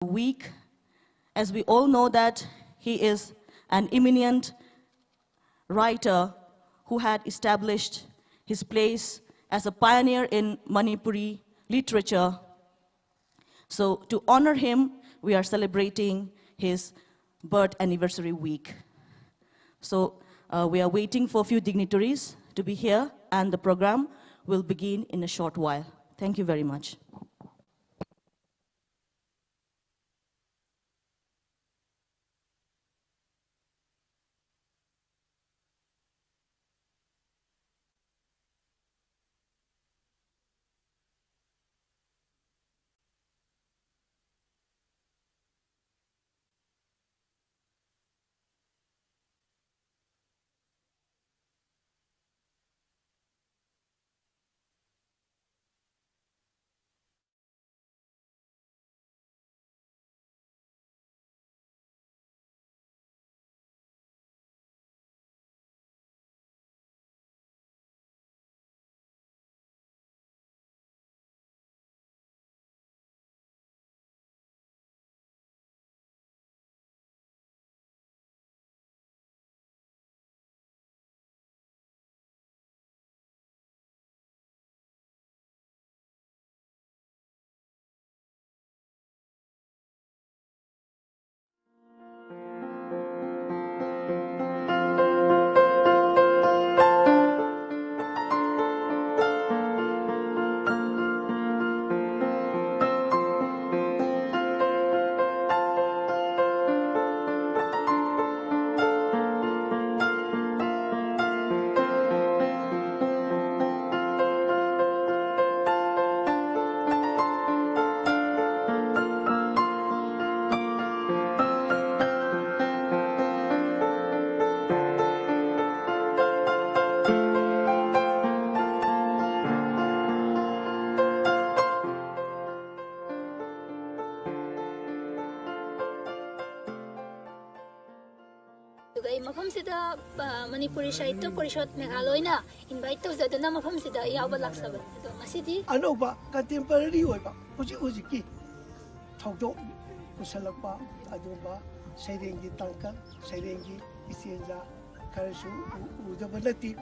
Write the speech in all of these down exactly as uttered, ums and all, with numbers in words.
Week, as we all know that he is an eminent writer who had established his place as a pioneer in Manipuri literature. So, to honor him, we are celebrating his birth anniversary week. So, uh, we are waiting for a few dignitaries to be here, and the program will begin in a short while. Thank you very much. ꯑꯗꯨꯒ ꯑꯩ ꯃꯐꯝꯁꯤꯗ, ꯑ, Manipuri Sahitya parishad ꯃꯦꯘꯥꯂꯣꯏꯅ invite ꯇꯧꯖꯗꯨꯅ ꯃꯐꯝꯁꯤꯗ ꯌꯥꯎꯕ ꯂꯥꯛꯆꯕꯅꯤ꯫ ꯑꯗꯣ ꯉꯁꯤꯗꯤ ꯑꯅꯧꯕ contemporary ꯑꯣꯏꯕ ꯍꯧꯖꯤꯛ ꯍꯧꯖꯤꯛꯀꯤ ꯊꯧꯗꯣꯛ ꯄꯨꯁꯜꯂꯛꯄ ꯑꯗꯨꯒꯨꯝꯕ ꯁꯩꯔꯦꯡꯒꯤ ꯇꯥꯡꯀꯛ, ꯁꯩꯔꯦꯡꯒꯤ ꯏꯁꯇꯦꯟꯖꯥ ꯈꯔꯁꯨ ꯎ-, ꯎꯗꯕ ꯅꯠꯇꯦ꯫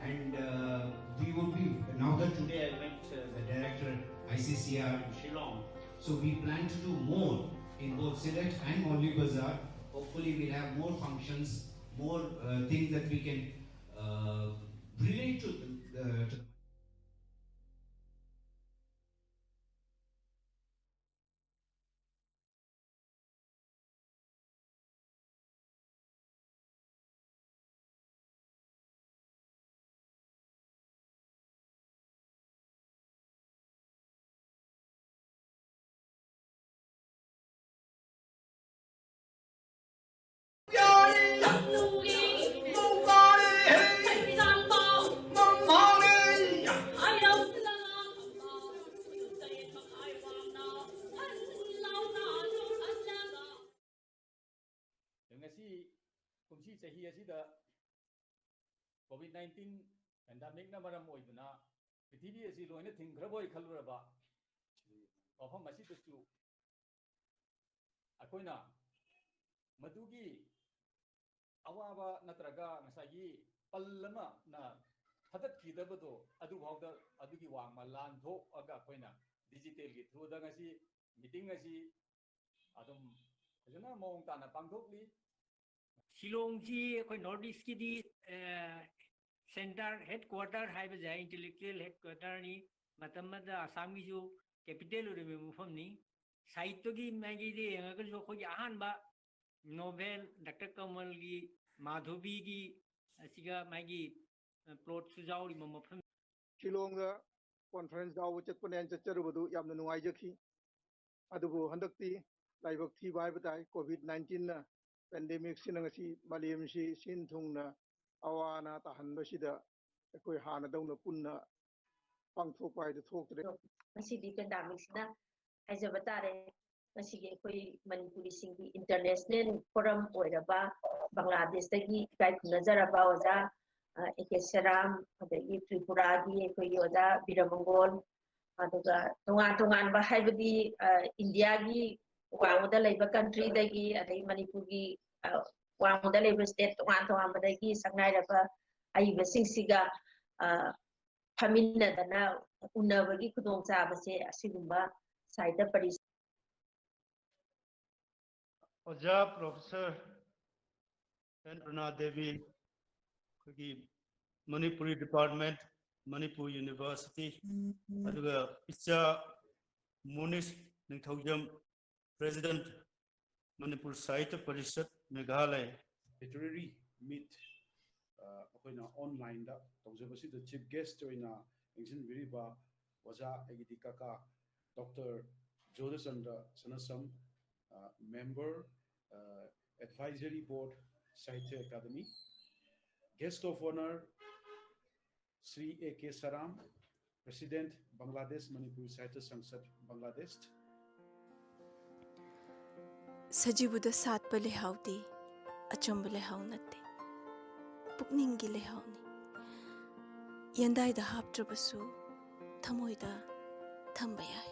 And uh, we would be, now that today I met uh, the director I C C R in Shillong, so we plan to do more in both Sylhet and Moulibazar. Hopefully, we'll have more functions, more uh, things that we can uh, relate to the, uh, to the ꯉꯁꯤ ꯀꯨꯝꯁꯤ ꯆꯍꯤ ꯑꯁꯤꯗ COVID nineteen ꯄꯦꯟꯗꯥꯃꯤꯛꯅ ꯃꯔꯝ ꯑꯣꯏꯗꯨꯅ ꯄ꯭ꯔꯤꯊꯤꯕꯤ ꯑꯁꯤ ꯂꯣꯏꯅ ꯊꯤꯡꯈ꯭ꯔꯕꯣꯏ ꯈꯜꯂꯨꯔꯕ ꯃꯐꯝ ꯑꯁꯤꯗꯁꯨ ꯑꯩꯈꯣꯏꯅ ꯃꯗꯨꯒꯤ ꯑꯋꯥꯕ ꯅꯠꯇ꯭ꯔꯒ ꯉꯁꯥꯏꯒꯤ ꯄꯜ ꯑꯃꯅ ꯊꯗꯠꯈꯤꯗꯕꯗꯣ ꯑꯗꯨꯐꯥꯎꯗ ꯑꯗꯨꯒꯤ ꯋꯥꯡꯃ ꯂꯥꯟꯊꯣꯛꯑꯒ ꯑꯩꯈꯣꯏꯅ ꯗꯤꯖꯤꯇꯦꯜꯒꯤ ꯊ꯭ꯔꯨꯗ ꯉꯁꯤ ꯃꯤꯇꯤꯡ ꯑꯁꯤ ꯑꯗꯨꯝ ꯐꯖꯅ ꯃꯑꯣꯡ ꯇꯥꯅ ꯄꯥꯡꯊꯣꯛꯂꯤ꯫ ꯁꯤꯂꯣꯡꯁꯤ ꯑꯩꯈꯣꯏ ꯅꯣꯔꯠ ꯏꯁꯀꯤꯗꯤ ꯁꯦꯟꯇꯔ ꯍꯦꯗ ꯀ꯭ꯋꯥꯇꯔ ꯍꯥꯏꯕꯁꯦ ꯏꯟꯇꯦꯂꯦꯛꯆꯨꯋꯦꯜ ꯍꯦꯗ ꯀ꯭ꯋꯥꯇꯔꯅꯤ꯫ ꯃꯇꯝ ꯑꯃꯗ ꯑꯁꯥꯝꯒꯤꯁꯨ ꯀꯦꯄꯤꯇꯦꯜ ꯑꯣꯏꯔꯤꯕ ꯃꯐꯝꯅꯤ꯫ ꯁꯥꯍꯤꯠꯌꯒꯤ ꯃꯥꯏꯀꯩꯗ ꯌꯦꯡꯉꯒꯁꯨ ꯑꯩꯈꯣꯏꯒꯤ ꯑꯍꯥꯟꯕ ꯅꯣꯕꯦꯜ ꯗꯥꯛꯇꯔ ꯀꯃꯜꯒꯤ ꯃꯥꯙꯕꯤꯒꯤ ꯑꯁꯤꯒ ꯃꯥꯒꯤ ꯄ꯭ꯂꯣꯠꯁꯨ ꯌꯥꯎꯔꯤꯕ ꯃꯐꯝ꯫ ꯁꯤꯂꯣꯡꯗ ꯀꯣꯟꯐꯔꯦꯟꯁ ꯌꯥꯎꯕ ꯆꯠꯄꯅꯦꯅ ꯆꯠꯆꯔꯨꯕꯗꯨ ꯌꯥꯝꯅ ꯅꯨꯡꯉꯥꯏꯖꯈꯤ꯫ ꯑꯗꯨꯕꯨ ꯍꯟꯗꯛꯇꯤ ꯂꯥꯏꯕꯛ ꯊꯤꯕ ꯍꯥꯏꯕ ꯇꯥꯏ, ꯀꯣꯚꯤꯗ ꯅꯥꯏꯟꯇꯤꯟꯅ ꯄꯦꯟꯗꯦꯃꯤꯛꯁꯤꯅ ꯉꯁꯤ ꯃꯥꯂꯦꯝꯁꯤ ꯁꯤꯟ ꯊꯨꯡꯅ ꯑꯋꯥ ꯑꯅꯥ ꯇꯥꯍꯟꯕꯁꯤꯗ ꯑꯩꯈꯣꯏ ꯍꯥꯟꯅꯗꯧꯅ ꯄꯨꯟꯅ ꯄꯥꯡꯊꯣꯛꯄ ꯍꯥꯏꯗꯨ ꯊꯣꯛꯇ꯭ꯔꯦ꯫ ꯉꯁꯤꯗꯤ ꯄꯦꯟꯗꯥꯃꯤꯛꯁꯤꯅ ꯍꯥꯏꯖꯕ ꯇꯥꯔꯦ꯫ ꯉꯁꯤꯒꯤ ꯑꯩꯈꯣꯏ ꯃꯅꯤꯄꯨꯔꯤꯁꯤꯡꯒꯤ ꯏꯟꯇꯔꯅꯦꯁꯅꯦꯜ ꯐꯣꯔꯝ ꯑꯣꯏꯔꯕ ꯕꯪꯒ꯭ꯂꯥꯗꯦꯁꯇꯒꯤ ꯏꯀꯥꯏ ꯈꯨꯝꯅꯖꯔꯕ ꯑꯣꯖꯥ, ꯑ, ꯑꯦ ꯀꯦ ꯁꯦꯔꯥꯝ, ꯑꯗꯒꯤ ꯇ꯭ꯔꯤꯄꯨꯔꯥꯒꯤ ꯑꯩꯈꯣꯏꯒꯤ ꯑꯣꯖꯥ ꯕꯤꯔꯃꯪꯒꯣꯜ, ꯑꯗꯨꯒ ꯇꯣꯉꯥꯟ ꯇꯣꯉꯥꯟꯕ, ꯍꯥꯏꯕꯗꯤ, ꯑ, ꯏꯟꯗꯤꯌꯥꯒꯤ ꯋꯥꯡꯃꯗ ꯂꯩꯕ ꯀꯟꯇ꯭ꯔꯤꯗꯒꯤ, ꯑꯗꯩ ꯃꯅꯤꯄꯨꯔꯒꯤ, ꯑ, ꯋꯥꯡꯃꯗ ꯂꯩꯕ ꯁ꯭ꯇꯦꯠ ꯇꯣꯉꯥꯟ ꯇꯣꯉꯥꯟꯕꯗꯒꯤ ꯁꯛꯅꯥꯏꯔꯕ ꯑꯏꯕꯁꯤꯡꯁꯤꯒ, ꯑ, ꯐꯝꯃꯤꯟꯅꯗꯅ ꯎꯅꯕꯒꯤ ꯈꯨꯗꯣꯡꯆꯥꯕꯁꯦ ꯑꯁꯤꯒꯨꯝꯕ ꯁꯥꯍꯤꯇ꯭ꯌ ꯄꯔꯤꯁꯠ ꯑꯣꯖꯥ ꯄ꯭ꯔꯣꯐꯦꯁꯔ ꯑꯦꯟ ꯔꯨꯅꯥ ꯗꯦꯕꯤ, ꯑꯩꯈꯣꯏꯒꯤ ꯃꯅꯤꯄꯨꯔꯤ ꯗꯤꯄꯥꯔꯠꯃꯦꯟ, ꯃꯅꯤꯄꯨꯔ ꯌꯨꯅꯤꯚꯔꯁꯤꯇꯤ, ꯑꯗꯨꯒ ꯏꯆꯥ Monis Ningthoujam, president, Manipur Sahitya Parishad, Meghalaya. Literary meet, ꯑ, ꯑꯩꯈꯣꯏꯅ ꯑꯣꯟꯂꯥꯏꯟꯗ ꯇꯧꯖꯕꯁꯤꯗ ꯆꯤꯐ ꯒꯦꯁ꯭ꯠ ꯑꯣꯏꯅ ꯌꯦꯡꯁꯤꯟꯕꯤꯔꯤꯕ ꯑꯣꯖꯥ, ꯑꯩꯒꯤꯗꯤ ꯀꯀꯥ, doctor ꯖꯣꯙꯆꯟꯗ꯭ꯔ ꯁꯅꯥꯁꯝ, uh, member, uh, advisory board, Sahitya academy, guest of honour, Shri A K Sharam, president, Bangladesh Manipuri Sahitya ꯁꯪꯁꯠ, ꯕꯪꯒ꯭ꯂꯥꯗꯦꯁ꯫ ꯁꯖꯤꯕꯨꯗ ꯁꯥꯠꯄ ꯂꯩꯍꯥꯎꯗꯤ ꯑꯆꯝꯕ ꯂꯩꯍꯥꯎ ꯅꯠꯇꯦ, ꯄꯨꯛꯅꯤꯡꯒꯤ ꯂꯩꯍꯥꯎꯅꯤ꯫ ꯌꯦꯟꯗꯥꯏꯗ ꯍꯥꯞꯇ꯭ꯔꯕꯁꯨ ꯊꯃꯣꯏꯗ ꯊꯝꯕ ꯌꯥꯏ꯫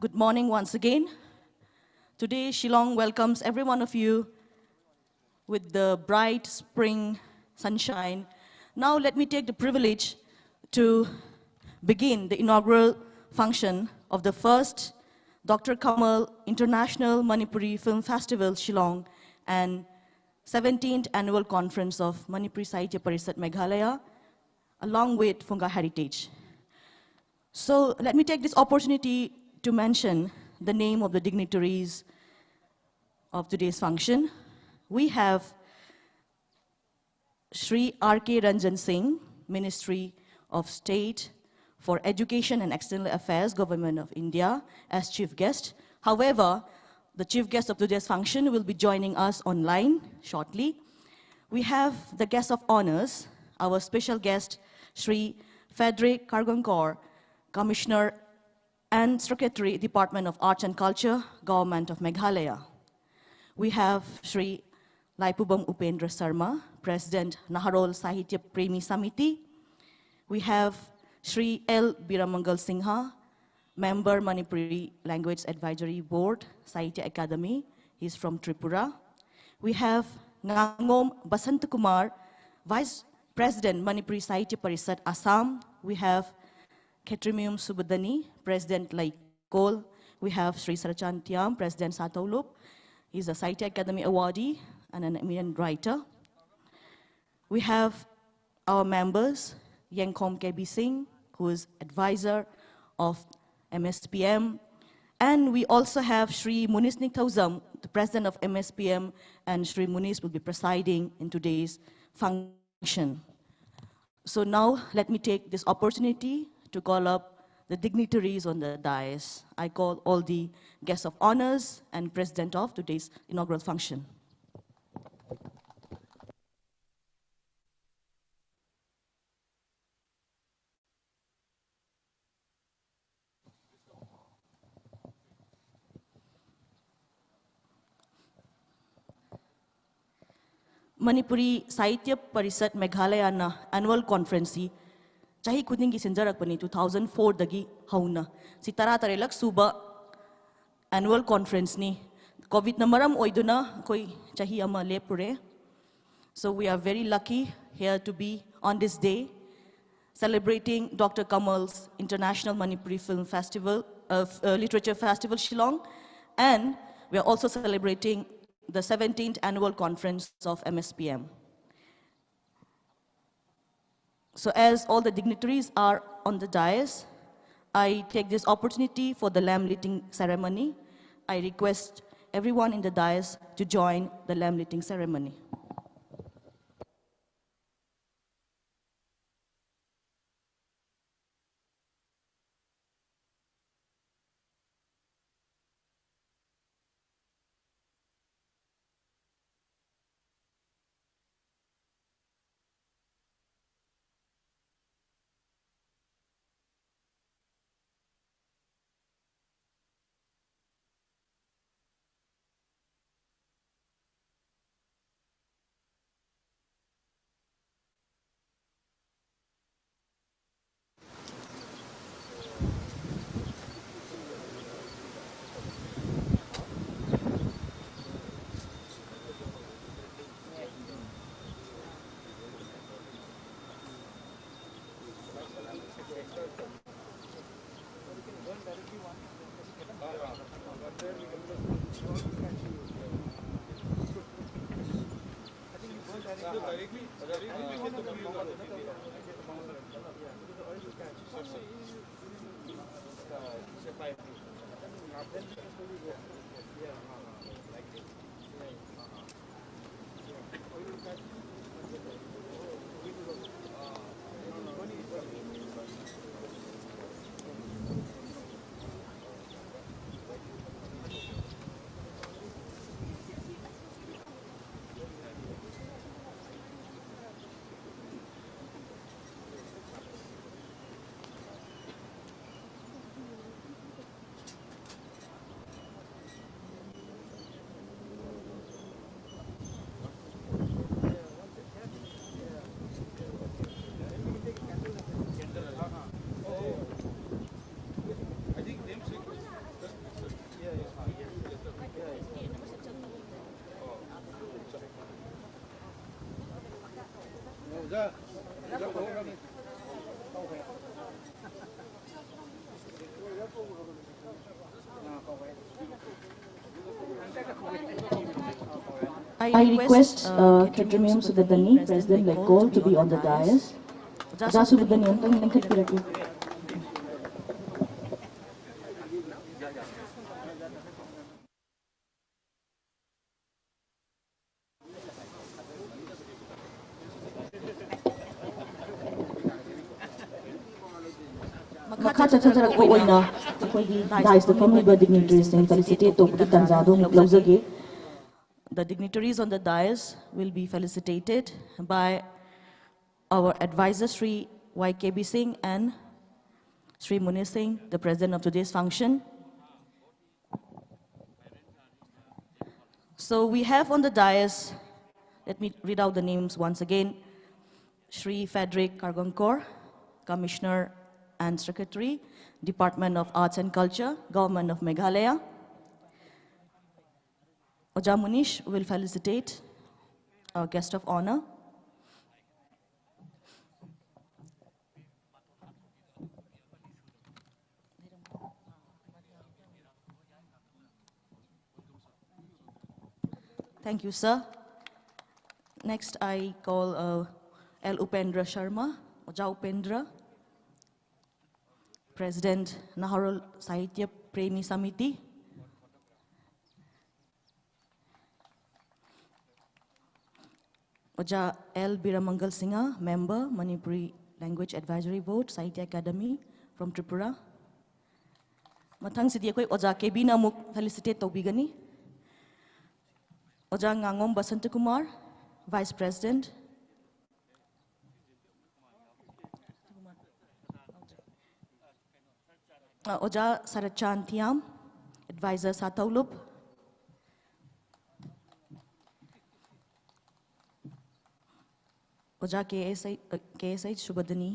Good morning once again. Today, Shillong welcomes every one of you with the bright spring sunshine. Now, let me take the privilege to begin the inaugural function of the first Doctor Kamal International Manipuri Film Festival, Shillong, and seventeenth Annual Conference of Manipuri Sahitya Parishad Meghalaya, along with Phungka Heritage. So let me take this opportunity to mention the name of the dignitaries of today's function. We have Shri R K Ranjan Singh, Ministry of State for Education and External Affairs, Government of India, as chief guest. However, the chief guest of today's function will be joining us online shortly. We have the guest of honors, our special guest, Shri Frederick Kargaonkor, Commissioner and Secretary, Department of Arts and Culture, Government of Meghalaya. We have Shri Laipubam Upendra Sharma, President, Naharol Sahitya Premi Samiti. We have Shri L Biramangal Singha, Member, Manipuri Language Advisory Board, Sahitya Academy. He's from Tripura. We have Ngangom Basanta Kumar, Vice President, Manipuri Sahitya Parishad, Assam. We have Khetrimium Subudani, President, Leikol. We have Shri Sarachan Thiam, President, Satoulup. He's a Sahitya Academy awardee and an eminent writer. We have our members, Yengkhom K B Singh, who is advisor of M S P M. And we also have Shri Munis Ningthaozam, the president of M S P M, and Shri Munis will be presiding in today's function. So now let me take this opportunity to call up the dignitaries on the dais. I call all the guests of honors and president of today's inaugural function. Manipuri Sahitya parishad ꯃꯦꯘꯥꯂꯌꯥꯅ annual conference ꯁꯤ ꯆꯍꯤ ꯈꯨꯗꯤꯡꯒꯤ ꯁꯤꯟꯖꯔꯛꯄꯅꯤ, two thousand four ꯗꯒꯤ ꯍꯧꯅ꯫ ꯁꯤ ꯇꯔꯥꯇꯔꯦꯠꯂꯛ ꯁꯨꯕ annual conference ꯅꯤ꯫ ꯀꯣꯚꯤꯗꯅ ꯃꯔꯝ ꯑꯣꯏꯗꯨꯅ ꯑꯩꯈꯣꯏ ꯆꯍꯤ ꯑꯃ ꯂꯦꯞꯄꯨꯔꯦ꯫ So we are very lucky here to be on this day celebrating Doctor Kamal's International Manipuri Film Festival, uh, f- uh, Literature Festival Shillong, and we are also celebrating the seventeenth annual conference of M S P M. So as all the dignitaries are on the dais, I take this opportunity for the lamp lighting ceremony. I request everyone in the dais to join the lamp lighting ceremony. I request uh, Khetremyung Subodhani, President Lekol, to be on the dais. ꯑꯣꯖꯥ ꯁꯨꯕꯣꯙꯅꯤ ꯑꯝꯇꯪ ꯂꯦꯡꯈꯠꯄꯤꯔꯛꯎ꯫ ꯃꯈꯥ ꯆꯠꯊꯖꯔꯛꯄ ꯑꯣꯏꯅ ꯑꯩꯈꯣꯏꯒꯤ ꯗꯥꯏꯁꯇ ꯐꯝꯂꯤꯕ ꯗꯤꯒꯅꯤꯇꯔꯤꯁꯤꯡ ꯐꯦꯂꯤꯁꯤꯇꯦꯠ ꯇꯧꯕꯒꯤ ꯇꯥꯟꯖꯥꯗꯨ ꯑꯃꯨꯛ ꯂꯧꯖꯒꯦ꯫ The dignitaries on the dais will be felicitated by our advisor, Shri Y K B Singh, and Shri Muni Singh, the president of today's function. So we have on the dais, let me read out the names once again, Shri Frederick Kargongkor, Commissioner and Secretary, Department of Arts and Culture, Government of Meghalaya. Oja Munish will felicitate our guest of honor. Thank you, sir. Next, I call uh, L Upendra Sharma, Oja Upendra, President, Naharul Sahitya Premi Samiti. Oja L Biramangal Singha, member, Manipuri Language Advisory Board, Sahitya Academy from Tripura. ꯃꯊꯪꯁꯤꯗꯤ ꯑꯩꯈꯣꯏ ꯑꯣꯖꯥ ꯀꯦ ꯕꯤꯅ ꯑꯃꯨꯛ ꯐꯦꯂꯤꯁꯤꯇꯦꯠ ꯇꯧꯕꯤꯒꯅꯤ꯫ ꯑꯣꯖꯥ ꯉꯥꯉꯣꯝ Basanta Kumar, Vice President, ꯑ, ꯑꯣꯖꯥ ꯁꯔꯠꯆꯥꯟ ꯊꯤꯌꯥꯝ, Advisor ꯁꯥꯊꯧꯂꯨꯞ, ꯑꯣꯖꯥ ꯀꯦ ꯑꯦꯁ ꯑꯩ, ꯑ, ꯀꯦ ꯑꯦꯁ ꯑꯩꯆ ꯁꯨꯕꯗꯅꯤ꯫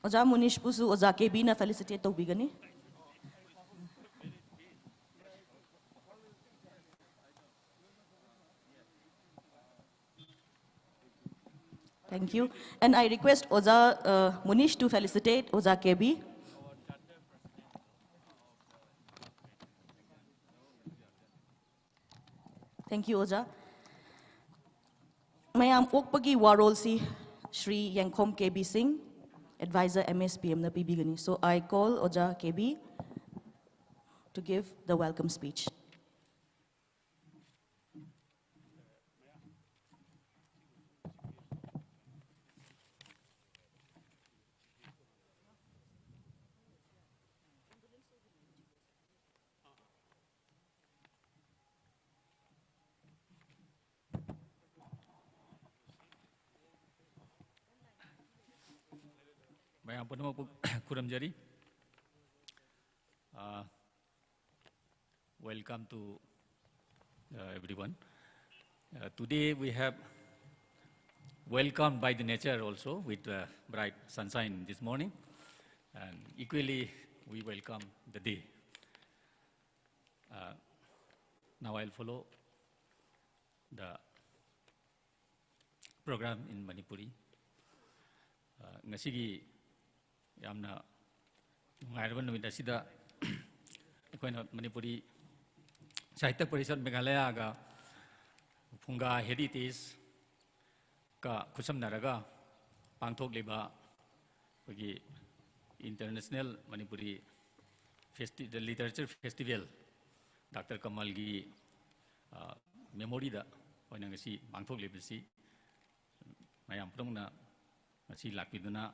ꯑꯣꯖꯥ ꯃꯨꯅꯤꯁꯄꯨꯁꯨ ꯑꯣꯖꯥ ꯀꯦ ꯕꯤꯅ ꯐꯦꯂꯤꯁꯤꯇꯦꯠ ꯇꯧꯕꯤꯒꯅꯤ꯫ Thank you. And I request Oja uh, Munish to felicitate Oja K B. Thank you, Oja. ꯃꯌꯥꯝ ꯑꯣꯛꯄꯒꯤ ꯋꯥꯔꯣꯜꯁꯤ ꯁ꯭ꯔꯤ ꯌꯦꯡꯈꯣꯝ ꯀꯦ ꯕꯤ ꯁꯤꯡ, Advisor M S P M ꯅ ꯄꯤꯕꯤꯒꯅꯤ꯫ So I call Oja K B to give the welcome speech. ꯃꯌꯥꯝ ꯄꯨꯝꯅꯃꯛꯄꯨ ꯈꯨꯔꯨꯝꯖꯔꯤ꯫ Uh, welcome to uh, everyone. Uh, today we have welcomed by the nature also with uh, bright sunshine this morning, and equally we welcome the day. Uh, now I'll follow the program in Manipuri. Uh, ꯉꯁꯤꯒꯤ ꯌꯥꯝꯅ ꯅꯨꯡꯉꯥꯏꯔꯕ ꯅꯨꯃꯤꯠ ꯑꯁꯤꯗ ꯑꯩꯈꯣꯏꯅ ꯃꯅꯤꯄꯨꯔꯤ ꯁꯥꯍꯤꯇ꯭ꯌ ꯄꯔꯤꯁꯠ ꯃꯦꯘꯥꯂꯌꯥꯒ ꯐꯨꯡꯒꯥ ꯍꯦꯔꯤꯇꯦꯖꯀ ꯈꯨꯠꯁꯝꯅꯔꯒ ꯄꯥꯡꯊꯣꯛꯂꯤꯕ ꯑꯩꯈꯣꯏꯒꯤ International Manipuri Festi-, Literature Festival, doctor ꯀꯃꯜꯒꯤ ꯃꯦꯃꯣꯔꯤꯗ ꯑꯣꯏꯅ ꯉꯁꯤ ꯄꯥꯡꯊꯣꯛꯂꯤꯕꯁꯤ ꯃꯌꯥꯝ ꯄꯨꯝꯅꯃꯛꯅ ꯉꯁꯤ ꯂꯥꯛꯄꯤꯗꯨꯅ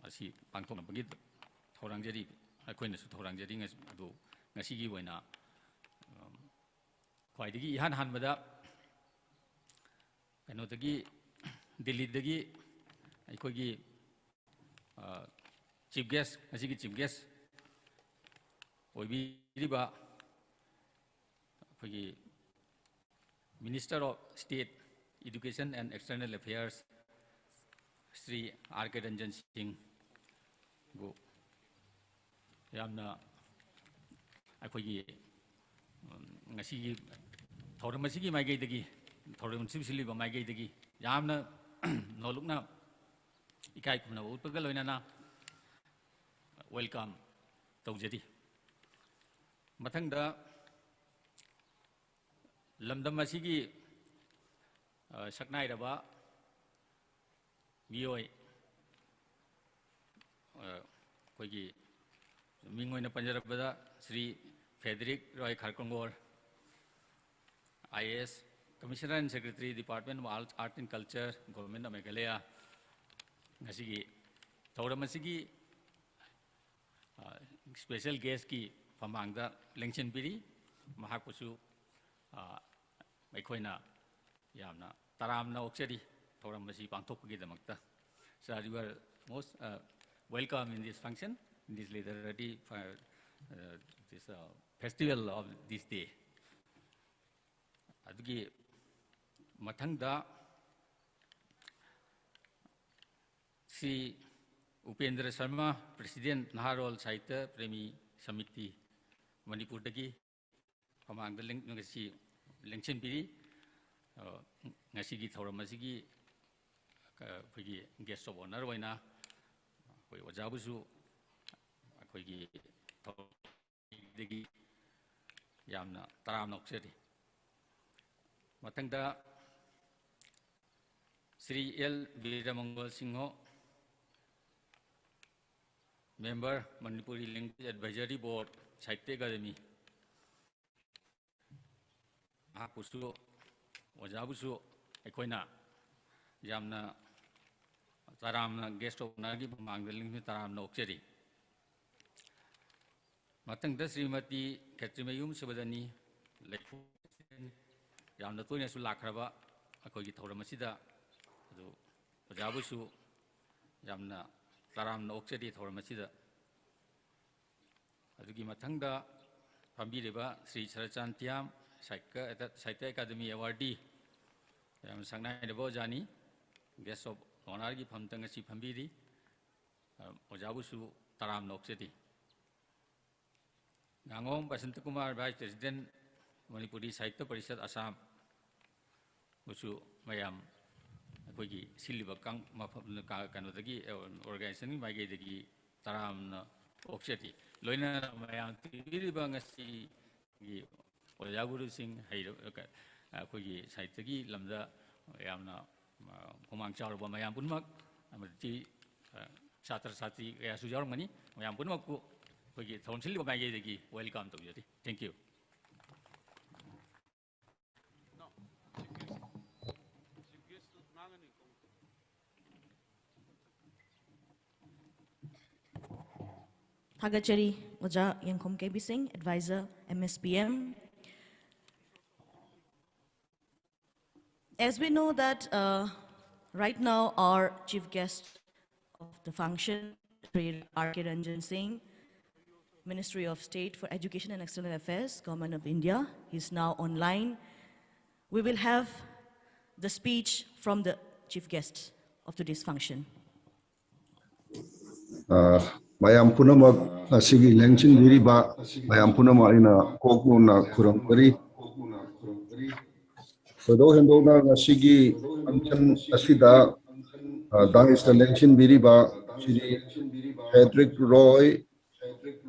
ꯃꯁꯤ ꯄꯥꯡꯊꯣꯛꯅꯕꯒꯤ ꯊꯧꯔꯥꯡꯖꯔꯤ, ꯑꯩꯈꯣꯏꯅꯁꯨ ꯊꯧꯔꯥꯡꯖꯔꯤ꯫ ꯉꯁꯤ-, ꯑꯗꯨ ꯉꯁꯤꯒꯤ ꯑꯣꯏꯅ, ꯎꯝ, ꯈ꯭ꯋꯥꯏꯗꯒꯤ ꯏꯍꯥꯟ ꯍꯥꯟꯕꯗ ꯀꯩꯅꯣꯗꯒꯤ, ꯗꯤꯜꯂꯤꯗꯒꯤ ꯑꯩꯈꯣꯏꯒꯤ, ꯑ, chief guest, ꯉꯁꯤꯒꯤ chief guest ꯑꯣꯏꯕꯤꯔꯤꯕ ꯑꯩꯈꯣꯏꯒꯤ Minister of State, Education and External Affairs, Shri R K Ranjan ꯁꯤꯡꯕꯨ ꯌꯥꯝꯅ ꯑꯩꯈꯣꯏꯒꯤ, ꯎꯝ, ꯉꯁꯤꯒꯤ ꯊꯧꯔꯝ ꯑꯁꯤꯒꯤ ꯃꯥꯏꯀꯩꯗꯒꯤ, ꯊꯧꯔꯝ ꯑꯁꯤꯕꯨ ꯁꯤꯜꯂꯤꯕ ꯃꯥꯏꯀꯩꯗꯒꯤ ꯌꯥꯝꯅ ꯅꯣꯂꯨꯛꯅ ꯏꯀꯥꯏ ꯈꯨꯝꯅꯕ ꯎꯠꯄꯒ ꯂꯣꯏꯅꯅ welcome ꯇꯧꯖꯔꯤ꯫ ꯃꯊꯪꯗ ꯂꯝꯗꯝ ꯑꯁꯤꯒꯤ, ꯑ, ꯁꯛꯅꯥꯏꯔꯕ ꯃꯤꯑꯣꯏ, ꯑ, ꯑꯩꯈꯣꯏꯒꯤ ꯃꯤꯡ ꯑꯣꯏꯅ ꯄꯟꯖꯔꯕꯗ ꯁ꯭ꯔꯤ ꯐ꯭ꯔꯦꯗꯔꯤꯛ ꯔꯣꯏ ꯈꯥꯔꯀꯣꯡꯒꯣꯔ, I A S, Commissioner and Secretary, Department of Art, Art and Culture, Government of Meghalaya, ꯉꯁꯤꯒꯤ ꯊꯧꯔꯝ ꯑꯁꯤꯒꯤ, ꯑ, special guestꯀꯤ ꯃꯃꯥꯡꯗ ꯂꯦꯡꯁꯤꯟꯕꯤꯔꯤ꯫ ꯃꯍꯥꯛꯄꯨꯁꯨ, ꯑ, ꯑꯩꯈꯣꯏꯅ ꯌꯥꯝꯅ ꯇꯔꯥꯝꯅ ꯑꯣꯛꯆꯔꯤ ꯊꯧꯔꯝ ꯑꯁꯤ ꯄꯥꯡꯊꯣꯛꯄꯒꯤꯗꯃꯛꯇ꯫ Sir, you are most, uh, welcome in this function, in this literary, uh, uh, this, uh, festival of this day. ꯑꯗꯨꯒꯤ ꯃꯊꯪꯗ ꯁ꯭ꯔꯤ ꯎꯄꯦꯟꯗ꯭ꯔ ꯁꯔꯃ, President, ꯅꯍꯥꯔꯣꯜ ꯁꯥꯍꯤꯇ꯭ꯌ ꯄ꯭ꯔꯦꯃꯤ ꯁꯃꯤꯇꯤ, ꯃꯅꯤꯄꯨꯔꯗꯒꯤ ꯃꯃꯥꯡꯗ ꯂꯦꯡ-, ꯉꯁꯤ ꯂꯦꯡꯁꯤꯟꯕꯤꯔꯤ꯫ ꯑ, ꯉꯁꯤꯒꯤ ꯊꯧꯔꯝ ꯑꯁꯤꯒꯤ, ꯑ, ꯑꯩꯈꯣꯏꯒꯤ guest of honour ꯑꯣꯏꯅ ꯑꯩꯈꯣꯏ ꯑꯣꯖꯥꯕꯨꯁꯨ ꯑꯩꯈꯣꯏꯒꯤ ꯊꯧꯔꯝꯗꯒꯤ ꯌꯥꯝꯅ ꯇꯔꯥꯝꯅ ꯑꯣꯛꯆꯔꯤ꯫ ꯃꯊꯪꯗ Shri L Biramangol Singh, Member, Manipuri Language Advisory Board, Sahitya Akademi, ꯃꯍꯥꯛꯄꯨꯁꯨ, ꯑꯣꯖꯥꯕꯨꯁꯨ ꯑꯩꯈꯣꯏꯅ ꯌꯥꯝꯅ ꯇꯔꯥꯝꯅ guest of honourꯒꯤ ꯃꯃꯥꯡꯗ ꯂꯦꯡꯁꯤꯟ ꯇꯔꯥꯝꯅ ꯑꯣꯛꯆꯔꯤ꯫ ꯃꯊꯪꯗ ꯁ꯭ꯔꯤꯃꯇꯤ ꯈꯦꯇ꯭ꯔꯤꯃꯌꯨꯝ ꯁꯨꯕꯗꯅꯤ, ꯂꯩꯈꯨ, ꯌꯥꯝꯅ ꯇꯣꯏꯅꯁꯨ ꯂꯥꯛꯈ꯭ꯔꯕ ꯑꯩꯈꯣꯏꯒꯤ ꯊꯧꯔꯝ ꯑꯁꯤꯗ, ꯑꯗꯨ ꯑꯣꯖꯥꯕꯨꯁꯨ ꯌꯥꯝꯅ ꯇꯔꯥꯝꯅ ꯑꯣꯛꯆꯔꯤ ꯊꯧꯔꯝ ꯑꯁꯤꯗ꯫ ꯑꯗꯨꯒꯤ ꯃꯊꯪꯗ ꯐꯝꯕꯤꯔꯤꯕ ꯁ꯭ꯔꯤ ꯁꯔꯆꯥꯟ ꯊꯤꯌꯥꯝ, ꯁꯥꯍꯤꯇ꯭ꯌ, ꯁꯥꯍꯤꯇ꯭ꯌ ꯑꯦꯀꯥꯗꯃꯤ awardee, ꯌꯥꯝꯅ ꯁꯛꯅꯥꯏꯔꯕ ꯑꯣꯖꯥꯅꯤ, guest of honourꯒꯤ ꯐꯝꯗ ꯉꯁꯤ ꯐꯝꯕꯤꯔꯤ꯫ ꯑ, ꯑꯣꯖꯥꯕꯨꯁꯨ ꯇꯔꯥꯝꯅ ꯑꯣꯛꯆꯔꯤ꯫ ꯉꯥꯉꯣꯝ Basanta Kumar, Vice President, Manipuri Sahitya Parishad, Assam, ꯕꯨꯁꯨ ꯃꯌꯥꯝ ꯑꯩꯈꯣꯏꯒꯤ ꯁꯤꯜꯂꯤꯕ ꯀꯥꯡ-, ꯃꯐꯝ, ꯀ-, ꯀꯩꯅꯣꯗꯒꯤ, ꯑ, organizationꯒꯤ ꯃꯥꯏꯀꯩꯗꯒꯤ ꯇꯔꯥꯝꯅ ꯑꯣꯛꯆꯔꯤ꯫ ꯂꯣꯏꯅꯅ ꯃꯌꯥꯝ ꯇꯤꯟꯕꯤꯔꯤꯕ ꯉꯁꯤꯒꯤ ꯑꯣꯖꯥ ꯒꯨꯔꯨꯁꯤꯡ, ꯍꯩꯔ-, ꯀ-, ꯑꯩꯈꯣꯏꯒꯤ ꯁꯥꯍꯤꯇ꯭ꯌꯒꯤ ꯂꯝꯗ ꯌꯥꯝꯅ, ꯑ, ꯍꯨꯃꯥꯡ ꯆꯥꯎꯔꯕ ꯃꯌꯥꯝ ꯄꯨꯝꯅꯃꯛ, ꯑꯃꯗꯤ, ꯑ, ꯁꯥꯇ꯭ꯔ ꯁꯥꯇ꯭ꯔꯤ ꯀꯌꯥꯁꯨ ꯌꯥꯎꯔꯝꯒꯅꯤ, ꯃꯌꯥꯝ ꯄꯨꯝꯅꯃꯛꯄꯨ ꯑꯩꯈꯣꯏꯒꯤ ꯊꯧꯔꯝ ꯁꯤꯜꯂꯤꯕ ꯃꯥꯏꯀꯩꯗꯒꯤ welcome ꯇꯧꯖꯔꯤ꯫ Thank you꯫ ꯊꯥꯒꯠꯆꯔꯤ ꯑꯣꯖꯥ ꯌꯦꯡꯈꯣꯝ ꯀꯦ ꯕꯤ ꯁꯤꯡ, Advisor, M S P M. As we know that, uh, right now our chief guest of the function, Shri R K Ranjan Singh, Ministry of State for Education and External Affairs, Government of India, is now online. We will have the speech from the chief guest of today's function. ꯑ, ꯃꯌꯥꯝ ꯄꯨꯝꯅꯃꯛ ꯑꯁꯤꯒꯤ ꯂꯦꯡꯁꯤꯟꯕꯤꯔꯤꯕ ꯃꯌꯥꯝ ꯄꯨꯝꯅꯃꯛ ꯑꯩꯅ ꯀꯣꯛ ꯅꯣꯟꯅ ꯈꯨꯔꯨꯝꯖꯔꯤ꯫ ꯊꯣꯏꯗꯣꯛ ꯍꯦꯟꯗꯣꯛꯅ ꯉꯁꯤꯒꯤ function ꯑꯁꯤꯗ, ꯑ, dais ꯇ ꯂꯦꯡꯁꯤꯟꯕꯤꯔꯤꯕ Shri Patrick Roy,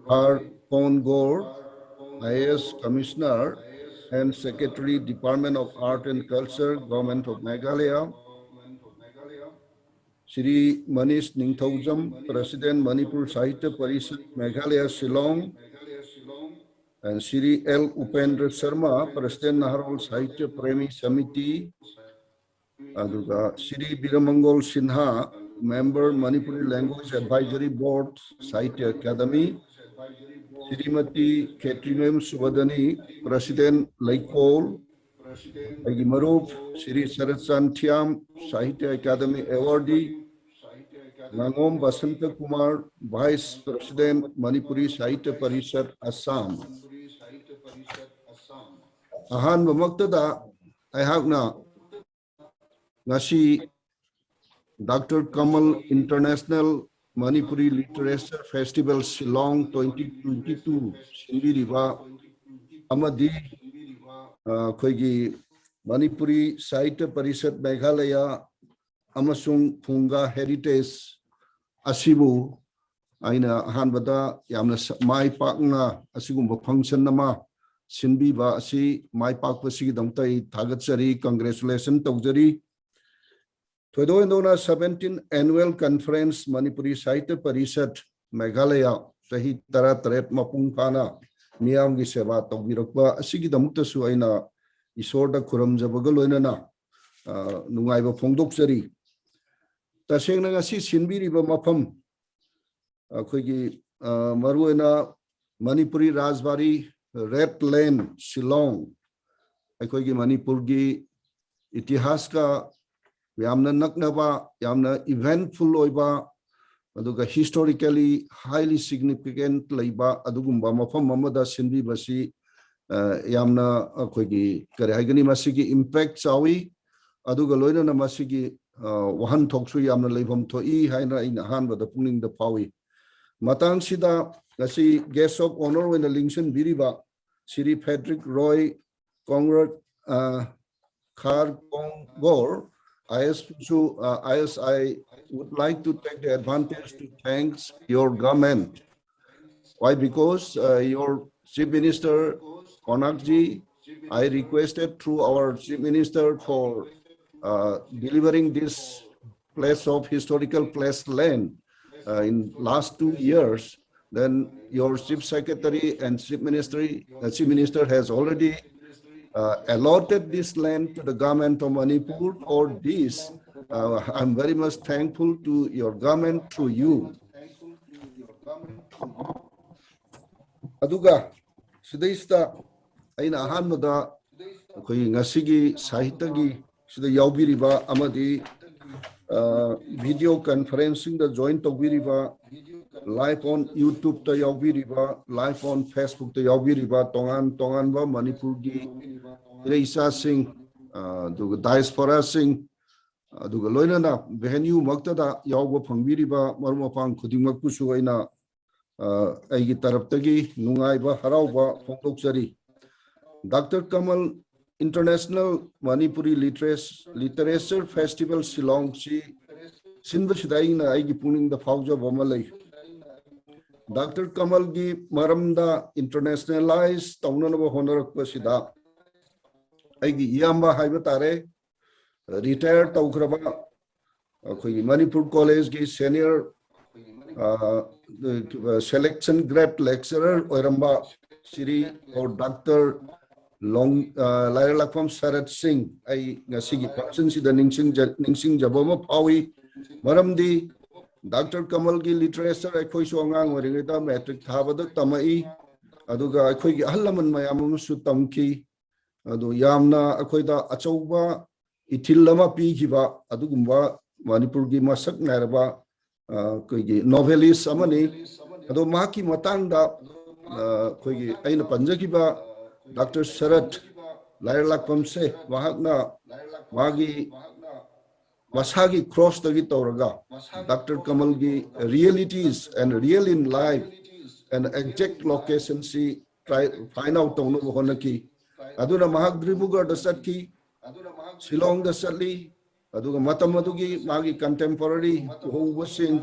R Pongor, I A S Commissioner and Secretary, Department of Art and Culture, Government of Meghalaya, Shri Manish Ningthoujam, President, Manipur Sahitya Parishad, Meghalaya, Shillong, and Shri L Upendra Sharma, President, Naharol Sahitya Premi Samiti, ꯑꯗꯨꯒ Shri ꯕꯤꯔꯃꯪꯒꯣꯜ Sinha, Member, Manipuri Language Advisory Board, Sahitya Academy, Shrimati ꯈꯦꯇ꯭ꯔꯤꯃꯌꯨꯝ ꯁꯨꯕꯗꯅꯤ, President, ꯂꯩꯀꯣꯜ, ꯑꯩꯒꯤ ꯃꯔꯨꯞ ꯁ꯭ꯔꯤ ꯁꯔꯠꯆꯥꯟ ꯊꯤꯌꯥꯝ, Sahitya Academy Awardee, ꯉꯥꯉꯣꯝ Basanta Kumar, Vice President, Manipuri Sahitya Parishad, Assam꯫ ꯑꯍꯥꯟꯕꯃꯛꯇꯗ ꯑꯩꯍꯥꯛꯅ ꯉꯁꯤ Doctor Kamal International Manipuri Literature Festival Shillong twenty twenty-two ꯁꯤꯟꯕꯤꯔꯤꯕ ꯑꯃꯗꯤ, ꯑ, ꯑꯩꯈꯣꯏꯒꯤ ꯃꯅꯤꯄꯨꯔꯤ ꯁꯥꯍꯤꯇ꯭ꯌ ꯄꯔꯤꯁꯠ ꯃꯦꯘꯥꯂꯌ ꯑꯃꯁꯨꯡ ꯐꯨꯡꯒꯥ ꯍꯦꯔꯤꯇꯦꯖ ꯑꯁꯤꯕꯨ ꯑꯩꯅ ꯑꯍꯥꯟꯕꯗ ꯌꯥꯝꯅ ꯁ- ꯃꯥꯏ ꯄꯥꯛꯅ ꯑꯁꯤꯒꯨꯝꯕ ꯐꯪꯁꯟ ꯑꯃ ꯁꯤꯟꯕꯤꯕ ꯑꯁꯤ, ꯃꯥꯏ ꯄꯥꯛꯄꯁꯤꯒꯤꯗꯃꯛꯇ ꯑꯩ ꯊꯥꯒꯠꯆꯔꯤ, ꯀꯪꯒ꯭ꯔꯦꯆꯨꯂꯦꯁꯟ ꯇꯧꯖꯔꯤ꯫ ꯊꯣꯏꯗꯣꯛ ꯍꯦꯟꯗꯣꯛꯅ seventeen Annual Conference Manipuri Sahitya Parishad Meghalaya ꯆꯍꯤ ꯇꯔꯥꯇꯔꯦꯠ ꯃꯄꯨꯡ ꯐꯥꯅ ꯃꯤꯌꯥꯝꯒꯤ ꯁꯦꯕꯥ ꯇꯧꯕꯤꯔꯛꯄ ꯑꯁꯤꯒꯤꯗꯃꯛꯇꯁꯨ ꯑꯩꯅ ꯏꯁꯣꯔꯗ ꯈꯨꯔꯨꯝꯖꯕꯒ ꯂꯣꯏꯅꯅ, ꯑ, ꯅꯨꯡꯉꯥꯏꯕ ꯐꯣꯡꯗꯣꯛꯆꯔꯤ꯫ ꯇꯁꯦꯡꯅ ꯉꯁꯤ ꯁꯤꯟꯕꯤꯔꯤꯕ ꯃꯐꯝ, ꯑꯩꯈꯣꯏꯒꯤ, ꯑ, ꯃꯔꯨꯑꯣꯏꯅ ꯃꯅꯤꯄꯨꯔꯤ ꯔꯥꯖꯕꯥꯔꯤ, ꯔꯦꯗ ꯂꯦꯟ, ꯁꯤꯂꯣꯡ, ꯑꯩꯈꯣꯏꯒꯤ ꯃꯅꯤꯄꯨꯔꯒꯤ ꯏꯇꯤꯍꯥꯁꯀ ꯌꯥꯝꯅ ꯅꯛꯅꯕ, ꯌꯥꯝꯅ ꯏꯚꯦꯟꯠꯐꯨꯜ ꯑꯣꯏꯕ, ꯑꯗꯨꯒ historically highly significant ꯂꯩꯕ ꯑꯗꯨꯒꯨꯝꯕ ꯃꯐꯝ ꯑꯃꯗ ꯁꯤꯟꯕꯤꯕꯁꯤ, ꯑ, ꯌꯥꯝꯅ, ꯑꯩꯈꯣꯏꯒꯤ, ꯀꯔꯤ ꯍꯥꯏꯒꯅꯤ, ꯃꯁꯤꯒꯤ ꯏꯝꯄꯦꯛ ꯆꯥꯎꯏ꯫ ꯑꯗꯨꯒ ꯂꯣꯏꯅꯅ ꯃꯁꯤꯒꯤ, ꯑ, ꯋꯥꯍꯟꯊꯣꯛꯁꯨ ꯌꯥꯝꯅ ꯂꯩꯐꯝ ꯊꯣꯛꯏ ꯍꯥꯏꯅ ꯑꯩꯅ ꯑꯍꯥꯟꯕꯗ ꯄꯨꯛꯅꯤꯡꯗ ꯐꯥꯎꯏ꯫ ꯃꯇꯥꯡꯁꯤꯗ ꯉꯁꯤ guest of honour ꯑꯣꯏꯅ ꯂꯤꯡꯁꯤꯟꯕꯤꯔꯤꯕ ꯁ꯭ꯔꯤ ꯐ꯭ꯔꯦꯗꯔꯤꯛ ꯔꯣꯏ ꯀꯣꯡꯒꯣꯔ, ꯑ, ꯈꯥꯔ ꯀꯣꯡꯒꯣꯔ, I S ꯁꯨ, ꯑ, I S, I would like to take the advantage to thanks your government. Why? Because, uh, your Chief Minister Konakji, I requested through our Chief Minister for, uh, delivering this place of historical place land, uh, in last two years. Then your Chief Secretary and Chief Ministry, uh, Chief Minister has already, uh, allotted this land to the government of Manipur. For this, uh, I'm very much thankful to your government through you. ꯑꯗꯨꯒ ꯁꯤꯗꯩꯁꯤꯗ ꯑꯩꯅ ꯑꯍꯥꯟꯕꯗ ꯑꯩꯈꯣꯏꯒꯤ ꯉꯁꯤꯒꯤ ꯁꯥꯍꯤꯇꯒꯤ ꯁꯤꯗ ꯌꯥꯎꯕꯤꯔꯤꯕ ꯑꯃꯗꯤ, ꯑ, video conferencingꯗ join ꯇꯧꯕꯤꯔꯤꯕ, live on YouTubeꯇ ꯌꯥꯎꯕꯤꯔꯤꯕ, live on Facebookꯇ ꯌꯥꯎꯕꯤꯔꯤꯕ ꯇꯣꯉꯥꯟ ꯇꯣꯉꯥꯟꯕ ꯃꯅꯤꯄꯨꯔꯒꯤ ꯏꯔꯩ ꯏꯆꯥꯁꯤꯡ, ꯑ, ꯑꯗꯨꯒ diasporaꯁꯤꯡ, ꯑꯗꯨꯒ ꯂꯣꯏꯅꯅ venue ꯃꯛꯇꯗ ꯌꯥꯎꯕ ꯐꯪꯕꯤꯔꯤꯕ ꯃꯔꯨꯞ ꯃꯄꯥꯡ ꯈꯨꯗꯤꯡꯃꯛꯄꯨꯁꯨ ꯑꯩꯅ, ꯑ, ꯑꯩꯒꯤ ꯇꯔꯞꯇꯒꯤ ꯅꯨꯡꯉꯥꯏꯕ ꯍꯔꯥꯎꯕ ꯐꯣꯡꯗꯣꯛꯆꯔꯤ꯫ ꯗꯥꯛꯇꯔ ꯀꯃꯜ International Manipuri Literature Festival ꯁꯤꯂꯣꯡꯁꯤ ꯁꯤꯟꯕꯁꯤꯗ ꯑꯩꯅ ꯑꯩꯒꯤ ꯄꯨꯛꯅꯤꯡꯗ ꯐꯥꯎꯖꯕ ꯑꯃ ꯂꯩ꯫ ꯗꯥꯛꯇꯔ ꯀꯃꯜꯒꯤ ꯃꯔꯝꯗ ꯏꯟꯇꯔꯅꯦꯁꯅꯦꯂꯥꯏꯁ ꯇꯧꯅꯅꯕ ꯍꯣꯠꯅꯔꯛꯄꯁꯤꯗ ꯑꯩꯒꯤ ꯏꯌꯥꯝꯕ ꯍꯥꯏꯕ ꯇꯥꯔꯦ, ꯔꯤꯇꯥꯌꯔ ꯇꯧꯈ꯭ꯔꯕ ꯑꯩꯈꯣꯏꯒꯤ ꯃꯅꯤꯄꯨꯔ ꯀꯣꯂꯦꯖꯀꯤ ꯁꯦꯅꯤꯌꯔ ꯁꯦꯂꯦꯛꯁꯟ ꯒ꯭ꯔꯦꯠ ꯂꯦꯛꯆꯔꯔ ꯑꯣꯏꯔꯝꯕ ꯁ꯭ꯔꯤ ꯑꯣꯔ ꯗꯥꯛꯇꯔ ꯂꯣꯡ ꯂꯥꯏꯔꯂꯥꯛꯐꯝ ꯁꯔꯠ ꯁꯤꯡ ꯑꯩ ꯉꯁꯤꯒꯤ ꯐꯪꯁꯟꯁꯤꯗ ꯅꯤꯡꯁꯤꯡꯖ ꯅꯤꯡꯁꯤꯡꯖꯕ ꯑꯃ ꯐꯥꯎꯏ꯫ ꯃꯔꯝꯗꯤ ꯗꯥꯛꯇꯔ ꯀꯃꯜꯒꯤ ꯂꯤꯇꯔꯦꯆꯔ ꯑꯩꯈꯣꯏꯁꯨ ꯑꯉꯥꯡ ꯑꯣꯏꯔꯤꯉꯩꯗ ꯃꯦꯇ꯭ꯔꯤꯛ ꯊꯥꯕꯗ ꯇꯝꯃꯛꯏ꯫ ꯑꯗꯨꯒ ꯑꯩꯈꯣꯏꯒꯤ ꯑꯍꯜ ꯂꯃꯟ ꯃꯌꯥꯝ ꯑꯃꯁꯨ ꯇꯝꯈꯤ꯫ ꯑꯗꯨ ꯌꯥꯝꯅ ꯑꯩꯈꯣꯏꯗ ꯑꯆꯧꯕ ꯏꯊꯤꯜ ꯑꯃ ꯄꯤꯈꯤꯕ ꯑꯗꯨꯒꯨꯝꯕ ꯃꯅꯤꯄꯨꯔꯒꯤ ꯃꯁꯛ ꯅꯥꯏꯔꯕ ꯑꯩꯈꯣꯏꯒꯤ ꯅꯣꯚꯦꯂꯤꯁ ꯑꯃꯅꯤ꯫ ꯑꯗꯣ ꯃꯍꯥꯛꯀꯤ ꯃꯇꯥꯡꯗ ꯑꯩꯈꯣꯏꯒꯤ ꯑꯩꯅ ꯄꯟꯖꯈꯤꯕ ꯗꯥꯛꯇꯔ ꯁꯔꯠ ꯂꯥꯏꯔꯂꯥꯛꯄꯝꯁꯦ ꯃꯍꯥꯛꯅ ꯃꯥꯒꯤ ꯃꯁꯥꯒꯤ ꯀ꯭ꯔꯣꯁꯇꯒꯤ ꯇꯧꯔꯒ doctor ꯀꯃꯜꯒꯤ reality and real in life and exact location ꯁꯤ ꯐꯥꯏꯟ ꯑꯥꯎꯠ ꯇꯧꯅꯕ ꯍꯣꯠꯅꯈꯤ꯫ ꯑꯗꯨꯅ ꯃꯍꯥꯛ ꯗ꯭ꯔꯤꯕꯨꯒꯔꯗ ꯆꯠꯈꯤ, ꯁꯤꯂꯣꯡꯗ ꯆꯠꯂꯤ꯫ ꯑꯗꯨꯒ ꯃꯇꯝ ꯑꯗꯨꯒꯤ ꯃꯥꯒꯤ ꯀꯟꯇꯦꯝꯄꯣꯔꯔꯤ ꯎꯍꯧꯕꯁꯤꯡ,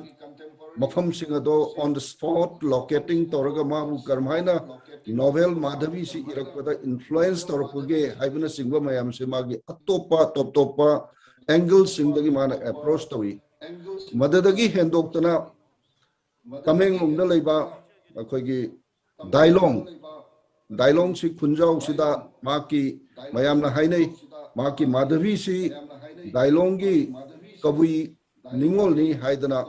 ꯃꯐꯝꯁꯤꯡ ꯑꯗꯣ on the spot locating ꯇꯧꯔꯒ ꯃꯥꯕꯨ ꯀꯔꯝꯍꯥꯏꯅ ꯅꯣꯚꯦꯜ ꯃꯥꯙꯕꯤꯁꯤ ꯏꯔꯛꯄꯗ ꯏꯟꯐ꯭ꯂꯨꯌꯦꯟꯁ ꯇꯧꯔꯛꯄꯒꯦ ꯍꯥꯏꯕꯅꯆꯤꯡꯕ ꯃꯌꯥꯝꯁꯦ ꯃꯥꯒꯤ ꯑꯇꯣꯞꯄ ꯇꯣꯞ ꯇꯣꯞꯄ ꯑꯦꯡꯒꯜꯁꯤꯡꯗꯒꯤ ꯃꯥꯅ ꯑꯦꯄ꯭ꯔꯣꯆ ꯇꯧꯏ꯫ ꯃꯗꯨꯗꯒꯤ ꯍꯦꯟꯗꯣꯛꯇꯅ ꯇꯃꯦꯡꯂꯣꯡꯗ ꯂꯩꯕ ꯑꯩꯈꯣꯏꯒꯤ ꯗꯥꯏꯂꯣꯡ, ꯗꯥꯏꯂꯣꯡꯁꯤ ꯈꯨꯟꯖꯥꯎꯁꯤꯗ ꯃꯍꯥꯛꯀꯤ ꯃꯌꯥꯝꯅ ꯍꯥꯏꯅꯩ, ꯃꯍꯥꯛꯀꯤ ꯃꯥꯙꯕꯤꯁꯤ ꯗꯥꯏꯂꯣꯡꯒꯤ ꯀꯕꯨꯏ ꯅꯤꯡꯉꯣꯜꯅꯤ ꯍꯥꯏꯗꯅ,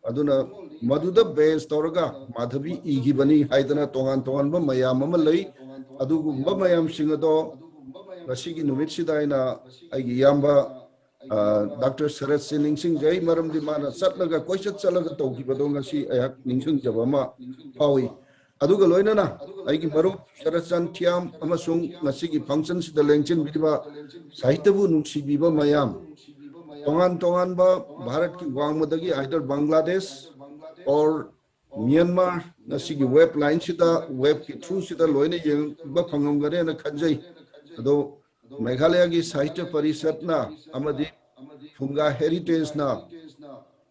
ꯑꯗꯨꯅ ꯃꯗꯨꯗ ꯕꯦꯖ ꯇꯧꯔꯒ ꯃꯥꯙꯕꯤ ꯏꯈꯤꯕꯅꯤ ꯍꯥꯏꯗꯅ ꯇꯣꯉꯥꯟ ꯇꯣꯉꯥꯟꯕ ꯃꯌꯥꯝ ꯑꯃ ꯂꯩ꯫ ꯑꯗꯨꯒꯨꯝꯕ ꯃꯌꯥꯝꯁꯤꯡ ꯑꯗꯣ ꯉꯁꯤꯒꯤ ꯅꯨꯃꯤꯠꯁꯤꯗ ꯑꯩꯅ ꯑꯩꯒꯤ ꯏꯌꯥꯝꯕ ꯗꯥꯛꯇꯔ ꯁꯔꯠꯁꯦ ꯅꯤꯡꯁꯤꯡꯖꯩ, ꯃꯔꯝꯗꯤ ꯃꯥꯅ ꯆꯠꯂꯒ, ꯀꯣꯏꯆꯠ ꯆꯠꯂꯒ ꯇꯧꯈꯤꯕꯗꯣ ꯉꯁꯤ ꯑꯩꯍꯥꯛ ꯅꯤꯡꯁꯤꯡꯖꯕ ꯑꯃ ꯐꯥꯎꯏ꯫ ꯑꯗꯨꯒ ꯂꯣꯏꯅꯅ ꯑꯩꯒꯤ ꯃꯔꯨꯞ ꯁꯔꯠꯆꯟ ꯊꯤꯌꯥꯝ ꯑꯃꯁꯨꯡ ꯉꯁꯤꯒꯤ ꯐꯪꯁꯟꯁꯤꯗ ꯂꯦꯡꯁꯤꯟꯕꯤꯔꯤꯕ ꯁꯥꯍꯤꯇ꯭ꯌꯕꯨ ꯅꯨꯡꯁꯤꯕꯤꯕ ꯃꯌꯥꯝ, ꯇꯣꯉꯥꯟ ꯇꯣꯉꯥꯟꯕ ꯚꯥꯔꯠꯀꯤ ꯋꯥꯡꯃꯗꯒꯤ either ꯕꯪꯒ꯭ꯂꯥꯗꯦꯁ or ꯃ꯭ꯌꯥꯟꯃꯥꯔ, ꯉꯁꯤꯒꯤ ꯋꯦꯕ ꯂꯥꯏꯟꯁꯤꯗ, ꯋꯦꯕꯀꯤ ꯊ꯭ꯔꯨꯁꯤꯗ ꯂꯣꯏꯅ ꯌꯦꯡꯕ ꯐꯪꯉꯝꯒꯅꯦꯅ ꯈꯟꯖꯩ꯫ ꯑꯗꯣ ꯃꯦꯘꯥꯂꯌꯥꯒꯤ ꯁꯥꯍꯤꯇ꯭ꯌ ꯄꯔꯤꯁꯠꯅ ꯑꯃꯗꯤ ꯐꯨꯡꯒꯥ ꯍꯦꯔꯤꯇꯦꯖꯅ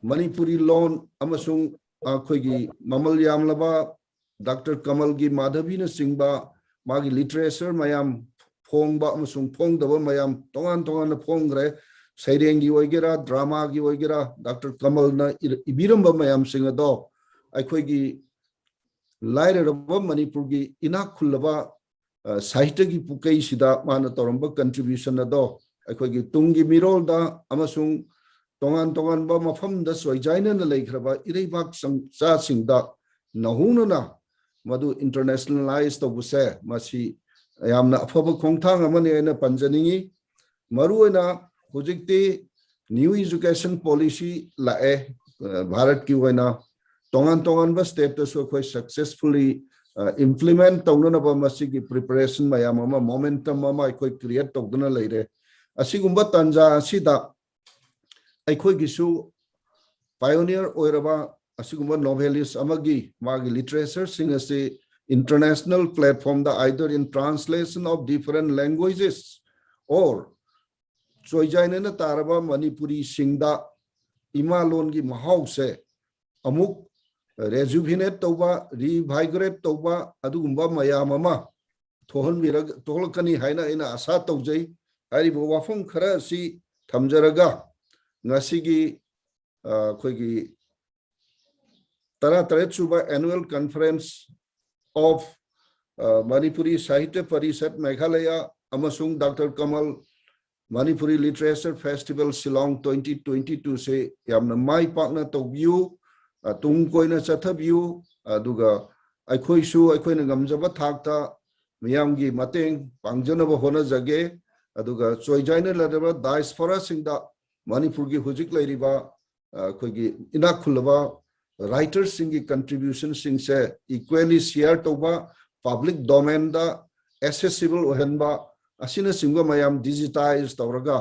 ꯃꯅꯤꯄꯨꯔꯤ ꯂꯣꯟ ꯑꯃꯁꯨꯡ ꯑꯩꯈꯣꯏꯒꯤ ꯃꯃꯜ ꯌꯥꯝꯂꯕ ꯗꯥꯛꯇꯔ ꯀꯃꯜꯒꯤ ꯃꯥꯙꯕꯤꯅꯆꯤꯡꯕ ꯃꯥꯒꯤ ꯂꯤꯇꯔꯦꯆꯔ ꯃꯌꯥꯝ ꯐꯣꯡꯕ ꯑꯃꯁꯨꯡ ꯐꯣꯡꯗꯕ ꯃꯌꯥꯝ ꯇꯣꯉꯥꯟ ꯇꯣꯉꯥꯟꯅ ꯐꯣꯡꯈ꯭ꯔꯦ꯫ ꯁꯩꯔꯦꯡꯒꯤ ꯑꯣꯏꯒꯦꯔꯥ, ꯗ꯭ꯔꯃꯥꯒꯤ ꯑꯣꯏꯒꯦꯔꯥ, ꯗꯥꯛꯇꯔ ꯀꯃꯜꯅ ꯏꯔ-, ꯏꯕꯤꯔꯝꯕ ꯃꯌꯥꯝꯁꯤꯡ ꯑꯗꯣ ꯑꯩꯈꯣꯏꯒꯤ ꯂꯥꯏꯔꯔꯕ ꯃꯅꯤꯄꯨꯔꯒꯤ ꯏꯅꯥꯛ ꯈꯨꯜꯂꯕ, ꯑ, ꯁꯥꯍꯤꯇ꯭ꯌꯒꯤ ꯄꯨꯀꯩꯁꯤꯗ ꯃꯥꯅ ꯇꯧꯔꯝꯕ ꯀꯟꯇ꯭ꯔꯤꯕ꯭ꯌꯨꯁꯟ ꯑꯗꯣ ꯑꯩꯈꯣꯏꯒꯤ ꯇꯨꯡꯒꯤ ꯃꯤꯔꯣꯜꯗ ꯑꯃꯁꯨꯡ ꯇꯣꯉꯥꯟ ꯇꯣꯉꯥꯟꯕ ꯃꯐꯝꯗ ꯆꯣꯏꯖꯥꯏꯅꯅ ꯂꯩꯈ꯭ꯔꯕ ꯏꯔꯩꯕꯥꯛ ꯆꯪ-, ꯆꯥꯁꯤꯡꯗ ꯅꯧꯍꯧꯅꯅ ꯃꯗꯨ ꯏꯟꯇꯔꯅꯦꯁꯅꯦꯂꯥꯏꯖ ꯇꯧꯕꯁꯦ, ꯃꯁꯤ ꯌꯥꯝꯅ ꯑꯐꯕ ꯈꯣꯡꯊꯥꯡ ꯑꯃꯅꯤ ꯍꯥꯏꯅ ꯄꯟꯖꯅꯤꯡꯏ꯫ ꯃꯔꯨꯑꯣꯏꯅ ꯍꯧꯖꯤꯛꯇꯤ ꯅ꯭ꯌꯨ ꯏꯖꯨꯀꯦꯁꯟ ꯄꯣꯂꯤꯁꯤ ꯂꯥꯛꯑꯦ, ꯑ, ꯚꯥꯔꯠꯀꯤ ꯑꯣꯏꯅ ꯇꯣꯉꯥꯟ ꯇꯣꯉꯥꯟꯕ ꯁ꯭ꯇꯦꯠꯇꯁꯨ ꯑꯩꯈꯣꯏ ꯁꯛꯁꯦꯁꯐꯨꯜꯂꯤ, ꯑ, ꯏꯝꯄ꯭ꯂꯤꯃꯦꯟ ꯇꯧꯅꯅꯕ ꯃꯁꯤꯒꯤ ꯄ꯭ꯔꯤꯄꯦꯔꯦꯁꯟ ꯃꯌꯥꯝ ꯑꯃ, ꯃꯣꯃꯦꯟꯇꯝ ꯑꯃ ꯑꯩꯈꯣꯏ ꯀ꯭ꯔꯤꯌꯦꯠ ꯇꯧꯗꯨꯅ ꯂꯩꯔꯦ꯫ ꯑꯁꯤꯒꯨꯝꯕ ꯇꯥꯟꯖꯥ ꯑꯁꯤꯗ ꯑꯩꯈꯣꯏꯒꯤꯁꯨ ꯄꯥꯏꯑꯣꯅꯤꯌꯔ ꯑꯣꯏꯔꯕ ꯑꯁꯤꯒꯨꯝꯕ ꯅꯣꯚꯦꯂꯤꯁ ꯑꯃꯒꯤ ꯃꯥꯒꯤ ꯂꯤꯇꯔꯦꯆꯔꯁꯤꯡ ꯑꯁꯤ international platform the, either in translation of different languages or ꯆꯣꯏꯖꯥꯏꯅꯅ ꯇꯥꯔꯕ ꯃꯅꯤꯄꯨꯔꯤꯁꯤꯡꯗ ꯏꯃꯥ ꯂꯣꯟꯒꯤ ꯃꯍꯥꯎꯁꯦ ꯑꯃꯨꯛ ꯔꯦꯖꯨꯚꯤꯅꯦꯠ ꯇꯧꯕ, ꯔꯤꯚꯥꯏꯒꯣꯔꯦꯠ ꯇꯧꯕ, ꯑꯗꯨꯒꯨꯝꯕ ꯃꯌꯥꯝ ꯑꯃ ꯊꯣꯛꯍꯟꯕꯤꯔꯒ, ꯊꯣꯛꯂꯛꯀꯅꯤ ꯍꯥꯏꯅ ꯑꯩꯅ ꯑꯁꯥ ꯇꯧꯖꯩ꯫ ꯍꯥꯏꯔꯤꯕ ꯋꯥꯐꯝ ꯈꯔ ꯑꯁꯤ ꯊꯝꯖꯔꯒ ꯉꯁꯤꯒꯤ, ꯑ, ꯑꯩꯈꯣꯏꯒꯤ ꯇꯔꯥꯇꯔꯦꯠ ꯁꯨꯕ Annual Conference of, ꯑ, ꯃꯅꯤꯄꯨꯔꯤ ꯁꯥꯍꯤꯇ꯭ꯌ ꯄꯔꯤꯁꯠ ꯃꯦꯘꯥꯂꯌꯥ ꯑꯃꯁꯨꯡ doctor Kamal Manipuri literature festival Shillong twenty twenty two ꯁꯦ ꯌꯥꯝꯅ ꯃꯥꯏ ꯄꯥꯛꯅ ꯇꯧꯕꯤꯌꯨ, ꯑ, ꯇꯨꯡ ꯀꯣꯏꯅ ꯆꯠꯊꯕꯤꯌꯨ, ꯑꯗꯨꯒ ꯑꯩꯈꯣꯏꯁꯨ ꯑꯩꯈꯣꯏꯅ ꯉꯝꯖꯕ ꯊꯥꯛꯇ ꯃꯤꯌꯥꯝꯒꯤ ꯃꯇꯦꯡ ꯄꯥꯡꯖꯅꯕ ꯍꯣꯠꯅꯖꯒꯦ꯫ ꯑꯗꯨꯒ ꯆꯣꯏꯖꯥꯏꯅ ꯂꯩꯔꯕ ꯗꯥꯏꯁꯐꯣꯔꯥꯁꯤꯡꯗ ꯃꯅꯤꯄꯨꯔꯒꯤ ꯍꯧꯖꯤꯛ ꯂꯩꯔꯤꯕ, ꯑ, ꯑꯩꯈꯣꯏꯒꯤ ꯏꯅꯥꯛ ꯈꯨꯜꯂꯕ ꯔꯥꯏꯇꯔꯁꯤꯡꯒꯤ ꯀꯟꯇ꯭ꯔꯤꯕ꯭ꯌꯨꯁꯟꯁꯤꯡꯁꯦ ꯏꯀ꯭ꯋꯦꯂꯤ ꯁꯤꯌꯔ ꯇꯧꯕ, ꯄꯕ꯭ꯂꯤꯛ ꯗꯣꯃꯦꯟꯗ ꯑꯦꯁꯦꯁꯤꯕꯜ ꯑꯣꯏꯍꯟꯕ, ꯑꯁꯤꯅꯆꯤꯡꯕ ꯃꯌꯥꯝ ꯗꯤꯖꯤꯇꯥꯏꯖ ꯇꯧꯔꯒ,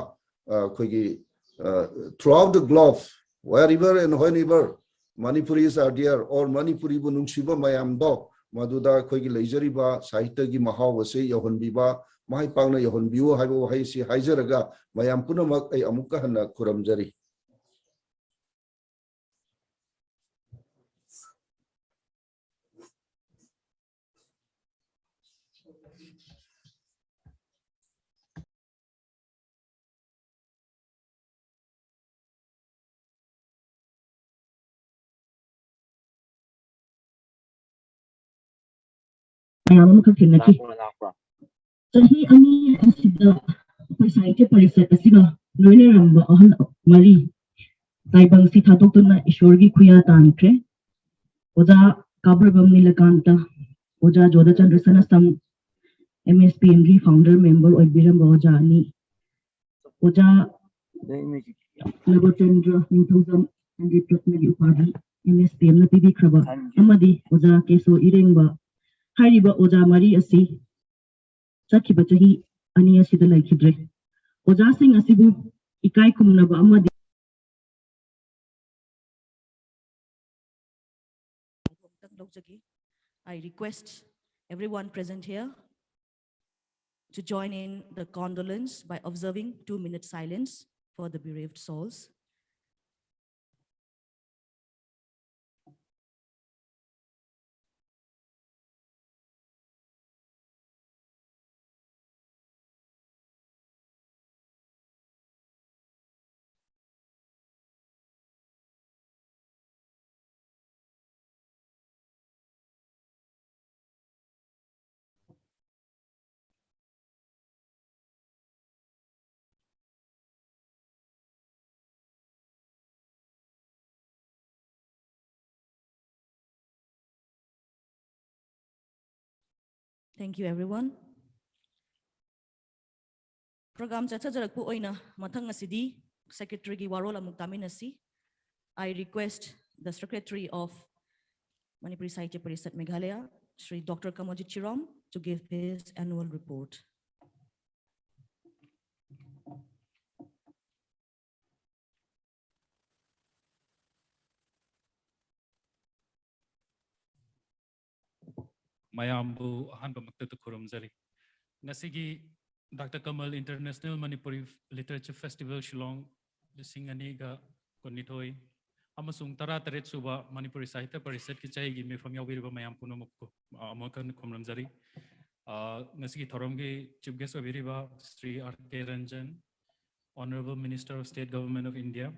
ꯑ, ꯑꯩꯈꯣꯏꯒꯤ, ꯑ, throughout the globe, wherever and whenever Manipuris are there or ꯃꯅꯤꯄꯨꯔꯤꯕꯨ ꯅꯨꯡꯁꯤꯕ ꯃꯌꯥꯝꯗꯣ ꯃꯗꯨꯗ ꯑꯩꯈꯣꯏꯒꯤ ꯂꯩꯖꯔꯤꯕ ꯁꯥꯍꯤꯇ꯭ꯌꯒꯤ ꯃꯍꯥꯎ ꯑꯁꯤ ꯌꯧꯍꯟꯕꯤꯕ, ꯃꯥꯏ ꯄꯥꯛꯅ ꯌꯧꯍꯟꯕꯤꯌꯨ ꯍꯥꯏꯕ ꯋꯥꯍꯩꯁꯤ ꯍꯥꯏꯖꯔꯒ, ꯃꯌꯥꯝ ꯄꯨꯝꯅꯃꯛ ꯑꯩ ꯑꯃꯨꯛꯀ ꯍꯟꯅ ꯈꯨꯔꯨꯝꯖꯔꯤ꯫ ꯃꯌꯥꯝ ꯑꯃꯈꯛ ꯊꯦꯡꯅꯈꯤ꯫ ꯂꯥꯛꯄ꯭ꯔꯥ, ꯂꯥꯛꯄ꯭ꯔꯥ? ꯆꯍꯤ ꯑꯅꯤ ꯑꯁꯤꯗ ꯑꯩꯈꯣꯏ ꯁꯥꯍꯤꯇ꯭ꯌ ꯄꯔꯤꯁꯠ ꯑꯁꯤꯒ ꯂꯣꯏꯅꯔꯝꯕ ꯑꯍꯜ ꯃꯔꯤ ꯇꯥꯏꯕꯪꯁꯤ ꯊꯥꯗꯣꯛꯇꯨꯅ ꯏꯁꯣꯔꯒꯤ ꯈꯨꯌꯥ ꯇꯥꯟꯈ꯭ꯔꯦ꯫ ꯑꯣꯖꯥ ꯀꯥꯕ꯭ꯔꯕꯝ ꯅꯤꯂꯀꯥꯟꯇ, ꯑꯣꯖꯥ ꯖꯣꯙꯆꯟꯗ꯭ꯔ ꯁꯅꯥꯁꯝ, ꯑꯦꯝ ꯑꯦꯁ ꯄꯤ ꯑꯦꯝꯒꯤ ꯐꯥꯎꯟꯗꯔ ꯃꯦꯝꯕꯔ ꯑꯣꯏꯕꯤꯔꯝꯕ ꯑꯣꯖꯥ ꯑꯅꯤ, ꯑꯣꯖꯥ ꯅꯕꯆꯟꯗ꯭ꯔ ꯅꯤꯡꯊꯧꯖꯝ ꯁꯪꯒꯤꯠ ꯔꯠꯅꯒꯤ ꯎꯄꯥꯙꯤ ꯑꯦꯝ ꯑꯦꯁ ꯄꯤ ꯑꯦꯝꯅ ꯄꯤꯕꯤꯈ꯭ꯔꯕ, ꯑꯃꯗꯤ ꯑꯣꯖꯥ ꯀꯦꯁꯣ ꯏꯔꯦꯡꯕ ꯍꯥꯏꯔꯤꯕ ꯑꯣꯖꯥ ꯃꯔꯤ ꯑꯁꯤ ꯆꯠꯈꯤꯕ ꯆꯍꯤ ꯑꯅꯤ ꯑꯁꯤꯗ ꯂꯩꯈꯤꯗ꯭ꯔꯦ꯫ ꯑꯣꯖꯥꯁꯤꯡ ꯑꯁꯤꯕꯨ ꯏꯀꯥꯏ ꯈꯨꯝꯅꯕ ꯑꯃꯗꯤ ꯑꯃꯨꯛꯇꯪ ꯂꯧꯖꯒꯦ꯫ I request everyone present here to join in the condolence by observing two minutes silence for the bereaved souls. Thank you, everyone. Program ꯆꯠꯊꯖꯔꯛꯄ ꯑꯣꯏꯅ ꯃꯊꯪ ꯑꯁꯤꯗꯤ Secretary ꯒꯤ ꯋꯥꯔꯣꯜ ꯑꯃꯨꯛ ꯇꯥꯃꯤꯟꯅꯁꯤ꯫ I request the Secretary of Manipuri Sahitya Parishad Meghalaya, Shri Doctor Kamaljeet Shirom, to give his annual report. ꯃꯌꯥꯝꯕꯨ ꯑꯍꯥꯟꯕ ꯃꯛꯇꯗ ꯈꯨꯔꯨꯝꯖꯔꯤ꯫ ꯉꯁꯤꯒꯤ doctor ꯀꯃꯜ International Manipuri Literature Festival Shillong ꯂꯤꯁꯤꯡ ꯑꯅꯤꯒ ꯀꯨꯟꯅꯤꯊꯣꯏ ꯑꯃꯁꯨꯡ ꯇꯔꯥꯇꯔꯦꯠ ꯁꯨꯕ ꯃꯅꯤꯄꯨꯔꯤ ꯁꯥꯍꯤꯇ꯭ꯌ ꯄꯔꯤꯁꯠꯀꯤ ꯆꯍꯤꯒꯤ ꯃꯤꯐꯝ ꯌꯥꯎꯕꯤꯔꯤꯕ ꯃꯌꯥꯝ ꯄꯨꯝꯅꯃꯛꯄꯨ, ꯑ, ꯑꯃꯨꯛ ꯍꯟꯅ ꯈꯨꯔꯨꯝꯖꯔꯤ꯫ ꯑ, ꯉꯁꯤꯒꯤ ꯊꯧꯔꯝꯒꯤ Chief Guest ꯑꯣꯏꯕꯤꯔꯤꯕ Shri R K Ranjan, Honorable Minister of State Government of India,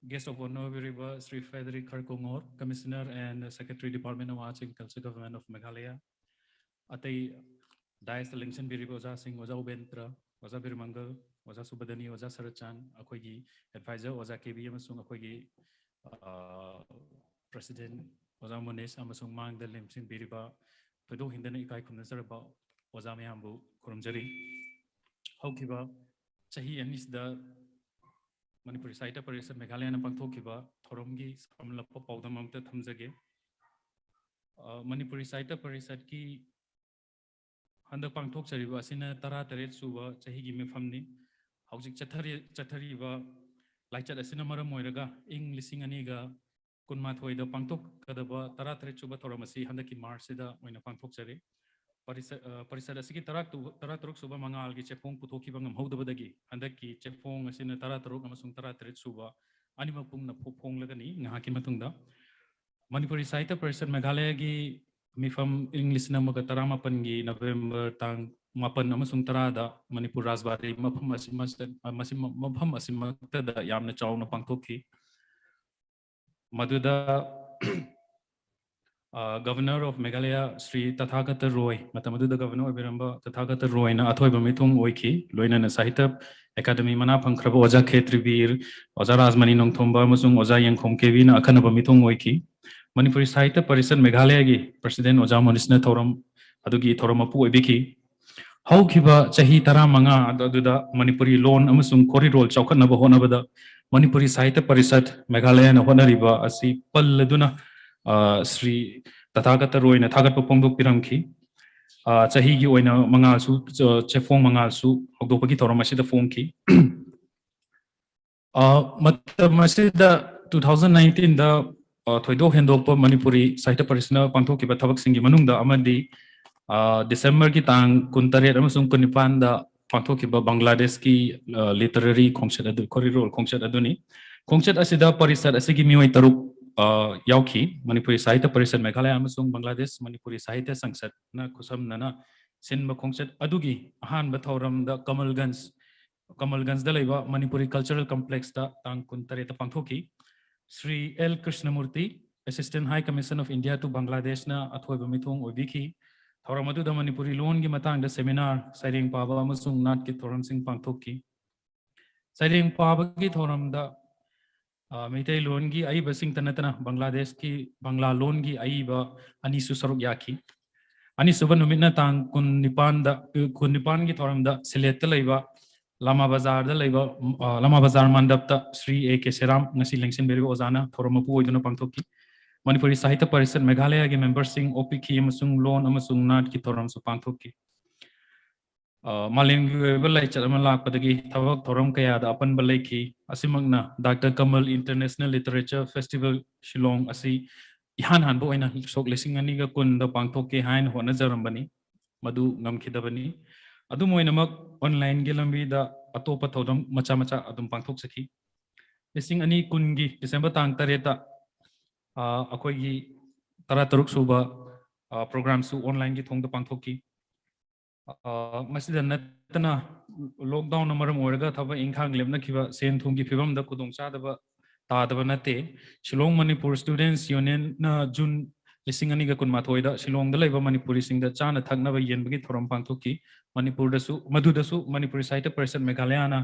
Guest of Honour ꯑꯣꯏꯕꯤꯔꯤꯕ Shri Frederick Kharkongor, Commissioner and Secretary Department of Arts and Culture, Government of Meghalaya, ꯑꯇꯩ dais ꯇ ꯂꯦꯡꯁꯤꯟꯕꯤꯔꯤꯕ ꯑꯣꯖꯥꯁꯤꯡ, ꯑꯣꯖꯥ ꯎꯕꯦꯟꯗ꯭ꯔ, ꯑꯣꯖꯥ ꯕꯤꯔꯃꯪꯒꯜ, ꯑꯣꯖꯥ ꯁꯨꯕꯗꯅꯤ, ꯑꯣꯖꯥ ꯁꯔꯠꯆꯥꯟ, ꯑꯩꯈꯣꯏꯒꯤ advisor ꯑꯣꯖꯥ ꯀꯦ ꯕꯤ ꯑꯃꯁꯨꯡ ꯑꯩꯈꯣꯏꯒꯤ, ꯑ, President ꯑꯣꯖꯥ ꯃꯣꯅꯤꯁ ꯑꯃꯁꯨꯡ ꯃꯥꯡꯗ ꯂꯦꯡꯁꯤꯟꯕꯤꯔꯤꯕ ꯊꯣꯏꯗꯣꯛ ꯍꯦꯟꯗꯅ ꯏꯀꯥꯏ ꯈꯨꯝꯅꯖꯔꯕ ꯑꯣꯖꯥ ꯃꯌꯥꯝꯕꯨ ꯈꯨꯔꯨꯝꯖꯔꯤ꯫ ꯍꯧꯈꯤꯕ ꯆꯍꯤ ꯑꯅꯤꯁꯤꯗ ꯃꯅꯤꯄꯨꯔꯤ ꯁꯥꯍꯤꯇ꯭ꯌ ꯄꯔꯤꯁꯠ ꯃꯦꯘꯥꯂꯌꯥꯅ ꯄꯥꯡꯊꯣꯛꯈꯤꯕ ꯊꯧꯔꯝꯒꯤ ꯁꯝꯂꯞꯄ ꯄꯥꯎꯗꯝ ꯑꯃꯇ ꯊꯝꯖꯒꯦ꯫ ꯑ, ꯃꯅꯤꯄꯨꯔꯤ ꯁꯥꯍꯤꯇ꯭ꯌ ꯄꯔꯤꯁꯠꯀꯤ ꯍꯟꯗꯛ ꯄꯥꯡꯊꯣꯛꯆꯔꯤꯕ ꯑꯁꯤꯅ ꯇꯔꯥꯇꯔꯦꯠ ꯁꯨꯕ ꯆꯍꯤꯒꯤ ꯃꯤꯐꯝꯅꯤ꯫ ꯍꯧꯖꯤꯛ ꯆꯠꯊꯔꯤ-, ꯆꯠꯊꯔꯤꯕ ꯂꯥꯏꯆꯠ ꯑꯁꯤꯅ ꯃꯔꯝ ꯑꯣꯏꯔꯒ ꯏꯪ ꯂꯤꯁꯤꯡ ꯑꯅꯤꯒ ꯀꯨꯟꯃꯥꯊꯣꯏꯗ ꯄꯥꯡꯊꯣꯛꯀꯗꯕ ꯇꯔꯥꯇꯔꯦꯠ ꯁꯨꯕ ꯊꯧꯔꯝ ꯑꯁꯤ ꯍꯟꯗꯛꯀꯤ ꯃꯥꯔꯆꯁꯤꯗ ꯑꯣꯏꯅ ꯄꯥꯡꯊꯣꯛꯆꯔꯤ꯫ ꯄꯔꯤꯁ-, ꯑ, ꯄꯔꯤꯁꯠ ꯑꯁꯤꯒꯤ ꯇꯔꯥ-, ꯇꯔꯥꯇꯔꯨꯛ ꯁꯨꯕ ꯃꯉꯥꯜꯒꯤ ꯆꯦꯐꯣꯡ ꯄꯨꯊꯣꯛꯈꯤꯕ ꯉꯝꯍꯧꯗꯕꯗꯒꯤ ꯍꯟꯗꯛꯀꯤ ꯆꯦꯐꯣꯡ ꯑꯁꯤꯅ ꯇꯔꯥꯇꯔꯨꯛ ꯑꯃꯁꯨꯡ ꯇꯔꯥꯇꯔꯦꯠ ꯁꯨꯕ ꯑꯅꯤꯃꯛ ꯄꯨꯟꯅ ꯐꯣ-, ꯐꯣꯡꯂꯒꯅꯤ ꯉꯥꯏꯍꯥꯛꯀꯤ ꯃꯇꯨꯡꯗ꯫ ꯃꯅꯤꯄꯨꯔꯤ ꯁꯥꯍꯤꯇ꯭ꯌ ꯄꯔꯤꯁꯠ ꯃꯦꯘꯥꯂꯌꯒꯤ ꯃꯤꯐꯝ ꯏꯪ ꯂꯤꯁꯤꯡ ꯑꯃꯒ ꯇꯔꯥꯃꯥꯄꯟꯒꯤ ꯅꯕꯦꯝꯕꯔ ꯇꯥꯡ ꯃꯥꯄꯟ ꯑꯃꯁꯨꯡ ꯇꯔꯥꯗ ꯃꯅꯤꯄꯨꯔ ꯔꯥꯖꯕꯥꯔꯤ ꯃꯐꯝ ꯑꯁꯤ-, ꯃꯁꯤ-, ꯃꯐꯝ ꯑꯁꯤꯃꯛꯇꯗ ꯌꯥꯝꯅ ꯆꯥꯎꯅ ꯄꯥꯡꯊꯣꯛꯈꯤ꯫ ꯃꯗꯨꯗ, ꯑ, Governor of Meghalaya ꯁ꯭ꯔꯤ ꯇꯊꯥꯒꯇ ꯔꯣꯏ, ꯃꯇꯝ ꯑꯗꯨꯗ Governor ꯑꯣꯏꯕꯤꯔꯝꯕ ꯇꯊꯥꯒꯇ ꯔꯣꯏꯅ ꯑꯊꯣꯏꯕ ꯃꯤꯊꯨꯡ ꯑꯣꯏꯈꯤ꯫ ꯂꯣꯏꯅꯅ ꯁꯥꯍꯤꯇ꯭ꯌ ꯑꯦꯀꯥꯗꯃꯤ ꯃꯅꯥ ꯐꯪꯈ꯭ꯔꯕ ꯑꯣꯖꯥ ꯈꯦꯇ꯭ꯔꯤꯕꯤꯔ, ꯑꯣꯖꯥ ꯔꯥꯖꯃꯅꯤ ꯅꯣꯡꯊꯣꯝꯕ ꯑꯃꯁꯨꯡ ꯑꯣꯖꯥ ꯌꯦꯡꯈꯣꯝ ꯀꯦꯕꯤꯅ ꯑꯈꯟꯅꯕ ꯃꯤꯊꯨꯡ ꯑꯣꯏꯈꯤ꯫ ꯃꯅꯤꯄꯨꯔꯤ ꯁꯥꯍꯤꯇ꯭ꯌ ꯄꯔꯤꯁꯠ ꯃꯦꯘꯥꯂꯌꯒꯤ President ꯑꯣꯖꯥ ꯃꯣꯅꯤꯁꯅ ꯊꯧꯔꯝ ꯑꯗꯨꯒꯤ ꯊꯧꯔꯝ ꯃꯄꯨ ꯑꯣꯏꯕꯤꯈꯤ꯫ ꯍꯧꯈꯤꯕ ꯆꯍꯤ ꯇꯔꯥꯃꯉꯥ ꯑꯗꯨ-, ꯑꯗꯨꯗ ꯃꯅꯤꯄꯨꯔꯤ ꯂꯣꯟ ꯑꯃꯁꯨꯡ ꯈꯣꯔꯤꯔꯣꯜ ꯆꯥꯎꯈꯠꯅꯕ ꯍꯣꯠꯅꯕꯗ ꯃꯅꯤꯄꯨꯔꯤ ꯁꯥꯍꯤꯇ꯭ꯌ ꯄꯔꯤꯁꯠ ꯃꯦꯘꯥꯂꯌꯅ ꯍꯣꯠꯅꯔꯤꯕ ꯑꯁꯤ ꯄꯜꯂꯗꯨꯅ, ꯑ, ꯁ꯭ꯔꯤ ꯇꯊꯥꯒꯇ ꯔꯣꯏꯅ ꯊꯥꯒꯠꯄ ꯐꯣꯡꯗꯣꯛꯄꯤꯔꯝꯈꯤ꯫ ꯑ, ꯆꯍꯤꯒꯤ ꯑꯣꯏꯅ ꯃꯉꯥꯜꯁꯨ, ꯑ, ꯆꯦꯐꯣꯡ ꯃꯉꯥꯜꯁꯨ ꯍꯧꯗꯣꯛꯄꯒꯤ ꯊꯧꯔꯝ ꯑꯁꯤꯗ ꯐꯣꯡꯈꯤ꯫ ꯑ, ꯃꯇꯝ ꯑꯁꯤꯗ two thousand nineteenꯗ, ꯑ, ꯊꯣꯏꯗꯣꯛ ꯍꯦꯟꯗꯣꯛꯄ ꯃꯅꯤꯄꯨꯔꯤ ꯁꯥꯍꯤꯇ꯭ꯌ ꯄꯔꯤꯁꯠꯅ ꯄꯥꯡꯊꯣꯛꯈꯤꯕ ꯊꯕꯛꯁꯤꯡꯒꯤ ꯃꯅꯨꯡꯗ ꯑꯃꯗꯤ, ꯑ, ꯗꯤꯁꯦꯝꯕꯔꯒꯤ ꯇꯥꯡ ꯀꯨꯟꯇꯔꯦꯠ ꯑꯃꯁꯨꯡ ꯀꯨꯟꯅꯤꯄꯥꯟꯗ ꯄꯥꯡꯊꯣꯛꯈꯤꯕ ꯕꯪꯒ꯭ꯂꯥꯗꯦꯁꯀꯤ, ꯑ, literary ꯈꯣꯡꯆꯠ ꯑꯗꯨ, ꯈꯣꯔꯤꯔꯣꯜ ꯈꯣꯡꯆꯠ ꯑꯗꯨꯅꯤ꯫ ꯈꯣꯡꯆꯠ ꯑꯁꯤꯗ ꯄꯔꯤꯁꯠ ꯑꯁꯤꯒꯤ ꯃꯤꯑꯣꯏ ꯇꯔꯨꯛ, ꯑ, ꯌꯥꯎꯈꯤ꯫ ꯃꯅꯤꯄꯨꯔꯤ ꯁꯥꯍꯤꯇ꯭ꯌ ꯄꯔꯤꯁꯠ ꯃꯦꯘꯥꯂꯌꯥ ꯑꯃꯁꯨꯡ ꯕꯪꯒ꯭ꯂꯥꯗꯦꯁ ꯃꯅꯤꯄꯨꯔꯤ ꯁꯥꯍꯤꯇ꯭ꯌ ꯁꯪꯁꯠꯅ ꯈꯨꯠꯁꯝꯅꯅ ꯁꯤꯟꯕ ꯈꯣꯡꯆꯠ ꯑꯗꯨꯒꯤ ꯑꯍꯥꯟꯕ ꯊꯧꯔꯝꯗ ꯀꯃꯜꯒꯟꯖ, ꯀꯃꯜꯒꯟꯖꯗ ꯂꯩꯕ ꯃꯅꯤꯄꯨꯔꯤ ꯀꯜꯆꯔꯦꯜ ꯀꯝꯄ꯭ꯂꯦꯛꯁꯇ ꯇꯥꯡ ꯀꯨꯟꯇꯔꯦꯠꯇ ꯄꯥꯡꯊꯣꯛꯈꯤ꯫ Shri L Krishnamurthy, Assistant High Commissioner of India to Bangladesh ꯅ ꯑꯊꯣꯏꯕ ꯃꯤꯊꯨꯡ ꯑꯣꯏꯕꯤꯈꯤ꯫ ꯊꯧꯔꯝ ꯑꯗꯨꯗ ꯃꯅꯤꯄꯨꯔꯤ ꯂꯣꯟꯒꯤ ꯃꯇꯥꯡꯗ ꯁꯦꯃꯤꯅꯥꯔ, ꯁꯩꯔꯦꯡ ꯄꯥꯕ ꯑꯃꯁꯨꯡ ꯅꯥꯠꯀꯤ ꯊꯧꯔꯝꯁꯤꯡ ꯄꯥꯡꯊꯣꯛꯈꯤ꯫ ꯁꯩꯔꯦꯡ ꯄꯥꯕꯒꯤ ꯊꯧꯔꯝꯗ, ꯑ, ꯃꯩꯇꯩꯂꯣꯟꯒꯤ ꯑꯏꯕꯁꯤꯡꯇ ꯅꯠꯇꯅ ꯕꯪꯒ꯭ꯂꯥꯗꯦꯁꯀꯤ ꯕꯪꯒ꯭ꯂꯥ ꯂꯣꯟꯒꯤ ꯑꯏꯕ ꯑꯅꯤꯁꯨ ꯁꯔꯨꯛ ꯌꯥꯈꯤ꯫ ꯑꯅꯤꯁꯨꯕ ꯅꯨꯃꯤꯠꯅ ꯇꯥꯡ ꯀꯨꯟꯅꯤꯄꯥꯟꯗ, ꯀꯨꯟꯅꯤꯄꯥꯟꯒꯤ ꯊꯧꯔꯝꯗ ꯁꯤꯂꯦꯠꯇ ꯂꯩꯕ ꯂꯥꯃꯥ ꯕꯖꯥꯔꯗ ꯂꯩꯕ, ꯑ, ꯂꯥꯃꯥ ꯕꯖꯥꯔ ꯃꯟꯗꯞꯇ ꯁ꯭ꯔꯤ ꯑꯦ ꯀꯦ ꯁꯦꯔꯥꯝ, ꯉꯁꯤ ꯂꯦꯡꯁꯤꯟꯕꯤꯔꯤꯕ ꯑꯣꯖꯥꯅ ꯊꯧꯔꯝ ꯃꯄꯨ ꯑꯣꯏꯗꯨꯅ ꯄꯥꯡꯊꯣꯛꯈꯤ꯫ ꯃꯅꯤꯄꯨꯔꯤ ꯁꯥꯍꯤꯇ꯭ꯌ ꯄꯔꯤꯁꯠ ꯃꯦꯘꯥꯂꯌꯥꯒꯤ ꯃꯦꯝꯕꯔꯁꯤꯡ ꯑꯣꯛꯄꯤꯈꯤ ꯑꯃꯁꯨꯡ ꯂꯣꯟ ꯑꯃꯁꯨꯡ ꯅꯥꯠꯀꯤ ꯊꯧꯔꯝꯁꯨ ꯄꯥꯡꯊꯣꯛꯈꯤ꯫ ꯑ, ꯃꯥꯂꯦꯝꯒꯤ ꯑꯣꯏꯕ ꯂꯥꯏꯆꯠ ꯑꯃ ꯂꯥꯛꯄꯗꯒꯤ ꯊꯕꯛ ꯊꯧꯔꯝ ꯀꯌꯥꯗ ꯑꯄꯟꯕ ꯂꯩꯈꯤ꯫ ꯑꯁꯤꯃꯛꯅ ꯗꯥꯛꯇꯔ ꯀꯃꯜ International Literature Festival ꯁꯤꯂꯣꯡ ꯑꯁꯤ ꯏꯍꯥꯟ ꯍꯥꯟꯕ ꯑꯣꯏꯅ ꯁꯣꯛ ꯂꯤꯁꯤꯡ ꯑꯅꯤꯒ ꯀꯨꯟꯗ ꯄꯥꯡꯊꯣꯛꯀꯦ ꯍꯥꯏꯅ ꯍꯣꯠꯅꯖꯔꯝꯕꯅꯤ꯫ ꯃꯗꯨ ꯉꯝꯈꯤꯗꯕꯅꯤ꯫ ꯑꯗꯨꯝ ꯑꯣꯏꯅꯃꯛ, online ꯒꯤ ꯂꯝꯕꯤꯗ ꯑꯇꯣꯞꯄ ꯊꯧꯔꯝ ꯃꯆꯥ ꯃꯆꯥ ꯑꯗꯨꯝ ꯄꯥꯡꯊꯣꯛꯆꯈꯤ꯫ ꯂꯤꯁꯤꯡ ꯑꯅꯤ ꯀꯨꯟꯒꯤ ꯗꯤꯁꯦꯝꯕꯔ ꯇꯥꯡ ꯇꯔꯦꯠꯇ, ꯑ, ꯑꯩꯈꯣꯏꯒꯤ ꯇꯔꯥꯇꯔꯨꯛ ꯁꯨꯕ, ꯑ, program ꯁꯨ online ꯒꯤ ꯊꯣꯡꯗ ꯄꯥꯡꯊꯣꯛꯈꯤ꯫ ꯑ, ꯃꯁꯤꯗ ꯅꯠꯇꯅ, lockdown ꯅ ꯃꯔꯝ ꯑꯣꯏꯔꯒ ꯊꯕꯛ ꯏꯪꯈꯥꯡ ꯂꯦꯞꯅꯈꯤꯕ, ꯁꯦꯟ ꯊꯨꯝꯒꯤ ꯐꯤꯕꯝꯗ ꯈꯨꯗꯣꯡꯆꯥꯗꯕ ꯇꯥꯗꯕ ꯅꯠꯇꯦ꯫ ꯁꯤꯂꯣꯡ ꯃꯅꯤꯄꯨꯔ Students Union ꯅ ꯖꯨꯟ ꯂꯤꯁꯤꯡ ꯑꯅꯤꯒ ꯀꯨꯟꯃꯥꯊꯣꯏꯗ ꯁꯤꯂꯣꯡꯗ ꯂꯩꯕ ꯃꯅꯤꯄꯨꯔꯤꯁꯤꯡꯗ ꯆꯥꯅ ꯊꯛꯅꯕ ꯌꯦꯟꯕꯒꯤ ꯊꯧꯔꯝ ꯄꯥꯡꯊꯣꯛꯈꯤ꯫ ꯃꯅꯤꯄꯨꯔꯗꯁꯨ, ꯃꯗꯨꯗꯁꯨ ꯃꯅꯤꯄꯨꯔꯤ ꯁꯥꯍꯤꯇ꯭ꯌ ꯄꯔꯤꯁꯠ ꯃꯦꯘꯥꯂꯌꯥꯅ,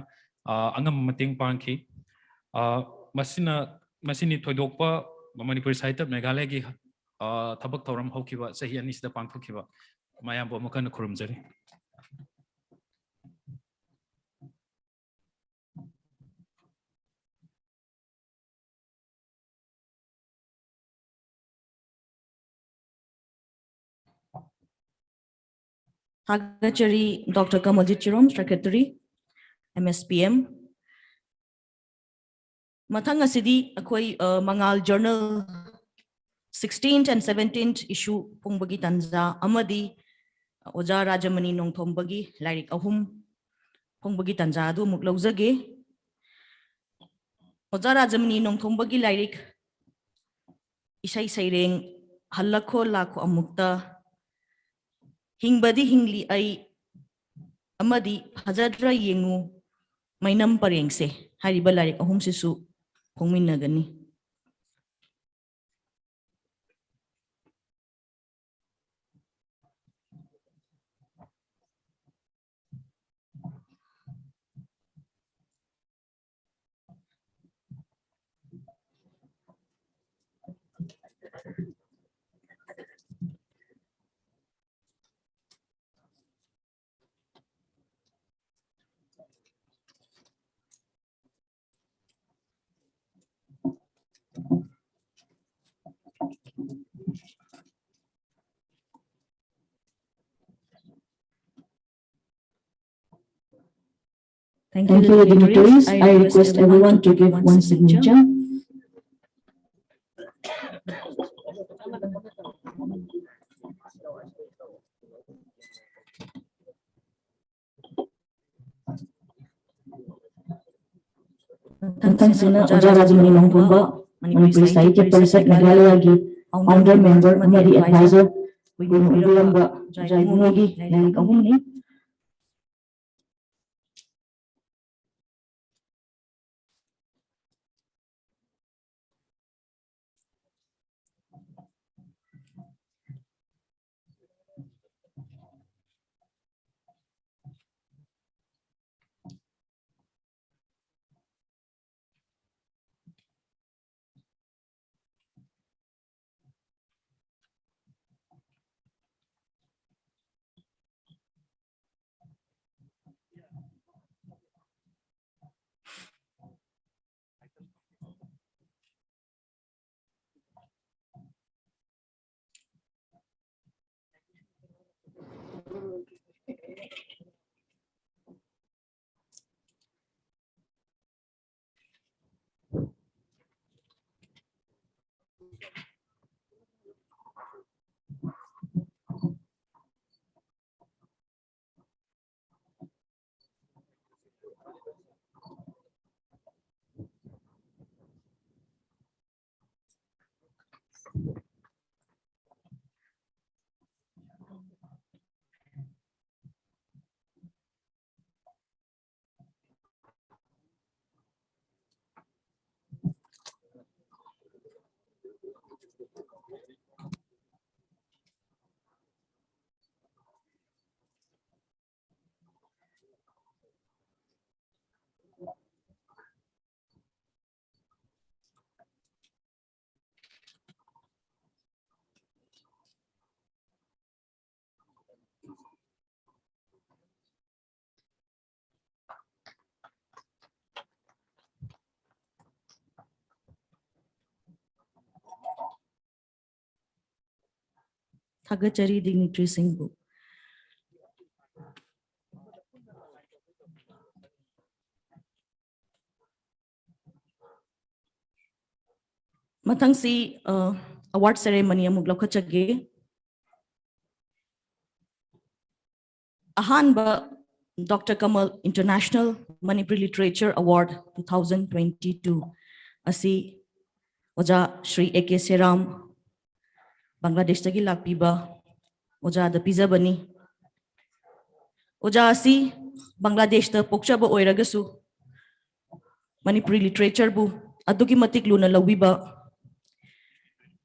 ꯑ, ꯑꯉꯝꯕ ꯃꯇꯦꯡ ꯄꯥꯡꯈꯤ꯫ ꯑ, ꯃꯁꯤꯅ, ꯃꯁꯤꯅꯤ ꯊꯣꯏꯗꯣꯛꯄ ꯃꯅꯤꯄꯨꯔꯤ ꯁꯥꯍꯤꯇ꯭ꯌ ꯃꯦꯘꯥꯂꯌꯥꯒꯤ, ꯑ, ꯊꯕꯛ ꯊꯧꯔꯝ ꯍꯧꯈꯤꯕ ꯆꯍꯤ ꯑꯅꯤꯁꯤꯗ ꯄꯥꯡꯊꯣꯛꯈꯤꯕ꯫ ꯃꯌꯥꯝꯕꯨ ꯑꯃꯨꯛ ꯍꯟꯅ ꯈꯨꯔꯨꯝꯖꯔꯤ꯫ ꯊꯥꯒꯠꯆꯔꯤ, doctor ꯀꯃꯜꯖꯤꯠ ꯆꯤꯔꯣꯝ, Secretary, M S P M꯫ ꯃꯊꯪ ꯑꯁꯤꯗꯤ ꯑꯩꯈꯣꯏ, ꯑ, ꯃꯉꯥꯜ Journal sixteenth and seventeenth issue ꯐꯣꯡꯕꯒꯤ ꯇꯥꯟꯖꯥ ꯑꯃꯗꯤ ꯑꯣꯖꯥ ꯔꯥꯖꯃꯅꯤ ꯅꯣꯡꯊꯣꯝꯕꯒꯤ ꯂꯥꯏꯔꯤꯛ ꯑꯍꯨꯝ ꯐꯣꯡꯕꯒꯤ ꯇꯥꯟꯖꯥ ꯑꯗꯨ ꯑꯃꯨꯛ ꯂꯧꯖꯒꯦ꯫ ꯑꯣꯖꯥ ꯔꯥꯖꯃꯅꯤ ꯅꯣꯡꯊꯣꯝꯕꯒꯤ ꯂꯥꯏꯔꯤꯛ ꯏꯁꯩ ꯁꯩꯔꯦꯡ ꯍꯜꯂꯛꯈꯣ ꯂꯥꯛꯈꯣ ꯑꯃꯨꯛꯇ, ꯍꯤꯡꯕꯗꯤ ꯍꯤꯡꯂꯤ ꯑꯩ, ꯑꯃꯗꯤ ꯐꯖꯗ꯭ꯔꯥ ꯌꯦꯡꯉꯨ ꯃꯩꯅꯝ ꯄꯔꯦꯡꯁꯦ ꯍꯥꯏꯔꯤꯕ ꯂꯥꯏꯔꯤꯛ ꯑꯍꯨꯝꯁꯤꯁꯨ ꯐꯣꯡꯃꯤꯟꯅꯒꯅꯤ꯫ Thank you, dignitaries. I request everyone to give one signature. ꯃꯊꯪꯁꯤꯅ ꯑꯣꯖꯥ ꯔꯥꯖꯃꯅꯤ ꯅꯣꯡꯊꯣꯝꯕ, ꯃꯅꯤꯄꯨꯔꯤ ꯁꯥꯍꯤꯇ꯭ꯌ ꯄꯔꯤꯁꯠ ꯃꯦꯘꯥꯂꯌꯥꯒꯤ founder member ꯑꯃꯗꯤ advisor ꯑꯣꯏꯅ ꯑꯣꯏꯕꯤꯔꯝꯕ ꯑꯣꯖꯥ ꯏꯕꯨꯡꯉꯣꯒꯤ ꯂꯥꯏꯔꯤꯛ ꯑꯍꯨꯝꯅꯤ꯫ ꯊꯥꯒꯠꯆꯔꯤ ꯗꯤꯒꯅꯤꯇ꯭ꯔꯤꯁꯤꯡꯕꯨ꯫ ꯃꯊꯪꯁꯤ ꯑꯦꯋꯥꯔꯗ ꯁꯦꯔꯦꯃꯅꯤ ꯑꯃꯨꯛ ꯂꯧꯈꯠꯆꯒꯦ꯫ ꯑꯍꯥꯟꯕ Doctor Kamal International Manipuri Literature Award two thousand twenty two ꯑꯁꯤ ꯑꯣꯖꯥ ꯁ꯭ꯔꯤ ꯑꯦ ꯀꯦ ꯁꯦꯔꯥꯝ, ꯕꯪꯒ꯭ꯂꯥꯗꯦꯁꯇꯒꯤ ꯂꯥꯛꯄꯤꯕ ꯑꯣꯖꯥꯗ ꯄꯤꯖꯕꯅꯤ꯫ ꯑꯣꯖꯥ ꯑꯁꯤ ꯕꯪꯒ꯭ꯂꯥꯗꯦꯁꯇ ꯄꯣꯛꯆꯕ ꯑꯣꯏꯔꯒꯁꯨ ꯃꯅꯤꯄꯨꯔꯤ ꯂꯤꯇꯔꯦꯆꯔꯕꯨ ꯑꯗꯨꯛꯀꯤ ꯃꯇꯤꯛ ꯂꯨꯅ ꯂꯧꯕꯤꯕ,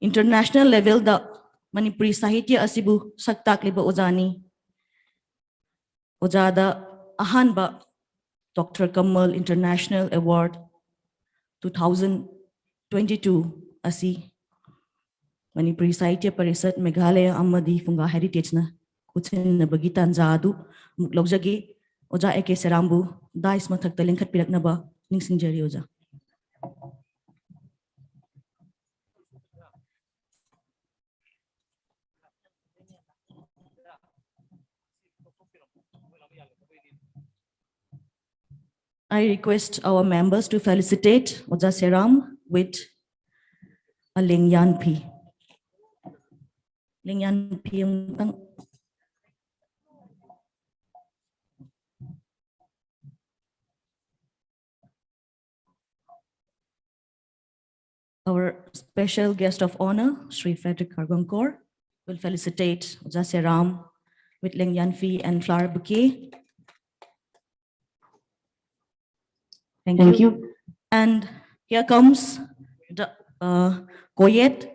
ꯏꯟꯇꯔꯅꯦꯁꯅꯦꯜ ꯂꯦꯚꯦꯜꯗ ꯃꯅꯤꯄꯨꯔꯤ ꯁꯥꯍꯤꯇ꯭ꯌ ꯑꯁꯤꯕꯨ ꯁꯛ ꯇꯥꯛꯂꯤꯕ ꯑꯣꯖꯥꯅꯤ꯫ ꯑꯣꯖꯥꯗ ꯑꯍꯥꯟꯕ Doctor Kamal International Award two thousand twenty two ꯑꯁꯤ ꯃꯅꯤꯄꯨꯔꯤ ꯁꯥꯍꯤꯇ꯭ꯌ ꯄꯔꯤꯁꯠ ꯃꯦꯘꯥꯂꯌ ꯑꯃꯗꯤ ꯐꯨꯡꯒꯥ ꯍꯦꯔꯤꯇꯦꯖꯅ ꯈꯨꯠꯁꯤꯟꯅꯕꯒꯤ ꯇꯥꯟꯖꯥ ꯑꯗꯨ ꯑꯃꯨꯛ ꯂꯧꯖꯒꯦ꯫ ꯑꯣꯖꯥ ꯑꯦ ꯀꯦ ꯁꯦꯔꯥꯝꯕꯨ ꯗꯥꯏꯁ ꯃꯊꯛꯇ ꯂꯦꯡꯈꯠꯄꯤꯔꯛꯅꯕ ꯅꯤꯡꯁꯤꯡꯖꯔꯤ ꯑꯣꯖꯥ꯫ I request our members to felicitate Oja Seram with a Lengyanpi. Lengyanpi ang tang. Our special guest of honor, Shri Frederick Kargongkor, will felicitate Oja Seram with Lengyanfi and flower bouquet. Thank Thank you. you. And here comes the uh, Koyet.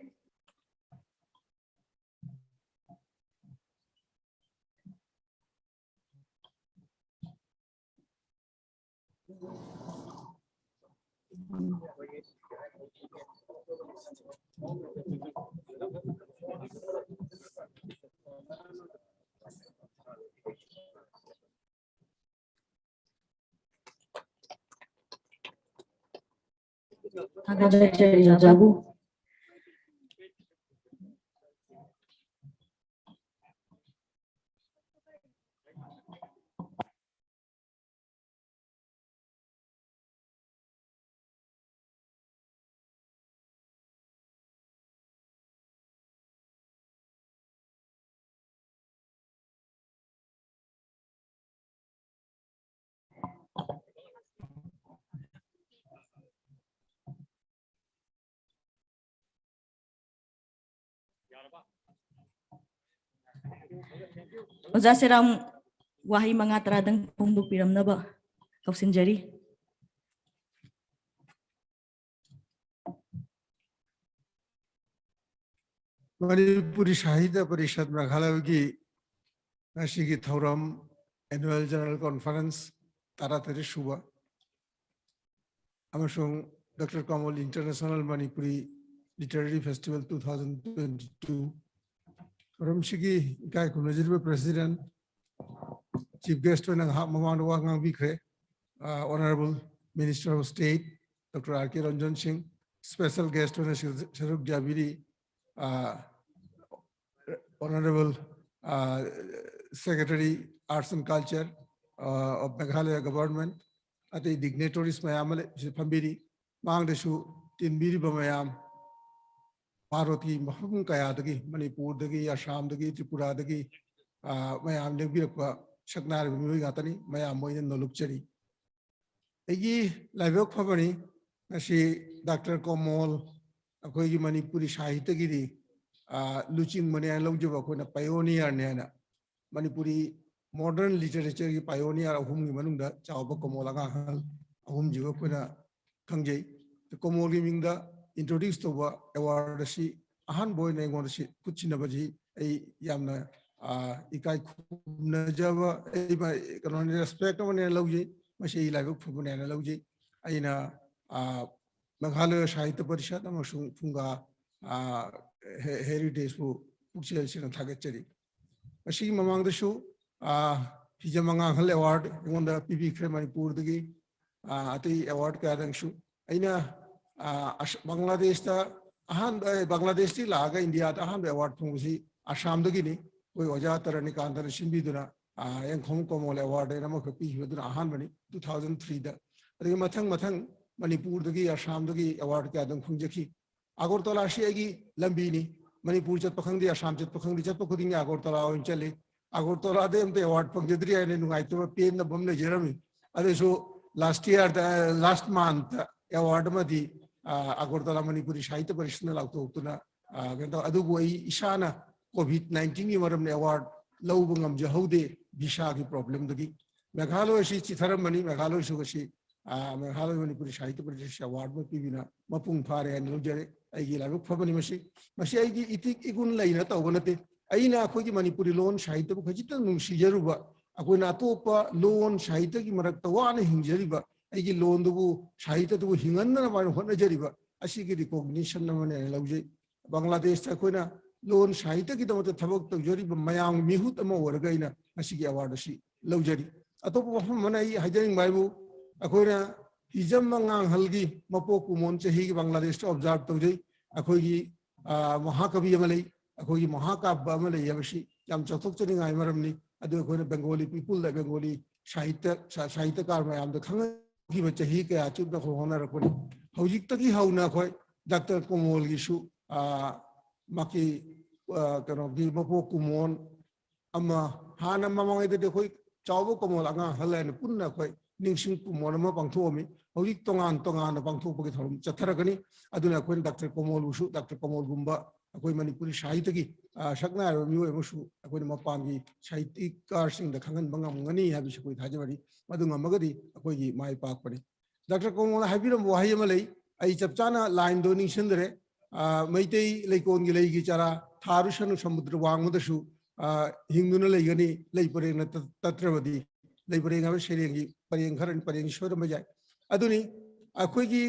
ꯊꯥꯒꯠꯆꯔꯤ ꯑꯣꯖꯥꯕꯨ꯫ ꯑꯣꯖꯥ ꯁꯦꯔꯥꯝ ꯋꯥꯍꯩ ꯃꯉꯥ ꯇꯔꯥꯗꯪ ꯐꯣꯡꯗꯣꯛꯄꯤꯔꯝꯅꯕ ꯀꯧꯁꯤꯟꯖꯔꯤ꯫ ꯃꯅꯤꯄꯨꯔꯤ ꯁꯥꯍꯤꯇ꯭ꯌ ꯄꯔꯤꯁꯠ ꯃꯦꯘꯥꯂꯌꯒꯤ ꯉꯁꯤꯒꯤ ꯊꯧꯔꯝ, annual general conference ꯇꯔꯥꯇꯔꯦꯠ ꯁꯨꯕ ꯑꯃꯁꯨꯡ doctor ꯀꯃꯜ International Manipuri Literary Festival two thousand twenty-two ꯊꯧꯔꯝꯁꯤꯒꯤ ꯏꯀꯥꯏ ꯈꯨꯝꯅꯖꯔꯤꯕ president, chief guest ꯑꯣꯏꯅ ꯉꯥꯏꯍꯥꯛ ꯃꯃꯥꯡꯗ ꯋꯥ ꯉꯥꯡꯕꯤꯈ꯭ꯔꯦ, ꯑ, Honorable Minister of State Doctor R K Ranjan Singh, special guest ꯑꯣꯏꯅ ꯁꯔꯨꯛ ꯌꯥꯕꯤꯔꯤ, ꯑ, Honorable, ꯑ, Secretary Arts and Culture, ꯑ, of Meghalaya Government, ꯑꯇꯩ dignitaries ꯃꯌꯥꯝ ꯑꯃ ꯂꯩ-, ꯁꯤꯗ ꯐꯝꯕꯤꯔꯤ꯫ ꯃꯥꯡꯗꯁꯨ ꯇꯤꯟꯕꯤꯔꯤꯕ ꯃꯌꯥꯝ, ꯚꯥꯔꯠꯀꯤ ꯃꯐꯝ ꯀꯌꯥꯗꯒꯤ, ꯃꯅꯤꯄꯨꯔꯗꯒꯤ, ꯑꯁꯥꯝꯗꯒꯤ, ꯇ꯭ꯔꯤꯄꯨꯔꯥꯗꯒꯤ, ꯑ, ꯃꯌꯥꯝ ꯂꯦꯡꯕꯤꯔꯛꯄ ꯁꯛꯅꯥꯏꯔꯕ ꯃꯤꯑꯣꯏ ꯉꯥꯛꯇꯅꯤ꯫ ꯃꯌꯥꯝ ꯂꯣꯏꯅ ꯅꯣꯂꯨꯛꯆꯔꯤ꯫ ꯑꯩꯒꯤ ꯂꯥꯏꯕꯛ ꯐꯕꯅꯤ, ꯉꯁꯤ ꯗꯥꯛꯇꯔ ꯀꯣꯃꯣꯜ ꯑꯩꯈꯣꯏꯒꯤ ꯃꯅꯤꯄꯨꯔꯤ ꯁꯥꯍꯤꯇ꯭ꯌꯒꯤꯗꯤ, ꯑ, ꯂꯨꯆꯤꯡꯕꯅꯦ ꯍꯥꯏꯅ ꯂꯧꯖꯕ, ꯑꯩꯈꯣꯏꯅ pioneer ꯅꯦ ꯍꯥꯏꯅ꯫ ꯃꯅꯤꯄꯨꯔꯤ modern literature ꯒꯤ pioneer ꯑꯍꯨꯝꯒꯤ ꯃꯅꯨꯡꯗ ꯆꯥꯎꯕ ꯀꯣꯃꯣꯜ ꯑꯉꯥꯡ ꯑꯍꯜ ꯑꯍꯨꯝꯁꯤꯕꯨ ꯑꯩꯈꯣꯏꯅ ꯈꯪꯖꯩ꯫ ꯀꯣꯃꯣꯜꯒꯤ ꯃꯤꯡꯗ introduce ꯇꯧꯕ award ꯑꯁꯤ ꯑꯍꯥꯟꯕ ꯑꯣꯏꯅ ꯑꯩꯉꯣꯟꯗ ꯁꯤ ꯈꯨꯠꯁꯤꯟꯅꯕꯁꯤ ꯑꯩ ꯌꯥꯝꯅ, ꯑ, ꯏꯀꯥꯏ ꯈꯨꯝꯅꯖꯕ, ꯑꯩ ꯃ-, ꯀꯩꯅꯣꯅꯤ, respect ꯑꯃꯅꯦꯅ ꯂꯧꯖꯩ꯫ ꯃꯁꯤ ꯑꯩ ꯂꯥꯏꯕꯛ ꯐꯕꯅꯦꯅ ꯂꯧꯖꯩ꯫ ꯑꯩꯅ, ꯑ, ꯃꯦꯘꯥꯂꯌ ꯁꯥꯍꯤꯇ꯭ꯌ ꯄꯔꯤꯁꯠ ꯑꯃꯁꯨꯡ ꯐꯨꯡꯒꯥ, ꯑ, ꯍꯦ-, Heritage ꯕꯨ ꯄꯨꯛꯆꯦꯜ ꯁꯦꯡꯅ ꯊꯥꯒꯠꯆꯔꯤ꯫ ꯃꯁꯤꯒꯤ ꯃꯃꯥꯡꯗꯁꯨ, ꯑ, ꯍꯤꯖꯝ ꯑꯉꯥꯡ ꯑꯍꯜ award ꯑꯩꯉꯣꯟꯗ ꯄꯤꯕꯤꯈ꯭ꯔꯦ ꯃꯅꯤꯄꯨꯔꯗꯒꯤ꯫ ꯑ, ꯑꯇꯩ award ꯀꯌꯥꯗꯪꯁꯨ ꯑꯩꯅ, ꯑ, ꯑꯁ-, ꯕꯪꯒ꯭ꯂꯥꯗꯦꯁꯇ ꯑꯍꯥꯟꯕ, ꯑꯦ, ꯕꯪꯒ꯭ꯂꯥꯗꯦꯁꯇꯤ ꯂꯥꯛꯑꯒ ꯏꯟꯗꯤꯌꯥꯗ ꯑꯍꯥꯟꯕ award ꯐꯪꯕꯁꯤ ꯑꯁꯥꯝꯗꯒꯤꯅꯤ꯫ ꯑꯩꯈꯣꯏ ꯑꯣꯖꯥ ꯇꯔꯥꯅꯤꯀꯥꯟꯇꯅ ꯁꯤꯟꯕꯤꯗꯨꯅ, ꯑ, ꯌꯦꯡꯈꯣꯡ ꯀꯣꯃꯣꯜ award ꯍꯥꯏꯅ ꯑꯃꯈꯛ ꯄꯤꯈꯤꯕꯗꯨꯅ ꯑꯍꯥꯟꯕꯅꯤ, two thousand three ꯗ꯫ ꯑꯗꯒꯤ ꯃꯊꯪ ꯃꯊꯪ ꯃꯅꯤꯄꯨꯔꯗꯒꯤ, ꯑꯁꯥꯝꯗꯒꯤ award ꯀꯌꯥ ꯑꯗꯨꯝ ꯐꯪꯖꯈꯤ꯫ ꯑꯒꯔꯇꯂꯥꯁꯤ ꯑꯩꯒꯤ ꯂꯝꯕꯤꯅꯤ꯫ ꯃꯅꯤꯄꯨꯔ ꯆꯠꯄ ꯈꯪꯗꯦ, ꯑꯁꯥꯝ ꯆꯠꯄ ꯈꯪꯗꯦ, ꯆꯠꯄ ꯈꯨꯗꯤꯡꯒꯤ ꯑꯒꯔꯇꯂꯥ ꯑꯣꯏꯅ ꯆꯠꯂꯤ꯫ ꯑꯒꯔꯇꯂꯥꯗꯩ ꯑꯝꯇ award ꯐꯪꯖꯗ꯭ꯔꯤ ꯍꯥꯏꯅ ꯅꯨꯡꯉꯥꯏꯇꯕ ꯄꯦꯟꯗꯕ ꯑꯃ ꯂꯩꯖꯔꯝꯃꯤ꯫ ꯑꯗꯨꯁꯨ last year ꯗ, last month ꯗ award ꯑꯃꯗꯤ, ꯑ, ꯑꯒꯔꯇꯂꯥ ꯃꯅꯤꯄꯨꯔꯤ ꯁꯥꯍꯤꯇ꯭ꯌ ꯄꯔꯤꯁꯠꯅ ꯂꯥꯎꯊꯣꯛꯇꯨꯅ, ꯑ, ꯀꯩꯅꯣ ꯇꯧ-, ꯑꯗꯨꯕꯨ ꯑꯩ ꯏꯁꯥꯅ COVID nineteen ꯒꯤ ꯃꯔꯝꯅ award ꯂꯧꯕ ꯉꯝꯖꯍꯧꯗꯦ ꯚꯤꯁꯥꯒꯤ ꯄ꯭ꯔꯣꯕ꯭ꯂꯦꯝꯗꯒꯤ꯫ ꯃꯦꯘꯥꯂꯣꯏꯁꯤ ꯆꯤꯊꯔꯝꯕꯅꯤ꯫ ꯃꯦꯘꯥꯂꯣꯏꯁꯨ ꯉꯁꯤ, ꯑ, ꯃꯦꯘꯥꯂꯣꯏ ꯃꯅꯤꯄꯨꯔꯤ ꯁꯥꯍꯤꯇ꯭ꯌ ꯄꯔꯤꯁꯠꯁꯤ ꯑꯦꯋꯥꯔꯗ ꯑꯃ ꯄꯤꯕꯤꯅ ꯃꯄꯨꯡ ꯐꯥꯔꯦ ꯍꯥꯏꯅ ꯂꯧꯖꯔꯦ꯫ ꯑꯩꯒꯤ ꯂꯥꯏꯕꯛ ꯐꯕꯅꯤ ꯃꯁꯤ꯫ ꯃꯁꯤ ꯑꯩꯒꯤ ꯏꯊꯤꯛ ꯏꯒꯨꯟ ꯂꯩꯅ ꯇꯧꯕ ꯅꯠꯇꯦ꯫ ꯑꯩꯅ ꯑꯩꯈꯣꯏꯒꯤ ꯃꯅꯤꯄꯨꯔꯤ ꯂꯣꯟ ꯁꯥꯍꯤꯇ꯭ꯌꯕꯨ ꯈꯖꯤꯛꯇꯪ ꯅꯨꯡꯁꯤꯖꯔꯨꯕ, ꯑꯩꯈꯣꯏꯅ ꯑꯇꯣꯞꯄ ꯂꯣꯟ ꯁꯥꯍꯤꯇ꯭ꯌꯒꯤ ꯃꯔꯛꯇ ꯋꯥꯅ ꯍꯤꯡꯖꯔꯤꯕ, ꯑꯩꯒꯤ ꯂꯣꯟꯗꯨꯕꯨ, ꯁꯥꯍꯤꯇ꯭ꯌꯗꯨꯕꯨ ꯍꯤꯡꯍꯟꯅꯕ ꯍꯥꯏꯅ ꯍꯣꯠꯅꯖꯔꯤꯕ ꯑꯁꯤꯒꯤ ꯔꯤꯀꯣꯒꯅꯤꯁꯟ ꯑꯃꯅꯦꯅ ꯂꯧꯖꯩ꯫ ꯕꯪꯒ꯭ꯂꯥꯗꯦꯁꯇ ꯑꯩꯈꯣꯏꯅ ꯂꯣꯟ ꯁꯥꯍꯤꯇ꯭ꯌꯒꯤꯗꯃꯛꯇ ꯊꯕꯛ ꯇꯧꯖꯔꯤꯕ ꯃꯌꯥꯝꯒꯤ ꯃꯤꯍꯨꯠ ꯑꯃ ꯑꯣꯏꯔꯒ ꯑꯩꯅ ꯉꯁꯤꯒꯤ ꯑꯦꯋꯥꯔꯗ ꯑꯁꯤ ꯂꯧꯖꯔꯤ꯫ ꯑꯇꯣꯞꯄ ꯋꯥꯐꯝ ꯑꯃꯅ ꯑꯩ ꯍꯥꯏꯖꯅꯤꯡꯕ ꯍꯥꯏꯕꯨ, ꯑꯩꯈꯣꯏꯅ ꯍꯤꯖꯝ ꯑꯉꯥꯡꯍꯜꯒꯤ ꯃꯄꯣꯛ ꯀꯨꯝꯑꯣꯟ ꯆꯍꯤꯒꯤ ꯕꯪꯒ꯭ꯂꯥꯗꯦꯁꯇ ꯑꯣꯕꯖꯥꯔꯕ ꯇꯧꯖꯩ꯫ ꯑꯩꯈꯣꯏꯒꯤ, ꯑ, ꯃꯍꯥꯀꯕꯤ ꯑꯃ ꯂꯩ, ꯑꯩꯈꯣꯏꯒꯤ ꯃꯍꯥꯀꯥꯕ꯭ꯌ ꯑꯃ ꯂꯩ ꯍꯥꯏꯕꯁꯤ ꯌꯥꯝ ꯆꯥꯎꯊꯣꯛꯆꯅꯤꯡꯉꯥꯏ ꯃꯔꯝꯅꯤ꯫ ꯑꯗꯨ ꯑꯩꯈꯣꯏꯅ ꯕꯦꯡꯒꯣꯂꯤ ꯄꯤꯄꯜꯗ, ꯕꯦꯡꯒꯣꯂꯤ ꯁꯥꯍꯤꯇ꯭ꯌ, ꯁꯥ-, ꯁꯥꯍꯤꯇ꯭ꯌꯀꯥꯔ ꯃꯌꯥꯝꯗ ꯈꯪꯍꯟꯈꯤꯕ ꯆꯍꯤ ꯀꯌꯥ ꯆꯨꯞꯅ ꯑꯩꯈꯣꯏ ꯍꯣꯠꯅꯔꯛꯄꯅꯤ꯫ ꯍꯧꯖꯤꯛꯇꯒꯤ ꯍꯧꯅ ꯑꯩꯈꯣꯏ ꯗꯥꯛꯇꯔ ꯀꯣꯃꯣꯜꯒꯤꯁꯨ, ꯑ, ꯃꯍꯥꯛꯀꯤ, ꯑ, ꯀꯩꯅꯣꯒꯤ ꯃꯄꯣꯛ ꯀꯨꯝꯑꯣꯟ ꯑꯃ, ꯍꯥꯟꯅ ꯃꯃꯥꯡꯉꯩꯗꯗꯤ ꯑꯩꯈꯣꯏ ꯆꯥꯎꯕ ꯀꯣꯃꯣꯜ ꯑꯉꯥꯡ ꯑꯍꯜ ꯍꯥꯏꯅ ꯄꯨꯟꯅ ꯑꯩꯈꯣꯏ ꯅꯤꯡꯁꯤꯡ ꯀꯨꯝꯑꯣꯟ ꯑꯃ ꯄꯥꯡꯊꯣꯛꯑꯝꯃꯤ꯫ ꯍꯧꯖꯤꯛ ꯇꯣꯉꯥꯟ ꯇꯣꯉꯥꯟꯅ ꯄꯥꯡꯊꯣꯛꯄꯒꯤ ꯊꯧꯔꯝ ꯆꯠꯊꯔꯒꯅꯤ꯫ ꯑꯗꯨꯅ ꯑꯩꯈꯣꯏꯅ ꯗꯥꯛꯇꯔ ꯀꯣꯃꯣꯜꯕꯨꯁꯨ, ꯗꯥꯛꯇꯔ ꯀꯣꯃꯣꯜꯒꯨꯝꯕ ꯑꯩꯈꯣꯏ ꯃꯅꯤꯄꯨꯔꯤ ꯁꯥꯍꯤꯇ꯭ꯌꯒꯤ, ꯑ, ꯁꯛꯅꯥꯏꯔꯕ ꯃꯤꯑꯣꯏ ꯑꯃꯁꯨ ꯑꯩꯈꯣꯏꯅ ꯃꯄꯥꯟꯒꯤ ꯁꯥꯍꯤꯇ꯭ꯌꯀꯥꯔꯁꯤꯡꯗ ꯈꯪꯍꯟꯕ ꯉꯝꯒꯅꯤ ꯍꯥꯏꯕꯁꯤ ꯑꯩꯈꯣꯏ ꯊꯥꯖꯕꯅꯤ꯫ ꯃꯗꯨ ꯉꯝꯃꯒꯗꯤ ꯑꯩꯈꯣꯏꯒꯤ ꯃꯥꯏ ꯄꯥꯛꯄꯅꯤ꯫ ꯗꯥꯛꯇꯔ ꯀꯣꯃꯣꯜꯅ ꯍꯥꯏꯕꯤꯔꯝꯕ ꯋꯥꯍꯩ ꯑꯃ ꯂꯩ, ꯑꯩ ꯆꯞ ꯆꯥꯅ ꯂꯥꯏꯟꯗꯣ ꯅꯤꯡꯁꯤꯡꯗ꯭ꯔꯦ꯫ ꯑ, ꯃꯩꯇꯩ ꯂꯩꯀꯣꯜꯒꯤ ꯂꯩꯒꯤ ꯆꯔꯥ ꯊꯥꯔꯨꯁꯅꯨ ꯁꯃꯨꯗ꯭ꯔ ꯋꯥꯡꯃꯗꯁꯨ, ꯑ, ꯍꯤꯡꯗꯨꯅ ꯂꯩꯒꯅꯤ, ꯂꯩ ꯄꯔꯦꯡꯅ ꯇꯠ-, ꯇꯠꯇ꯭ꯔꯕꯗꯤ꯫ ꯂꯩ ꯄꯔꯦꯡ ꯍꯥꯏꯕ ꯁꯩꯔꯦꯡꯒꯤ ꯄꯔꯦꯡ ꯈꯔꯅꯤ, ꯄꯔꯦꯡ ꯁꯣꯏꯔꯝꯕ ꯌꯥꯏ꯫ ꯑꯗꯨꯅꯤ, ꯑꯩꯈꯣꯏꯒꯤ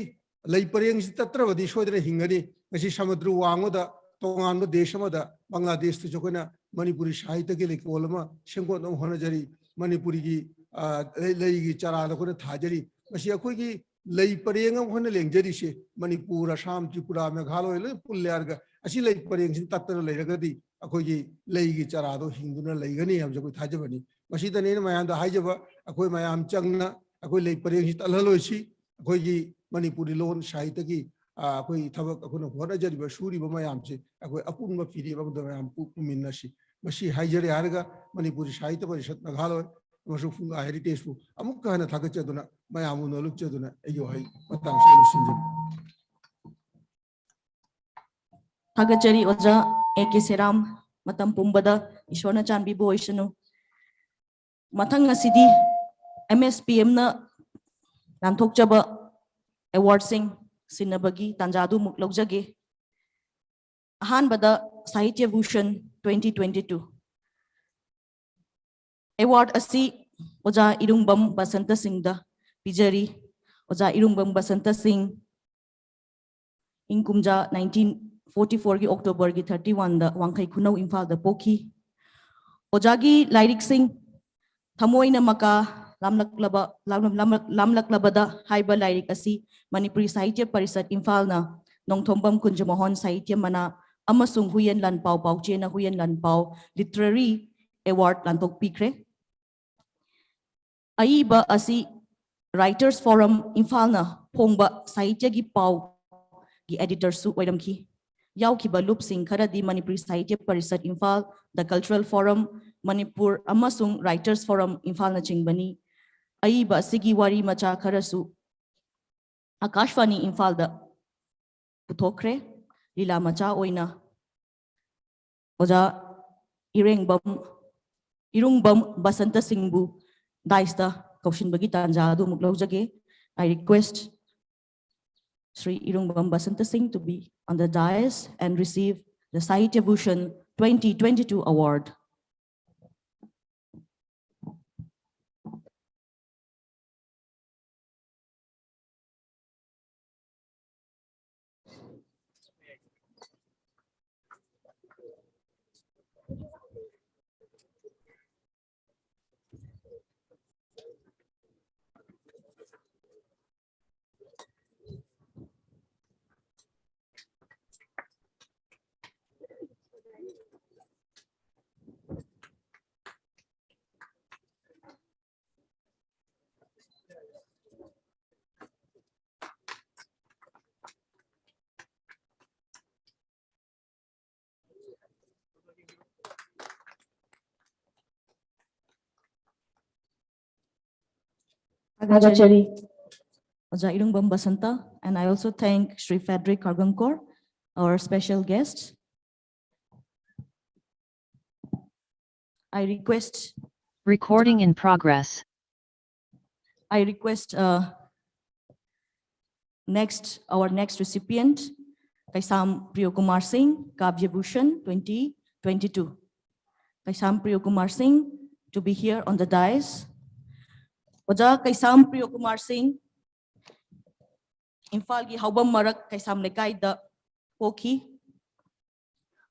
ꯂꯩ ꯄꯔꯦꯡꯁꯤ ꯇꯠꯇ꯭ꯔꯕꯗꯤ ꯁꯣꯏꯗꯅ ꯍꯤꯡꯒꯅꯤ꯫ ꯉꯁꯤ ꯁꯃꯨꯗ꯭ꯔ ꯋꯥꯡꯃꯗ ꯇꯣꯉꯥꯟꯕ ꯗꯦꯁ ꯑꯃꯗ, ꯕꯪꯒ꯭ꯂꯥꯗꯦꯁꯇꯁꯨ ꯑꯩꯈꯣꯏꯅ ꯃꯅꯤꯄꯨꯔꯤ ꯁꯥꯍꯤꯇ꯭ꯌꯒꯤ ꯂꯩꯀꯣꯜ ꯑꯃ ꯁꯦꯝꯒꯠꯅꯕ ꯍꯣꯠꯅꯖꯔꯤ꯫ ꯃꯅꯤꯄꯨꯔꯤꯒꯤ, ꯑ, ꯂꯩ-, ꯂꯩꯒꯤ ꯆꯔꯥꯗ ꯑꯩꯈꯣꯏꯅ ꯊꯥꯖꯔꯤ꯫ ꯃꯁꯤ ꯑꯩꯈꯣꯏꯒꯤ ꯂꯩ ꯄꯔꯦꯡ ꯑꯃ ꯑꯩꯈꯣꯏꯅ ꯂꯦꯡꯖꯔꯤꯁꯦ, ꯃꯅꯤꯄꯨꯔ, ꯑꯁꯥꯝ, ꯇ꯭ꯔꯤꯄꯨꯔꯥ, ꯃꯦꯘꯥꯂꯣꯏ ꯂꯣꯏ ꯄꯨꯜꯂꯦ ꯍꯥꯏꯔꯒ, ꯑꯁꯤ ꯂꯩ ꯄꯔꯦꯡꯁꯤ ꯇꯠꯇꯅ ꯂꯩꯔꯒꯗꯤ ꯑꯩꯈꯣꯏꯒꯤ ꯂꯩꯒꯤ ꯆꯔꯥꯗꯣ ꯍꯤꯡꯗꯨꯅ ꯂꯩꯒꯅꯤ ꯍꯥꯏꯕꯁꯦ ꯑꯩꯈꯣꯏ ꯊꯥꯖꯕꯅꯤ꯫ ꯃꯁꯤꯗꯅꯤ ꯑꯩꯅ ꯃꯌꯥꯝꯗ ꯍꯥꯏꯖꯕ, ꯑꯩꯈꯣꯏ ꯃꯌꯥꯝ ꯆꯪꯅ ꯑꯩꯈꯣꯏ ꯂꯩ ꯄꯔꯦꯡꯁꯤ ꯇꯠꯍꯜꯂꯣꯏꯁꯤ꯫ ꯑꯩꯈꯣꯏꯒꯤ ꯃꯅꯤꯄꯨꯔꯤ ꯂꯣꯟ ꯁꯥꯍꯤꯇ꯭ꯌꯒꯤ, ꯑ, ꯑꯩꯈꯣꯏ ꯊꯕꯛ ꯑꯩꯈꯣꯏꯅ ꯍꯣꯠꯅꯖꯔꯤꯕ, ꯁꯨꯔꯤꯕ ꯃꯌꯥꯝꯁꯤ ꯑꯩꯈꯣꯏ ꯑꯄꯨꯟꯕ ꯐꯤꯔꯦꯞ ꯑꯃꯗ ꯃꯌꯥꯝ ꯄꯨ-, ꯄꯨꯃꯤꯟꯅꯁꯤ꯫ ꯃꯁꯤ ꯍꯥꯏꯖꯔꯦ ꯍꯥꯏꯔꯒ ꯃꯅꯤꯄꯨꯔꯤ ꯁꯥꯍꯤꯇ꯭ꯌ ꯄꯔꯤꯁꯠ ꯃꯦꯘꯥꯂꯣꯏ ꯑꯃꯁꯨꯡ ꯐꯨꯡꯒꯥ ꯍꯦꯔꯤꯇꯦꯖꯄꯨ ꯑꯃꯨꯛꯀ ꯍꯟꯅ ꯊꯥꯒꯠꯆꯗꯨꯅ, ꯃꯌꯥꯝꯕꯨ ꯅꯣꯂꯨꯛꯆꯗꯨꯅ ꯑꯩꯒꯤ ꯋꯥꯍꯩ ꯃꯇꯥꯡꯁꯤꯗ ꯂꯣꯏꯁꯤꯟꯖꯔꯤ꯫ ꯊꯥꯒꯠꯆꯔꯤ ꯑꯣꯖꯥ ꯑꯦ ꯀꯦ ꯁꯦꯔꯥꯝ꯫ ꯃꯇꯝ ꯄꯨꯝꯕꯗ ꯏꯁꯣꯔꯅ ꯆꯥꯟꯕꯤꯕ ꯑꯣꯏꯁꯅꯨ꯫ ꯃꯊꯪ ꯑꯁꯤꯗꯤ ꯑꯦꯝ ꯑꯦꯁ ꯄꯤ ꯑꯦꯝꯅ ꯂꯥꯟꯊꯣꯛꯆꯕ ꯑꯦꯋꯥꯔꯗꯁꯤꯡ ꯁꯤꯟꯅꯕꯒꯤ ꯇꯥꯟꯖꯥꯗꯨ ꯑꯃꯨꯛ ꯂꯧꯖꯒꯦ꯫ ꯑꯍꯥꯟꯕꯗ ꯁꯥꯍꯤꯇ꯭ꯌ Bhushan twenty twenty two award ꯑꯁꯤ ꯑꯣꯖꯥ ꯏꯔꯨꯡꯕꯝ ꯕꯁꯟꯇ ꯁꯤꯡꯗ ꯄꯤꯖꯔꯤ꯫ ꯑꯣꯖꯥ ꯏꯔꯨꯡꯕꯝ ꯕꯁꯟꯇ ꯁꯤꯡ ꯏꯪ ꯀꯨꯝꯖꯥ nineteen forty four ꯒꯤ ꯑꯣꯛꯇꯣꯕꯔꯒꯤ thirty one ꯗ ꯋꯥꯡꯈꯩ ꯈꯨꯅꯧ ꯏꯝꯐꯥꯜꯗ ꯄꯣꯛꯈꯤ꯫ ꯑꯣꯖꯥꯒꯤ ꯂꯥꯏꯔꯤꯛꯁꯤꯡ ꯊꯃꯣꯏꯅ ꯃꯀꯥ ꯂꯥꯝꯂꯛꯂꯕ ꯂꯥꯝꯂꯛ- ꯂꯥꯝꯂꯛ- ꯂꯥꯝꯂꯛꯂꯕꯗ ꯍꯥꯏꯕ ꯂꯥꯏꯔꯤꯛ ꯑꯁꯤ ꯃꯅꯤꯄꯨꯔꯤ ꯁꯥꯍꯤꯇ꯭ꯌ ꯄꯔꯤꯁꯠ ꯏꯝꯐꯥꯜꯅ ꯅꯣꯡꯊꯣꯝꯕꯝ ꯀꯨꯟꯖꯃꯣꯍꯟ ꯁꯥꯍꯤꯇ꯭ꯌ ꯃꯅꯥ ꯑꯃꯁꯨꯡ ꯍꯨꯌꯦꯟ ꯂꯥꯟꯄꯥꯎ ꯄꯥꯎꯆꯦꯅ ꯍꯨꯌꯦꯟ ꯂꯥꯟꯄꯥꯎ ꯂꯤꯇꯔꯦꯔꯤ ꯑꯦꯋꯥꯔꯗ ꯂꯥꯟꯊꯣꯛꯄꯤꯈ꯭ꯔꯦ꯫ ꯑꯏꯕ ꯑꯁꯤ ꯔꯥꯏꯇꯔꯁ ꯐꯣꯔꯝ ꯏꯝꯐꯥꯜꯅ ꯐꯣꯡꯕ ꯁꯥꯍꯤꯇ꯭ꯌꯒꯤ ꯄꯥꯎꯒꯤ ꯑꯦꯗꯤꯇꯔꯁꯨ ꯑꯣꯏꯔꯝꯈꯤ꯫ ꯌꯥꯎꯈꯤꯕ ꯂꯨꯞꯁꯤꯡ ꯈꯔꯗꯤ ꯃꯅꯤꯄꯨꯔꯤ ꯁꯥꯍꯤꯇ꯭ꯌ ꯄꯔꯤꯁꯠ ꯏꯝꯐꯥꯜ, ꯗ ꯀꯜꯆꯔꯦꯜ ꯐꯣꯔꯝ ꯃꯅꯤꯄꯨꯔ ꯑꯃꯁꯨꯡ ꯔꯥꯏꯇꯔꯁ ꯐꯣꯔꯝ ꯏꯝꯐꯥꯜꯅꯆꯤꯡꯕꯅꯤ꯫ ꯑꯏꯕ ꯑꯁꯤꯒꯤ ꯋꯥꯔꯤ ꯃꯆꯥ ꯈꯔꯁꯨ ꯑꯀꯥꯁꯕꯥꯅꯤ ꯏꯝꯐꯥꯜꯗ ꯄꯨꯊꯣꯛꯈ꯭ꯔꯦ꯫ ꯂꯤꯂꯥ ꯃꯆꯥ ꯑꯣꯏꯅ ꯑꯣꯖꯥ ꯏꯔꯦꯡꯕꯝ ꯏꯔꯨꯡꯕꯝ ꯕꯁꯟꯇ ꯁꯤꯡꯕꯨ ꯗꯥꯏꯁꯇ ꯀꯧꯁꯤꯟꯕꯒꯤ ꯇꯥꯟꯖꯥ ꯑꯗꯨ ꯑꯃꯨꯛ ꯂꯧꯖꯒꯦ꯫ I request Shri Irungbam Basanta Singh to be on the dais and receive the Sahitya Bhushan twenty twenty two award. ꯊꯥꯒꯠꯆꯔꯤ ꯑꯣꯖꯥ ꯏꯔꯨꯡꯕꯝ Basanta, and I also thank Shri Frederick Kargankor, our special guest. I request Recording in progress. I request uh, next our next recipient, Kaisam Priyokumar Singh, Kavya Bhushan twenty twenty-two. Kaisam Priyokumar Singh to be here on the dais. ꯑꯣꯖꯥ ꯀꯩꯁꯥꯝ ꯄ꯭ꯔꯤꯌꯣꯀꯨꯃꯥꯔ ꯁꯤꯡ, ꯏꯝꯐꯥꯜꯒꯤ ꯍꯥꯎꯕꯝ ꯃꯔꯛ ꯀꯩꯁꯥꯝ ꯂꯩꯀꯥꯏꯗ ꯄꯣꯛꯈꯤ꯫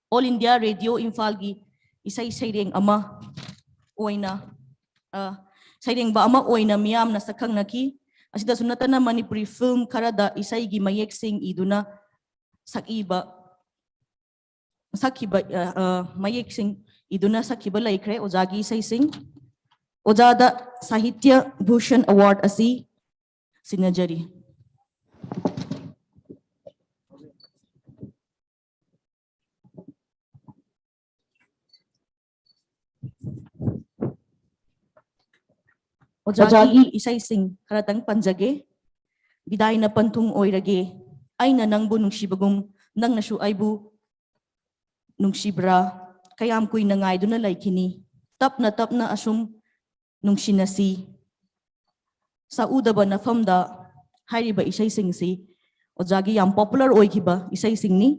All India Radio ꯏꯝꯐꯥꯜꯒꯤ ꯏꯁꯩ ꯁꯩꯔꯦꯡ ꯑꯃ ꯑꯣꯏꯅ, ꯑ, ꯁꯩꯔꯦꯡꯕ ꯑꯃ ꯑꯣꯏꯅ ꯃꯤꯌꯥꯝꯅ ꯁꯛꯈꯪꯅꯈꯤ꯫ ꯑꯁꯤꯗꯁꯨ ꯅꯠꯇꯅ ꯃꯅꯤꯄꯨꯔꯤ ꯐꯤꯜꯝ ꯈꯔꯗ ꯏꯁꯩꯒꯤ ꯃꯌꯦꯛꯁꯤꯡ ꯏꯗꯨꯅ ꯁꯛꯏꯕ, ꯁꯛꯈꯤꯕ, ꯑ, ꯑ, ꯃꯌꯦꯛꯁꯤꯡ ꯏꯗꯨꯅ ꯁꯛꯈꯤꯕ ꯂꯩꯈ꯭ꯔꯦ ꯑꯣꯖꯥꯒꯤ ꯏꯁꯩꯁꯤꯡ꯫ ꯑꯣꯖꯥꯗ ꯁꯥꯍꯤꯇ꯭ꯌ ꯚꯨꯁꯟ ꯑꯦꯋꯥꯔꯗ ꯑꯁꯤ ꯁꯤꯟꯅꯖꯔꯤ꯫ ꯑꯣꯖꯥꯒꯤ ꯏꯁꯩꯁꯤꯡ ꯈꯔꯇꯪ ꯄꯟꯖꯒꯦ꯫ ꯕꯤꯗꯥꯏꯅ ꯄꯟꯊꯨꯡ ꯑꯣꯏꯔꯒꯦ, ꯑꯩꯅ ꯅꯪꯕꯨ ꯅꯨꯡꯁꯤꯕꯒꯨꯝ, ꯅꯪꯅꯁꯨ ꯑꯩꯕꯨ ꯅꯨꯡꯁꯤꯕ꯭ꯔꯥ? ꯀꯌꯥꯝ ꯀꯨꯏꯅ ꯉꯥꯏꯗꯨꯅ ꯂꯩꯈꯤꯅꯤ? ꯇꯞꯅ ꯇꯞꯅ ꯑꯁꯨꯝ ꯅꯨꯡꯁꯤꯅꯁꯤ꯫ ꯁꯛꯎꯗꯕ ꯅꯐꯝꯗ ꯍꯥꯏꯔꯤꯕ ꯏꯁꯩꯁꯤꯡꯁꯤ ꯑꯣꯖꯥꯒꯤ ꯌꯥꯝ ꯄꯣꯄꯨꯂꯔ ꯑꯣꯏꯈꯤꯕ ꯏꯁꯩꯁꯤꯡꯅꯤ꯫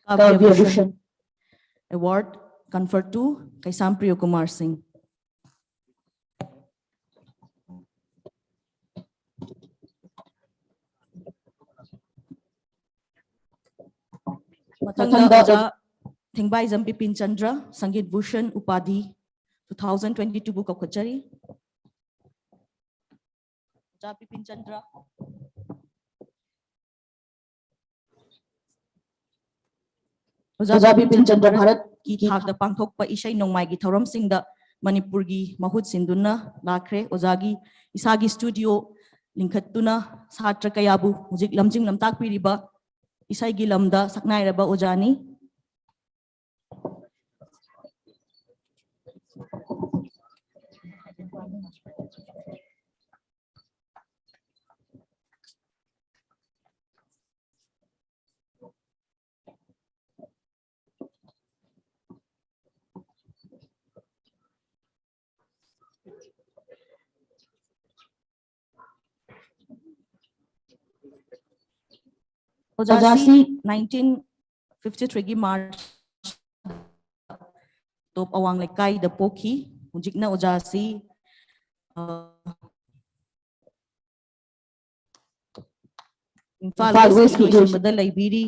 Kavya Bhushan Award conferred to Kaisam Priyokumar Singh. ꯃꯊꯪꯗ ꯑꯣꯖꯥ ꯊꯦꯡꯕꯥꯏꯖꯝ ꯕꯤꯄꯤꯟ ꯆꯟꯗ꯭ꯔ, ꯁꯪꯒꯤꯠ ꯚꯨꯁꯟ ꯎꯄꯥꯙꯤ two thousand twenty-two ꯕꯨ ꯀꯧꯈꯠꯆꯔꯤ꯫ ꯑꯣꯖꯥ ꯕꯤꯄꯤꯟ ꯆꯟꯗ꯭ꯔ꯫ ꯑꯣꯖꯥ ꯕꯤꯄꯤꯟ ꯆꯟꯗ꯭ꯔ ꯚꯥꯔꯠꯀꯤ ꯊꯥꯛꯇ ꯄꯥꯡꯊꯣꯛꯄ ꯏꯁꯩ ꯅꯣꯡꯃꯥꯏꯒꯤ ꯊꯧꯔꯝꯁꯤꯡꯗ ꯃꯅꯤꯄꯨꯔꯒꯤ ꯃꯍꯨꯠ ꯁꯤꯟꯗꯨꯅ ꯂꯥꯛꯈ꯭ꯔꯦ꯫ ꯑꯣꯖꯥꯒꯤ ꯏꯁꯥꯒꯤ ꯁ꯭ꯇꯨꯗꯤꯑꯣ ꯂꯤꯡꯈꯠꯇꯨꯅ ꯁꯥꯇ꯭ꯔ ꯀꯌꯥꯕꯨ ꯍꯧꯖꯤꯛ ꯂꯝꯖꯤꯡ ꯂꯝꯇꯥꯛꯄꯤꯔꯤꯕ ꯏꯁꯩꯒꯤ ꯂꯝꯗ ꯁꯛꯅꯥꯏꯔꯕ ꯑꯣꯖꯥꯅꯤ꯫ ꯑꯣꯖꯥꯁꯤ nineteen fifty three ꯒꯤ March ꯇꯣꯞ ꯑꯋꯥꯡ ꯂꯩꯀꯥꯏꯗ ꯄꯣꯛꯈꯤ꯫ ꯍꯧꯖꯤꯛꯅ ꯑꯣꯖꯥꯁꯤ, ꯑ, ꯏꯝꯐꯥꯜ ꯏꯝꯐꯥꯜ West ꯀꯤ ꯏꯔꯣꯏꯁꯦꯝꯕꯗ ꯂꯩꯕꯤꯔꯤ꯫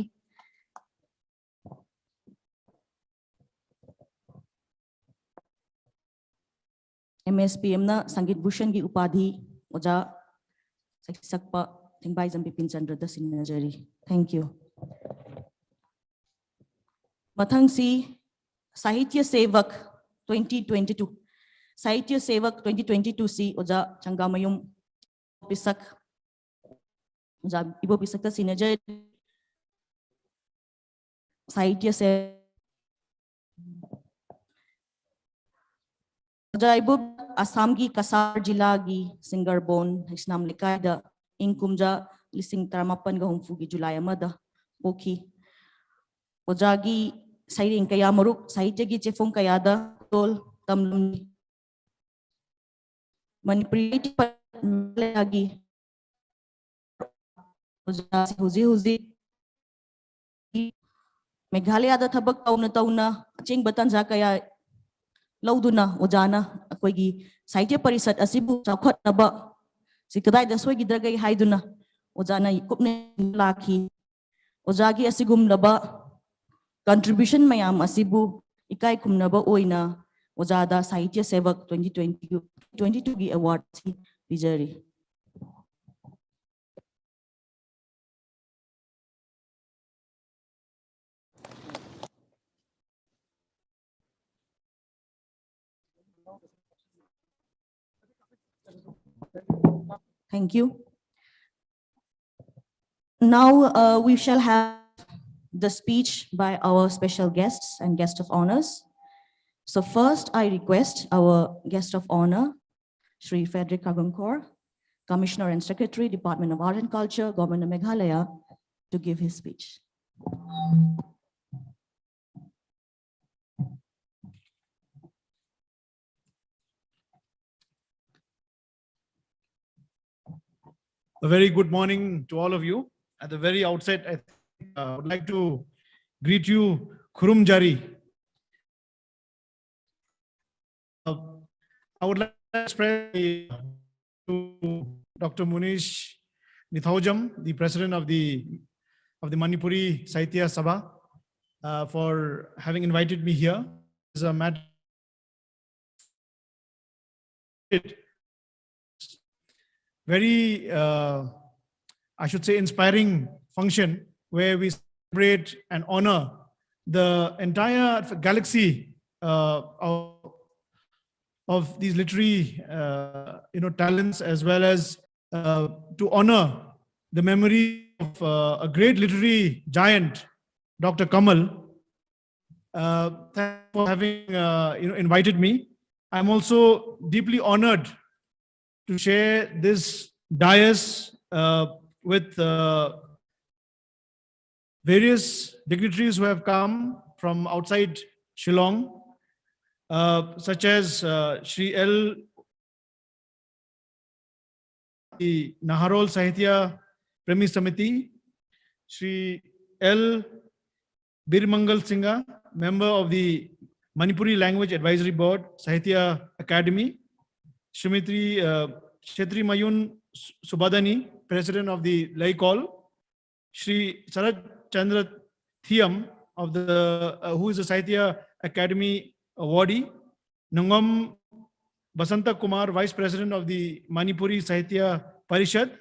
M S P M ꯅ ꯁꯪꯒꯤꯠ ꯚꯨꯁꯟꯒꯤ ꯎꯄꯥꯙꯤ ꯑꯣꯖꯥ ꯁꯩꯁꯛꯄ ꯊꯦꯡꯕꯥꯏꯖꯝ Bipin ꯆꯟꯗ꯭ꯔꯗ ꯁꯤꯟꯅꯖꯔꯤ꯫ Thank you. ꯃꯊꯪꯁꯤ Sahitya ꯁꯦꯚꯛ twenty twenty two꯫ Sahitya ꯁꯦꯚꯛ twenty twenty two ꯁꯤ ꯑꯣꯖꯥ ꯆꯪꯒꯥꯃꯌꯨꯝ ꯄꯤꯁꯛ, ꯑꯣꯖꯥ ꯏꯕꯣ ꯄꯤꯁꯛꯇ ꯁꯤꯟꯅꯖꯔꯤ꯫ ꯁꯥꯍꯤꯇ꯭ꯌ ꯁꯦ-, ꯑꯣꯖꯥ ꯏꯕꯣ ꯑꯁꯥꯝꯒꯤ ꯀꯁꯥꯔ ꯖꯤꯂꯥꯒꯤ ꯁꯤꯡꯒꯔꯕꯣꯟ ꯍꯩꯁꯅꯥꯝ ꯂꯩꯀꯥꯏꯗ ꯏꯪ ꯀꯨꯝꯖꯥ ꯂꯤꯁꯤꯡ ꯇꯔꯥꯃꯥꯄꯟꯒ ꯍꯨꯝꯐꯨꯒꯤ ꯖꯨꯂꯥꯏ ꯑꯃꯗ ꯄꯣꯛꯈꯤ꯫ ꯑꯣꯖꯥꯒꯤ ꯁꯩꯔꯦꯡ ꯀꯌꯥ ꯃꯔꯨꯛ ꯁꯥꯍꯤꯇ꯭ꯌꯒꯤ ꯆꯦꯐꯣꯡ ꯀꯌꯥꯗ ꯇꯣꯜ ꯇꯝꯂꯝꯃꯤ꯫ ꯃꯅꯤꯄꯨꯔꯤ ꯃꯦꯘꯥꯂꯌꯥꯒꯤ ꯑꯣꯖꯥꯁꯤ ꯍꯧꯖꯤꯛ ꯍꯧꯖꯤꯛ ꯃꯦꯘꯥꯂꯌꯥꯗ ꯊꯕꯛ ꯇꯧꯅ ꯇꯧꯅ ꯑꯆꯦꯡꯕ ꯇꯥꯟꯖꯥ ꯀꯌꯥ ꯂꯧꯗꯨꯅ ꯑꯣꯖꯥꯅ ꯑꯩꯈꯣꯏꯒꯤ ꯁꯥꯍꯤꯇ꯭ꯌ ꯄꯔꯤꯁꯠ ꯑꯁꯤꯕꯨ ꯆꯥꯎꯈꯠꯅꯕ ꯁꯤ ꯀꯗꯥꯏꯗ ꯁꯣꯏꯈꯤꯗ꯭ꯔꯒꯦ ꯍꯥꯏꯗꯨꯅ ꯑꯣꯖꯥꯅ ꯀꯨꯞꯅ ꯂꯥꯛꯈꯤ꯫ ꯑꯣꯖꯥꯒꯤ ꯑꯁꯤꯒꯨꯝꯂꯕ contribution ꯃꯌꯥꯝ ꯑꯁꯤꯕꯨ ꯏꯀꯥꯏ ꯈꯨꯝꯅꯕ ꯑꯣꯏꯅ ꯑꯣꯖꯥꯗ ꯁꯥꯍꯤꯇ꯭ꯌ ꯁꯦꯚꯛ twenty twenty, twenty two ꯒꯤ award ꯑꯁꯤ ꯄꯤꯖꯔꯤ꯫ Thank you. Now, uh, we shall have the speech by our special guests and guest of honors. So first, I request our guest of honor, Shri Frederick Kagongkor, Commissioner and Secretary, Department of Art and Culture, Government of Meghalaya, to give his speech. A very good morning to all of you. at the very outset, I think, uh, I would like to greet you, Khurumjari. Uh, I would like to express to Doctor Munish Nithaujam, the president of the of the Manipuri Sahitya Sabha, uh, for having invited me here. It's a matter very, uh, I should say, inspiring function where we celebrate and honor the entire galaxy uh, of, of these literary, uh, you know, talents, as well as uh, to honor the memory of uh, a great literary giant, Doctor Kamal. Uh, thanks for having, uh, you know, invited me. I'm also deeply honored to share this dais uh, with uh, various dignitaries who have come from outside Shillong, uh, such as uh, Shri L. the Naharol Sahitya Premi Samiti, Shri L. Birmangal Singha, member of the Manipuri Language Advisory Board, Sahitya Academy, Shrimati uh, Shetri Mayun Subadani, president of the Laikol, Shri Sarat Chandra Thiam, of the uh, who is a Sahitya Academy awardee, Nangom Basanta Kumar, vice president of the Manipuri Sahitya Parishad,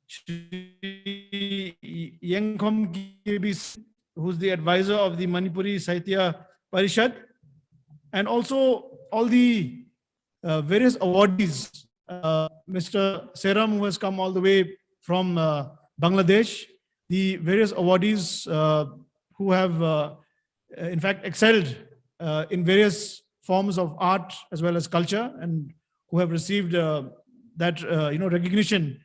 Shri Yengkhom Kebis, who's the advisor of the Manipuri Sahitya Parishad, and also all the uh, various awardees. Uh, Mister Seram, who has come all the way from uh, Bangladesh, the various awardees uh, who have, uh, in fact, excelled uh, in various forms of art as well as culture, and who have received uh, that uh, you know recognition.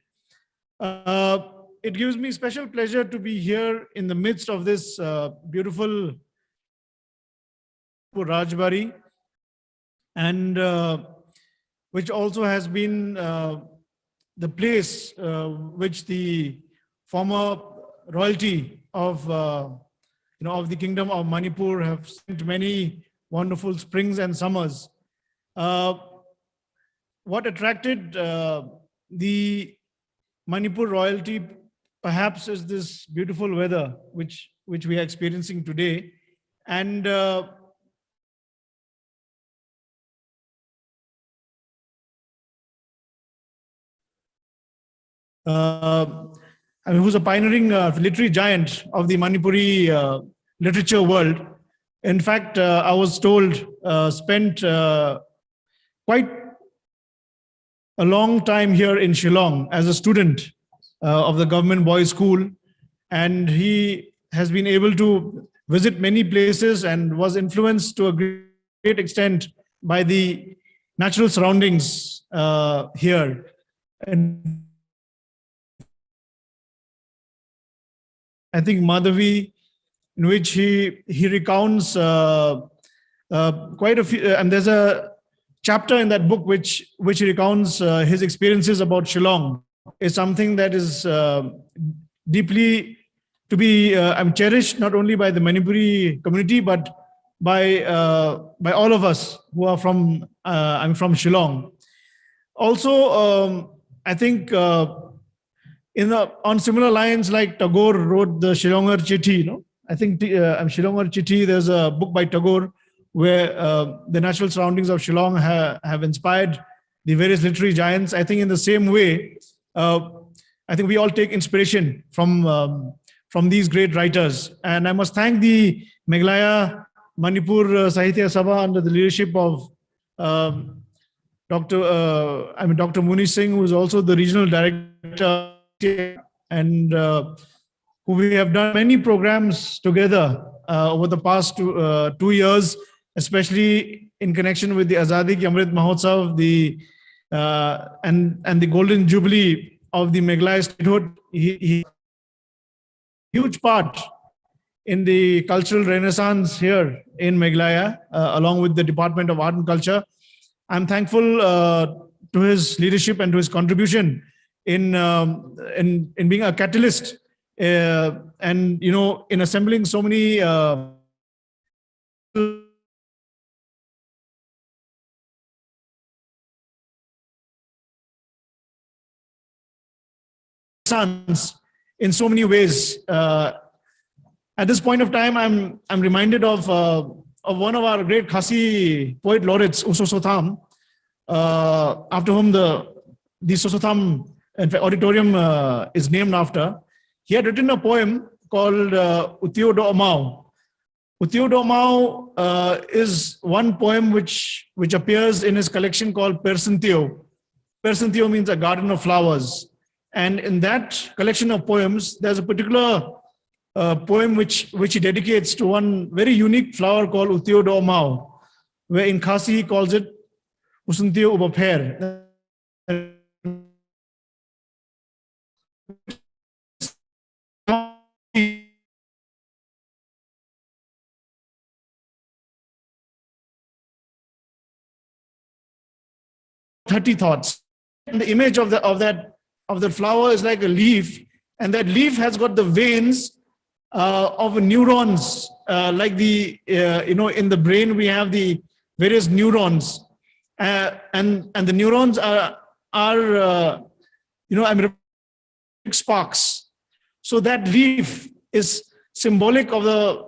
Uh, it gives me special pleasure to be here in the midst of this uh, beautiful Rajbari, and uh, which also has been uh, the place uh, which the former royalty of uh, you know of the Kingdom of Manipur have spent many wonderful springs and summers. Uh, what attracted uh, the Manipur royalty perhaps is this beautiful weather which which we are experiencing today, and uh, uh, I mean, who's a pioneering uh, literary giant of the Manipuri uh, literature world. In fact, uh, I was told uh, spent uh, quite a long time here in Shillong as a student uh, of the government boys' school, and he has been able to visit many places and was influenced to a great extent by the natural surroundings uh, here. And I think Madhavi, in which he he recounts uh, uh, quite a few, uh, and there's a chapter in that book which which recounts uh, his experiences about Shillong, is something that is uh, deeply to be uh, I'm cherished not only by the Manipuri community but by uh, by all of us who are from uh, I'm from Shillong. Also, um, I think uh, in the, on similar lines, like Tagore wrote the Shilonger Chithi, you know, I think uh, Shilonger Chithi, there's a book by Tagore where uh, the natural surroundings of Shillong ha- have inspired the various literary giants. I think in the same way, uh, I think we all take inspiration from um, from these great writers. And I must thank the Meghalaya Manipur uh, Sahitya Sabha under the leadership of um, Doctor uh, I mean Doctor Muni Singh, who is also the regional director, and uh, who we have done many programs together uh, over the past two, uh, two years, especially in connection with the Azadi Ki Amrit Mahotsav, the uh, and and the Golden Jubilee of the Meghalaya statehood. He, he huge part in the cultural renaissance here in Meghalaya, uh, along with the Department of Art and Culture. I'm thankful uh, to his leadership and to his contribution in um, in in being a catalyst, uh, and you know, in assembling so many uh, sons in so many ways. Uh, at this point of time, I'm I'm reminded of uh, of one of our great Khasi poet laureates, U Soso Tham, uh, after whom the the Soso Tham, in fact, auditorium uh, is named after. He had written a poem called uh, Utio Do Amau. Utio Do Amau uh, is one poem which which appears in his collection called Persintio. Persintio means a garden of flowers, and in that collection of poems, there's a particular uh, poem which which he dedicates to one very unique flower called Utio Do Amau, where in Khasi he calls it Usintio Ubapher. Thirty thoughts. And the image of the of that of the flower is like a leaf, and that leaf has got the veins uh, of neurons, uh, like the uh, you know, in the brain we have the various neurons, uh, and and the neurons are are uh, you know, I'm sparks. So that leaf is symbolic of the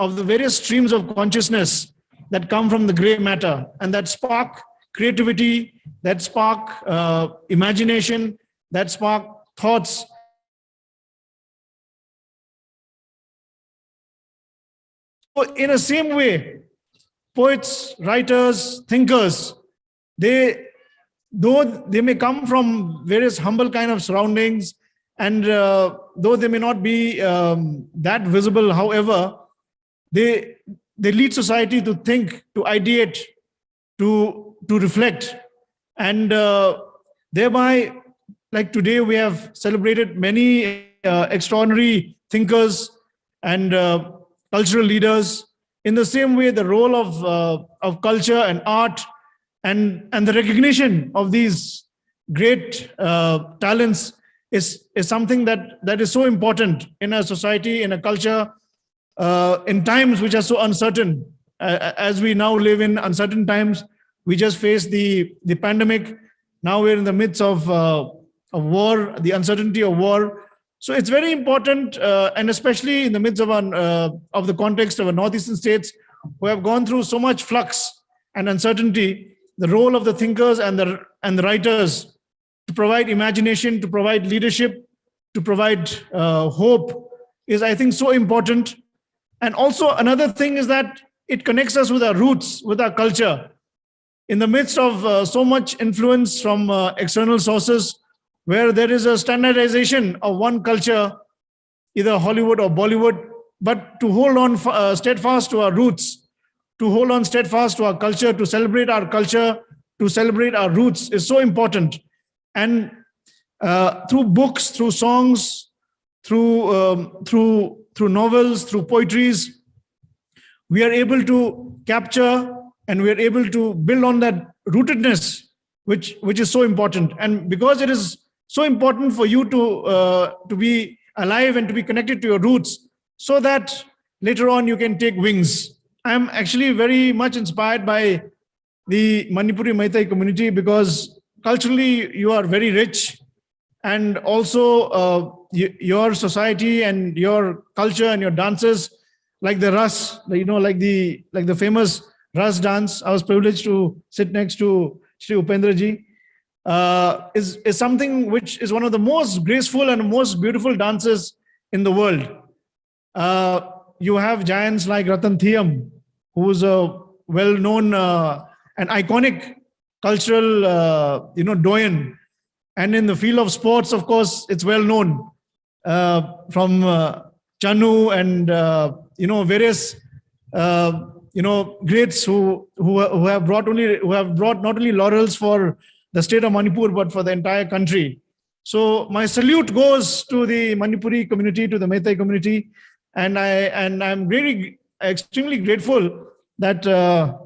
of the various streams of consciousness that come from the gray matter, and that spark creativity, that spark uh, imagination, that spark thoughts. So in the same way, poets, writers, thinkers, they, though they may come from various humble kind of surroundings, and uh, though they may not be um, that visible, however, they they lead society to think, to ideate, to to reflect, and uh, thereby, like today, we have celebrated many uh, extraordinary thinkers and uh, cultural leaders. In the same way, the role of uh, of culture and art and and the recognition of these great uh, talents is, is something that, that is so important in a society, in a culture, uh, in times which are so uncertain. Uh, as we now live in uncertain times, we just faced the, the pandemic. Now we're in the midst of uh, a war, the uncertainty of war. So it's very important, uh, and especially in the midst of an, uh, of the context of a northeastern states who have gone through so much flux and uncertainty, the role of the thinkers and the, and the writers to provide imagination, to provide leadership, to provide uh, hope is, I think, so important. And also another thing is that it connects us with our roots, with our culture. In the midst of uh, so much influence from uh, external sources, where there is a standardization of one culture, either Hollywood or Bollywood, but to hold on uh, steadfast to our roots, to hold on steadfast to our culture, to celebrate our culture, to celebrate our roots is so important. And uh, through books, through songs, through um, through through novels, through poetries, we are able to capture and we are able to build on that rootedness, which which is so important. And because it is so important for you to uh, to be alive and to be connected to your roots, so that later on you can take wings. I'm actually very much inspired by the Manipuri Meitei community because culturally you are very rich, and also uh, y- your society and your culture and your dances, like the Ras, you know, like the like the famous Ras dance. I was privileged to sit next to Shri Upendra ji. Uh, is is something which is one of the most graceful and most beautiful dances in the world. Uh, you have giants like Ratan Thiem, who is a well-known uh, and iconic cultural, uh, you know, doyen. And in the field of sports, of course, it's well known uh, from uh, Chanu and uh, you know, various uh, you know, greats who who who have brought only who have brought not only laurels for the state of Manipur but for the entire country. So my salute goes to the Manipuri community, to the Meitei community, and I and I'm really extremely grateful that uh,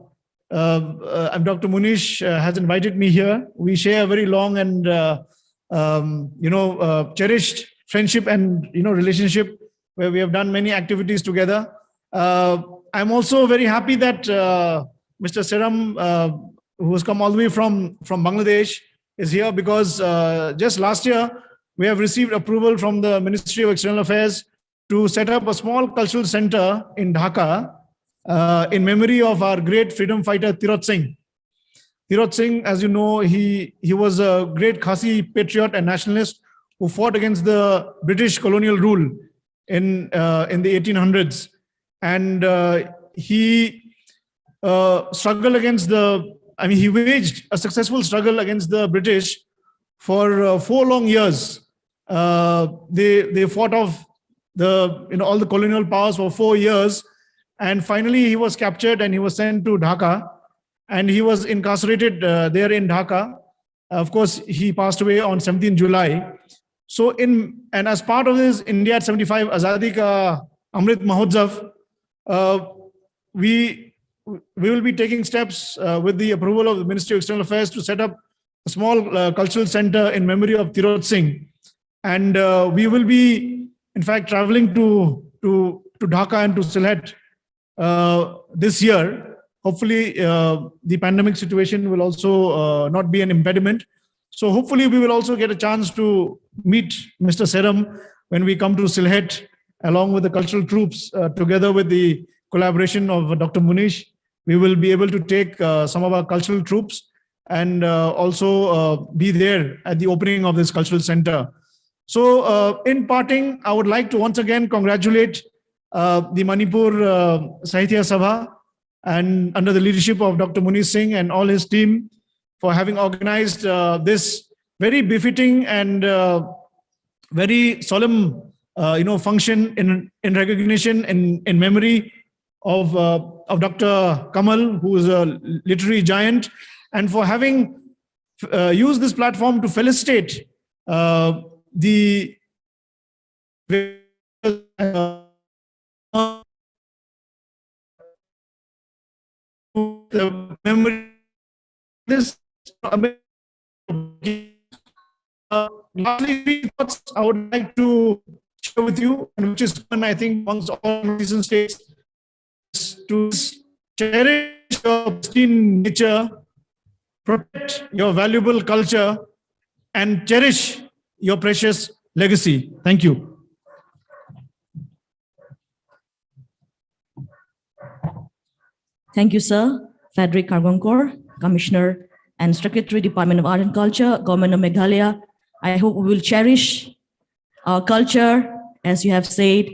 uh, uh, and Doctor Munish uh, has invited me here. We share a very long and uh, um, you know uh, cherished friendship and you know relationship where we have done many activities together. Uh, I'm also very happy that uh, Mister Seram, uh, who has come all the way from from Bangladesh, is here because uh, just last year we have received approval from the Ministry of External Affairs to set up a small cultural center in Dhaka uh, in memory of our great freedom fighter Tirot Singh. Tirot Singh, as you know, he, he was a great Khasi patriot and nationalist who fought against the British colonial rule in, uh, in the eighteen hundreds. And uh, he uh, struggled against the, I mean, he waged a successful struggle against the British for uh, four long years. Uh, they, they fought off the, you know, all the colonial powers for four years. And finally, he was captured and he was sent to Dhaka. And he was incarcerated uh, there in Dhaka. Of course, he passed away on seventeenth July. So, in and as part of this India at seventy-five Azadi Ka Amrit Mahotsav, uh, we we will be taking steps uh, with the approval of the Ministry of External Affairs to set up a small uh, cultural center in memory of Tirot Singh, and uh, we will be, in fact, traveling to to to Dhaka and to Sylhet uh, this year. Hopefully, uh, the pandemic situation will also uh, not be an impediment. So hopefully, we will also get a chance to meet Mister Seram when we come to Sylhet, along with the cultural troupes, uh, together with the collaboration of Doctor Munish. We will be able to take uh, some of our cultural troupes and uh, also uh, be there at the opening of this cultural center. So, uh, in parting, I would like to once again congratulate uh, the Manipur uh, Sahitya Sabha and under the leadership of Doctor Munish Singh and all his team for having organized uh, this very befitting and uh, very solemn, uh, you know, function in in recognition, in in memory of uh, of Doctor Kamal, who is a literary giant, and for having uh, used this platform to felicitate uh, the uh, the memory. This uh, lastly, three thoughts I would like to share with you, and which is common, I think, amongst all citizen states, is to cherish your pristine nature, protect your valuable culture, and cherish your precious legacy. Thank you. Thank you, sir. Frederick Kargongkor, Commissioner and Secretary, Department of Art and Culture, Government of Meghalaya. I hope we will cherish our culture, as you have said,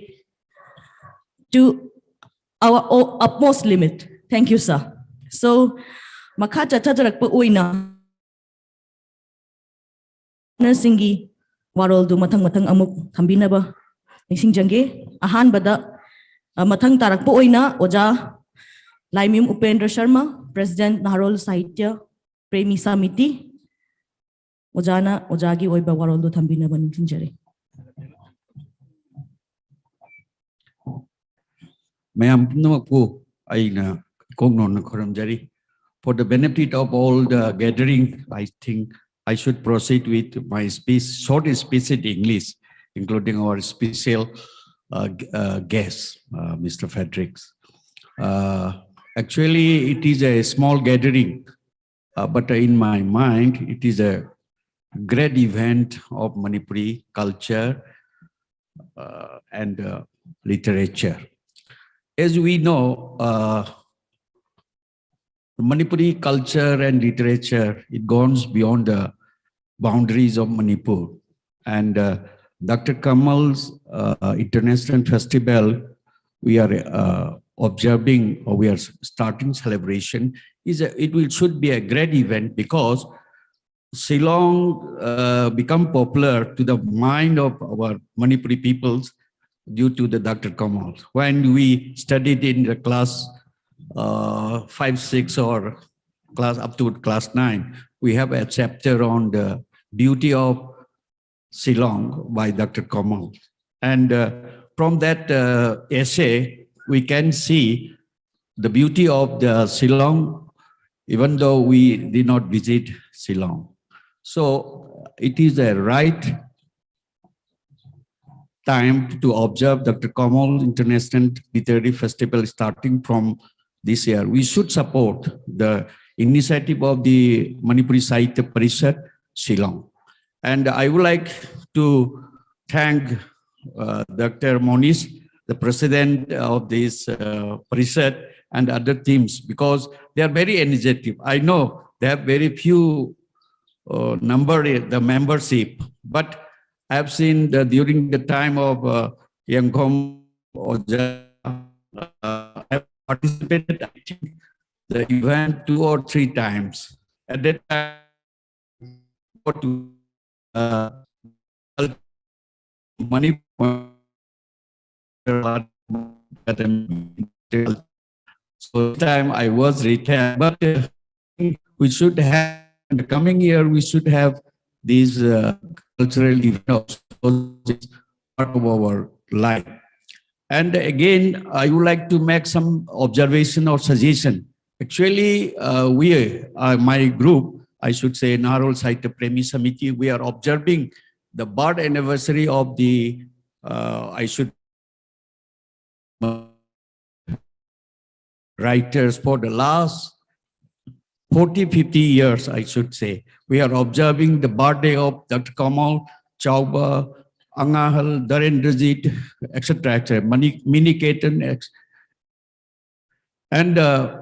to our o- utmost limit. Thank you, sir. So, ꯃꯈꯥ ꯆꯠꯊꯖꯔꯛꯄ ꯑꯣꯏꯅ ꯁꯤꯡꯒꯤ ꯋꯥꯔꯣꯜꯗꯨ ꯃꯊꯪ ꯃꯊꯪ ꯑꯃꯨꯛ ꯊꯝꯕꯤꯅꯕ ꯅꯤꯡꯁꯤꯡꯖꯒꯦ꯫ ꯑꯍꯥꯟꯕꯗ ꯑ, ꯃꯊꯪ ꯇꯥꯔꯛꯄ ꯑꯣꯏꯅ ꯑꯣꯖꯥ Laimayum Upendra Sharma, President Naharol Sahitya Premi Samiti, ꯑꯣꯖꯥꯅ ꯑꯣꯖꯥꯒꯤ ꯑꯣꯏꯕ ꯋꯥꯔꯣꯜꯗꯨ ꯊꯝꯕꯤꯅꯕ ꯅꯤꯡꯁꯤꯡꯖꯔꯤ꯫ ꯃꯌꯥꯝ ꯄꯨꯝꯅꯃꯛꯄꯨ ꯑꯩꯅ ꯏꯀꯣꯛ ꯅꯧꯅ ꯈꯨꯔꯨꯝꯖꯔꯤ꯫ For the benefit of all the gathering, I think I should proceed with my speech, short speech in English, including our special uh, g- uh, guest, uh, Mister Fredericks. Uh, actually, it is a small gathering, uh, but in my mind, it is a great event of Manipuri culture uh, and uh, literature. As we know, uh, Manipuri culture and literature, it goes beyond the boundaries of Manipur. And uh, Doctor Kamal's uh, International Festival, we are uh, observing or we are s- starting celebration. Is a, it will should be a great event because Shillong uh, become popular to the mind of our Manipuri peoples due to the Doctor Kamal. When we studied in the class uh, five, six, or class up to class nine, we have a chapter on the beauty of Shillong by Doctor Kamal. And uh, from that uh, essay, we can see the beauty of the Shillong, even though we did not visit Shillong. So it is a right time to observe Doctor Kamal International Literary Festival starting from this year. We should support the initiative of the Manipuri Sahitya Parishad, Shillong. And I would like to thank uh, Doctor Monish, the president of this uh, Parishad, and other teams, because they are very energetic. I know they have very few uh, number, the membership, but I have seen the, during the time of uh, Yangkom Oja, uh, I have participated, I think, the event two or three times. At that time, to uh, money. So time I was retired, but uh, we should have, in the coming year, we should have these uh, cultural events, part of our life. And again, I would like to make some observation or suggestion. Actually, uh, we, uh, my group, I should say, Narol Sahitya Premi Samiti, we are observing the birth anniversary of the, uh, I should, writers for the last forty, fifty years, I should say. We are observing the birthday of Doctor Kamal, Chauba, Angahal, Dharendrajit, et cetera, et cetera, Mani-, Miniketan, ex-, and uh,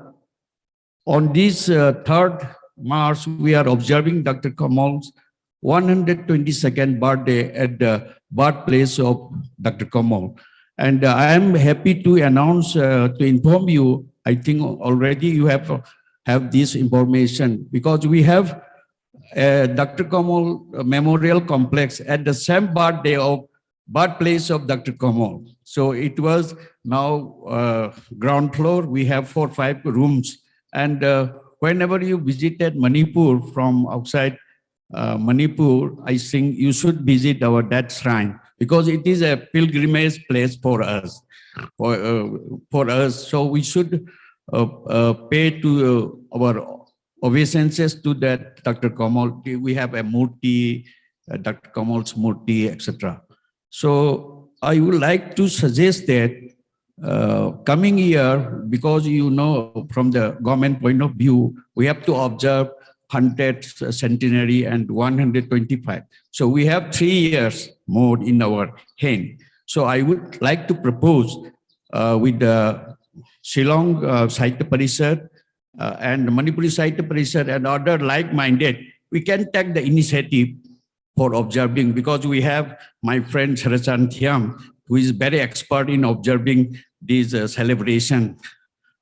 on this uh, third March, we are observing Doctor Kamal's one hundred twenty-second birthday at the birthplace of Doctor Kamal. And uh, I am happy to announce, uh, to inform you, I think already you have, have this information, because we have uh, Doctor Kamal Memorial Complex at the same birthday of birthplace of Doctor Kamal. So it was now uh, ground floor. We have four, five rooms. And uh, whenever you visited Manipur from outside uh, Manipur, I think you should visit our that shrine. because it is a pilgrimage place for us, for, uh, for us. So we should uh, uh, pay to uh, our obeisances to that Doctor Kamal. We have a murti, uh, Doctor Kamal's murti, et cetera. So I would like to suggest that uh, coming year, because you know, from the government point of view, we have to observe hundredth centenary and one hundred twenty-five. So we have three years more in our hand. So I would like to propose uh, with the Shillong uh, Sahitya Parishad uh, and Manipuri Sahitya Parishad and other like-minded, we can take the initiative for observing, because we have my friend Sarasan Thiam, who is very expert in observing this uh, celebration.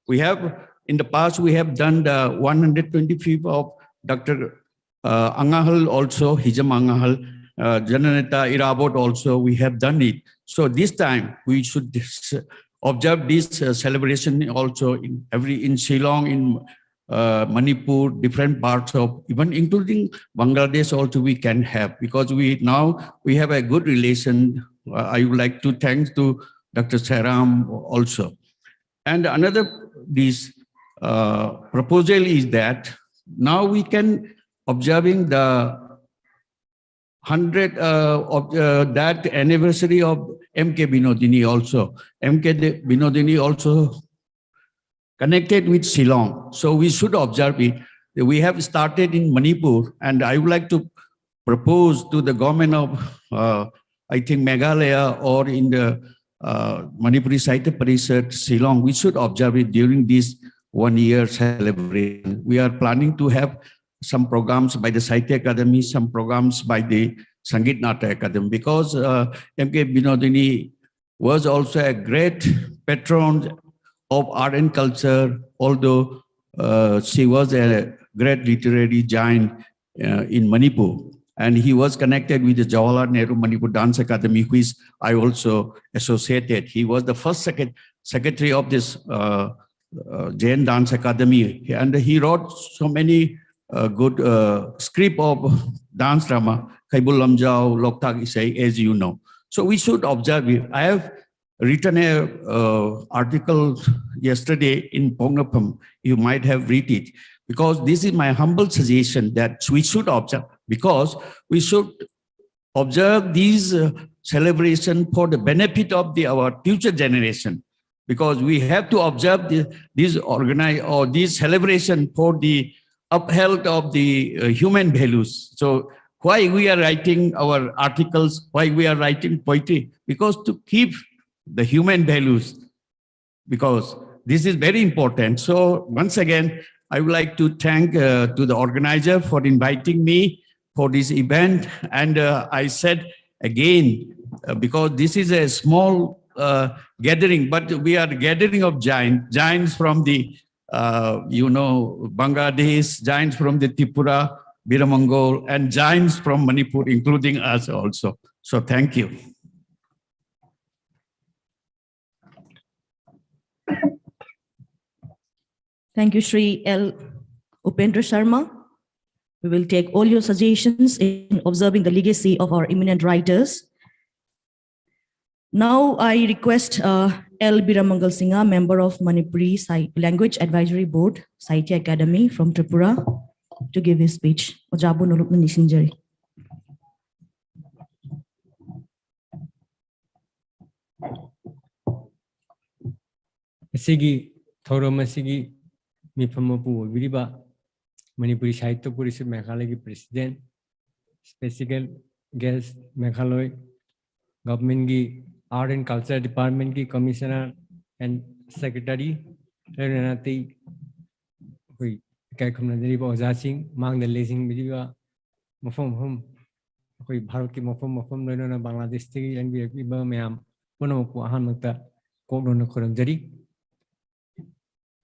We have, in the past, we have done the one hundred twenty-fifth of Doctor uh, Angahal also, Hijam Angahal, uh, Jananeta Irabot also, we have done it. So this time, we should s- observe this uh, celebration also in every, in Shillong, in uh, Manipur, different parts of, even including Bangladesh also we can have, because we now we have a good relation. Uh, I would like to thank to Doctor Saram also. And another this uh, proposal is that now we can observing the hundred uh, of uh, that anniversary of M K Binodini also. M K De- Binodini also connected with Shillong. So we should observe it. We have started in Manipur, and I would like to propose to the government of, uh, I think, Meghalaya or in the uh, Manipuri Sahitya Parishad, Shillong, we should observe it during this one year celebration. We are planning to have some programs by the Sahitya Academy, some programs by the Sangeet Natya Akademi, because uh, M K Binodini was also a great patron of art and culture, although uh, she was a great literary giant uh, in Manipur. And he was connected with the Jawaharlal Nehru Manipur Dance Academy, which I also associated. He was the first secret- secretary of this uh, uh, Jain Dance Academy, and he wrote so many uh, good uh, script of dance drama, Khaibul Lamjao, Loktak Isai, as you know. So we should observe it. I have written a uh, article yesterday in Poknopam. You might have read it, because this is my humble suggestion that we should observe, because we should observe these uh, celebration for the benefit of the our future generation, because we have to observe the, these organize or these celebration for the uphealth of the uh, human values. So why we are writing our articles, why we are writing poetry? Because to keep the human values, because this is very important. So once again, I would like to thank uh, to the organizer for inviting me for this event. And uh, I said again, uh, because this is a small uh, gathering, but we are gathering of giants, giants from the uh, you know, Bangladesh, giants from the Tripura, Biramangol, and giants from Manipur, including us also. So thank you. Thank you, Shri L Upendra Sharma. We will take all your suggestions in observing the legacy of our eminent writers. Now I request uh, L Biramangal Singha, member of Manipuri Sai- Language Advisory Board, Sahitya Academy from Tripura, to give his speech. ꯑꯣꯖꯥꯕꯨ ꯅꯣꯂꯨꯛꯅ ꯅꯤꯡꯁꯤꯡꯖꯔꯤ꯫ ꯑꯁꯤꯒꯤ ꯊꯧꯔꯝ ꯑꯁꯤꯒꯤ ꯃꯤꯐꯝ ꯃꯄꯨ ꯑꯣꯏꯕꯤꯔꯤꯕ Manipuri Sahitya parishad ꯃꯦꯘꯥꯂꯌꯒꯤ president, special guest ꯃꯦꯘꯥꯂꯣꯏ governmentꯀꯤ Art and Culture departmentꯀꯤ commissioner and secretary, ꯂꯣꯏꯅꯅ ꯑꯇꯩ ꯑꯩꯈꯣꯏ ꯏꯀꯥꯏ ꯈꯨꯝꯅꯖꯔꯤꯕ ꯑꯣꯖꯥꯁꯤꯡ, ꯃꯥꯡꯗ ꯂꯦꯡꯁꯤꯟꯕꯤꯔꯤꯕ ꯃꯐꯝ ꯃꯐꯝ ꯑꯩꯈꯣꯏ ꯚꯥꯔꯠꯀꯤ ꯃꯐꯝ ꯃꯐꯝ ꯂꯣꯏꯅꯅ ꯕꯪꯒ꯭ꯂꯥꯗꯦꯁꯇꯒꯤ ꯂꯦꯡꯕꯤꯔꯛꯂꯤꯕ ꯃꯌꯥꯝ ꯄꯨꯝꯅꯃꯛꯄꯨ ꯑꯍꯥꯟꯕꯗ ꯀꯣꯛ ꯅꯣꯟꯅ ꯈꯨꯔꯨꯝꯖꯔꯤ꯫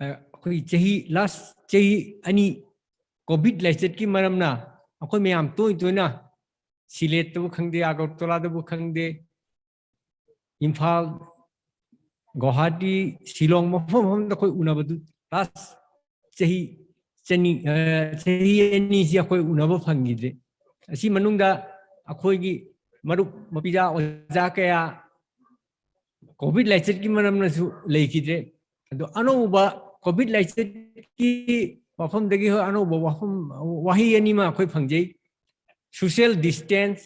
ꯑꯩꯈꯣꯏ ꯆꯍꯤ last ꯆꯍꯤ ꯑꯅꯤ COVID ꯂꯥꯏꯆꯠꯀꯤ ꯃꯔꯝꯅ ꯑꯩꯈꯣꯏ ꯃꯌꯥꯝ ꯇꯣꯏ ꯇꯣꯏꯅ ꯁꯤꯂꯦꯠꯇꯕꯨ ꯈꯪꯗꯦ, ꯑꯒꯔꯇꯂꯥꯗꯕꯨ ꯈꯪꯗꯦ, ꯏꯝꯐꯥꯜ, ꯒꯧꯍꯥꯇꯤ, ꯁꯤꯂꯣꯡ ꯃꯐꯝ ꯃꯐꯝꯗ ꯑꯩꯈꯣꯏ ꯎꯅꯕꯗꯨ last ꯆꯍꯤ ꯆꯅꯤ ꯆꯍꯤ ꯑꯅꯤꯁꯤ ꯑꯩꯈꯣꯏ ꯎꯅꯕ ꯐꯪꯈꯤꯗ꯭ꯔꯦ꯫ ꯑꯁꯤ ꯃꯅꯨꯡꯗ ꯑꯩꯈꯣꯏꯒꯤ ꯃꯔꯨꯞ ꯃꯄꯤꯖꯥ ꯑꯣꯖꯥ ꯀꯌꯥ ꯀꯣꯚꯤꯗ ꯂꯥꯏꯆꯠꯀꯤ ꯃꯔꯝꯅꯁꯨ ꯂꯩꯈꯤꯗ꯭ꯔꯦ꯫ ꯑꯗꯣ ꯑꯅꯧꯕ ꯀꯣꯚꯤꯗ ꯂꯥꯏꯆꯠꯀꯤ ꯋꯥꯐꯝꯗꯒꯤ ꯍꯣꯏ ꯑꯅꯧꯕ ꯋꯥꯐꯝ, ꯋꯥꯍꯩ ꯑꯅꯤꯃ ꯑꯩꯈꯣꯏ ꯐꯪꯖꯩ꯫ ꯁꯣꯁꯤꯌꯦꯜ ꯗꯤꯁꯇꯦꯟꯁ,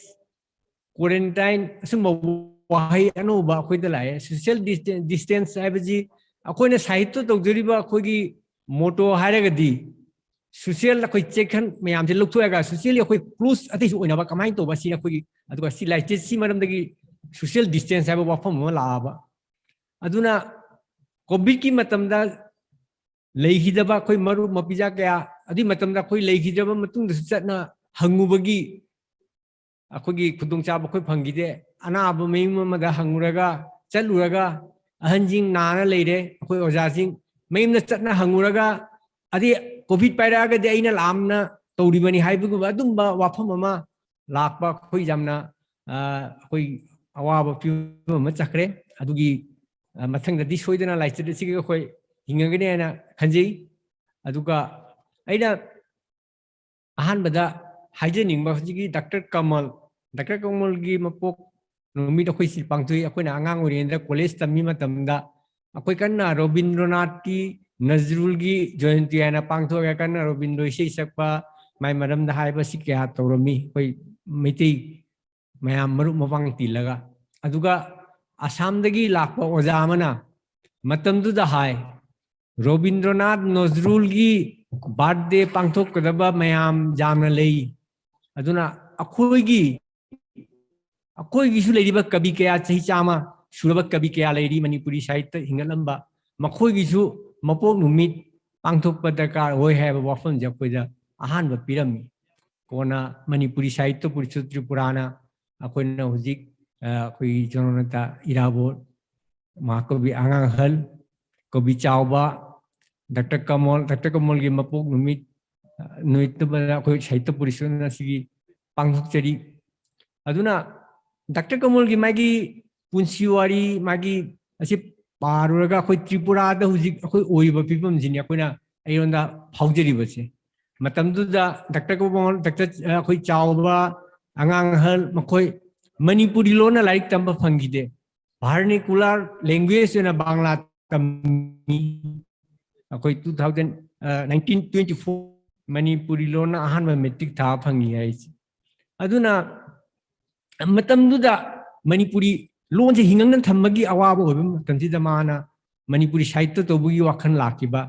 ꯀ꯭ꯋꯥꯔꯦꯟꯇꯥꯏꯟ, ꯑꯁꯨꯝꯕ ꯋꯥꯍꯩ ꯑꯅꯧꯕ ꯑꯩꯈꯣꯏꯗ ꯂꯥꯛꯑꯦ꯫ ꯁꯣꯁꯤꯌꯦꯜ ꯗꯤꯁꯇꯦꯟꯁ ꯍꯥꯏꯕꯁꯤ ꯑꯩꯈꯣꯏꯅ ꯁꯥꯍꯤꯠꯇ ꯇꯧꯖꯔꯤꯕ ꯑꯩꯈꯣꯏꯒꯤ ꯃꯣꯇꯣ ꯍꯥꯏꯔꯒꯗꯤ ꯁꯣꯁꯤꯌꯦꯜ ꯑꯩꯈꯣꯏ ꯆꯦꯛꯁꯟ ꯃꯌꯥꯝꯁꯦ ꯂꯧꯊꯣꯛꯑꯒ ꯁꯣꯁꯤꯌꯦꯜꯂꯤ ꯑꯩꯈꯣꯏ ꯀ꯭ꯂꯣꯁ ꯑꯇꯩꯁꯨ ꯑꯣꯏꯅꯕ ꯀꯃꯥꯏꯅ ꯇꯧꯕ ꯁꯤ ꯑꯩꯈꯣꯏꯒꯤ, ꯑꯗꯨꯒ ꯁꯤ ꯂꯥꯏꯆꯠꯁꯤ ꯃꯔꯝꯗꯒꯤ ꯁꯣꯁꯤꯌꯦꯜ ꯗꯤꯁꯇꯦꯟꯁ ꯍꯥꯏꯕ ꯋꯥꯐꯝ ꯑꯃ ꯂꯥꯛꯑꯕ꯫ ꯑꯗꯨꯅ ꯀꯣꯚꯤꯗꯀꯤ ꯃꯇꯝꯗ ꯂꯩꯈꯤꯗꯕ ꯑꯩꯈꯣꯏ ꯃꯔꯨꯞ ꯃꯄꯤꯖꯥ ꯀꯌꯥ, ꯑꯗꯨꯒꯤ ꯃꯇꯝꯗ ꯑꯩꯈꯣꯏ ꯂꯩꯈꯤꯗ꯭ꯔꯕ ꯃꯇꯨꯡꯗꯁꯨ ꯆꯠꯅ ꯍꯪꯉꯨꯕꯒꯤ ꯑꯩꯈꯣꯏꯒꯤ ꯈꯨꯗꯣꯡꯆꯥꯕ ꯑꯩꯈꯣꯏ ꯐꯪꯈꯤꯗꯦ꯫ ꯑꯅꯥꯕ ꯃꯌꯨꯝ ꯑꯃꯗ ꯍꯪꯉꯨꯔꯒ, ꯆꯠꯂꯨꯔꯒ ꯑꯍꯟꯁꯤꯡ ꯅꯥꯔ ꯂꯩꯔꯦ, ꯑꯩꯈꯣꯏ ꯑꯣꯖꯥꯁꯤꯡ ꯃꯌꯨꯝꯗ ꯆꯠꯅ ꯍꯪꯉꯨꯔꯒ, ꯑꯗꯩ ꯀꯣꯚꯤꯗ ꯄꯥꯏꯔꯛꯑꯒꯗꯤ ꯑꯩꯅ ꯂꯥꯝꯅ ꯇꯧꯔꯤꯕꯅꯤ ꯍꯥꯏꯕꯒꯨꯝꯕ ꯑꯗꯨꯝꯕ ꯋꯥꯐꯝ ꯑꯃ ꯂꯥꯛꯄ ꯑꯩꯈꯣꯏ ꯌꯥꯝꯅ, ꯑ, ꯑꯩꯈꯣꯏ ꯑꯋꯥꯕ ꯐꯤꯕꯝ ꯑꯃ ꯆꯠꯈ꯭ꯔꯦ꯫ ꯑꯗꯨꯒꯤ, ꯑ, ꯃꯊꯪꯗꯗꯤ ꯁꯣꯏꯗꯅ ꯂꯥꯏꯆꯠ ꯑꯁꯤꯒ ꯑꯩꯈꯣꯏ ꯍꯤꯡꯉꯒꯅꯤ ꯍꯥꯏꯅ ꯈꯟꯖꯩ꯫ ꯑꯗꯨꯒ ꯑꯩꯅ ꯑꯍꯥꯟꯕꯗ ꯍꯥꯏꯖꯅꯤꯡꯕ ꯍꯧꯖꯤꯛꯀꯤ ꯗꯥꯛꯇꯔ ꯀꯃꯜ, ꯗꯥꯛꯇꯔ ꯀꯃꯜꯒꯤ ꯃꯄꯣꯛ ꯅꯨꯃꯤꯠ ꯑꯩꯈꯣꯏ ꯁꯤ ꯄꯥꯡꯊꯣꯛꯏ꯫ ꯑꯩꯈꯣꯏꯅ ꯑꯉꯥꯡ ꯑꯣꯏꯔꯤꯉꯩꯗ ꯀꯣꯂꯦꯖ ꯇꯝꯃꯤ ꯃꯇꯝꯗ ꯑꯩꯈꯣꯏ ꯀꯟꯅ ꯔꯣꯕꯤꯟꯗ꯭ꯔꯣꯅꯥꯊꯀꯤ, ꯅꯖꯔꯨꯜꯒꯤ ꯖꯌꯟꯇꯤ ꯍꯥꯏꯅ ꯄꯥꯡꯊꯣꯛꯑꯒ ꯀꯟꯅ ꯔꯣꯕꯤꯟꯗ꯭ꯔꯣ ꯏꯁꯩ ꯁꯛꯄ, ꯃꯥꯏ ꯃꯔꯝꯗ ꯍꯥꯏꯕ ꯁꯤ ꯀꯌꯥ ꯇꯧꯔꯝꯃꯤ꯫ ꯑꯩꯈꯣꯏ ꯃꯩꯇꯩ ꯃꯌꯥꯝ ꯃꯔꯨꯞ ꯃꯄꯥꯡ ꯇꯤꯜꯂꯒ꯫ ꯑꯗꯨꯒ ꯑꯁꯥꯝꯗꯒꯤ ꯂꯥꯛꯄ ꯑꯣꯖꯥ ꯑꯃꯅ ꯃꯇꯝꯗꯨꯗ ꯍꯥꯏ, ꯔꯣꯕꯤꯟꯗ꯭ꯔꯣꯅꯥꯊ ꯅꯖꯔꯨꯜꯒꯤ ꯕꯥꯔꯠꯗꯦ ꯄꯥꯡꯊꯣꯛꯀꯗꯕ ꯃꯌꯥꯝ ꯌꯥꯝꯅ ꯂꯩ꯫ ꯑꯗꯨꯅ ꯑꯩꯈꯣꯏꯒꯤ, ꯑꯩꯈꯣꯏꯒꯤꯁꯨ ꯂꯩꯔꯤꯕ ꯀꯕꯤ ꯀꯌꯥ, ꯆꯍꯤ ꯆꯥꯝꯃ ꯁꯨꯔꯕ ꯀꯕꯤ ꯀꯌꯥ ꯂꯩꯔꯤ ꯃꯅꯤꯄꯨꯔꯤ ꯁꯥꯍꯤꯠꯌ ꯍꯤꯡꯒꯠꯂꯝꯕ, ꯃꯈꯣꯏꯒꯤꯁꯨ ꯃꯄꯣꯛ ꯅꯨꯃꯤꯠ ꯄꯥꯡꯊꯣꯛꯄ ꯗꯔꯀꯥꯔ ꯑꯣꯏ ꯍꯥꯏꯕ ꯋꯥꯐꯝꯁꯦ ꯑꯩꯈꯣꯏꯗ ꯑꯍꯥꯟꯕ ꯄꯤꯔꯝꯃꯤ꯫ ꯀꯣꯟꯅ ꯃꯅꯤꯄꯨꯔꯤ ꯁꯥꯍꯤꯇ꯭ꯌ ꯄꯔꯤꯁꯠ ꯇ꯭ꯔꯤꯄꯨꯔꯥꯅ ꯑꯩꯈꯣꯏꯅ ꯍꯧꯖꯤꯛ, ꯑ, ꯑꯩꯈꯣꯏꯒꯤ ꯖꯣꯅꯣꯅꯇꯥ ꯏꯔꯥꯕꯣꯠ, ꯃꯍꯥꯀꯕꯤ ꯑꯉꯥꯡ ꯑꯍꯜ, ꯀꯕꯤ ꯆꯥꯎꯕ, ꯗꯥꯛꯇꯔ ꯀꯃꯜ, ꯗꯥꯛꯇꯔ ꯀꯃꯜꯒꯤ ꯃꯄꯣꯛ ꯅꯨꯃꯤꯠ, ꯑ, ꯅꯨꯃꯤꯠꯇꯨꯃꯗ ꯑꯩꯈꯣꯏ ꯁꯥꯍꯤꯇ꯭ꯌ ꯄꯔꯤꯁꯠꯅ ꯁꯤꯒꯤ ꯄꯥꯡꯊꯣꯛꯆꯔꯤ꯫ ꯑꯗꯨꯅ ꯗꯥꯛꯇꯔ ꯀꯃꯜꯒꯤ ꯃꯥꯒꯤ ꯄꯨꯟꯁꯤ ꯋꯥꯔꯤ, ꯃꯥꯒꯤ ꯑꯁꯤ ꯄꯥꯔꯨꯔꯒ ꯑꯩꯈꯣꯏ ꯇ꯭ꯔꯤꯄꯨꯔꯥꯗ ꯍꯧꯖꯤꯛ ꯑꯩꯈꯣꯏ ꯑꯣꯏꯔꯤꯕ ꯐꯤꯕꯝꯁꯤꯅꯤ ꯑꯩꯈꯣꯏꯅ, ꯑꯩꯉꯣꯟꯗ ꯐꯥꯎꯖꯔꯤꯕꯁꯦ꯫ ꯃꯇꯝꯗꯨꯗ ꯗꯥꯛꯇꯔ ꯀꯃꯜ, ꯗꯥꯛꯇꯔ, ꯑ, ꯑꯩꯈꯣꯏ ꯆꯥꯎꯕ, ꯑꯉꯥꯡ ꯑꯍꯜ ꯃꯈꯣꯏ ꯃꯅꯤꯄꯨꯔꯤ ꯂꯣꯟꯅ ꯂꯥꯏꯔꯤꯛ ꯇꯝꯕ ꯐꯪꯈꯤꯗꯦ꯫ Vernacular language ꯑꯣꯏꯅ ꯕꯪꯂꯥ ꯇꯝꯃꯤ꯫ ꯑꯩꯈꯣꯏ two thousand, nineteen twenty four Manipuri ꯂꯣꯟꯅ ꯑꯍꯥꯟꯕ ꯃꯦꯇ꯭ꯔꯤꯛ ꯊꯥꯕ ꯐꯪꯉꯤ ꯍꯥꯏꯁꯦ꯫ ꯑꯗꯨꯅ ꯃꯇꯝꯗꯨꯗ ꯃꯅꯤꯄꯨꯔꯤ ꯂꯣꯟꯁꯦ ꯍꯤꯡꯉꯛꯅ ꯊꯝꯕꯒꯤ ꯑꯋꯥꯕ ꯑꯣꯏꯕ ꯃꯇꯝꯁꯤꯗ ꯃꯥꯅ ꯃꯅꯤꯄꯨꯔꯤ ꯁꯥꯍꯤꯇ꯭ꯌ ꯇꯧꯕꯒꯤ ꯋꯥꯈꯜ ꯂꯥꯛꯈꯤꯕ꯫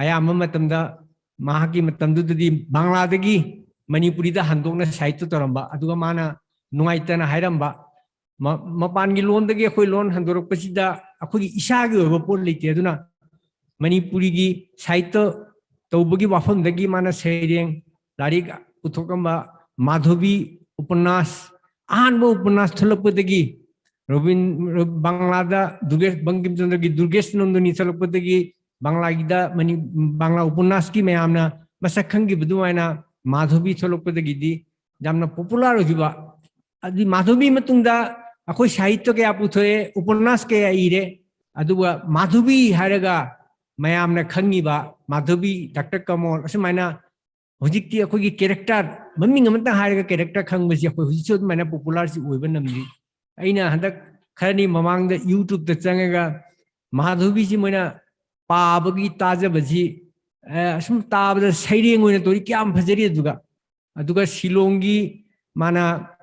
ꯑꯌꯥꯝꯕ ꯃꯇꯝꯗ ꯃꯍꯥꯛꯀꯤ ꯃꯇꯝꯗꯨꯗꯗꯤ ꯕꯪꯂꯥꯗꯒꯤ ꯃꯅꯤꯄꯨꯔꯤꯗ ꯍꯟꯗꯣꯛꯅ ꯁꯥꯍꯤꯇ꯭ꯌ ꯇꯧꯔꯝꯕ, ꯑꯗꯨꯒ ꯃꯥꯅ ꯅꯨꯡꯉꯥꯏꯇꯅ ꯍꯥꯏꯔꯝꯕ, ꯃ-, ꯃꯄꯥꯟꯒꯤ ꯂꯣꯟꯗꯒꯤ ꯑꯩꯈꯣꯏ ꯂꯣꯟ ꯍꯟꯗꯣꯔꯛꯄꯁꯤꯗ ꯑꯩꯈꯣꯏꯒꯤ ꯏꯁꯥꯒꯤ ꯑꯣꯏꯕ ꯄꯣꯠ ꯂꯩꯇꯦ꯫ ꯑꯗꯨꯅ ꯃꯅꯤꯄꯨꯔꯤꯒꯤ ꯁꯥꯍꯤꯇ꯭ꯌ ꯇꯧꯕꯒꯤ ꯋꯥꯐꯝꯗꯒꯤ ꯃꯥꯅ ꯁꯩꯔꯦꯡ, ꯂꯥꯏꯔꯤꯛ ꯄꯨꯊꯣꯛꯂꯝꯕ ꯃꯥꯙꯕꯤ ꯎꯄꯟꯅꯥꯁ, ꯑꯍꯥꯟꯕ ꯎꯄꯟꯅꯥꯁ ꯊꯣꯛꯂꯛꯄꯗꯒꯤ ꯔꯣꯕꯤꯟ-, ꯔꯣ-, ꯕꯪꯂꯥꯗ ꯗꯨꯔꯒꯦꯁ, ꯕꯪꯀꯤꯝ ꯆꯟꯗ꯭ꯔꯒꯤ ꯗꯨꯔꯒꯦꯁ ꯅꯟꯗꯅꯤ ꯊꯣꯛꯂꯛꯄꯗꯒꯤ ꯕꯪꯂꯥꯒꯤꯗ ꯃꯅꯤ-, ꯕꯪꯂꯥ ꯎꯄꯟꯅꯥꯁꯀꯤ ꯃꯌꯥꯝꯅ ꯃꯁꯛ ꯈꯪꯈꯤꯕ ꯑꯗꯨꯃꯥꯏꯅ ꯃꯥꯙꯕꯤ ꯊꯣꯛꯂꯛꯄꯗꯒꯤꯗꯤ ꯌꯥꯝꯅ popular ꯑꯣꯏꯈꯤꯕ꯫ ꯑꯗꯨꯗꯤ ꯃꯥꯙꯕꯤ ꯃꯇꯨꯡꯗ ꯑꯩꯈꯣꯏ ꯁꯥꯍꯤꯇ꯭ꯌ ꯀꯌꯥ ꯄꯨꯊꯣꯛꯑꯦ, ꯎꯄꯟꯅꯥꯁ ꯀꯌꯥ ꯏꯔꯦ, ꯑꯗꯨꯒ ꯃꯥꯙꯕꯤ ꯍꯥꯏꯔꯒ ꯃꯌꯥꯝꯅ ꯈꯪꯉꯤꯕ ꯃꯥꯙꯕꯤ, ꯗꯥꯛꯇꯔ ꯀꯃꯣꯜ, ꯑꯁꯨꯃꯥꯏꯅ ꯍꯧꯖꯤꯛꯇꯤ ꯑꯩꯈꯣꯏꯒꯤ character, ꯃꯃꯤꯡ ꯑꯃꯇꯪ ꯍꯥꯏꯔꯒ character ꯈꯪꯕꯁꯤ ꯑꯩꯈꯣꯏ ꯍꯧꯖꯤꯛꯁꯨ ꯑꯗꯨꯃꯥꯏꯅ popularꯁꯤ ꯑꯣꯏꯕ ꯅꯝꯗ꯭ꯔꯤ꯫ ꯑꯩꯅ ꯍꯟꯗꯛ ꯈꯔꯅꯤ ꯃꯃꯥꯡꯗ YouTubeꯇ ꯆꯪꯉꯒ ꯃꯥꯙꯕꯤꯁꯤ ꯃꯣꯏꯅ ꯄꯥꯕꯒꯤ ꯇꯥꯖꯕꯁꯤ, ꯑꯦ, ꯑꯁꯨꯝ ꯇꯥꯕꯗ ꯁꯩꯔꯦꯡ ꯑꯣꯏꯅ ꯇꯧꯔꯤ, ꯀꯌꯥꯝ ꯐꯖꯔꯤ꯫ ꯑꯗꯨꯒ, ꯑꯗꯨꯒ ꯁꯤꯂꯣꯡꯒꯤ ꯃꯥꯅ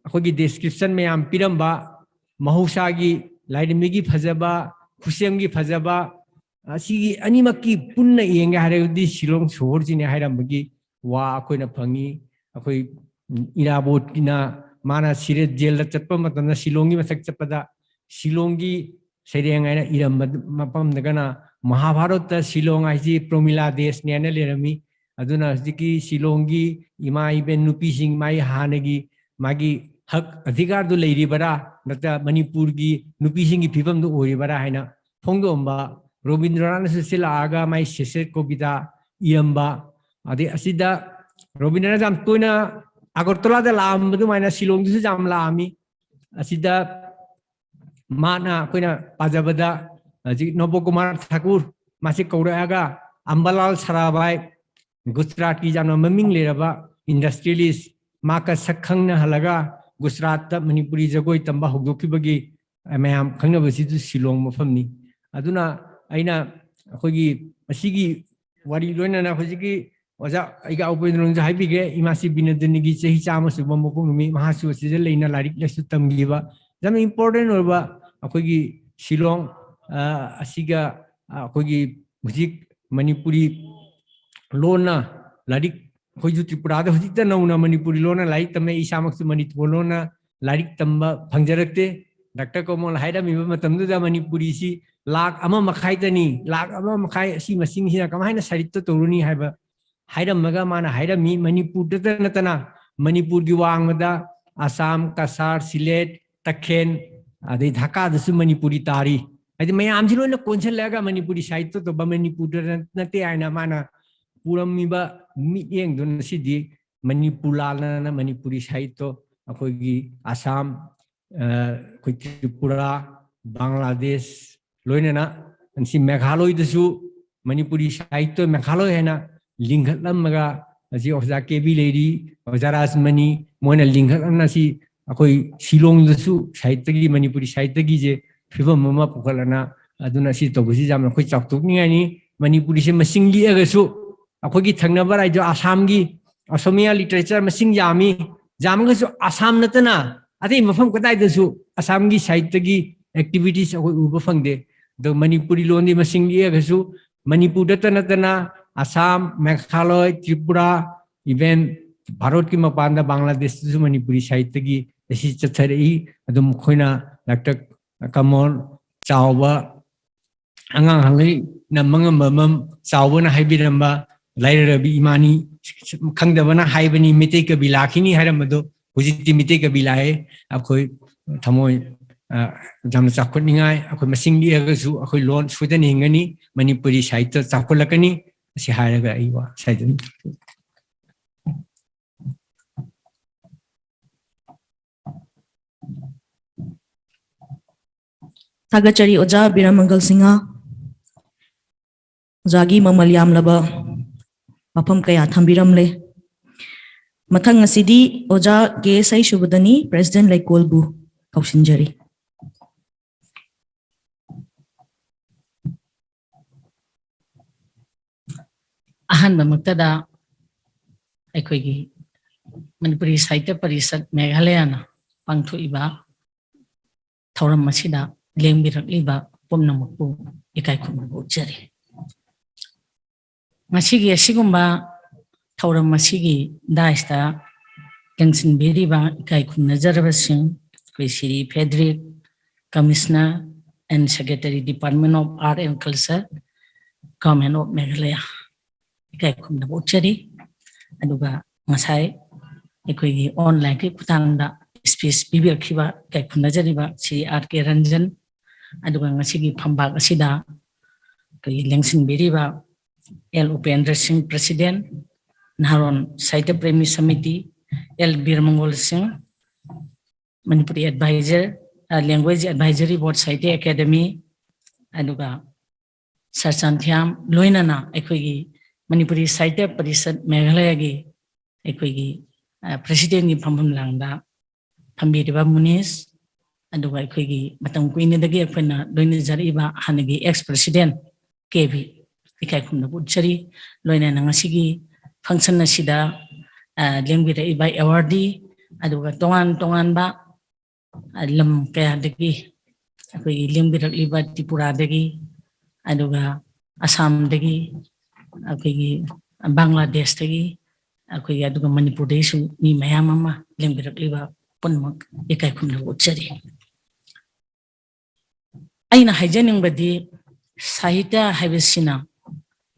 ꯑꯩꯈꯣꯏꯒꯤ description ꯃꯌꯥꯝ ꯄꯤꯔꯝꯕ, ꯃꯍꯧꯁꯥꯒꯤ ꯂꯥꯏꯔꯦꯝꯕꯤꯒꯤ ꯐꯖꯕ, ꯈꯨꯠꯁꯦꯝꯒꯤ ꯐꯖꯕ, ꯑꯁꯤꯒꯤ ꯑꯅꯤꯃꯛꯀꯤ ꯄꯨꯟꯅ ꯌꯦꯡꯒꯦ ꯍꯥꯏꯔꯒꯗꯤ ꯁꯤꯂꯣꯡ ꯁꯣꯍꯣꯔꯁꯤꯅꯦ ꯍꯥꯏꯔꯝꯕꯒꯤ ꯋꯥ ꯑꯩꯈꯣꯏꯅ ꯐꯪꯉꯤ꯫ ꯑꯩꯈꯣꯏ ꯏꯔꯥꯕꯣꯠꯀꯤꯅ ꯃꯥꯅ ꯁꯤꯔꯦꯠ ꯖꯦꯜꯗ ꯆꯠꯄ ꯃꯇꯝꯗ ꯁꯤꯂꯣꯡꯒꯤ ꯃꯁꯛ ꯆꯠꯄꯗ ꯁꯤꯂꯣꯡꯒꯤ ꯁꯩꯔꯦꯡ ꯍꯥꯏꯅ ꯏꯔꯝꯕ ꯃꯐꯝꯗꯒꯅ ꯃꯍꯥꯚꯥꯔꯠꯇ ꯁꯤꯂꯣꯡ ꯍꯥꯏꯁꯤ ꯄ꯭ꯔꯣꯃꯤꯂꯥ ꯗꯦꯁꯅꯤ ꯍꯥꯏꯅ ꯂꯩꯔꯝꯃꯤ꯫ ꯑꯗꯨꯅ ꯍꯧꯖꯤꯛꯀꯤ ꯁꯤꯂꯣꯡꯒꯤ ꯏꯃꯥ ꯏꯕꯦꯟ ꯅꯨꯄꯤꯁꯤꯡ ꯃꯥꯒꯤ ꯍꯥꯟꯅꯒꯤ ꯃꯥꯒꯤ ꯍꯛ ꯑꯙꯤꯀꯥꯔꯗꯨ ꯂꯩꯔꯤꯕꯔꯥ, ꯅꯠꯇ꯭ꯔ ꯃꯅꯤꯄꯨꯔꯒꯤ ꯅꯨꯄꯤꯁꯤꯡꯒꯤ ꯐꯤꯕꯝꯗꯨ ꯑꯣꯏꯔꯤꯕꯔꯥ ꯍꯥꯏꯅ ꯐꯣꯡꯗꯣꯛꯑꯝꯕ, ꯔꯣꯕꯤꯟꯗ꯭ꯔꯅꯥꯊꯁꯨ ꯁꯤ ꯂꯥꯛꯑꯒ ꯃꯥꯒꯤ ꯁꯦꯁꯦꯠ ꯀꯣꯕꯤꯇꯥ ꯏꯔꯝꯕ, ꯑꯗꯩ ꯑꯁꯤꯗ ꯔꯣꯕꯤꯟꯗ꯭ꯔꯅꯥꯊ ꯌꯥꯝ ꯇꯣꯏꯅ ꯑꯒꯔꯇꯂꯥꯗ ꯂꯥꯛꯑꯝꯕ ꯑꯗꯨꯃꯥꯏꯅ ꯁꯤꯂꯣꯡꯗꯁꯨ ꯌꯥꯝ ꯂꯥꯛꯑꯝꯃꯤ꯫ ꯑꯁꯤꯗ ꯃꯥꯅ ꯑꯩꯈꯣꯏꯅ ꯄꯥꯖꯕꯗ ꯍꯧꯖꯤꯛ ꯅꯕꯀꯨꯃꯥꯔ ꯊꯥꯀꯨꯔ ꯃꯥꯁꯤ ꯀꯧꯔꯛꯑꯒ ꯑꯝꯕꯥꯂꯥꯜ ꯁꯔꯥꯕꯥꯏ, ꯒꯨꯖꯔꯥꯠꯀꯤ ꯌꯥꯝꯅ ꯃꯃꯤꯡ ꯂꯩꯔꯕ industrialist, ꯃꯍꯥꯛꯀ ꯁꯛ ꯈꯪꯅꯍꯜꯂꯒ ꯒꯨꯖꯔꯥꯠꯇ ꯃꯅꯤꯄꯨꯔꯤ ꯖꯒꯣꯏ ꯇꯝꯕ ꯍꯧꯗꯣꯛꯈꯤꯕꯒꯤ, ꯑ, ꯃꯌꯥꯝ ꯈꯪꯅꯕꯁꯤꯁꯨ ꯁꯤꯂꯣꯡ ꯃꯐꯝꯅꯤ꯫ ꯑꯗꯨꯅ ꯑꯩꯅ ꯑꯩꯈꯣꯏꯒꯤ ꯃꯁꯤꯒꯤ ꯋꯥꯔꯤ ꯂꯣꯏꯅꯅ ꯍꯧꯖꯤꯛꯀꯤ ꯑꯣꯖꯥ ꯑꯩꯒ ꯎꯄꯦꯟꯗ꯭ꯔꯅꯁꯨ ꯍꯥꯏꯕꯤꯈ꯭ꯔꯦ, ꯏꯃꯥꯁꯤ ꯕꯤꯅꯣꯗꯤꯅꯤꯒꯤ ꯆꯍꯤ ꯆꯥꯝꯃ ꯁꯨꯕ ꯃꯄꯣꯛ ꯅꯨꯃꯤꯠ, ꯃꯍꯥꯛꯁꯨ ꯑꯁꯤꯗ ꯂꯩꯅ ꯂꯥꯏꯔꯤꯛ ꯂꯥꯏꯁꯨ ꯇꯝꯈꯤꯕ, ꯌꯥꯝꯅ important ꯑꯣꯏꯕ ꯑꯩꯈꯣꯏꯒꯤ ꯁꯤꯂꯣꯡ, ꯑ, ꯑꯁꯤꯒ, ꯑ, ꯑꯩꯈꯣꯏꯒꯤ ꯍꯧꯖꯤꯛ ꯃꯅꯤꯄꯨꯔꯤ ꯂꯣꯟꯅ ꯂꯥꯏꯔꯤꯛ, ꯑꯩꯈꯣꯏꯁꯨ ꯇ꯭ꯔꯤꯄꯨꯔꯥꯗ ꯍꯧꯖꯤꯛꯇ ꯅꯧꯅ ꯃꯅꯤꯄꯨꯔꯤ ꯂꯣꯟꯅ ꯂꯥꯏꯔꯤꯛ ꯇꯝꯃꯦ, ꯏꯁꯥꯃꯛꯁꯨ ꯃꯅꯤꯄꯨꯔ ꯂꯣꯟꯅ ꯂꯥꯏꯔꯤꯛ ꯇꯝꯕ ꯐꯪꯖꯔꯛꯇꯦ꯫ ꯗꯥꯛꯇꯔ ꯀꯃꯜ ꯍꯥꯏꯔꯝꯃꯤꯕ ꯃꯇꯝꯗꯨꯗ ꯃꯅꯤꯄꯨꯔꯤꯁꯤ ꯂꯥꯛ ꯑꯃ ꯃꯈꯥꯏꯗꯅꯤ, ꯂꯥꯛ ꯑꯃ ꯃꯈꯥꯏ ꯑꯁꯤ ꯃꯁꯤꯡꯁꯤꯅ ꯀꯃꯥꯏꯅ ꯁꯥꯍꯤꯠꯇ ꯇꯧꯔꯨꯅꯤ ꯍꯥꯏꯕ ꯍꯥꯏꯔꯝꯃꯒ, ꯃꯥꯅ ꯍꯥꯏꯔꯝꯃꯤ, ꯃꯅꯤꯄꯨꯔꯗꯇ ꯅꯠꯇꯅ ꯃꯅꯤꯄꯨꯔꯒꯤ ꯋꯥꯡꯃꯗ ꯑꯁꯥꯝ, ꯀꯁꯥꯔ, ꯁꯤꯂꯦꯠ, ꯇꯈꯦꯟ, ꯑꯗꯩ ꯙꯥꯀꯥꯗꯁꯨ ꯃꯅꯤꯄꯨꯔꯤ ꯇꯥꯔꯤ꯫ ꯍꯥꯏꯗꯤ ꯃꯌꯥꯝꯁꯤ ꯂꯣꯏꯅ ꯀꯣꯟꯁꯤꯜꯂꯛꯑꯒ ꯃꯅꯤꯄꯨꯔꯤ ꯁꯥꯍꯤꯠꯇ ꯇꯧꯕ, ꯃꯅꯤꯄꯨꯔꯗ ꯅꯠꯇꯦ ꯍꯥꯏꯅ ꯃꯥꯅ ꯄꯨꯔꯝꯃꯤꯕ ꯃꯤꯠꯌꯦꯡꯗꯨꯅ ꯁꯤꯗꯤ ꯃꯅꯤꯄꯨꯔ ꯂꯥꯜꯅꯅ ꯃꯅꯤꯄꯨꯔꯤ ꯁꯥꯍꯤꯠꯇꯣ ꯑꯩꯈꯣꯏꯒꯤ ꯑꯁꯥꯝ, ꯑ, ꯑꯩꯈꯣꯏ ꯇ꯭ꯔꯤꯄꯨꯔꯥ, ꯕꯪꯒ꯭ꯂꯥꯗꯦꯁ, ꯂꯣꯏꯅꯅ ꯉꯁꯤ ꯃꯦꯘꯥꯂꯣꯏꯗꯁꯨ ꯃꯅꯤꯄꯨꯔꯤ ꯁꯥꯍꯤꯠꯇꯣ ꯃꯦꯘꯥꯂꯣꯏ ꯍꯥꯏꯅ ꯂꯤꯡꯈꯠꯂꯝꯃꯒ, ꯉꯁꯤ ꯑꯣꯖꯥ ꯀꯦ ꯕꯤ ꯂꯩꯔꯤ, ꯑꯣꯖꯥ ꯔꯥꯖꯃꯅꯤ, ꯃꯣꯏꯅ ꯂꯤꯡꯈꯠꯂꯝꯅ ꯁꯤ ꯑꯩꯈꯣꯏ ꯁꯤꯂꯣꯡꯗꯁꯨ ꯁꯥꯍꯤꯠꯇꯒꯤ, ꯃꯅꯤꯄꯨꯔꯤ ꯁꯥꯍꯤꯠꯇꯒꯤꯁꯦ ꯐꯤꯕꯝ ꯑꯃ ꯄꯨꯈꯠꯂꯅ, ꯑꯗꯨꯅ ꯁꯤ ꯇꯧꯕꯁꯤ ꯌꯥꯝꯅ ꯑꯩꯈꯣꯏ ꯆꯥꯎꯊꯣꯛꯅꯤꯡꯉꯥꯏꯅꯤ꯫ ꯃꯅꯤꯄꯨꯔꯤꯁꯦ ꯃꯁꯤꯡ ꯂꯤꯛꯑꯒꯁꯨ ꯑꯩꯈꯣꯏꯒꯤ ꯊꯪꯅꯕ ꯔꯥꯖ꯭ꯌ ꯑꯁꯥꯝꯒꯤ ꯑꯁꯣꯃꯤꯌꯥ literature ꯃꯁꯤꯡ ꯌꯥꯝꯃꯤ, ꯌꯥꯝꯃꯒꯁꯨ ꯑꯁꯥꯝ ꯅꯠꯇꯅ ꯑꯇꯩ ꯃꯐꯝ ꯀꯗꯥꯏꯗꯁꯨ ꯑꯁꯥꯝꯒꯤ ꯁꯥꯍꯤꯠꯇꯒꯤ activities ꯑꯩꯈꯣꯏ ꯎꯕ ꯐꯪꯗꯦ꯫ ꯑꯗꯣ ꯃꯅꯤꯄꯨꯔꯤ ꯂꯣꯟꯗꯤ ꯃꯁꯤꯡ ꯂꯤꯛꯑꯒꯁꯨ ꯃꯅꯤꯄꯨꯔꯗꯇ ꯅꯠꯇꯅ ꯑꯁꯥꯝ, ꯃꯦꯘꯥꯂꯣꯏ, ꯇ꯭ꯔꯤꯄꯨꯔꯥ, even ꯚꯥꯔꯠꯀꯤ ꯃꯄꯥꯟꯗ ꯕꯪꯒ꯭ꯂꯥꯗꯦꯁꯇꯁꯨ ꯃꯅꯤꯄꯨꯔꯤ ꯁꯥꯍꯤꯠꯇꯒꯤ ꯑꯁꯤ ꯆꯠꯊꯔꯛꯏ꯫ ꯑꯗꯨꯝ ꯑꯩꯈꯣꯏꯅ ꯗꯥꯛꯇꯔ ꯀꯃꯜ ꯆꯥꯎꯕ ꯑꯉꯥꯡ ꯍꯪꯉꯩ ꯅꯝꯕ ꯉꯝꯕ ꯑꯃ ꯆꯥꯎꯕꯅ ꯍꯥꯏꯕꯤꯔꯝꯕ ꯂꯥꯏꯔꯔꯕꯤ ꯏꯃꯥꯅꯤ ꯈꯪꯗꯕꯅ ꯍꯥꯏꯕꯅꯤ, ꯃꯤꯇꯩ ꯀꯕꯤ ꯂꯥꯛꯈꯤꯅꯤ ꯍꯥꯏꯔꯝꯕꯗꯣ ꯍꯧꯖꯤꯛꯇꯤ ꯃꯤꯇꯩ ꯀꯕꯤ ꯂꯥꯛꯑꯦ꯫ ꯑꯩꯈꯣꯏ ꯊꯃꯣꯏ, ꯑ, ꯌꯥꯝꯅ ꯆꯥꯎꯈꯠꯅꯤꯡꯉꯥꯏ, ꯑꯩꯈꯣꯏ ꯃꯁꯤꯡ ꯂꯤꯛꯑꯒꯁꯨ ꯑꯩꯈꯣꯏ ꯂꯣꯟ ꯁꯣꯏꯗꯅ ꯍꯤꯡꯒꯅꯤ, ꯃꯅꯤꯄꯨꯔꯤ ꯁꯥꯍꯤꯠꯇ ꯆꯥꯎꯈꯠꯂꯛꯀꯅꯤ꯫ ꯑꯁꯤ ꯍꯥꯏꯔꯒ ꯑꯩ ꯋꯥ ꯁ꯭ꯋꯥꯏꯗ ꯑꯗꯨꯝ ꯊꯥꯒꯠꯆꯔꯤ ꯑꯣꯖꯥ ꯕꯤꯔꯥꯃꯪꯒꯜ ꯁꯤꯡꯍ꯫ ꯑꯣꯖꯥꯒꯤ ꯃꯃꯜ ꯌꯥꯝꯂꯕ ꯋꯥꯐꯝ ꯀꯌꯥ ꯊꯝꯕꯤꯔꯝꯂꯦ꯫ ꯃꯊꯪ ꯑꯁꯤꯗꯤ ꯑꯣꯖꯥ ꯀꯦ ꯁꯩꯁꯨꯕꯗꯅꯤ, ꯄ꯭ꯔꯦꯁꯤꯗꯦꯟꯠ ꯂꯩꯀꯣꯜꯕꯨ ꯀꯧꯁꯤꯟꯖꯔꯤ꯫ ꯑꯍꯥꯟꯕꯃꯛꯇꯗ ꯑꯩꯈꯣꯏꯒꯤ ꯃꯅꯤꯄꯨꯔꯤ ꯁꯥꯍꯤꯇ꯭ꯌ ꯄꯔꯤꯁꯠ ꯃꯦꯘꯥꯂꯌꯥꯅ ꯄꯥꯡꯊꯣꯛꯏꯕ ꯊꯧꯔꯝ ꯑꯁꯤꯗ ꯂꯦꯡꯕꯤꯔꯛꯂꯤꯕ ꯄꯨꯝꯅꯃꯛꯄꯨ ꯏꯀꯥꯏ ꯈꯨꯝꯅꯕ ꯎꯠꯆꯔꯤ꯫ ꯉꯁꯤꯒꯤ ꯑꯁꯤꯒꯨꯝꯕ ꯊꯧꯔꯝ ꯑꯁꯤꯒꯤ ꯗꯥꯏꯁꯇ ꯂꯦꯡꯁꯤꯟꯕꯤꯔꯤꯕ ꯏꯀꯥꯏ ꯈꯨꯝꯅꯖꯔꯕꯁꯤꯡ, ꯑꯩꯈꯣꯏ ꯁꯤꯔꯤ ꯐꯦꯗ꯭ꯔꯤꯛ, Commissioner and Secretary, Department of Art and Culture, Government of Meghalaya, ꯏꯀꯥꯏ ꯈꯨꯝꯅꯕ ꯎꯠꯆꯔꯤ꯫ ꯑꯗꯨꯒ ꯉꯁꯥꯏ ꯑꯩꯈꯣꯏꯒꯤ online-ꯒꯤ ꯈꯨꯠꯊꯥꯡꯗ speech ꯄꯤꯕꯤꯔꯛꯈꯤꯕ ꯏꯀꯥꯏ ꯈꯨꯝꯅꯖꯔꯤꯕ ꯁ꯭ꯔꯤ ꯑꯥꯔ ꯀꯦ ꯔꯟꯖꯟ, ꯑꯗꯨꯒ ꯉꯁꯤꯒꯤ ꯐꯝꯕꯥꯛ ꯑꯁꯤꯗ ꯑꯩꯈꯣꯏꯒꯤ ꯂꯦꯡꯁꯤꯟꯕꯤꯔꯤꯕ ꯑꯦꯜ ꯎꯄꯦꯟꯗ꯭ꯔ ꯁꯤꯡ, ꯄ꯭ꯔꯦꯁꯤꯗꯦꯟꯠ, ꯅꯍꯥꯔꯣꯜ ꯁꯥꯍꯤꯇ꯭ꯌ ꯄ꯭ꯔꯦꯃꯤ ꯁꯃꯤꯇꯤ, ꯑꯦꯜ ꯕꯤꯔꯃꯪꯒꯣꯜ ꯁꯤꯡ, ꯃꯅꯤꯄꯨꯔꯤ advisor, ꯑ, Language Advisory Board, ꯁꯥꯍꯤꯇ꯭ꯌ ꯑꯦꯀꯥꯗꯦꯃꯤ, ꯑꯗꯨꯒ ꯁꯥꯔ ꯆꯥꯟꯊꯤꯌꯥꯝ, ꯂꯣꯏꯅꯅ ꯑꯩꯈꯣꯏꯒꯤ ꯃꯅꯤꯄꯨꯔꯤ ꯁꯥꯍꯤꯇ꯭ꯌ ꯄꯔꯤꯁꯠ ꯃꯦꯘꯥꯂꯌꯥꯒꯤ ꯑꯩꯈꯣꯏꯒꯤ, ꯑ, ꯄ꯭ꯔꯦꯁꯤꯗꯦꯟꯠꯀꯤ ꯐꯝꯐꯝ ꯂꯥꯡꯗ ꯐꯝꯕꯤꯔꯤꯕ ꯃꯨꯅꯤꯁ, ꯑꯗꯨꯒ ꯑꯩꯈꯣꯏꯒꯤ ꯃꯇꯝ ꯀꯨꯏꯅꯗꯒꯤ ꯑꯩꯈꯣꯏꯅ ꯂꯣꯏꯅꯖꯔꯛꯏꯕ ꯍꯥꯟꯅꯒꯤ ex president ꯀꯦ ꯕꯤ, ꯏꯀꯥꯏ ꯈꯨꯝꯅꯕ ꯎꯠꯆꯔꯤ꯫ ꯂꯣꯏꯅꯅ ꯉꯁꯤꯒꯤ function ꯑꯁꯤꯗ, ꯑ, ꯂꯦꯡꯕꯤꯔꯛꯏꯕ awardee, ꯑꯗꯨꯒ ꯇꯣꯉꯥꯟ ꯇꯣꯉꯥꯟꯕ, ꯑ, ꯂꯝ ꯀꯌꯥꯗꯒꯤ ꯑꯩꯈꯣꯏꯒꯤ ꯂꯦꯡꯕꯤꯔꯛꯂꯤꯕ ꯇ꯭ꯔꯤꯄꯨꯔꯥꯗꯒꯤ, ꯑꯗꯨꯒ ꯑꯁꯥꯝꯗꯒꯤ, ꯑꯩꯈꯣꯏꯒꯤ ꯕꯪꯒ꯭ꯂꯥꯗꯦꯁꯇꯒꯤ, ꯑꯩꯈꯣꯏꯒꯤ, ꯑꯗꯨꯒ ꯃꯅꯤꯄꯨꯔꯗꯒꯤꯁꯨ ꯃꯤ ꯃꯌꯥꯝ ꯑꯃ ꯂꯦꯡꯕꯤꯔꯛꯂꯤꯕ ꯄꯨꯝꯅꯃꯛ ꯏꯀꯥꯏ ꯈꯨꯝꯅꯕ ꯎꯠꯆꯔꯤ꯫ ꯑꯩꯅ ꯍꯥꯏꯖꯅꯤꯡꯕꯗꯤ ꯁꯥꯍꯤꯇ꯭ꯌ ꯍꯥꯏꯕꯁꯤꯅ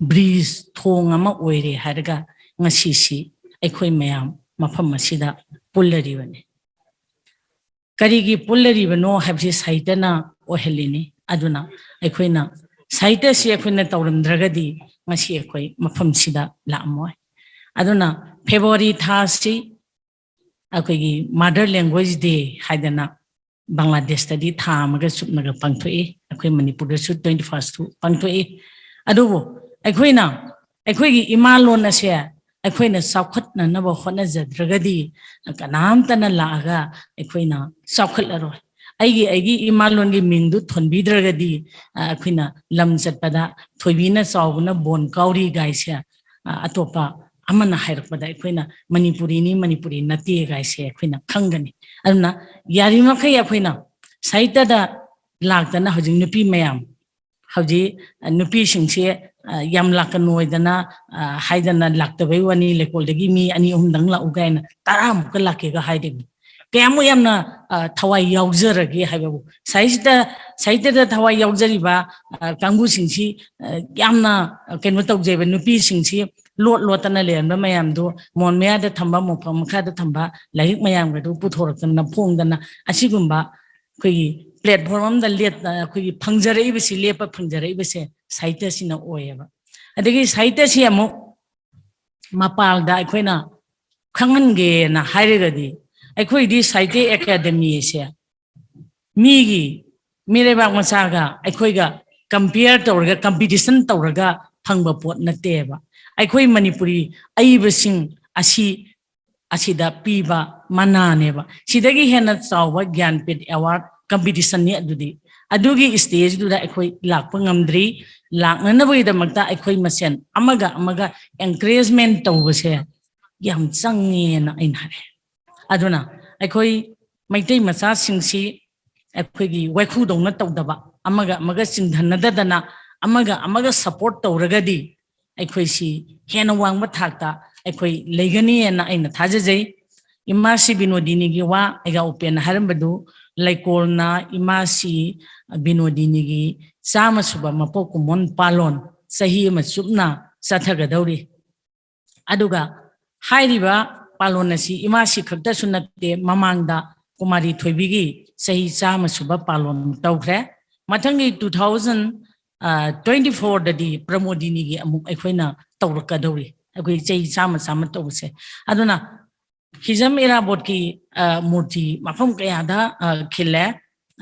bridge, ꯊꯣꯡ ꯑꯃ ꯑꯣꯏꯔꯦ ꯍꯥꯏꯔꯒ ꯉꯁꯤꯁꯤ ꯑꯩꯈꯣꯏ ꯃꯌꯥꯝ ꯃꯐꯝ ꯑꯁꯤꯗ ꯄꯨꯜꯂꯔꯤꯕꯅꯤ꯫ ꯀꯔꯤꯒꯤ ꯄꯨꯜꯂꯔꯤꯕꯅꯣ ꯍꯥꯏꯕꯁꯤ ꯁꯥꯍꯤꯇ꯭ꯌꯅ ꯑꯣꯏꯍꯜꯂꯤꯅꯤ꯫ ꯑꯗꯨꯅ ꯑꯩꯈꯣꯏꯅ ꯁꯥꯍꯤꯇ꯭ꯌꯁꯤ ꯑꯩꯈꯣꯏꯅ ꯇꯧꯔꯝꯗ꯭ꯔꯒꯗꯤ ꯉꯁꯤ ꯑꯩꯈꯣꯏ ꯃꯐꯝꯁꯤꯗ ꯂꯥꯛꯑꯝꯃꯣꯏ꯫ ꯑꯗꯨꯅ February ꯊꯥꯁꯤ ꯑꯩꯈꯣꯏꯒꯤ Mother Language Day ꯍꯥꯏꯗꯅ ꯕꯪꯒ꯭ꯂꯥꯗꯦꯁꯇꯗꯤ ꯊꯥ ꯑꯃꯒ ꯆꯨꯞꯅꯒ ꯄꯥꯡꯊꯣꯛꯏ, ꯑꯩꯈꯣꯏ ꯃꯅꯤꯄꯨꯔꯗꯁꯨ twenty first ꯄꯥꯡꯊꯣꯛꯏ꯫ ꯑꯗꯨꯕꯨ ꯑꯩꯈꯣꯏꯅ ꯑꯩꯈꯣꯏꯒꯤ ꯏꯃꯥ ꯂꯣꯟ ꯑꯁꯦ ꯑꯩꯈꯣꯏꯅ ꯆꯥꯎꯈꯠꯅꯅꯕ ꯍꯣꯠꯅꯖꯗ꯭ꯔꯒꯗꯤ ꯀꯅꯥꯝꯇꯅ ꯂꯥꯛꯑꯒ ꯑꯩꯈꯣꯏꯅ ꯆꯥꯎꯈꯠꯂꯔꯣꯏ꯫ ꯑꯩꯒꯤ, ꯑꯩꯒꯤ ꯏꯃꯥ ꯂꯣꯟꯒꯤ ꯃꯤꯡꯗꯨ ꯊꯣꯟꯕꯤꯗ꯭ꯔꯒꯗꯤ, ꯑ, ꯑꯩꯈꯣꯏꯅ ꯂꯝ ꯆꯠꯄꯗ "ꯊꯣꯏꯕꯤꯅ ꯆꯥꯎꯕꯅ ꯕꯣꯟ ꯀꯥꯎꯔꯤ" ꯒꯥꯏꯁꯦ, ꯑ, ꯑꯇꯣꯞꯄ ꯑꯃꯅ ꯍꯥꯏꯔꯛꯄꯗ ꯑꯩꯈꯣꯏꯅ "ꯃꯅꯤꯄꯨꯔꯤꯅꯤ, ꯃꯅꯤꯄꯨꯔꯤ ꯅꯠꯇꯦ" ꯒꯥꯏꯁꯦ ꯑꯩꯈꯣꯏꯅ ꯈꯪꯒꯅꯤ꯫ ꯑꯗꯨꯅ ꯌꯥꯔꯤꯃꯈꯩ ꯑꯩꯈꯣꯏꯅ ꯁꯥꯍꯤꯇ꯭ꯌꯗ ꯂꯥꯛꯇꯅ ꯍꯧꯖꯤꯛ ꯅꯨꯄꯤ ꯃꯌꯥꯝ, ꯍꯧꯖꯤꯛ ꯅꯨꯄꯤꯁꯤꯡꯁꯦ, ꯑ, ꯌꯥꯝ ꯂꯥꯛꯀꯅꯨ ꯍꯥꯏꯗꯅ, ꯑ, ꯍꯥꯏꯗꯅ ꯂꯥꯛꯇꯕꯩ ꯋꯥꯅꯤ, ꯂꯩꯀꯣꯜꯗꯒꯤ ꯃꯤ ꯑꯅꯤ ꯑꯍꯨꯝꯗꯪ ꯂꯥꯛꯎ ꯀꯥꯏꯅ ꯇꯔꯥꯃꯨꯛꯀ ꯂꯥꯛꯀꯦꯒ ꯍꯥꯏꯔꯤꯕꯅꯤ꯫ ꯀꯌꯥꯃꯨꯛ ꯌꯥꯝꯅ, ꯑ, ꯊꯋꯥꯏ ꯌꯥꯎꯖꯔꯒꯦ ꯍꯥꯏꯕꯕꯨ꯫ ꯁꯥꯍꯤꯇ꯭ꯌ, ꯁꯥꯍꯤꯇ꯭ꯌꯗ ꯊꯋꯥꯏ ꯌꯥꯎꯖꯔꯤꯕ, ꯑ, ꯀꯥꯡꯕꯨꯁꯤꯡꯁꯤ, ꯑ, ꯌꯥꯝꯅ, ꯑ, ꯀꯩꯅꯣ ꯇꯧꯖꯩꯕ, ꯅꯨꯄꯤꯁꯤꯡꯁꯤ ꯂꯣꯠ ꯂꯣꯠꯇꯅ ꯂꯩꯔꯝꯕ ꯃꯌꯥꯝꯗꯣ ꯃꯣꯟ ꯃꯌꯥꯗ ꯊꯝꯕ, ꯃꯣꯟꯐꯝ ꯃꯈꯥꯗ ꯊꯝꯕ ꯂꯥꯏꯔꯤꯛ ꯃꯌꯥꯝꯒꯗꯨ ꯄꯨꯊꯣꯔꯛꯇꯅ ꯐꯣꯡꯗꯅ ꯑꯁꯤꯒꯨꯝꯕ ꯑꯩꯈꯣꯏꯒꯤ platform ꯑꯃꯗ ꯂꯦꯞ-, ꯑꯩꯈꯣꯏꯒꯤ ꯐꯪꯖꯔꯛꯏꯕꯁꯤ, ꯂꯦꯞꯄ ꯐꯪꯖꯔꯛꯏꯕꯁꯦ ꯁꯥꯍꯤꯇ꯭ꯌꯁꯤꯅ ꯑꯣꯏꯌꯦꯕ꯫ ꯑꯗꯒꯤ ꯁꯥꯍꯤꯇ꯭ꯌꯁꯤ ꯑꯃꯨꯛ ꯃꯄꯥꯜꯗ ꯑꯩꯈꯣꯏꯅ ꯈꯪꯍꯟꯒꯦꯅ ꯍꯥꯏꯔꯒꯗꯤ, ꯑꯩꯈꯣꯏꯗꯤ ꯁꯥꯍꯤꯇ꯭ꯌ ꯑꯦꯀꯥꯗꯃꯤꯁꯦ ꯃꯤꯒꯤ, ꯃꯤꯔꯩꯕꯥꯛ ꯃꯆꯥꯒ ꯑꯩꯈꯣꯏꯒ compare ꯇꯧꯔꯒ, competition ꯇꯧꯔꯒ ꯐꯪꯕ ꯄꯣꯠ ꯅꯠꯇꯦꯕ꯫ ꯑꯩꯈꯣꯏ ꯃꯅꯤꯄꯨꯔꯤ ꯑꯏꯕꯁꯤꯡ ꯑꯁꯤ, ꯑꯁꯤꯗ ꯄꯤꯕ ꯃꯅꯥꯅꯦꯕ꯫ ꯁꯤꯗꯒꯤ ꯍꯦꯟꯅ ꯆꯥꯎꯕ ꯒ꯭ꯌꯥꯟꯄꯤꯊ award competition ꯅꯤ ꯑꯗꯨꯗꯤ꯫ ꯑꯗꯨꯒꯤ stageꯗꯨꯗ ꯑꯩꯈꯣꯏ ꯂꯥꯛꯄ ꯉꯝꯗ꯭ꯔꯤ꯫ ꯂꯥꯛꯅꯅꯕꯒꯤꯗꯃꯛꯇ ꯑꯩꯈꯣꯏ ꯃꯁꯦꯟ ꯑꯃꯒ ꯑꯃꯒ encouragement ꯇꯧꯕꯁꯦ ꯌꯥꯝ ꯆꯪꯉꯦꯅ ꯑꯩꯅ ꯍꯥꯏ꯫ ꯑꯗꯨꯅ ꯑꯩꯈꯣꯏ ꯃꯩꯇꯩ ꯃꯆꯥꯁꯤꯡꯁꯤ ꯑꯩꯈꯣꯏꯒꯤ ꯋꯥꯏꯈꯨꯗꯧꯅ ꯇꯧꯗꯕ, ꯑꯃꯒ ꯑꯃꯒ ꯆꯤꯡꯊꯅꯗꯗꯅ, ꯑꯃꯒ ꯑꯃꯒ support ꯇꯧꯔꯒꯗꯤ ꯑꯩꯈꯣꯏꯁꯤ ꯍꯦꯟꯅ ꯋꯥꯡꯕ ꯊꯥꯛꯇ ꯑꯩꯈꯣꯏ ꯂꯩꯒꯅꯤ ꯍꯥꯏꯅ ꯑꯩꯅ ꯊꯥꯖꯖꯩ꯫ ꯏꯃꯥꯁꯤ ꯕꯤꯅꯣꯗꯤꯅꯤꯒꯤ ꯋꯥ ꯑꯩꯒ ꯎꯄꯦꯟꯅ ꯍꯥꯏꯔꯝꯕꯗꯨ, ꯂꯩꯀꯣꯜꯅ ꯏꯃꯥꯁꯤ ꯕꯤꯅꯣꯗꯤꯅꯤꯒꯤ ꯆꯥꯝꯃ ꯁꯨꯕ ꯃꯄꯣꯛ ꯀꯨꯝꯑꯣꯟ ꯄꯥꯂꯣꯟ ꯆꯍꯤ ꯑꯃ ꯆꯨꯞꯅ ꯆꯠꯊꯒꯗꯧꯔꯤ꯫ ꯑꯗꯨꯒ ꯍꯥꯏꯔꯤꯕ ꯄꯥꯂꯣꯟ ꯑꯁꯤ ꯏꯃꯥꯁꯤ ꯈꯛꯇꯁꯨ ꯅꯠꯇꯦ, ꯃꯃꯥꯡꯗ ꯀꯨꯃꯥꯔꯤ ꯊꯣꯏꯕꯤꯒꯤ ꯆꯍꯤ ꯆꯥꯝꯃ ꯁꯨꯕ ꯄꯥꯂꯣꯟ ꯇꯧꯈ꯭ꯔꯦ꯫ ꯃꯊꯪꯒꯤ two thousand twenty fourꯗꯗꯤ ꯄ꯭ꯔꯃꯣꯗꯤꯅꯤꯒꯤ ꯑꯃꯨꯛ ꯑꯩꯈꯣꯏꯅ ꯇꯧꯔꯛꯀꯗꯧꯔꯤ, ꯑꯩꯈꯣꯏ ꯆꯍꯤ ꯆꯥꯝꯃ ꯆꯥꯝꯃ ꯇꯧꯕꯁꯦ꯫ ꯑꯗꯨꯅ ꯍꯤꯖꯝ ꯏꯔꯥꯕꯣꯠꯀꯤ, ꯑ, ꯃꯨꯔꯇꯤ ꯃꯐꯝ ꯀꯌꯥꯗ, ꯑ, ꯈꯤꯜꯂꯦ꯫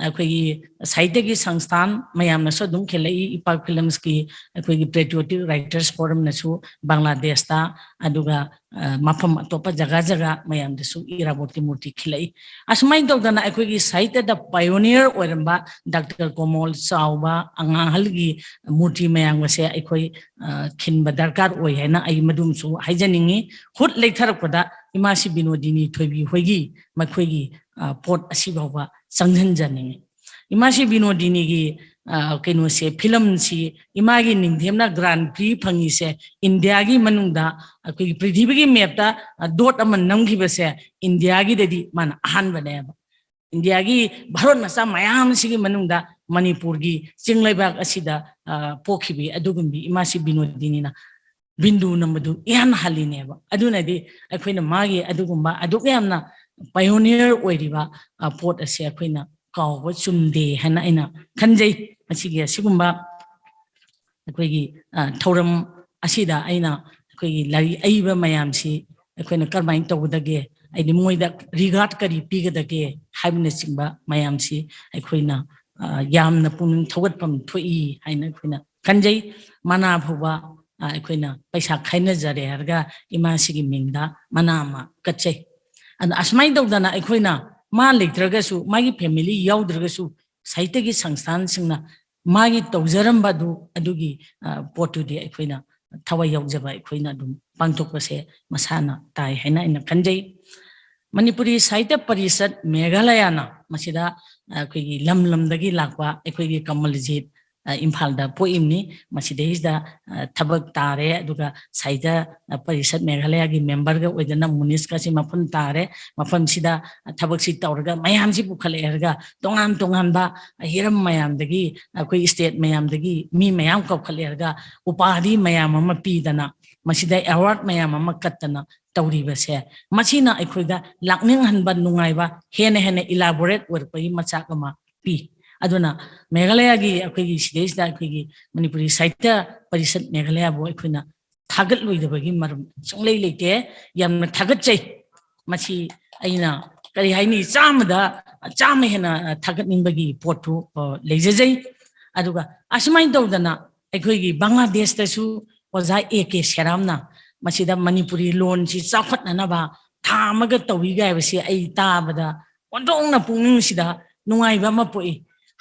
ꯑꯩꯈꯣꯏꯒꯤ ꯁꯥꯍꯤꯇ꯭ꯌꯒꯤ ꯁꯪꯁꯊꯥꯟ ꯃꯌꯥꯝꯅꯁꯨ ꯑꯗꯨꯝ ꯈꯤꯜꯂꯛꯏ, ꯏꯄꯥꯛ ꯐꯤꯂꯝꯁꯀꯤ ꯑꯩꯈꯣꯏꯒꯤ Patriotic Writers Forumꯅꯁꯨ ꯕꯪꯒ꯭ꯂꯥꯗꯦꯁꯇ, ꯑꯗꯨꯒ ꯃꯐꯝ ꯑꯇꯣꯞꯄ ꯖꯒꯥ ꯖꯒꯥ ꯃꯌꯥꯝꯗꯁꯨ ꯏꯔꯥꯕꯣꯠꯀꯤ ꯃꯨꯔꯇꯤ ꯈꯤꯜꯂꯛꯏ꯫ ꯑꯁꯨꯃꯥꯏꯅ ꯇꯧꯗꯅ ꯑꯩꯈꯣꯏꯒꯤ ꯁꯥꯍꯤꯇ꯭ꯌꯗ pioneer ꯑꯣꯏꯔꯝꯕ ꯗꯥꯛꯇꯔ ꯀꯣꯃꯣꯜ ꯆꯥꯎꯕ ꯑꯉꯥꯡ ꯑꯍꯜꯒꯤ ꯃꯨꯔꯇꯤ ꯃꯌꯥꯝꯒꯁꯦ ꯑꯩꯈꯣꯏ ꯈꯤꯟꯕ ꯗꯔꯀꯥꯔ ꯑꯣꯏ ꯍꯥꯏꯅ ꯑꯩ ꯃꯗꯨꯝꯁꯨ ꯍꯥꯏꯖꯅꯤꯡꯉꯤ꯫ ꯍꯨꯠ ꯂꯩꯊꯔꯛꯄꯗ ꯏꯃꯥꯁꯤ ꯕꯤꯅꯣꯗꯤꯅꯤ ꯊꯣꯏꯕꯤ ꯍꯣꯏꯒꯤ ꯃꯈꯣꯏꯒꯤ ꯄꯣꯠ ꯑꯁꯤ ꯐꯥꯎꯕ ꯆꯪꯁꯤꯟꯖꯅꯤꯡꯉꯤ꯫ ꯏꯃꯥꯁꯤ ꯕꯤꯅꯣꯗꯤꯅꯤꯒꯤ ꯀꯩꯅꯣꯁꯦ, ꯐꯤꯂꯝꯁꯤ ꯏꯃꯥꯒꯤ ꯅꯤꯡꯊꯦꯝꯅ Grand Prix ꯐꯪꯉꯤꯁꯦ ꯏꯟꯗꯤꯌꯥꯒꯤ ꯃꯅꯨꯡꯗ, ꯑꯩꯈꯣꯏꯒꯤ ꯄ꯭ꯔꯤꯊꯤꯕꯤꯒꯤ ꯃꯦꯞꯇ dot ꯑꯃ ꯅꯝꯈꯤꯕꯁꯦ ꯏꯟꯗꯤꯌꯥꯒꯤꯗꯗꯤ ꯃꯥꯅ ꯑꯍꯥꯟꯕꯅꯦꯕ꯫ ꯏꯟꯗꯤꯌꯥꯒꯤ ꯚꯥꯔꯠ ꯃꯆꯥ ꯃꯌꯥꯝꯁꯤꯒꯤ ꯃꯅꯨꯡꯗ ꯃꯅꯤꯄꯨꯔꯒꯤ ꯆꯤꯡ ꯂꯩꯕꯥꯛ ꯑꯁꯤꯗ ꯄꯣꯛꯈꯤꯕꯤ ꯑꯗꯨꯒꯨꯝꯕꯤ ꯏꯃꯥꯁꯤ ꯕꯤꯅꯣꯗꯤꯅꯤꯅ ꯕꯤꯟꯗꯨ ꯅꯝꯕꯗꯨ ꯏꯍꯥꯟ ꯍꯥꯜꯂꯤꯅꯦꯕ꯫ ꯑꯗꯨꯅꯗꯤ ꯑꯩꯈꯣꯏꯅ ꯃꯥꯒꯤ ꯑꯗꯨꯒꯨꯝꯕ ꯑꯗꯨꯛ ꯌꯥꯝꯅ pioneer ꯑꯣꯏꯔꯤꯕ ꯄꯣꯠ ꯑꯁꯦ ꯑꯩꯈꯣꯏꯅ ꯀꯥꯎꯕ ꯆꯨꯝꯗꯦ ꯍꯥꯏꯅ ꯑꯩꯅ ꯈꯟꯖꯩ꯫ ꯃꯁꯤꯒꯤ ꯑꯁꯤꯒꯨꯝꯕ ꯑꯩꯈꯣꯏꯒꯤ ꯊꯧꯔꯝ ꯑꯁꯤꯗ ꯑꯩꯅ ꯑꯩꯈꯣꯏꯒꯤ ꯂꯥꯏꯔꯤꯛ ꯑꯏꯕ ꯃꯌꯥꯝꯁꯤ ꯑꯩꯈꯣꯏꯅ ꯀꯔꯝꯍꯥꯏꯅ ꯇꯧꯒꯗꯒꯦ, ꯍꯥꯏꯗꯤ ꯃꯣꯏꯗ regard ꯀꯔꯤ ꯄꯤꯒꯗꯒꯦ ꯍꯥꯏꯕꯅꯆꯤꯡꯕ ꯃꯌꯥꯝꯁꯤ ꯑꯩꯈꯣꯏꯅ ꯌꯥꯝꯅ ꯄꯨꯛꯅꯤꯡ ꯊꯧꯒꯠꯐꯝ ꯊꯣꯛꯏ ꯍꯥꯏꯅ ꯑꯩꯈꯣꯏꯅ ꯈꯟꯖꯩ꯫ ꯃꯅꯥ ꯐꯥꯎꯕ ꯑꯩꯈꯣꯏꯅ ꯄꯩꯁꯥ ꯈꯥꯏꯅꯖꯔꯦ ꯍꯥꯏꯔꯒ ꯏꯃꯥꯁꯤꯒꯤ ꯃꯤꯡꯗ ꯃꯅꯥ ꯑꯃ ꯀꯠꯆꯩ꯫ ꯑꯗ ꯑꯁꯨꯃꯥꯏꯅ ꯇꯧꯗꯅ ꯑꯩꯈꯣꯏꯅ ꯃꯥ ꯂꯩꯇ꯭ꯔꯒꯁꯨ, ꯃꯥꯒꯤ family ꯌꯥꯎꯗ꯭ꯔꯒꯁꯨ, ꯁꯥꯍꯤꯇ꯭ꯌꯒꯤ ꯁꯪꯁꯊꯥꯟꯁꯤꯡꯅ ꯃꯥꯒꯤ ꯇꯧꯖꯔꯝꯕ ꯑꯗꯨ, ꯑꯗꯨꯒꯤ ꯄꯣꯠꯇꯨꯗꯤ ꯑꯩꯈꯣꯏꯅ ꯊꯋꯥꯏ ꯌꯥꯎꯖꯕ ꯑꯩꯈꯣꯏꯅ ꯑꯗꯨꯝ ꯄꯥꯡꯊꯣꯛꯄꯁꯦ ꯃꯁꯥꯅ ꯇꯥꯏ ꯍꯥꯏꯅ ꯑꯩꯅ ꯈꯟꯖꯩ꯫ ꯃꯅꯤꯄꯨꯔꯤ ꯁꯥꯍꯤꯇ꯭ꯌ ꯄꯔꯤꯁꯠ ꯃꯦꯘꯥꯂꯌꯥꯅ ꯃꯁꯤꯗ ꯑꯩꯈꯣꯏꯒꯤ ꯂꯝ ꯂꯝꯗꯒꯤ ꯂꯥꯛꯄ ꯑꯩꯈꯣꯏꯒꯤ ꯀꯃꯜꯖꯤꯠ ꯏꯝꯐꯥꯜꯗ ꯄꯣꯛꯏꯕꯅꯤ꯫ ꯃꯁꯤꯗꯩꯁꯤꯗ ꯊꯕꯛ ꯇꯥꯔꯦ, ꯑꯗꯨꯒ ꯁꯥꯍꯤꯇ꯭ꯌ ꯄꯔꯤꯁꯠ ꯃꯦꯘꯥꯂꯌꯥꯒꯤ memberꯒ ꯑꯣꯏꯗꯅ ꯃꯨꯅꯤꯁꯀꯁꯤ ꯃꯐꯝ ꯇꯥꯔꯦ꯫ ꯃꯐꯝꯁꯤꯗ ꯊꯕꯛꯁꯤ ꯇꯧꯔꯒ ꯃꯌꯥꯝꯁꯤ ꯄꯨꯈꯠꯂꯛꯑꯦ ꯍꯥꯏꯔꯒ ꯇꯣꯉꯥꯟ ꯇꯣꯉꯥꯟꯕ ꯍꯤꯔꯝ ꯃꯌꯥꯝꯗꯒꯤ, ꯑꯩꯈꯣꯏ state ꯃꯌꯥꯝꯗꯒꯤ ꯃꯤ ꯃꯌꯥꯝ ꯀꯧꯈꯠꯂꯦ ꯍꯥꯏꯔꯒ ꯎꯄꯥꯙꯤ ꯃꯌꯥꯝ ꯑꯃ ꯄꯤꯗꯅ ꯃꯁꯤꯗ award ꯃꯌꯥꯝ ꯑꯃ ꯀꯠꯇꯅ ꯇꯧꯔꯤꯕꯁꯦ, ꯃꯁꯤꯅ ꯑꯩꯈꯣꯏꯗ ꯂꯥꯛꯅꯤꯡꯍꯟꯕ, ꯅꯨꯡꯉꯥꯏꯕ, ꯍꯦꯟꯅ ꯍꯦꯟꯅ elaborate ꯑꯣꯏꯔꯛꯄꯒꯤ ꯃꯆꯥꯛ ꯑꯃ ꯄꯤ꯫ ꯑꯗꯨꯅ ꯃꯦꯘꯥꯂꯌꯥꯒꯤ ꯑꯩꯈꯣꯏꯒꯤ ꯁꯤꯗꯩꯁꯤꯗ ꯑꯩꯈꯣꯏꯒꯤ ꯃꯅꯤꯄꯨꯔꯤ ꯁꯥꯍꯤꯇ꯭ꯌ ꯄꯔꯤꯁꯠ ꯃꯦꯘꯥꯂꯌꯥꯕꯨ ꯑꯩꯈꯣꯏꯅ ꯊꯥꯒꯠꯂꯣꯏꯗꯕꯒꯤ ꯃꯔꯝ ꯁꯨꯡꯂꯩ ꯂꯩꯇꯦ꯫ ꯌꯥꯝꯅ ꯊꯥꯒꯠꯆꯩ꯫ ꯃꯁꯤ ꯑꯩꯅ ꯀꯔꯤ ꯍꯥꯏꯅꯤ, ꯆꯥꯝꯃꯗ ꯆꯥꯝꯃ ꯍꯦꯟꯅ ꯊꯥꯒꯠꯅꯤꯡꯕꯒꯤ ꯄꯣꯠꯇꯨ, ꯑ, ꯂꯩꯖꯖꯩ꯫ ꯑꯗꯨꯒ ꯑꯁꯨꯃꯥꯏꯅ ꯇꯧꯗꯅ ꯑꯩꯈꯣꯏꯒꯤ ꯕꯪꯒ꯭ꯂꯥꯗꯦꯁꯇꯁꯨ ꯑꯣꯖꯥ ꯑꯦ ꯀꯦ ꯁꯦꯔꯥꯝꯅ ꯃꯁꯤꯗ ꯃꯅꯤꯄꯨꯔꯤ ꯂꯣꯟꯁꯤ ꯆꯥꯎꯈꯠꯅꯅꯕ ꯊꯥ ꯑꯃꯒ ꯇꯧꯏꯒ ꯍꯥꯏꯕꯁꯤ ꯑꯩ ꯇꯥꯕꯗ ꯑꯣꯟꯊꯣꯛꯅ ꯄꯨꯛꯅꯤꯡꯁꯤꯗ ꯅꯨꯡꯉꯥꯏꯕ ꯑꯃ ꯄꯣꯛꯏ꯫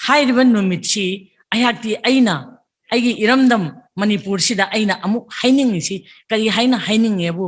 ꯍꯥꯏꯔꯤꯕ ꯅꯨꯃꯤꯠꯁꯤ ꯑꯩꯍꯥꯛꯇꯤ, ꯑꯩꯅ ꯑꯩꯒꯤ ꯏꯔꯝꯗꯝ ꯃꯅꯤꯄꯨꯔꯁꯤꯗ ꯑꯩꯅ ꯑꯃꯨꯛ ꯍꯥꯏꯅꯤꯡꯉꯤꯁꯤ ꯀꯔꯤ ꯍꯥꯏꯅ ꯍꯥꯏꯅꯤꯡꯉꯦꯕꯨ,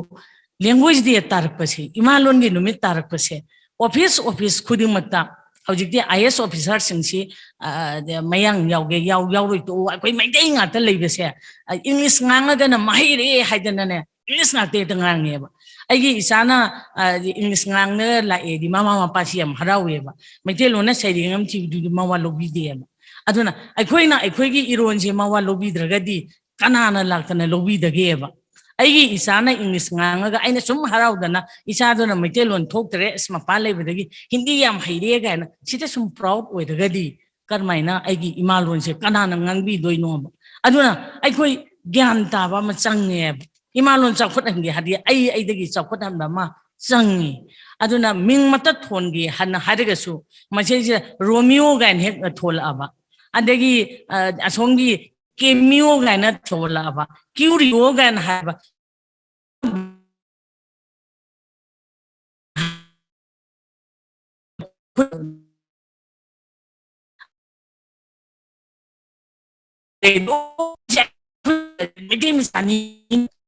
language day ꯇꯥꯔꯛꯄꯁꯦ, ꯏꯃꯥ ꯂꯣꯟꯒꯤ ꯅꯨꯃꯤꯠ ꯇꯥꯔꯛꯄꯁꯦ, ꯑꯣꯐꯤꯁ, ꯑꯣꯐꯤꯁ ꯈꯨꯗꯤꯡꯃꯛꯇ ꯍꯧꯖꯤꯛꯇꯤ ꯑꯥꯏ ꯑꯦꯁ ꯑꯣꯐꯤꯁꯥꯔꯁꯤꯡꯁꯤ, ꯑ, ꯃꯌꯥꯡ ꯌꯥꯎꯒꯦ, ꯌꯥꯎ-, ꯌꯥꯎꯔꯣꯏ ꯇꯣꯛꯎ, ꯑꯩꯈꯣꯏ ꯃꯩꯇꯩ ꯉꯥꯛꯇ ꯂꯩꯕꯁꯦ, ꯑ, ꯏꯪꯂꯤꯁ ꯉꯥꯡꯉꯒꯅ ꯃꯍꯩꯔꯦ ꯍꯥꯏꯗꯅꯅꯦ, ꯏꯪꯂꯤꯁ ꯉꯥꯛꯇ ꯍꯦꯛꯇ ꯉꯥꯡꯉꯦꯕ꯫ ꯑꯩꯒꯤ ꯏꯆꯥꯅ, ꯑ, ꯏꯪꯂꯤꯁ ꯉꯥꯡꯉꯒ ꯂꯥꯛꯑꯦꯗꯤ ꯃꯃꯥ ꯃꯄꯥꯁꯤ ꯌꯥꯝ ꯍꯔꯥꯎꯋꯦꯕ꯫ ꯃꯩꯇꯩꯂꯣꯟꯅ ꯁꯩꯔꯦꯡ ꯑꯃ ꯊꯤꯕꯗꯨꯗꯤ ꯃꯋꯥ ꯂꯧꯕꯤꯗꯦꯕ꯫ ꯑꯗꯨꯅ ꯑꯩꯈꯣꯏꯅ ꯑꯩꯈꯣꯏꯒꯤ ꯏꯔꯣꯟꯁꯦ ꯃꯋꯥ ꯂꯧꯕꯤꯗ꯭ꯔꯒꯗꯤ ꯀꯅꯥꯅ ꯂꯥꯛꯇꯅ ꯂꯧꯕꯤꯗꯒꯦꯕ? ꯑꯩꯒꯤ ꯏꯆꯥꯅ ꯏꯪꯂꯤꯁ ꯉꯥꯡꯉꯒ ꯑꯩꯅ ꯁꯨꯝ ꯍꯔꯥꯎꯗꯅ, "ꯏꯆꯥꯗꯨꯅ ꯃꯩꯇꯩꯂꯣꯟ ꯊꯣꯛꯇ꯭ꯔꯦ, ꯑꯁ, ꯃꯄꯥꯟ ꯂꯩꯕꯗꯒꯤ ꯍꯤꯟꯗꯤ ꯌꯥꯝ ꯍꯩꯔꯦ" ꯀꯥꯏꯅ ꯁꯤꯗ ꯁꯨꯝ proud ꯑꯣꯏꯔꯒꯗꯤ ꯀꯔꯝꯍꯥꯏꯅ ꯑꯩꯒꯤ ꯏꯃꯥ ꯂꯣꯟꯁꯦ ꯀꯅꯥꯅ ꯉꯥꯡꯕꯤꯗꯣꯏꯅꯣꯕ? ꯑꯗꯨꯅ ꯑꯩꯈꯣꯏ ꯒ꯭ꯌꯥꯟ ꯇꯥꯕ ꯑꯃ ꯆꯪꯉꯦꯕ꯫ ꯏꯃꯥ ꯂꯣꯟ ꯆꯥꯎꯈꯠꯍꯟꯒꯦ ꯍꯥꯏꯔꯗꯤ ꯑꯩ ꯑꯩꯗꯒꯤ ꯆꯥꯎꯈꯠꯍꯟꯕ ꯑꯃ ꯆꯪꯉꯤ꯫ ꯑꯗꯨꯅ ꯃꯤꯡ ꯃꯇꯠ ꯊꯣꯟꯒꯦ ꯍꯥꯏꯅ ꯍꯥꯏꯔꯒꯁꯨ ꯃꯁꯤꯁꯦ ꯔꯣꯃꯤꯌꯣ ꯀꯥꯏꯅ ꯍꯦꯛ ꯊꯣꯛꯂꯛꯑꯕ, ꯑꯗꯒꯤ, ꯑ, ꯑꯁꯣꯝꯒꯤ ꯀꯦꯃꯤꯌꯣ ꯀꯥꯏꯅ ꯊꯣꯛꯂꯛꯑꯕ, ꯀ꯭ꯌꯨꯔꯤꯌꯣ ꯀꯥꯏꯅ ꯍꯥꯏꯕ꯫ ꯃꯩꯇꯩ ꯃꯆꯥꯅꯤ,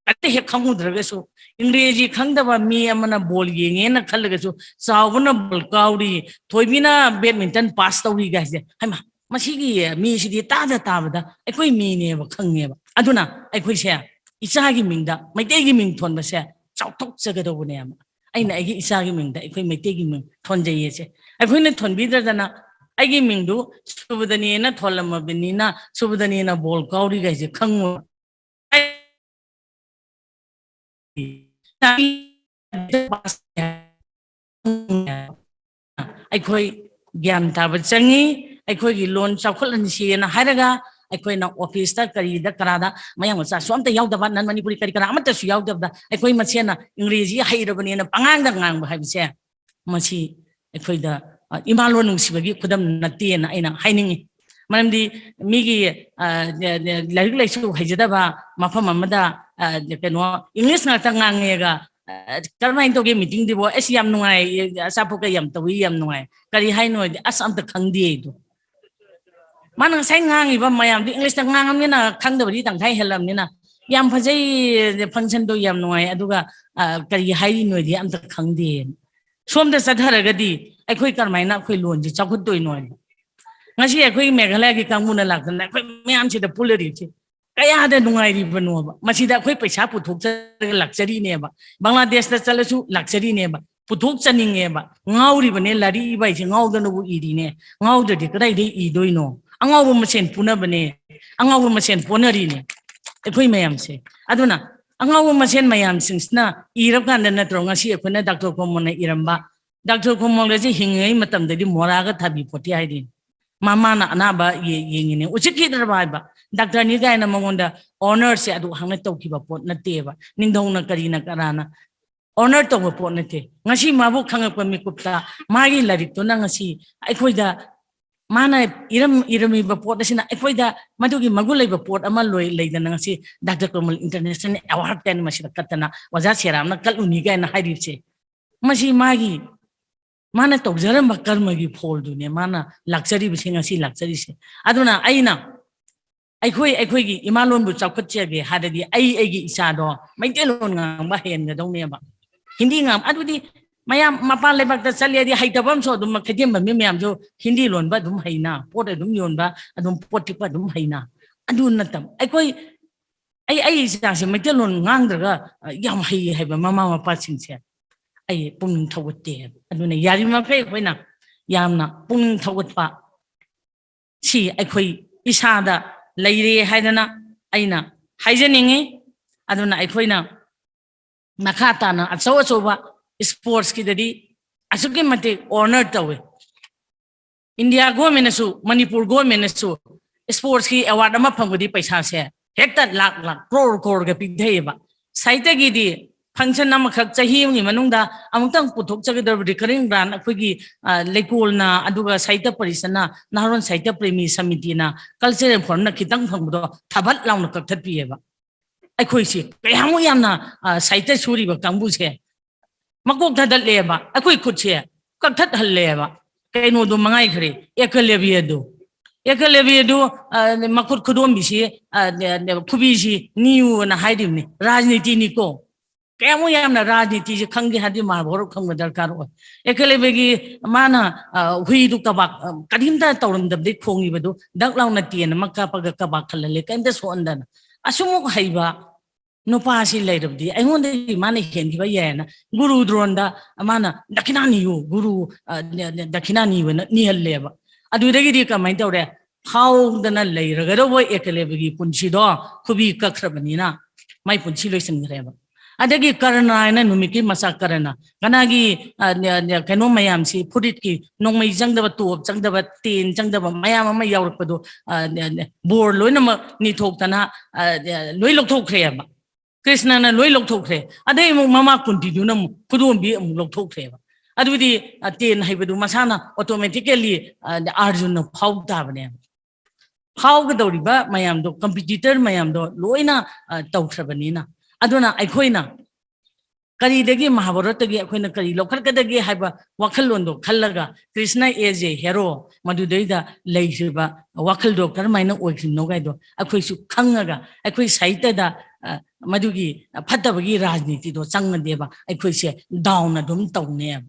ꯑꯇꯩ ꯍꯦꯛ ꯈꯪꯉꯨꯗ꯭ꯔꯒꯁꯨ, ꯏꯪꯒ꯭ꯔꯦꯖꯤ ꯈꯪꯗꯕ ꯃꯤ ꯑꯃꯅ ꯕꯣꯜ ꯌꯦꯡꯉꯦꯅ ꯈꯜꯂꯒꯁꯨ, ꯆꯥꯎꯕꯅ ꯕꯣꯜ ꯀꯥꯎꯔꯤ, ꯊꯣꯏꯕꯤꯅ ꯕꯦꯗꯃꯤꯟꯇꯟ ꯄꯥꯁ ꯇꯧꯔꯤ ꯀꯥꯏꯁꯦ, ꯍꯩꯃꯥ, ꯃꯁꯤꯒꯤ ꯃꯤꯁꯤꯗꯤ ꯇꯥꯗ ꯇꯥꯕꯗ ꯑꯩꯈꯣꯏ ꯃꯤꯅꯦꯕ ꯈꯪꯉꯦꯕ꯫ ꯑꯗꯨꯅ ꯑꯩꯈꯣꯏꯁꯦ ꯏꯆꯥꯒꯤ ꯃꯤꯡꯗ ꯃꯩꯇꯩꯒꯤ ꯃꯤꯡ ꯊꯣꯟꯕꯁꯦ ꯆꯥꯎꯊꯣꯛꯆꯒꯗꯧꯕꯅꯦꯕ꯫ ꯑꯩꯅ ꯑꯩꯒꯤ ꯏꯆꯥꯒꯤ ꯃꯤꯡꯗ ꯑꯩꯈꯣꯏ ꯃꯩꯇꯩꯒꯤ ꯃꯤꯡ ꯊꯣꯟꯖꯩꯌꯦꯁꯦ꯫ ꯑꯩꯈꯣꯏꯅ ꯊꯣꯟꯕꯤꯗ꯭ꯔꯗꯅ ꯑꯩꯒꯤ ꯃꯤꯡꯗꯨ ꯁꯨꯕꯗꯅꯦꯅ ꯊꯣꯜꯂꯝꯃꯕꯅꯤꯅ ꯁꯨꯕꯗꯅꯦꯅ ꯕꯣꯜ ꯀꯥꯎꯔꯤꯒ ꯍꯥꯏꯁꯦ ꯈꯪꯉꯣꯏ꯫ ꯑꯩꯈꯣꯏ ꯒ꯭ꯌꯥꯟ ꯇꯥꯕ ꯆꯪꯉꯤ꯫ ꯑꯩꯈꯣꯏꯒꯤ ꯂꯣꯟ ꯆꯥꯎꯈꯠꯍꯟꯁꯤꯅ ꯍꯥꯏꯔꯒ ꯑꯩꯈꯣꯏꯅ ꯑꯣꯐꯤꯁꯇ ꯀꯔꯤꯗ ꯀꯔꯥꯗ ꯃꯌꯥꯡ ꯃꯆꯥꯁꯨ ꯑꯝꯇ ꯌꯥꯎꯗꯕ, ꯅꯟ ꯃꯅꯤꯄꯨꯔꯤ ꯀꯔꯤ ꯀꯔꯥ ꯑꯃꯠꯇꯁꯨ ꯌꯥꯎꯗꯕꯗ ꯑꯩꯈꯣꯏ ꯃꯁꯦꯟꯅ ꯏꯪꯒ꯭ꯔꯦꯖꯤ ꯍꯩꯔꯕꯅꯦꯅ ꯄꯉꯥꯡꯗ ꯉꯥꯡꯕ ꯍꯥꯏꯕꯁꯦ ꯃꯁꯤ ꯑꯩꯈꯣꯏꯗ, ꯑ, ꯏꯃꯥ ꯂꯣꯟ ꯅꯨꯡꯁꯤꯕꯒꯤ ꯈꯨꯗꯝ ꯅꯠꯇꯦꯅ ꯑꯩꯅ ꯍꯥꯏꯅꯤꯡꯉꯤ꯫ ꯃꯔꯝꯗꯤ ꯃꯤꯒꯤ, ꯑ, ꯂꯥꯏꯔꯤꯛ ꯂꯥꯏꯁꯨ ꯍꯩꯖꯗꯕ ꯃꯐꯝ ꯑꯃꯗ, ꯑ, ꯀꯩꯅꯣ, ꯏꯪꯂꯤꯁ ꯉꯥꯛꯇ ꯉꯥꯡꯉꯦꯒ, ꯑ, ꯀꯔꯝꯍꯥꯏꯅ ꯇꯧꯒꯦ ꯃꯤꯇꯤꯡꯗꯨꯕꯨ? ꯑꯁ, ꯌꯥꯝ ꯅꯨꯡꯉꯥꯏ, ꯑꯆꯥꯄꯣꯠꯀ ꯌꯥꯝ ꯇꯧꯏ, ꯌꯥꯝ ꯅꯨꯡꯉꯥꯏ꯫ ꯀꯔꯤ ꯍꯥꯏꯅꯣ ꯍꯥꯏꯗꯤ, "ꯑꯁ, ꯑꯝꯇ ꯈꯪꯗꯦ ꯑꯩꯗꯣ"꯫ ꯃꯥꯅ ꯉꯁꯥꯏ ꯉꯥꯡꯉꯤꯕ ꯃꯌꯥꯝꯗꯨ ꯏꯪꯂꯤꯁꯇ ꯉꯥꯡꯉꯕꯅꯤꯅ ꯈꯪꯗꯕꯗꯤ ꯇꯪꯈꯥꯏ ꯍꯦꯜꯂꯝꯅꯤꯅ, "ꯌꯥꯝ ꯐꯖꯩ, ꯐꯪꯁꯟꯗꯣ ꯌꯥꯝ ꯅꯨꯡꯉꯥꯏ, ꯑꯗꯨꯒ, ꯑ, ꯀꯔꯤ ꯍꯥꯏꯔꯤꯅꯣꯗꯤ ꯑꯝꯇ ꯈꯪꯗꯦ"꯫ ꯁꯣꯝꯗ ꯆꯠꯊꯔꯒꯗꯤ ꯑꯩꯈꯣꯏ ꯀꯔꯝꯍꯥꯏꯅ ꯑꯩꯈꯣꯏ ꯂꯣꯟꯁꯤ ꯆꯥꯎꯈꯠꯇꯣꯏꯅꯣ ꯍꯥꯏꯕ? ꯉꯁꯤ ꯑꯩꯈꯣꯏ ꯃꯦꯘꯥꯂꯌꯥꯒꯤ ꯀꯥꯡꯕꯨꯅ ꯂꯥꯛꯇꯅ ꯑꯩꯈꯣꯏ ꯃꯌꯥꯝꯁꯤꯗ ꯄꯨꯜꯂꯔꯤꯕꯁꯤ ꯀꯌꯥꯗ ꯅꯨꯡꯉꯥꯏꯔꯤꯕꯅꯣꯕ? ꯃꯁꯤꯗ ꯑꯩꯈꯣꯏ ꯄꯩꯁꯥ ꯄꯨꯊꯣꯛꯆꯔꯒ ꯂꯥꯛꯆꯔꯤꯅꯦꯕ, ꯕꯪꯒ꯭ꯂꯥꯗꯦꯁꯇ ꯆꯠꯂꯁꯨ ꯂꯥꯛꯆꯔꯤꯅꯦꯕ, ꯄꯨꯊꯣꯛꯆꯅꯤꯡꯉꯦꯕ꯫ ꯉꯥꯎꯔꯤꯕꯅꯦ, ꯂꯥꯏꯔꯤꯛ ꯏꯕ ꯍꯥꯏꯁꯦ ꯉꯥꯎꯗꯅꯕꯨ ꯏꯔꯤꯅꯦ꯫ ꯉꯥꯎꯗ꯭ꯔꯗꯤ ꯀꯗꯥꯏꯗꯒꯤ ꯏꯗꯣꯏꯅꯣ? ꯑꯉꯥꯎꯕ ꯃꯁꯦꯟ ꯄꯨꯅꯕꯅꯦ, ꯑꯉꯥꯎꯕ ꯃꯁꯦꯟ ꯄꯣꯅꯔꯤꯅꯦ ꯑꯩꯈꯣꯏ ꯃꯌꯥꯝꯁꯦ꯫ ꯑꯗꯨꯅ ꯑꯉꯥꯎꯕ ꯃꯁꯦꯟ ꯃꯌꯥꯝꯁꯤꯡꯁꯤꯅ ꯏꯔꯀꯥꯟꯗ ꯅꯠꯇ꯭ꯔꯣ ꯉꯁꯤ ꯑꯩꯈꯣꯏꯅ ꯗꯥꯛꯇꯔ ꯈꯣꯡꯃꯣꯟꯅ ꯏꯔꯝꯕ, ꯗꯥꯛꯇꯔ ꯈꯣꯡꯃꯣꯟꯒꯁꯦ ꯍꯤꯡꯉꯤꯉꯩ ꯃꯇꯝꯗꯗꯤ ꯃꯣꯔꯥꯒ ꯊꯥꯕꯤ ꯄꯣꯠꯇꯤ ꯍꯥꯏꯔꯤ꯫ ꯃꯃꯥꯅ ꯑꯅꯥꯕ ꯌꯦ-, ꯌꯦꯡꯉꯤꯅꯦ, ꯎꯁꯤꯠꯈꯤꯗ꯭ꯔꯕ ꯍꯥꯏꯕ꯫ ꯗꯥꯛꯇꯔꯅꯤ ꯀꯥꯏꯅ ꯃꯉꯣꯟꯗ ꯑꯣꯅꯔꯁꯦ ꯑꯗꯨ ꯍꯥꯡꯅ ꯇꯧꯈꯤꯕ ꯄꯣꯠ ꯅꯠꯇꯦꯕ꯫ ꯅꯤꯡꯊꯧꯅ ꯀꯔꯤꯅ ꯀꯅꯥꯅ ꯑꯣꯅꯔ ꯇꯧꯕ ꯄꯣꯠ ꯅꯠꯇꯦ꯫ ꯉꯁꯤ ꯃꯥꯕꯨ ꯈꯪꯉꯛꯄ ꯃꯤꯀꯨꯞꯇ ꯃꯥꯒꯤ ꯂꯥꯏꯔꯤꯛꯇꯨꯅ ꯉꯁꯤ ꯑꯩꯈꯣꯏꯗ ꯃꯥꯅ ꯏꯔꯝ-, ꯏꯔꯝꯃꯤꯕ ꯄꯣꯠ ꯑꯁꯤꯅ ꯑꯩꯈꯣꯏꯗ ꯃꯗꯨꯒꯤ ꯃꯒꯨꯟ ꯂꯩꯕ ꯄꯣꯠ ꯑꯃ ꯂꯣꯏ ꯂꯩꯗꯅ ꯉꯁꯤ ꯗꯥꯛꯇꯔ ꯀꯃꯜ ꯏꯟꯇꯔꯅꯦꯁꯅꯦꯜ ꯑꯦꯋꯥꯔꯗ ꯀꯥꯏꯅ ꯃꯁꯤꯗ ꯀꯠꯇꯅ ꯑꯣꯖꯥ ꯁꯦꯔꯥꯝꯅ ꯀꯠꯂꯨꯅꯤ ꯀꯥꯏꯅ ꯍꯥꯏꯔꯤꯕꯁꯦ, ꯃꯁꯤ ꯃꯥꯒꯤ, ꯃꯥꯅ ꯇꯧꯖꯔꯝꯕ ꯀꯔꯃꯒꯤ ꯐꯣꯜꯗꯨꯅꯦ ꯃꯥꯅ ꯂꯥꯛꯆꯔꯤꯕꯁꯦ, ꯉꯁꯤ ꯂꯥꯛꯆꯔꯤꯁꯦ꯫ ꯑꯗꯨꯅ ꯑꯩꯅ ꯑꯩꯈꯣꯏ, ꯑꯩꯈꯣꯏꯒꯤ ꯏꯃꯥꯂꯣꯟꯕꯨ ꯆꯥꯎꯈꯠꯆꯒꯦ ꯍꯥꯏꯔꯗꯤ ꯑꯩ ꯑꯩꯒꯤ ꯏꯆꯥꯗꯣ ꯃꯩꯇꯩꯂꯣꯟ ꯉꯥꯡꯕ ꯍꯩꯍꯟꯒꯗꯧꯅꯦꯕ꯫ ꯍꯤꯟꯗꯤ ꯉꯥꯡ-, ꯑꯗꯨꯗꯤ ꯃꯌꯥꯝ ꯃꯄꯥꯟ ꯂꯩꯕꯥꯛꯇ ꯆꯠꯂꯦꯗꯤ ꯍꯩꯇꯕ ꯑꯃꯁꯨ ꯑꯗꯨꯝ, ꯀꯩꯊꯦꯜ ꯃꯤ ꯃꯌꯥꯝꯁꯨ ꯍꯤꯟꯗꯤ ꯂꯣꯟꯕ ꯑꯗꯨꯝ ꯍꯩꯅ, ꯄꯣꯠ ꯑꯗꯨꯝ ꯌꯣꯟꯕ, ꯑꯗꯨꯝ ꯄꯣꯠ ꯇꯤꯛꯄ ꯑꯗꯨꯝ ꯍꯩꯅ꯫ ꯑꯗꯨ ꯅꯠꯇꯕ ꯑꯩꯈꯣꯏ, ꯑꯩ, ꯑꯩ ꯏꯆꯥꯁꯦ ꯃꯩꯇꯩꯂꯣꯟ ꯉꯥꯡꯗ꯭ꯔꯒ, ꯑ, ꯌꯥꯝ ꯍꯩ ꯍꯥꯏꯕ ꯃꯃꯥ ꯃꯄꯥꯁꯤꯡꯁꯦ ꯑꯩ ꯄꯨꯛꯅꯤꯡ ꯊꯧꯒꯠꯇꯦ ꯍꯥꯏꯕ꯫ ꯑꯗꯨꯅ ꯌꯥꯔꯤꯕꯃꯈꯩ ꯑꯩꯈꯣꯏꯅ ꯌꯥꯝꯅ ꯄꯨꯛꯅꯤꯡ ꯊꯧꯒꯠꯄ ꯁꯤ ꯑꯩꯈꯣꯏ ꯏꯁꯥꯗ ꯂꯩꯔꯦ ꯍꯥꯏꯗꯅ ꯑꯩꯅ ꯍꯥꯏꯖꯅꯤꯡꯉꯤ꯫ ꯑꯗꯨꯅ ꯑꯩꯈꯣꯏꯅ ꯃꯈꯥ ꯇꯥꯅ ꯑꯆꯧ ꯑꯆꯧꯕ ꯏꯁꯄꯣꯔꯠꯁꯀꯤꯗꯗꯤ ꯑꯁꯨꯛꯀꯤ ꯃꯇꯤꯛ ꯑꯣꯅꯔ ꯇꯧꯋꯤ꯫ ꯏꯟꯗꯤꯌꯥ ꯒꯣꯔꯃꯦꯟꯅꯁꯨ, ꯃꯅꯤꯄꯨꯔ ꯒꯣꯔꯃꯦꯟꯅꯁꯨ ꯏꯁꯄꯣꯔꯠꯁꯀꯤ ꯑꯦꯋꯥꯔꯗ ꯑꯃ ꯐꯪꯕꯗꯤ ꯄꯩꯁꯥꯁꯦ ꯍꯦꯛꯇ ꯂꯥꯛ ꯂꯥꯛ, ꯀ꯭ꯔꯣꯔ ꯀ꯭ꯔꯣꯔꯒ ꯄꯤꯊꯩꯑꯕ꯫ ꯁꯥꯏꯠꯇꯒꯤꯗꯤ function ꯑꯃꯈꯛ ꯆꯍꯤ ꯑꯃꯒꯤ ꯃꯅꯨꯡꯗ ꯑꯃꯨꯛꯇꯪ ꯄꯨꯊꯣꯛꯆꯒꯗꯧꯔꯤꯕ recurring grant ꯑꯩꯈꯣꯏꯒꯤ, ꯑ, ꯂꯩꯀꯣꯜꯅ, ꯑꯗꯨꯒ ꯁꯥꯍꯤꯇ꯭ꯌ ꯄꯔꯤꯁꯠꯅ, ꯅꯍꯥꯔꯣꯟ ꯁꯥꯍꯤꯇ꯭ꯌ ꯄ꯭ꯔꯦꯃꯤ ꯁꯃꯤꯇꯤꯅ, cultural forum ꯅ ꯈꯤꯇꯪ ꯐꯪꯕꯗꯣ ꯊꯥꯕꯠ ꯂꯥꯎꯅ ꯀꯛꯊꯠꯄꯤꯑꯕ꯫ ꯑꯩꯈꯣꯏꯁꯦ ꯀꯌꯥꯃꯨꯛ ꯌꯥꯝꯅ, ꯑ, ꯁꯥꯍꯤꯇ꯭ꯌ ꯁꯨꯔꯤꯕ ꯀꯥꯡꯕꯨꯁꯦ ꯃꯀꯣꯛ ꯊꯥꯗꯠꯂꯦꯕ, ꯑꯩꯈꯣꯏ ꯈꯨꯠꯁꯦ ꯀꯛꯊꯠꯍꯜꯂꯦꯕ꯫ ꯀꯩꯅꯣꯗꯣ ꯃꯉꯥꯏꯈ꯭ꯔꯦ, ꯑꯦꯀꯂꯕ꯭ꯌꯗꯣ, ꯑꯦꯀꯂꯕ꯭ꯌꯗꯣ, ꯑ, ꯃꯈꯨꯠ ꯈꯨꯗꯣꯝꯕꯤꯁꯤ, ꯑ, ꯅꯦ-, ꯅꯦ-, ꯈꯨꯕꯤꯁꯤ ꯅꯤꯌꯨꯅ ꯍꯥꯏꯔꯤꯕꯅꯤ, ꯔꯥꯖꯅꯤꯇꯤꯅꯤꯀꯣ꯫ ꯀꯌꯥꯃꯨꯛ ꯌꯥꯝꯅ ꯔꯥꯖꯅꯤꯇꯤꯁꯦ ꯈꯪꯒꯦ ꯍꯥꯏꯔꯗꯤ ꯃꯍꯥꯚꯥꯔꯠ ꯈꯪꯕ ꯗꯔꯀꯥꯔ ꯑꯣꯏ꯫ ꯑꯦꯀꯂꯕ꯭ꯌꯒꯤ ꯃꯥꯅ, ꯑ, ꯍꯨꯏꯗꯨ ꯀꯕꯥꯛ, ꯑ, ꯀꯔꯤꯝꯇ ꯇꯧꯔꯝꯗꯕꯗꯩ ꯈꯣꯡꯉꯤꯕꯗꯨ ꯗꯛ ꯂꯥꯎꯅ ꯇꯦꯟ ꯑꯃ ꯀꯥꯞꯄꯒ ꯀꯕꯥꯛ ꯈꯜꯍꯜꯂꯦ, ꯀꯔꯤꯝꯇ ꯁꯣꯛꯍꯟꯗꯅ꯫ ꯑꯁꯨꯃꯨꯛ ꯍꯩꯕ ꯅꯨꯄꯥꯁꯤ ꯂꯩꯔꯕꯗꯤ ꯑꯩꯉꯣꯟꯗꯒꯤ ꯃꯥꯅ ꯍꯦꯟꯈꯤꯕ ꯌꯥꯏꯅ ꯒꯨꯔꯨ ꯗ꯭ꯔꯣꯟꯗ ꯃꯥꯅ "ꯗꯈꯤꯅꯥ ꯅꯤꯌꯨ, ꯒꯨꯔꯨ, ꯑ, ꯅ-, ꯅ-, ꯗꯈꯤꯅꯥ ꯅꯤꯌꯨꯅ ꯅꯤꯍꯜꯂꯦꯕ"꯫ ꯑꯗꯨꯗꯒꯤꯗꯤ ꯀꯃꯥꯏꯅ ꯇꯧꯔꯦ? ꯐꯥꯎꯗꯅ ꯂꯩꯔꯒꯗꯧꯕ ꯑꯦꯀꯂꯕ꯭ꯌꯒꯤ ꯄꯨꯟꯁꯤꯗꯣ ꯈꯨꯕꯤ ꯀꯛꯈ꯭ꯔꯕꯅꯤꯅ ꯃꯥꯏ ꯄꯨꯟꯁꯤ ꯂꯣꯏꯁꯤꯟꯈ꯭ꯔꯦꯕ꯫ ꯑꯗꯒꯤ ꯀꯔꯅ ꯍꯥꯏꯅ ꯅꯨꯃꯤꯠꯀꯤ ꯃꯆꯥ ꯀꯔꯅ, ꯀꯅꯥꯒꯤ, ꯑ, ꯅ-, ꯅ-, ꯀꯩꯅꯣ ꯃꯌꯥꯝꯁꯤ, ꯐꯨꯔꯤꯠꯀꯤ ꯅꯣꯡꯃꯩ ꯆꯪꯗꯕ, ꯇꯣꯞ ꯆꯪꯗꯕ, ꯇꯦꯟ ꯆꯪꯗꯕ ꯃꯌꯥꯝ ꯑꯃ ꯌꯥꯎꯔꯛꯄꯗꯣ, ꯑ, ꯅ-, ꯅ-, ꯕꯣꯔ ꯂꯣꯏꯅꯃꯛ ꯅꯤꯊꯣꯛꯇꯅ, ꯑ, ꯅ-, ꯂꯣꯏ ꯂꯧꯊꯣꯛꯈ꯭ꯔꯦꯕ꯫ ꯀ꯭ꯔꯤꯁꯅꯅ ꯂꯣꯏ ꯂꯧꯊꯣꯛꯈ꯭ꯔꯦ꯫ ꯑꯗꯩ ꯑꯃꯨꯛ ꯃꯃꯥ ꯀꯨꯟꯇꯤꯗꯨꯅ ꯑꯃꯨꯛ ꯈꯨꯗꯣꯝꯕꯤ ꯑꯃꯨꯛ ꯂꯧꯊꯣꯛꯈ꯭ꯔꯦꯕ꯫ ꯑꯗꯨꯗꯤ, ꯑ, ꯇꯦꯟ ꯍꯩꯕꯗꯨ ꯃꯁꯥꯅ automatically, ꯑ, ꯑꯥꯔꯖꯨꯟꯅ ꯐꯥꯎ ꯇꯥꯕꯅꯦꯕ꯫ ꯐꯥꯎꯒꯗꯧꯔꯤꯕ ꯃꯌꯥꯝꯗꯣ, competitor ꯃꯌꯥꯝꯗꯣ ꯂꯣꯏꯅ, ꯑ, ꯇꯧꯈ꯭ꯔꯕꯅꯤꯅ꯫ ꯑꯗꯨꯅ ꯑꯩꯈꯣꯏꯅ ꯀꯔꯤꯗꯒꯤ, ꯃꯍꯥꯚꯥꯔꯠꯇꯒꯤ ꯑꯩꯈꯣꯏꯅ ꯀꯔꯤ ꯂꯧꯈꯠꯀꯗꯒꯦ ꯍꯥꯏꯕ ꯋꯥꯈꯜꯂꯣꯟꯗꯣ ꯈꯜꯂꯒ, ꯀ꯭ꯔꯤꯁꯅ as a hero ꯃꯗꯨꯗꯩꯗ ꯂꯩꯈ꯭ꯔꯤꯕ ꯋꯥꯈꯜꯗꯣ ꯀꯔꯝꯍꯥꯏꯅ ꯑꯣꯏꯈ꯭ꯔꯤꯅꯣ ꯀꯥꯏꯗꯣ ꯑꯩꯈꯣꯏꯁꯨ ꯈꯪꯉꯒ, ꯑꯩꯈꯣꯏ ꯁꯥꯍꯤꯇ꯭ꯌꯗ, ꯑ, ꯃꯗꯨꯒꯤ ꯐꯠꯇꯕꯒꯤ ꯔꯥꯖꯅꯤꯇꯤꯗꯣ ꯆꯪꯉꯗꯦꯕ, ꯑꯩꯈꯣꯏꯁꯦ down ꯑꯗꯨꯝ ꯇꯧꯅꯦꯕ꯫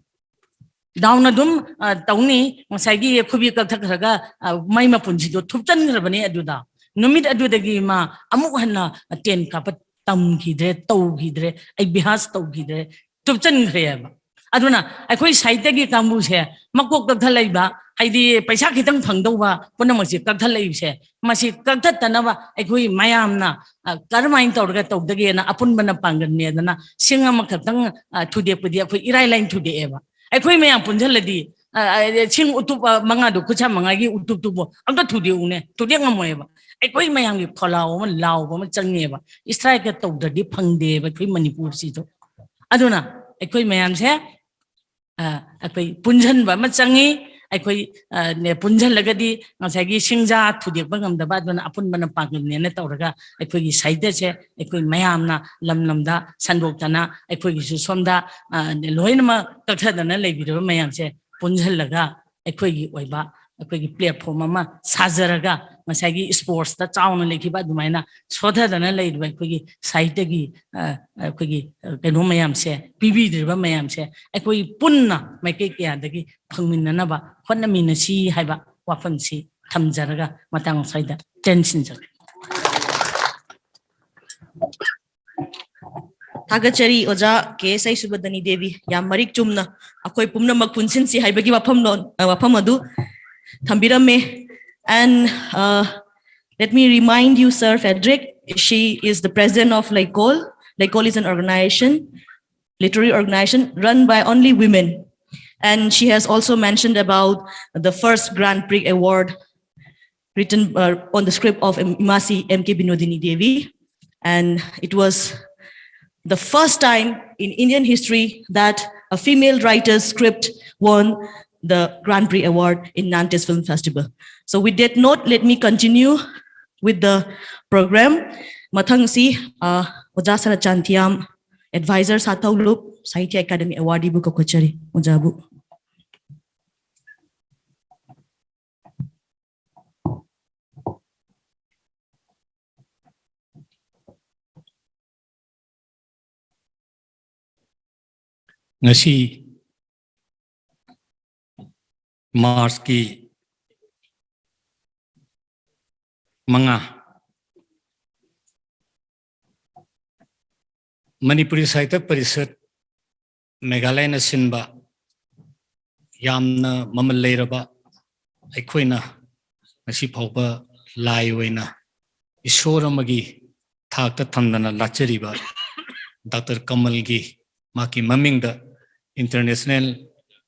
Down ꯑꯗꯨꯝ, ꯑ, ꯇꯧꯅꯤ꯫ ꯉꯁꯥꯏꯒꯤ ꯈꯨꯕꯤ ꯀꯛꯊꯠꯈ꯭ꯔꯒ, ꯑ, ꯃꯥꯏ ꯃꯄꯨꯟꯁꯤꯗꯣ ꯊꯨꯞꯆꯟꯈ꯭ꯔꯕꯅꯦ ꯑꯗꯨꯗ꯫ ꯅꯨꯃꯤꯠ ꯑꯗꯨꯗꯒꯤ ꯃꯥ ꯑꯃꯨꯛ ꯍꯟꯅ ꯇꯦꯟ ꯀꯥꯞꯄ ꯇꯝꯈꯤꯗ꯭ꯔꯦ, ꯇꯧꯈꯤꯗ꯭ꯔꯦ, ꯑꯩ ꯕꯤꯍꯥꯁ ꯇꯧꯈꯤꯗ꯭ꯔꯦ, ꯊꯨꯞꯆꯟꯈ꯭ꯔꯦꯕ꯫ ꯑꯗꯨꯅ ꯑꯩꯈꯣꯏ ꯁꯥꯍꯤꯇ꯭ꯌꯒꯤ ꯀꯥꯡꯕꯨꯁꯦ ꯃꯀꯣꯛ ꯀꯛꯊꯠꯂꯛꯏꯕ, ꯍꯥꯏꯗꯤ ꯄꯩꯁꯥ ꯈꯤꯇꯪ ꯐꯪꯗꯧꯕ ꯄꯨꯝꯅꯃꯛꯁꯦ ꯀꯛꯊꯠꯂꯛꯏꯕꯁꯦ, ꯃꯁꯤ ꯀꯛꯊꯠꯇꯅꯕ ꯑꯩꯈꯣꯏ ꯃꯌꯥꯝꯅ, ꯑ, ꯀꯔꯝꯍꯥꯏꯅ ꯇꯧꯔꯒ ꯇꯧꯗꯒꯦꯅ ꯑꯄꯨꯟꯕꯅ ꯄꯥꯡꯒꯜꯅꯦꯗꯅ ꯁꯤꯡ ꯑꯃꯈꯛꯇꯪ, ꯑ, ꯊꯨꯗꯦꯛꯄꯗꯤ ꯑꯩꯈꯣꯏ ꯏꯔꯥꯏ ꯂꯥꯏꯅ ꯊꯨꯗꯦꯛꯑꯦꯕ꯫ ꯑꯩꯈꯣꯏ ꯃꯌꯥꯝ ꯄꯨꯟꯁꯤꯜꯂꯗꯤ, ꯑ, ꯑ, ꯁꯤꯡ ꯎꯇꯨꯞ, ꯑ, ꯃꯉꯥꯗꯣ, ꯈꯨꯠꯁꯥ ꯃꯉꯥꯒꯤ ꯎꯇꯨꯞꯇꯨꯕꯨ ꯑꯝꯇ ꯊꯨꯗꯦꯛꯎꯅꯦ, ꯊꯨꯗꯦꯛ ꯉꯝꯃꯣꯏꯕ꯫ ꯑꯩꯈꯣꯏ ꯃꯌꯥꯝꯒꯤ ꯈꯣꯜꯂꯥꯎ ꯑꯃ, ꯂꯥꯎꯕ ꯑꯃ ꯆꯪꯉꯦꯕ꯫ Strike ꯇꯧꯗ꯭ꯔꯗꯤ ꯐꯪꯗꯦꯕ ꯑꯩꯈꯣꯏ ꯃꯅꯤꯄꯨꯔꯁꯤꯁꯨ꯫ ꯑꯗꯨꯅ ꯑꯩꯈꯣꯏ ꯃꯌꯥꯝꯁꯦ ꯑꯩꯈꯣꯏ ꯄꯨꯟꯁꯤꯟꯕ ꯑꯃ ꯆꯪꯉꯤ꯫ ꯑꯩꯈꯣꯏ ꯄꯨꯟꯁꯤꯜꯂꯒꯗꯤ ꯉꯁꯥꯏꯒꯤ ꯁꯤꯡꯖꯥ ꯊꯨꯗꯦꯛꯄ ꯉꯝꯗꯕ, ꯑꯗꯨꯅ ꯑꯄꯨꯟꯕꯅ ꯄꯥꯡꯒꯜꯅꯦꯅ ꯇꯧꯔꯒ ꯑꯩꯈꯣꯏꯒꯤ ꯁꯥꯍꯤꯇ꯭ꯌꯁꯦ ꯑꯩꯈꯣꯏ ꯃꯌꯥꯝꯅ ꯂꯝ ꯂꯝꯗ ꯁꯟꯗꯣꯛꯇꯅ ꯑꯩꯈꯣꯏꯒꯤꯁꯨ ꯁꯣꯝꯗ ꯂꯣꯏꯅꯃꯛ ꯀꯛꯊꯗꯅ ꯂꯩꯕꯤꯔꯕ ꯃꯌꯥꯝꯁꯦ ꯄꯨꯟꯁꯤꯜꯂꯒ ꯑꯩꯈꯣꯏꯒꯤ ꯑꯣꯏꯕ ꯑꯩꯈꯣꯏꯒꯤ platform ꯑꯃ ꯁꯥꯖꯔꯒ ꯉꯁꯥꯏꯒꯤ sportsꯇ ꯆꯥꯎꯅ ꯂꯩꯈꯤꯕ ꯑꯗꯨꯃꯥꯏꯅ ꯁꯣꯊꯗꯅ ꯂꯩꯔꯤꯕ ꯑꯩꯈꯣꯏꯒꯤ ꯁꯥꯍꯤꯇ꯭ꯌꯒꯤ ꯑꯩꯈꯣꯏꯒꯤ ꯀꯩꯅꯣ ꯃꯌꯥꯝꯁꯦ ꯄꯤꯕꯤꯗ꯭ꯔꯤꯕ ꯃꯌꯥꯝꯁꯦ ꯑꯩꯈꯣꯏ ꯄꯨꯟꯅ ꯃꯥꯏꯀꯩ ꯀꯌꯥꯗꯒꯤ ꯐꯪꯃꯤꯟꯅꯅꯕ ꯍꯣꯠꯅꯃꯤꯟꯅꯁꯤ ꯍꯥꯏꯕ ꯋꯥꯐꯝꯁꯤ ꯊꯝꯖꯔꯒ ꯃꯇꯥꯡ ꯑꯁ꯭ꯋꯥꯏꯗ ꯇꯦꯟꯁꯤꯟꯖꯔꯦ꯫ ꯊꯥꯒꯠꯆꯔꯤ ꯑꯣꯖꯥ ꯀꯦ ꯑꯦꯁ ꯑꯥꯏ ꯁꯨꯕꯗꯅꯤ ꯗꯦꯕꯤ꯫ ꯌꯥꯝ ꯃꯔꯤꯛ ꯆꯨꯝꯅ ꯑꯩꯈꯣꯏ ꯄꯨꯝꯅꯃꯛ ꯄꯨꯟꯁꯤꯟꯁꯤ ꯍꯥꯏꯕꯒꯤ ꯋꯥꯐꯝꯂꯣꯟ ꯋꯥꯐꯝ ꯑꯗꯨ ꯊꯝꯕꯤꯔꯝꯃꯦ꯫ And let me remind you, Sir Frederick, she is the president of Leikol. Leikol is an organization, literary organization run by only women. And she has also mentioned about the first Grand Prix Award written uh, on the script of Imasi M K Binodini Devi. And it was the first time in Indian history that a female writer's script won the Grand Prix Award in Nantes Film Festival. So with that note, let me continue with the program. ꯃꯊꯪꯁꯤ ꯑꯣꯖꯥ ꯁꯔꯠꯆꯥꯟ ꯊꯤꯌꯥꯝ, advisor ꯁꯥꯊꯧꯂꯨꯞ, Sahitya Academy Awardee ꯕꯨ ꯀꯧꯈꯠꯆꯔꯤ꯫ ꯑꯣꯖꯥꯕꯨ꯫ ꯉꯁꯤ ꯃꯥꯔꯆꯀꯤ ꯃꯉꯥ, ꯃꯅꯤꯄꯨꯔꯤ ꯁꯥꯍꯤꯇ꯭ꯌ ꯄꯔꯤꯁꯠ ꯃꯦꯘꯥꯂꯌꯅ ꯁꯤꯟꯕ ꯌꯥꯝꯅ ꯃꯃꯜ ꯂꯩꯔꯕ, ꯑꯩꯈꯣꯏꯅ ꯉꯁꯤ ꯐꯥꯎꯕ ꯂꯥꯏ ꯑꯣꯏꯅ ꯏꯁꯣꯔ ꯑꯃꯒꯤ ꯊꯥꯛꯇ ꯊꯝꯗꯅ ꯂꯥꯠꯆꯔꯤꯕ ꯗꯥꯛꯇꯔ ꯀꯃꯜꯒꯤ ꯃꯍꯥꯛꯀꯤ ꯃꯃꯤꯡꯗ International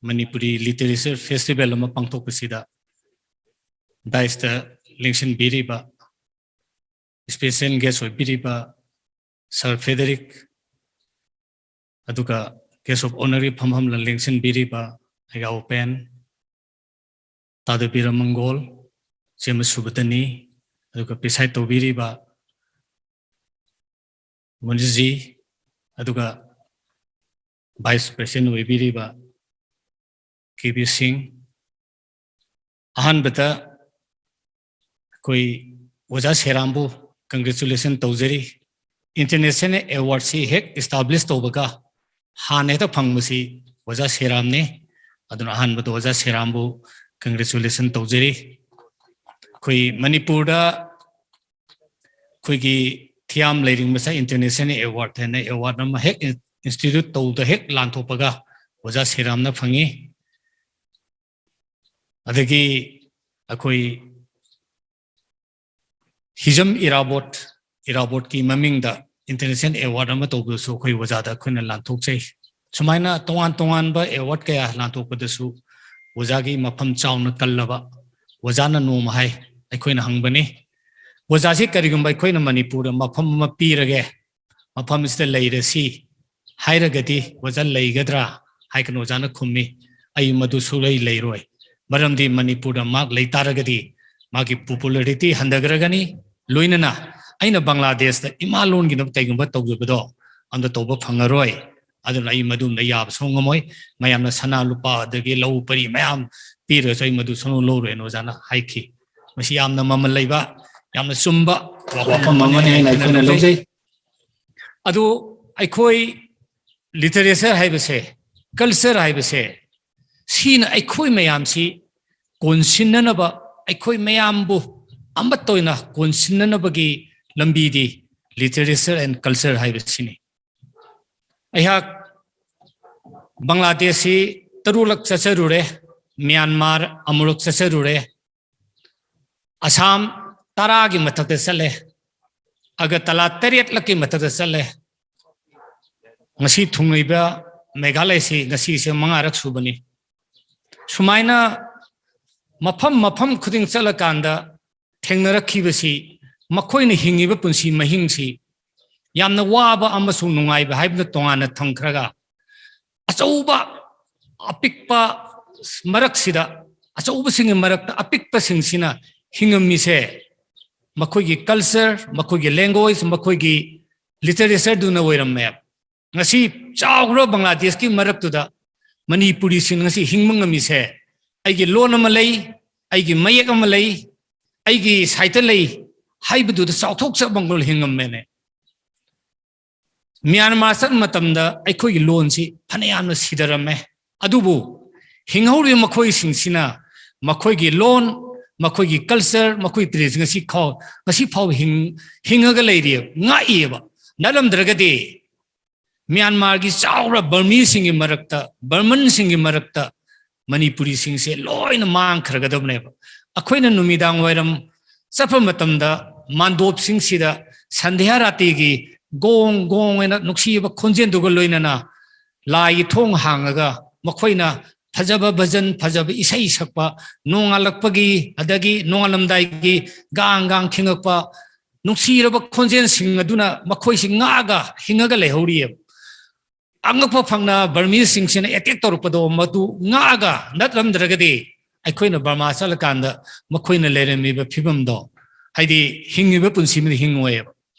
Manipuri Literature Festival ꯑꯃ ꯄꯥꯡꯊꯣꯛꯄꯁꯤꯗ dais ꯇ ꯂꯦꯡꯁꯤꯟꯕꯤꯔꯤꯕ special guest ꯑꯣꯏꯕꯤꯔꯤꯕ Sir Frederick ꯑꯗꯨꯒ guest of honourꯒꯤ ꯐꯝꯐꯝ ꯂꯦꯡꯁꯤꯟꯕꯤꯔꯤꯕ ꯑꯩꯒꯤ ꯑꯎꯄꯦꯟ ꯇꯥꯗꯕꯤꯔ ꯃꯪꯒꯣꯜ, ꯁꯤꯃ ꯁꯨꯕꯗꯅꯤ꯫ ꯑꯗꯨꯒ preside ꯇꯧꯕꯤꯔꯤꯕ ꯃꯨꯅꯤꯖꯤ, ꯑꯗꯨꯒ vice president ꯑꯣꯏꯕꯤꯔꯤꯕ ꯀꯦ ꯕꯤ ꯁꯤꯡ, ꯑꯍꯥꯟꯕꯗ ꯑꯩꯈꯣꯏ ꯑꯣꯖꯥ ꯁꯦꯔꯥꯝꯕꯨ congratulation ꯇꯧꯖꯔꯤ꯫ International awardꯁꯤ ꯍꯦꯛ establish ꯇꯧꯕꯒ ꯍꯥꯟꯅ ꯍꯦꯛꯇ ꯐꯪꯕꯁꯤ ꯑꯣꯖꯥ ꯁꯦꯔꯥꯝꯅꯤ꯫ ꯑꯗꯨꯅ ꯑꯍꯥꯟꯕꯗ ꯑꯣꯖꯥ ꯁꯦꯔꯥꯝꯕꯨ congratulation ꯇꯧꯖꯔꯤ꯫ ꯑꯩꯈꯣꯏ ꯃꯅꯤꯄꯨꯔꯗ ꯑꯩꯈꯣꯏꯒꯤ ꯊꯤꯌꯥꯝ ꯂꯩꯔꯤꯡ ꯃꯁꯥ international award ꯍꯥꯏꯅ award ꯑꯃ ꯍꯦꯛ institute ꯇꯧꯗ ꯍꯦꯛ ꯂꯥꯟꯊꯣꯛꯄꯒ ꯑꯣꯖꯥ ꯁꯦꯔꯥꯝꯅ ꯐꯪꯉꯤ꯫ ꯑꯗꯒꯤ ꯑꯩꯈꯣꯏ ꯍꯤꯖꯝ ꯏꯔꯥꯕꯣꯠ, ꯏꯔꯥꯕꯣꯠꯀꯤ ꯃꯃꯤꯡꯗ international award ꯑꯃ ꯇꯧꯕꯗꯁꯨ ꯑꯩꯈꯣꯏ ꯑꯣꯖꯥꯗ ꯑꯩꯈꯣꯏꯅ ꯂꯥꯟꯊꯣꯛꯆꯩ꯫ ꯁꯨꯃꯥꯏꯅ ꯇꯣꯉꯥꯟ ꯇꯣꯉꯥꯟꯕ award ꯀꯌꯥ ꯂꯥꯟꯊꯣꯛꯄꯗꯁꯨ ꯑꯣꯖꯥꯒꯤ ꯃꯐꯝ ꯆꯥꯎꯅ ꯀꯜꯂꯕ ꯑꯣꯖꯥꯅ ꯅꯣꯡꯃ ꯍꯥꯏ, ꯑꯩꯈꯣꯏꯅ ꯍꯪꯕꯅꯤ, "ꯑꯣꯖꯥꯁꯤ ꯀꯔꯤꯒꯨꯝꯕ ꯑꯩꯈꯣꯏꯅ ꯃꯅꯤꯄꯨꯔꯗ ꯃꯐꯝ ꯑꯃ ꯄꯤꯔꯒꯦ, ꯃꯐꯝꯁꯤꯗ ꯂꯩꯔꯁꯤ ꯍꯥꯏꯔꯒꯗꯤ ꯑꯣꯖꯥ ꯂꯩꯒꯗ꯭ꯔꯥ?" ꯍꯥꯏ ꯀꯥꯟꯗ ꯑꯣꯖꯥꯅ ꯈꯨꯝꯃꯤ, "ꯑꯩ ꯃꯗꯨ ꯁꯨꯛꯂꯩ ꯂꯩꯔꯣꯏ, ꯃꯔꯝꯗꯤ ꯃꯅꯤꯄꯨꯔꯗ ꯃꯍꯥꯛ ꯂꯩ ꯇꯥꯔꯒꯗꯤ ꯃꯥꯒꯤ popularity ꯍꯟꯊꯈ꯭ꯔꯒꯅꯤ, ꯂꯣꯏꯅꯅ ꯑꯩꯅ ꯕꯪꯒ꯭ꯂꯥꯗꯦꯁꯇ ꯏꯃꯥ ꯂꯣꯟꯒꯤꯗꯃꯛ ꯀꯩꯒꯨꯝꯕ ꯇꯧꯖꯕꯗꯣ ꯑꯝꯇ ꯇꯧꯕ ꯐꯪꯉꯔꯣꯏ꯫ ꯑꯗꯨꯅ ꯑꯩ ꯃꯗꯨꯝꯗ ꯌꯥꯕ ꯁꯨꯡꯉꯝ ꯉꯝꯃꯣꯏ꯫ ꯃꯌꯥꯝꯅ ꯁꯅꯥ ꯂꯨꯄꯥ ꯑꯗꯒꯤ ꯂꯧ ꯄꯔꯤ ꯃꯌꯥꯝ ꯄꯤꯔꯒꯁꯨ ꯑꯩ ꯃꯗꯨ ꯁꯨꯡꯂꯧ ꯂꯧꯔꯣꯏꯅ" ꯑꯣꯖꯥꯅ ꯍꯥꯏꯈꯤ꯫ ꯃꯁꯤ ꯌꯥꯝꯅ ꯃꯃꯜ ꯂꯩꯕ, ꯌꯥꯝꯅ ꯆꯨꯝꯕ ꯋꯥꯐꯝ ꯑꯃꯅꯤ ꯍꯥꯏꯅ ꯑꯩꯈꯣꯏꯅ ꯂꯧꯖꯩ꯫ ꯑꯗꯨ ꯑꯩꯈꯣꯏ literature ꯍꯥꯏꯕꯁꯦ, culture ꯍꯥꯏꯕꯁꯦ, ꯁꯤꯅ ꯑꯩꯈꯣꯏ ꯃꯌꯥꯝꯁꯤ ꯀꯣꯟꯁꯤꯟꯅꯅꯕ, ꯑꯩꯈꯣꯏ ꯃꯌꯥꯝꯕꯨ ꯑꯃꯠꯇ ꯑꯣꯏꯅ ꯀꯣꯟꯁꯤꯟꯅꯅꯕꯒꯤ ꯂꯝꯕꯤꯗꯤ literature and culture ꯍꯥꯏꯕꯁꯤꯅꯤ꯫ ꯑꯩꯍꯥꯛ ꯕꯪꯒ꯭ꯂꯥꯗꯦꯁꯁꯤ ꯇꯔꯨꯛꯂꯛ ꯆꯠꯆꯔꯨꯔꯦ, ꯃ꯭ꯌꯥꯟꯃꯥꯔ ꯑꯃꯨꯔꯛ ꯆꯠꯆꯔꯨꯔꯦ, ꯑꯁꯥꯝ ꯇꯔꯥꯒꯤ ꯃꯊꯛꯇ ꯆꯠꯂꯦ, ꯑꯒꯔꯇꯂꯥ ꯇꯔꯦꯠꯂꯛꯀꯤ ꯃꯊꯛꯇ ꯆꯠꯂꯦ꯫ ꯉꯁꯤ ꯊꯨꯡꯂꯤꯕ ꯃꯦꯘꯥꯂꯌꯁꯤ ꯉꯁꯤꯁꯦ ꯃꯉꯥꯔꯛ ꯁꯨꯕꯅꯤ꯫ ꯁꯨꯃꯥꯏꯅ ꯃꯐꯝ ꯃꯐꯝ ꯈꯨꯗꯤꯡ ꯆꯠꯂꯀꯥꯟꯗ ꯊꯦꯡꯅꯔꯛꯈꯤꯕꯁꯤ, ꯃꯈꯣꯏꯅ ꯍꯤꯡꯉꯤꯕ ꯄꯨꯟꯁꯤ ꯃꯍꯤꯡꯁꯤ ꯌꯥꯝꯅ ꯋꯥꯕ ꯑꯃꯁꯨꯡ ꯅꯨꯡꯉꯥꯏꯕ ꯍꯥꯏꯕꯗꯨ ꯇꯣꯉꯥꯟꯅ ꯊꯝꯈ꯭ꯔꯒ, ꯑꯆꯧꯕ ꯑꯄꯤꯛꯄ ꯃꯔꯛꯁꯤꯗ, ꯑꯆꯧꯕꯁꯤꯡꯒꯤ ꯃꯔꯛꯇ ꯑꯄꯤꯛꯄꯁꯤꯡꯁꯤꯅ ꯍꯤꯡꯉꯝꯃꯤꯁꯦ ꯃꯈꯣꯏꯒꯤ culture, ꯃꯈꯣꯏꯒꯤ language, ꯃꯈꯣꯏꯒꯤ literatureꯗꯨꯅ ꯑꯣꯏꯔꯝꯃꯦ꯫ ꯉꯁꯤ ꯆꯥꯎꯈ꯭ꯔꯕ ꯕꯪꯒ꯭ꯂꯥꯗꯦꯁꯀꯤ ꯃꯔꯛꯇꯨꯗ ꯃꯅꯤꯄꯨꯔꯤꯁꯤꯡ ꯉꯁꯤ ꯍꯤꯡꯕ ꯉꯝꯃꯤꯁꯦ, "ꯑꯩꯒꯤ ꯂꯣꯟ ꯑꯃ ꯂꯩ, ꯑꯩꯒꯤ ꯃꯌꯦꯛ ꯑꯃ ꯂꯩ, ꯑꯩꯒꯤ ꯁꯥꯍꯤꯇ꯭ꯌ ꯂꯩ" ꯍꯥꯏꯕꯗꯨꯗ ꯆꯥꯎꯊꯣꯛꯆꯕ ꯃꯪꯒꯣꯜ ꯍꯤꯡꯉꯝꯃꯦꯅꯦ꯫ ꯃ꯭ꯌꯥꯟꯃꯥꯔ ꯆꯠꯄ ꯃꯇꯝꯗ ꯑꯩꯈꯣꯏꯒꯤ ꯂꯣꯟꯁꯤ ꯐꯅꯌꯥꯝꯅ ꯁꯤꯊꯔꯝꯃꯦ, ꯑꯗꯨꯕꯨ ꯍꯤꯡꯍꯧꯔꯤꯕ ꯃꯈꯣꯏꯁꯤꯡꯁꯤꯅ ꯃꯈꯣꯏꯒꯤ ꯂꯣꯟ, ꯃꯈꯣꯏꯒꯤ culture, ꯃꯈꯣꯏꯒꯤ tradition ꯉꯁꯤ ꯈꯥꯎ-, ꯉꯁꯤ ꯐꯥꯎꯕ ꯍꯤꯡ-, ꯍꯤꯡꯉꯒ ꯂꯩꯔꯤꯑꯕ, ꯉꯥꯛꯏꯑꯕ꯫ ꯅꯠꯂꯝꯗ꯭ꯔꯒꯗꯤ ꯃ꯭ꯌꯥꯟꯃꯥꯔꯒꯤ ꯆꯥꯎꯔ ꯕꯔꯃꯤꯁꯤꯡꯒꯤ ꯃꯔꯛꯇ, ꯕꯔꯃꯟꯁꯤꯡꯒꯤ ꯃꯔꯛꯇ ꯃꯅꯤꯄꯨꯔꯤꯁꯤꯡꯁꯦ ꯂꯣꯏꯅ ꯃꯥꯡꯈ꯭ꯔꯒꯗꯕꯅꯦꯕ꯫ ꯑꯩꯈꯣꯏꯅ ꯅꯨꯃꯤꯗꯥꯡ ꯋꯥꯏꯔꯝ ꯆꯠꯄ ꯃꯇꯝꯗ ꯃꯥꯟꯗꯣꯞꯁꯤꯡꯁꯤꯗ ꯁꯟꯙ꯭ꯌꯥ ꯔꯥꯇꯤꯒꯤ ꯒꯣꯡ ꯒꯣꯡ ꯍꯥꯏꯅ ꯅꯨꯡꯁꯤꯕ ꯈꯣꯟꯖꯦꯜꯗꯨꯒ ꯂꯣꯏꯅꯅ ꯂꯥꯏꯒꯤ ꯊꯣꯡ ꯍꯥꯡꯉꯒ ꯃꯈꯣꯏꯅ ꯐꯖꯕ ꯚꯖꯟ, ꯐꯖꯕ ꯏꯁꯩ ꯁꯛꯄ, ꯅꯣꯡꯉꯥꯜꯂꯛꯄꯒꯤ, ꯑꯗꯒꯤ ꯅꯣꯡꯉꯥꯜꯂꯝꯗꯥꯏꯒꯤ ꯒꯥꯡ ꯒꯥꯡ ꯈꯤꯡꯉꯛꯄ ꯅꯨꯡꯁꯤꯔꯕ ꯈꯣꯟꯖꯦꯜꯁꯤꯡ ꯑꯗꯨꯅ ꯃꯈꯣꯏꯁꯤ ꯉꯥꯛꯑꯒ ꯍꯤꯡꯉꯒ ꯂꯩꯍꯧꯔꯤꯑꯕ꯫ ꯑꯉꯛꯄ ꯐꯪꯅ ꯕꯔꯃꯤꯁꯤꯡꯁꯤꯅ attack ꯇꯧꯔꯛꯄꯗꯣ ꯃꯗꯨ ꯉꯥꯛꯑꯒ ꯅꯠꯂꯝꯗ꯭ꯔꯒꯗꯤ ꯑꯩꯈꯣꯏꯅ ꯕꯔꯃꯥ ꯆꯠꯂꯀꯥꯟꯗ ꯃꯈꯣꯏꯅ ꯂꯩꯔꯝꯃꯤꯕ ꯐꯤꯕꯝꯗꯣ, ꯍꯥꯏꯗꯤ ꯍꯤꯡꯉꯤꯕ ꯄꯨꯟꯁꯤ ꯑꯃꯗ ꯍꯤꯡꯉꯣꯏꯑꯕ꯫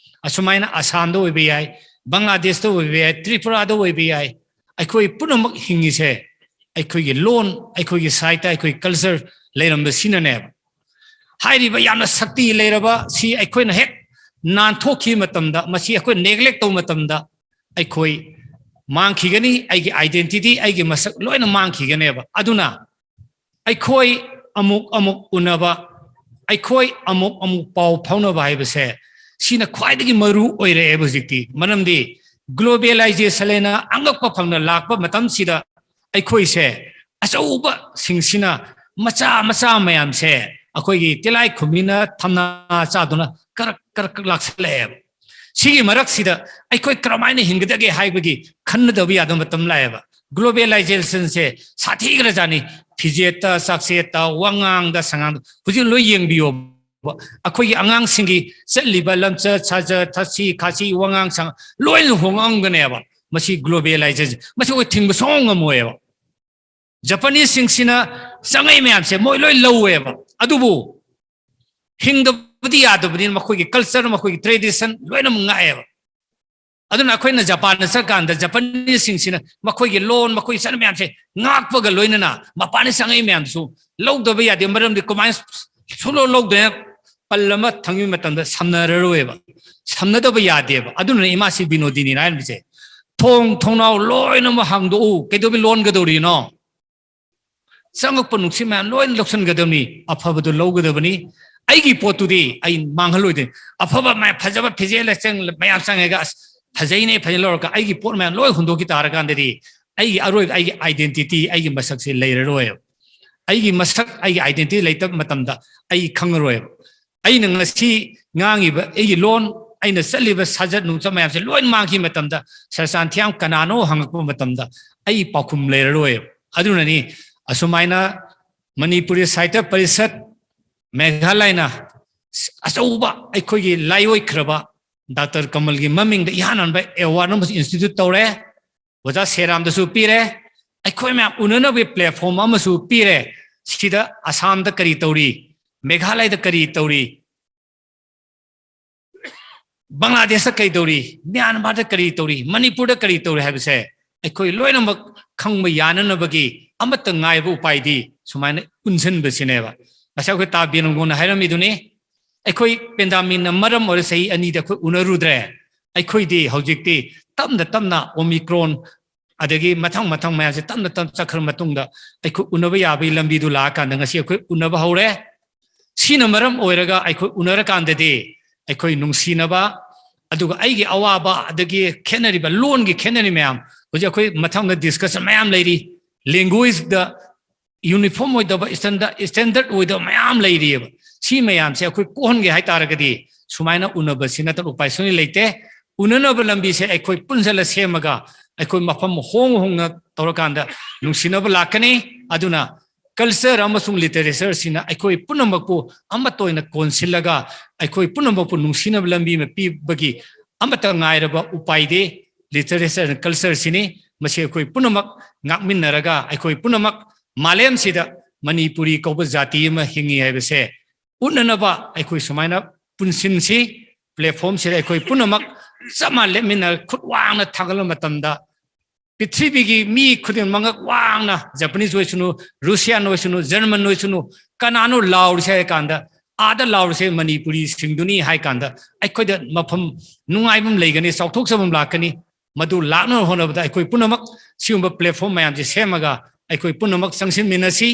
ꯑꯁꯨꯃꯥꯏꯅ ꯑꯁꯥꯝꯗ ꯑꯣꯏꯕ ꯌꯥꯏ, ꯕꯪꯒ꯭ꯂꯥꯗꯦꯁꯇ ꯑꯣꯏꯕ ꯌꯥꯏ, ꯇ꯭ꯔꯤꯄꯨꯔꯥꯗ ꯑꯣꯏꯕ ꯌꯥꯏ, ꯑꯩꯈꯣꯏ ꯄꯨꯝꯅꯃꯛ ꯍꯤꯡꯉꯤꯁꯦ ꯑꯩꯈꯣꯏꯒꯤ ꯂꯣꯟ, ꯑꯩꯈꯣꯏꯒꯤ ꯁꯥꯍꯤꯇ꯭ꯌ, ꯑꯩꯈꯣꯏꯒꯤ culture ꯂꯩꯔꯝꯕꯁꯤꯅꯅꯦꯕ꯫ ꯍꯥꯏꯔꯤꯕ ꯌꯥꯝꯅ ꯁꯛꯇꯤ ꯂꯩꯔꯕ ꯁꯤ ꯑꯩꯈꯣꯏꯅ ꯍꯦꯛ ꯅꯥꯟꯊꯣꯛꯈꯤꯕ ꯃꯇꯝꯗ, ꯃꯁꯤ ꯑꯩꯈꯣꯏ neglect ꯇꯧꯕ ꯃꯇꯝꯗ ꯑꯩꯈꯣꯏ ꯃꯥꯡꯈꯤꯒꯅꯤ, ꯑꯩꯒꯤ identity, ꯑꯩꯒꯤ ꯃꯁꯛ ꯂꯣꯏꯅ ꯃꯥꯡꯈꯤꯒꯅꯦꯕ꯫ ꯑꯗꯨꯅ ꯑꯩꯈꯣꯏ ꯑꯃꯨꯛ ꯑꯃꯨꯛ ꯎꯅꯕ, ꯑꯩꯈꯣꯏ ꯑꯃꯨꯛ ꯑꯃꯨꯛ ꯄꯥꯎ ꯐꯥꯎꯅꯕ ꯍꯥꯏꯕꯁꯦ ꯁꯤꯅ ꯈ꯭ꯋꯥꯏꯗꯒꯤ ꯃꯔꯨ ꯑꯣꯏꯔꯛꯑꯦꯕ ꯍꯧꯖꯤꯛꯇꯤ꯫ ꯃꯔꯝꯗꯤ globalization ꯍꯥꯏꯅ ꯑꯉꯛꯄ ꯐꯪꯅ ꯂꯥꯛꯄ ꯃꯇꯝꯁꯤꯗ ꯑꯩꯈꯣꯏꯁꯦ ꯑꯆꯧꯕꯁꯤꯡꯁꯤꯅ ꯃꯆꯥ ꯃꯆꯥ ꯃꯌꯥꯝꯁꯦ ꯑꯩꯈꯣꯏꯒꯤ ꯇꯤꯂꯥꯏ ꯈꯨꯝꯕꯤꯅ ꯊꯝꯅꯥ ꯆꯥꯗꯨꯅ ꯀꯔꯛ ꯀꯔꯛ ꯀꯔꯛ ꯂꯥꯛꯁꯜꯂꯛꯑꯦꯕ꯫ ꯁꯤꯒꯤ ꯃꯔꯛꯁꯤꯗ ꯑꯩꯈꯣꯏ ꯀꯔꯝꯍꯥꯏꯅ ꯍꯤꯡꯒꯗꯒꯦ ꯍꯥꯏꯕꯒꯤ ꯈꯟꯅꯗꯕ ꯌꯥꯗꯕ ꯃꯇꯝ ꯂꯥꯛꯑꯦꯕ꯫ Globalizationꯁꯦ ꯁꯥꯊꯤꯈ꯭ꯔꯖꯥꯠꯅꯤ꯫ ꯐꯤꯖꯦꯠꯇ, ꯆꯥꯛꯆꯦꯠꯇ, ꯋꯥꯉꯥꯡꯗ, ꯁꯉꯥꯡꯗ ꯍꯧꯖꯤꯛ ꯂꯣꯏ ꯌꯦꯡꯕꯤꯌꯣ꯫ ꯑꯩꯈꯣꯏꯒꯤ ꯑꯉꯥꯡꯁꯤꯡꯒꯤ ꯆꯠꯂꯤꯕ ꯂꯝꯆꯠ ꯁꯥꯖꯠ, ꯊꯛꯁꯤ ꯈꯥꯁꯤ, ꯋꯥꯉꯥꯡ ꯁꯉꯥꯡ ꯂꯣꯏꯅ ꯍꯣꯡꯉꯛꯑꯝꯒꯅꯦꯕ꯫ ꯃꯁꯤ globalization, ꯃꯁꯤ ꯑꯩꯈꯣꯏ ꯊꯤꯡꯕ ꯁꯨꯡꯉꯝ ꯉꯝꯃꯣꯏꯕ꯫ ꯖꯄꯥꯅꯤꯁꯁꯤꯡꯁꯤꯅ ꯆꯪꯉꯛꯏ ꯃꯌꯥꯝꯁꯦ ꯃꯣꯏ ꯂꯣꯏ ꯂꯧꯋꯦꯕ, ꯑꯗꯨꯕꯨ ꯍꯤꯡꯗꯕꯗꯤ ꯌꯥꯗꯕꯅꯤꯅ ꯃꯈꯣꯏꯒꯤ culture, ꯃꯈꯣꯏꯒꯤ tradition ꯂꯣꯏꯅꯃꯛ ꯉꯥꯛꯑꯦꯕ꯫ ꯑꯗꯨꯅ ꯑꯩꯈꯣꯏꯅ ꯖꯄꯥꯟꯗ ꯆꯠꯀꯥꯟꯗ ꯖꯄꯥꯅꯤꯁꯁꯤꯡꯁꯤꯅ ꯃꯈꯣꯏꯒꯤ ꯂꯣꯟ, ꯃꯈꯣꯏꯒꯤ ꯆꯠꯅ ꯃꯌꯥꯝꯁꯦ ꯉꯥꯛꯄꯒ ꯂꯣꯏꯅꯅ ꯃꯄꯥꯟꯗ ꯆꯪꯉꯛꯏ ꯃꯌꯥꯝꯗꯨꯁꯨ ꯂꯧꯗꯕ ꯌꯥꯗꯦ꯫ ꯃꯔꯝꯗꯤ ꯀꯃꯥꯏꯅ ꯁꯨꯡꯂꯧ ꯂꯧꯗ꯭ꯔꯦ? ꯄꯜ ꯑꯃ ꯊꯝꯕ ꯃꯇꯝꯗ ꯁꯝꯅꯔꯔꯣꯏꯕ, ꯁꯝꯅꯗꯕ ꯌꯥꯗꯦꯕ꯫ ꯑꯗꯨꯅ ꯏꯃꯥꯁꯤ ꯕꯤꯅꯣꯗꯤꯅꯤꯅ ꯍꯥꯏꯔꯝꯃꯤꯁꯦ, "ꯊꯣꯡ ꯊꯣꯡꯅꯥꯎ ꯂꯣꯏꯅꯃꯛ ꯍꯥꯡꯗꯣꯛꯎ, ꯀꯩꯗꯧꯕꯩ ꯂꯣꯟꯒꯗꯧꯔꯤꯅꯣ? ꯆꯪꯉꯛꯄ ꯅꯨꯡꯁꯤꯠ ꯃꯌꯥꯝ ꯂꯣꯏꯅ ꯂꯧꯁꯤꯟꯒꯗꯕꯅꯤ, ꯑꯐꯕꯗꯨ ꯂꯧꯒꯗꯕꯅꯤ꯫ ꯑꯩꯒꯤ ꯄꯣꯠꯇꯨꯗꯤ ꯑꯩ ꯃꯥꯡꯍꯜꯂꯣꯏꯗꯣꯏꯅꯤ꯫ ꯑꯐꯕ ꯃꯌꯥꯝ, ꯐꯖꯕ ꯐꯤꯖꯦꯜ ꯂꯩꯆꯦꯡ ꯃꯌꯥꯝ ꯆꯪꯉꯒ, ꯑꯁ, ꯐꯖꯩꯅꯦ, ꯐꯖꯅ ꯂꯧꯔꯒ ꯑꯩꯒꯤ ꯄꯣꯠ ꯃꯌꯥꯝ ꯂꯣꯏ ꯍꯨꯟꯗꯣꯛꯈꯤ ꯇꯥꯔꯀꯥꯟꯗꯗꯤ ꯑꯩꯒꯤ ꯑꯔꯣꯏꯕ, ꯑꯩꯒꯤ identity, ꯑꯩꯒꯤ ꯃꯁꯛꯁꯦ ꯂꯩꯔꯔꯣꯏꯕ꯫ ꯑꯩꯒꯤ ꯃꯁꯛ, ꯑꯩꯒꯤ identity ꯂꯩꯇꯕ ꯃꯇꯝꯗ ꯑꯩ ꯈꯪꯉꯔꯣꯏꯕ꯫ ꯑꯩꯅ ꯉꯁꯤ ꯉꯥꯡꯉꯤꯕ ꯑꯩꯒꯤ ꯂꯣꯟ, ꯑꯩꯅ ꯆꯠꯂꯤꯕ ꯁꯥꯖꯠ ꯅꯨꯡꯆꯠ ꯃꯌꯥꯝꯁꯦ ꯂꯣꯏ ꯃꯥꯡꯈꯤ ꯃꯇꯝꯗ, ꯁꯔ ꯆꯥꯟꯊꯤꯌꯥꯝ ꯀꯅꯥꯅꯣ ꯍꯪꯉꯛꯄ ꯃꯇꯝꯗ ꯑꯩ ꯄꯥꯎꯈꯨꯝ ꯂꯩꯔꯔꯣꯏꯕ꯫ ꯑꯗꯨꯅꯅꯤ ꯑꯁꯨꯃꯥꯏꯅ ꯃꯅꯤꯄꯨꯔꯤ ꯁꯥꯍꯤꯇ꯭ꯌ ꯄꯔꯤꯁꯠ, ꯃꯦꯘꯥꯂꯌꯅ ꯑꯆꯧꯕ ꯑꯩꯈꯣꯏꯒꯤ ꯂꯥꯏꯑꯣꯏꯈ꯭ꯔꯕ ꯗꯥꯛꯇꯔ ꯀꯃꯜꯒꯤ ꯃꯃꯤꯡꯗ ꯏꯍꯥꯟ ꯍꯥꯟꯕ award ꯑꯃꯁꯨ institute ꯇꯧꯔꯦ꯫ ꯑꯣꯖꯥ ꯁꯦꯔꯥꯝꯗꯁꯨ ꯄꯤꯔꯦ꯫ ꯑꯩꯈꯣꯏ ꯃꯌꯥꯝ ꯎꯅꯅꯕꯒꯤ platform ꯑꯃꯁꯨ ꯄꯤꯔꯦ꯫ ꯁꯤꯗ ꯑꯁꯥꯝꯗ ꯀꯔꯤ ꯇꯧꯔꯤ, ꯃꯦꯘꯥꯂꯌꯗ ꯀꯔꯤ ꯇꯧꯔꯤ, ꯕꯪꯒ꯭ꯂꯥꯗꯦꯁꯇ ꯀꯔꯤ ꯇꯧꯔꯤ, ꯃ꯭ꯌꯥꯟꯃꯥꯔꯗ ꯀꯔꯤ ꯇꯧꯔꯤ, ꯃꯅꯤꯄꯨꯔꯗ ꯀꯔꯤ ꯇꯧꯔꯤ ꯍꯥꯏꯕꯁꯦ ꯑꯩꯈꯣꯏ ꯂꯣꯏꯅꯃꯛ ꯈꯪꯕ ꯌꯥꯅꯅꯕꯒꯤ ꯑꯃꯠꯇ ꯉꯥꯏꯕ ꯎꯄꯥꯏꯗꯤ ꯁꯨꯃꯥꯏꯅ ꯄꯨꯟꯁꯤꯟꯕꯁꯤꯅꯦꯕ꯫ ꯉꯁꯥꯏ ꯑꯩꯈꯣꯏ ꯇꯥ ꯕꯤꯔꯪꯒꯣꯟꯅ ꯍꯥꯏꯔꯝꯃꯤꯗꯨꯅꯤ, ꯑꯩꯈꯣꯏ pandemic ꯅ ꯃꯔꯝ ꯑꯣꯏꯔ ꯆꯍꯤ ꯑꯅꯤꯗ ꯑꯩꯈꯣꯏ ꯎꯅꯔꯨꯗ꯭ꯔꯦ꯫ ꯑꯩꯈꯣꯏꯗꯤ ꯍꯧꯖꯤꯛꯇꯤ ꯇꯞꯅ ꯇꯞꯅ Omicron ꯑꯗꯒꯤ ꯃꯊꯪ ꯃꯊꯪ ꯃꯌꯥꯝꯁꯦ ꯇꯞꯅ ꯇꯞꯅ ꯆꯠꯈ꯭ꯔ ꯃꯇꯨꯡꯗ ꯑꯩꯈꯣꯏ ꯎꯅꯕ ꯌꯥꯕꯒꯤ ꯂꯝꯕꯤꯗꯨ ꯂꯥꯛꯑꯀꯥꯟꯗ ꯉꯁꯤ ꯑꯩꯈꯣꯏ ꯎꯅꯕ ꯍꯧꯔꯦ꯫ ꯁꯤꯅ ꯃꯔꯝ ꯑꯣꯏꯔꯒ ꯑꯩꯈꯣꯏ ꯎꯅꯔꯀꯥꯟꯗꯗꯤ ꯑꯩꯈꯣꯏ ꯅꯨꯡꯁꯤꯅꯕ, ꯑꯗꯨꯒ ꯑꯩꯒꯤ ꯑꯋꯥꯕ, ꯑꯗꯒꯤ ꯈꯦꯠꯅꯔꯤꯕ ꯂꯣꯟꯒꯤ ꯈꯦꯠꯅꯔꯤ ꯃꯌꯥꯝ, ꯍꯧꯖꯤꯛ ꯑꯩꯈꯣꯏ ꯃꯊꯪꯗ discussion ꯃꯌꯥꯝ ꯂꯩꯔꯤ꯫ Language ꯗ uniform ꯑꯣꯏꯗꯕ, standard, standard ꯑꯣꯏꯗꯕ ꯃꯌꯥꯝ ꯂꯩꯔꯤꯑꯕ꯫ ꯁꯤ ꯃꯌꯥꯝꯁꯦ ꯑꯩꯈꯣꯏ ꯀꯣꯛꯍꯟꯒꯦ ꯍꯥꯏꯇꯥꯔꯒꯗꯤ ꯁꯨꯃꯥꯏꯅ ꯎꯅꯕꯁꯤ ꯅꯠꯇꯅ ꯎꯄꯥꯏ ꯁꯨꯡꯂꯩ ꯂꯩꯇꯦ꯫ ꯎꯅꯅꯕ ꯂꯝꯕꯤꯁꯦ ꯑꯩꯈꯣꯏ ꯄꯨꯟꯁꯤꯜꯂ ꯁꯦꯝꯃꯒ ꯑꯩꯈꯣꯏ ꯃꯐꯝ ꯍꯣꯡ ꯍꯣꯡꯅ ꯇꯧꯔꯀꯥꯟꯗ ꯅꯨꯡꯁꯤꯅꯕ ꯂꯥꯛꯀꯅꯤ꯫ ꯑꯗꯨꯅ culture ꯑꯃꯁꯨꯡ literatureꯁꯤꯅ ꯑꯩꯈꯣꯏ ꯄꯨꯝꯅꯃꯛꯄꯨ ꯑꯃꯠꯇ ꯑꯣꯏꯅ ꯀꯣꯟꯁꯤꯜꯂꯒ ꯑꯩꯈꯣꯏ ꯄꯨꯝꯅꯃꯛꯄꯨ ꯅꯨꯡꯁꯤꯅꯕ ꯂꯝꯕꯤ ꯑꯃ ꯄꯤꯕꯒꯤ ꯑꯃꯠꯇ ꯉꯥꯏꯔꯕ ꯎꯄꯥꯏꯗꯤ literature and cultureꯁꯤꯅꯤ꯫ ꯃꯁꯤ ꯑꯩꯈꯣꯏ ꯄꯨꯝꯅꯃꯛ ꯉꯥꯛꯃꯤꯟꯅꯔꯒ ꯑꯩꯈꯣꯏ ꯄꯨꯝꯅꯃꯛ ꯃꯥꯂꯦꯝꯁꯤꯗ ꯃꯅꯤꯄꯨꯔꯤ ꯀꯧꯕ ꯖꯥꯇꯤ ꯑꯃ ꯍꯤꯡꯉꯤ ꯍꯥꯏꯕꯁꯦ ꯎꯠꯅꯅꯕ ꯑꯩꯈꯣꯏ ꯁꯨꯃꯥꯏꯅ ꯄꯨꯟꯁꯤꯟꯁꯤ꯫ Platformꯁꯤꯗ ꯑꯩꯈꯣꯏ ꯄꯨꯝꯅꯃꯛ ꯆꯞ ꯃꯥꯟꯅ ꯂꯦꯞꯃꯤꯟꯅꯔꯒ ꯈꯨꯠ ꯋꯥꯡꯅ ꯊꯥꯒꯠꯂꯕ ꯃꯇꯝꯗ ꯄ꯭ꯔꯤꯊꯤꯕꯤꯒꯤ ꯃꯤ ꯈꯨꯗꯤꯡꯃꯛ ꯋꯥꯡꯅ, Japanese ꯑꯣꯏꯁꯅꯨ, Russian ꯑꯣꯏꯁꯅꯨ, German ꯑꯣꯏꯁꯅꯨ, ꯀꯅꯥꯅꯣ ꯂꯥꯎꯔꯤꯁꯦ ꯍꯥꯏ ꯀꯥꯟꯗ, ꯑꯥꯗ ꯂꯥꯎꯔꯤꯁꯦ ꯃꯅꯤꯄꯨꯔꯤꯁꯤꯡꯗꯨꯅꯤ ꯍꯥꯏ ꯀꯥꯟꯗ ꯑꯩꯈꯣꯏꯗ ꯃꯐꯝ ꯅꯨꯡꯉꯥꯏꯕ ꯑꯃ ꯂꯩꯒꯅꯤ, ꯆꯥꯎꯊꯣꯛꯆꯕ ꯑꯃ ꯂꯥꯛꯀꯅꯤ꯫ ꯃꯗꯨ ꯂꯥꯛꯅꯕ ꯍꯣꯠꯅꯕꯗ ꯑꯩꯈꯣꯏ ꯄꯨꯝꯅꯃꯛ ꯁꯤꯒꯨꯝꯕ platform ꯃꯌꯥꯝꯁꯦ ꯁꯦꯝꯃꯒ ꯑꯩꯈꯣꯏ ꯄꯨꯝꯅꯃꯛ ꯆꯪꯁꯤꯟꯃꯤꯟꯅꯁꯤ꯫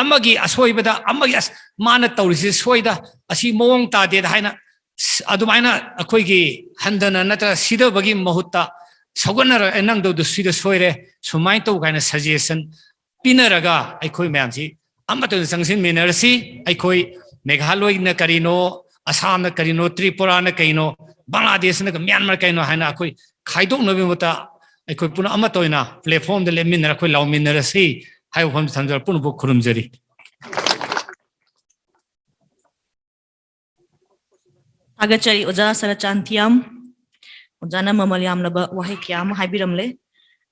ꯑꯃꯒꯤ ꯑꯁꯣꯏꯕꯗ ꯑꯃꯒꯤ, "ꯑꯁ, ꯃꯥꯅ ꯇꯧꯔꯤꯁꯤ ꯁꯣꯏꯗ, ꯑꯁꯤ ꯃꯑꯣꯡ ꯇꯥꯗꯦꯗ" ꯍꯥꯏꯅ ꯑꯗꯨꯃꯥꯏꯅ ꯑꯩꯈꯣꯏꯒꯤ ꯍꯟꯊꯅ ꯅꯠꯇ꯭ꯔꯒ ꯁꯤꯊꯕꯒꯤ ꯃꯍꯨꯠꯇ ꯁꯧꯒꯠꯅꯔꯒ, "ꯑꯦ, ꯅꯪ ꯇꯧꯗꯣ ꯁꯤꯗ ꯁꯣꯏꯔꯦ, ꯁꯨꯃꯥꯏꯅ ꯇꯧ" ꯀꯥꯏꯅ suggestion ꯄꯤꯅꯔꯒ ꯑꯩꯈꯣꯏ ꯃꯌꯥꯝꯁꯤ ꯑꯃꯠꯇ ꯑꯣꯏꯅ ꯆꯪꯁꯤꯟꯃꯤꯟꯅꯔꯁꯤ꯫ ꯑꯩꯈꯣꯏ ꯃꯦꯘꯥꯂꯣꯏꯅ ꯀꯔꯤꯅꯣ, ꯑꯁꯥꯝꯅ ꯀꯔꯤꯅꯣ, ꯇ꯭ꯔꯤꯄꯨꯔꯥꯅ ꯀꯔꯤꯅꯣ, ꯕꯪꯒ꯭ꯂꯥꯗꯦꯁꯅ ꯃ꯭ꯌꯥꯟꯃꯥꯔ ꯀꯔꯤꯅꯣ ꯍꯥꯏꯅ ꯑꯩꯈꯣꯏ ꯈꯥꯏꯗꯣꯛꯅꯕꯒꯤ ꯃꯍꯨꯠꯇ ꯑꯩꯈꯣꯏ ꯄꯨꯝꯅ ꯑꯃꯠꯇ ꯑꯣꯏꯅ platformꯗ ꯂꯦꯞꯃꯤꯟꯅꯔ ꯑꯩꯈꯣꯏ ꯂꯥꯎꯃꯤꯟꯅꯔꯁꯤ ꯍꯥꯏꯕ ꯋꯥꯐꯝ ꯊꯝꯖꯔ ꯄꯨꯝꯅꯃꯛꯄꯨ ꯈꯨꯔꯨꯝꯖꯔꯤ꯫ ꯊꯥꯒꯠꯆꯔꯤ ꯑꯣꯖꯥ ꯁꯔꯆꯥꯟꯊꯤꯌꯥꯝ꯫ ꯑꯣꯖꯥꯅ ꯃꯃꯜ ꯌꯥꯝꯂꯕ ꯋꯥꯍꯩ ꯀꯌꯥ ꯑꯃ ꯍꯥꯏꯕꯤꯔꯝꯂꯦ꯫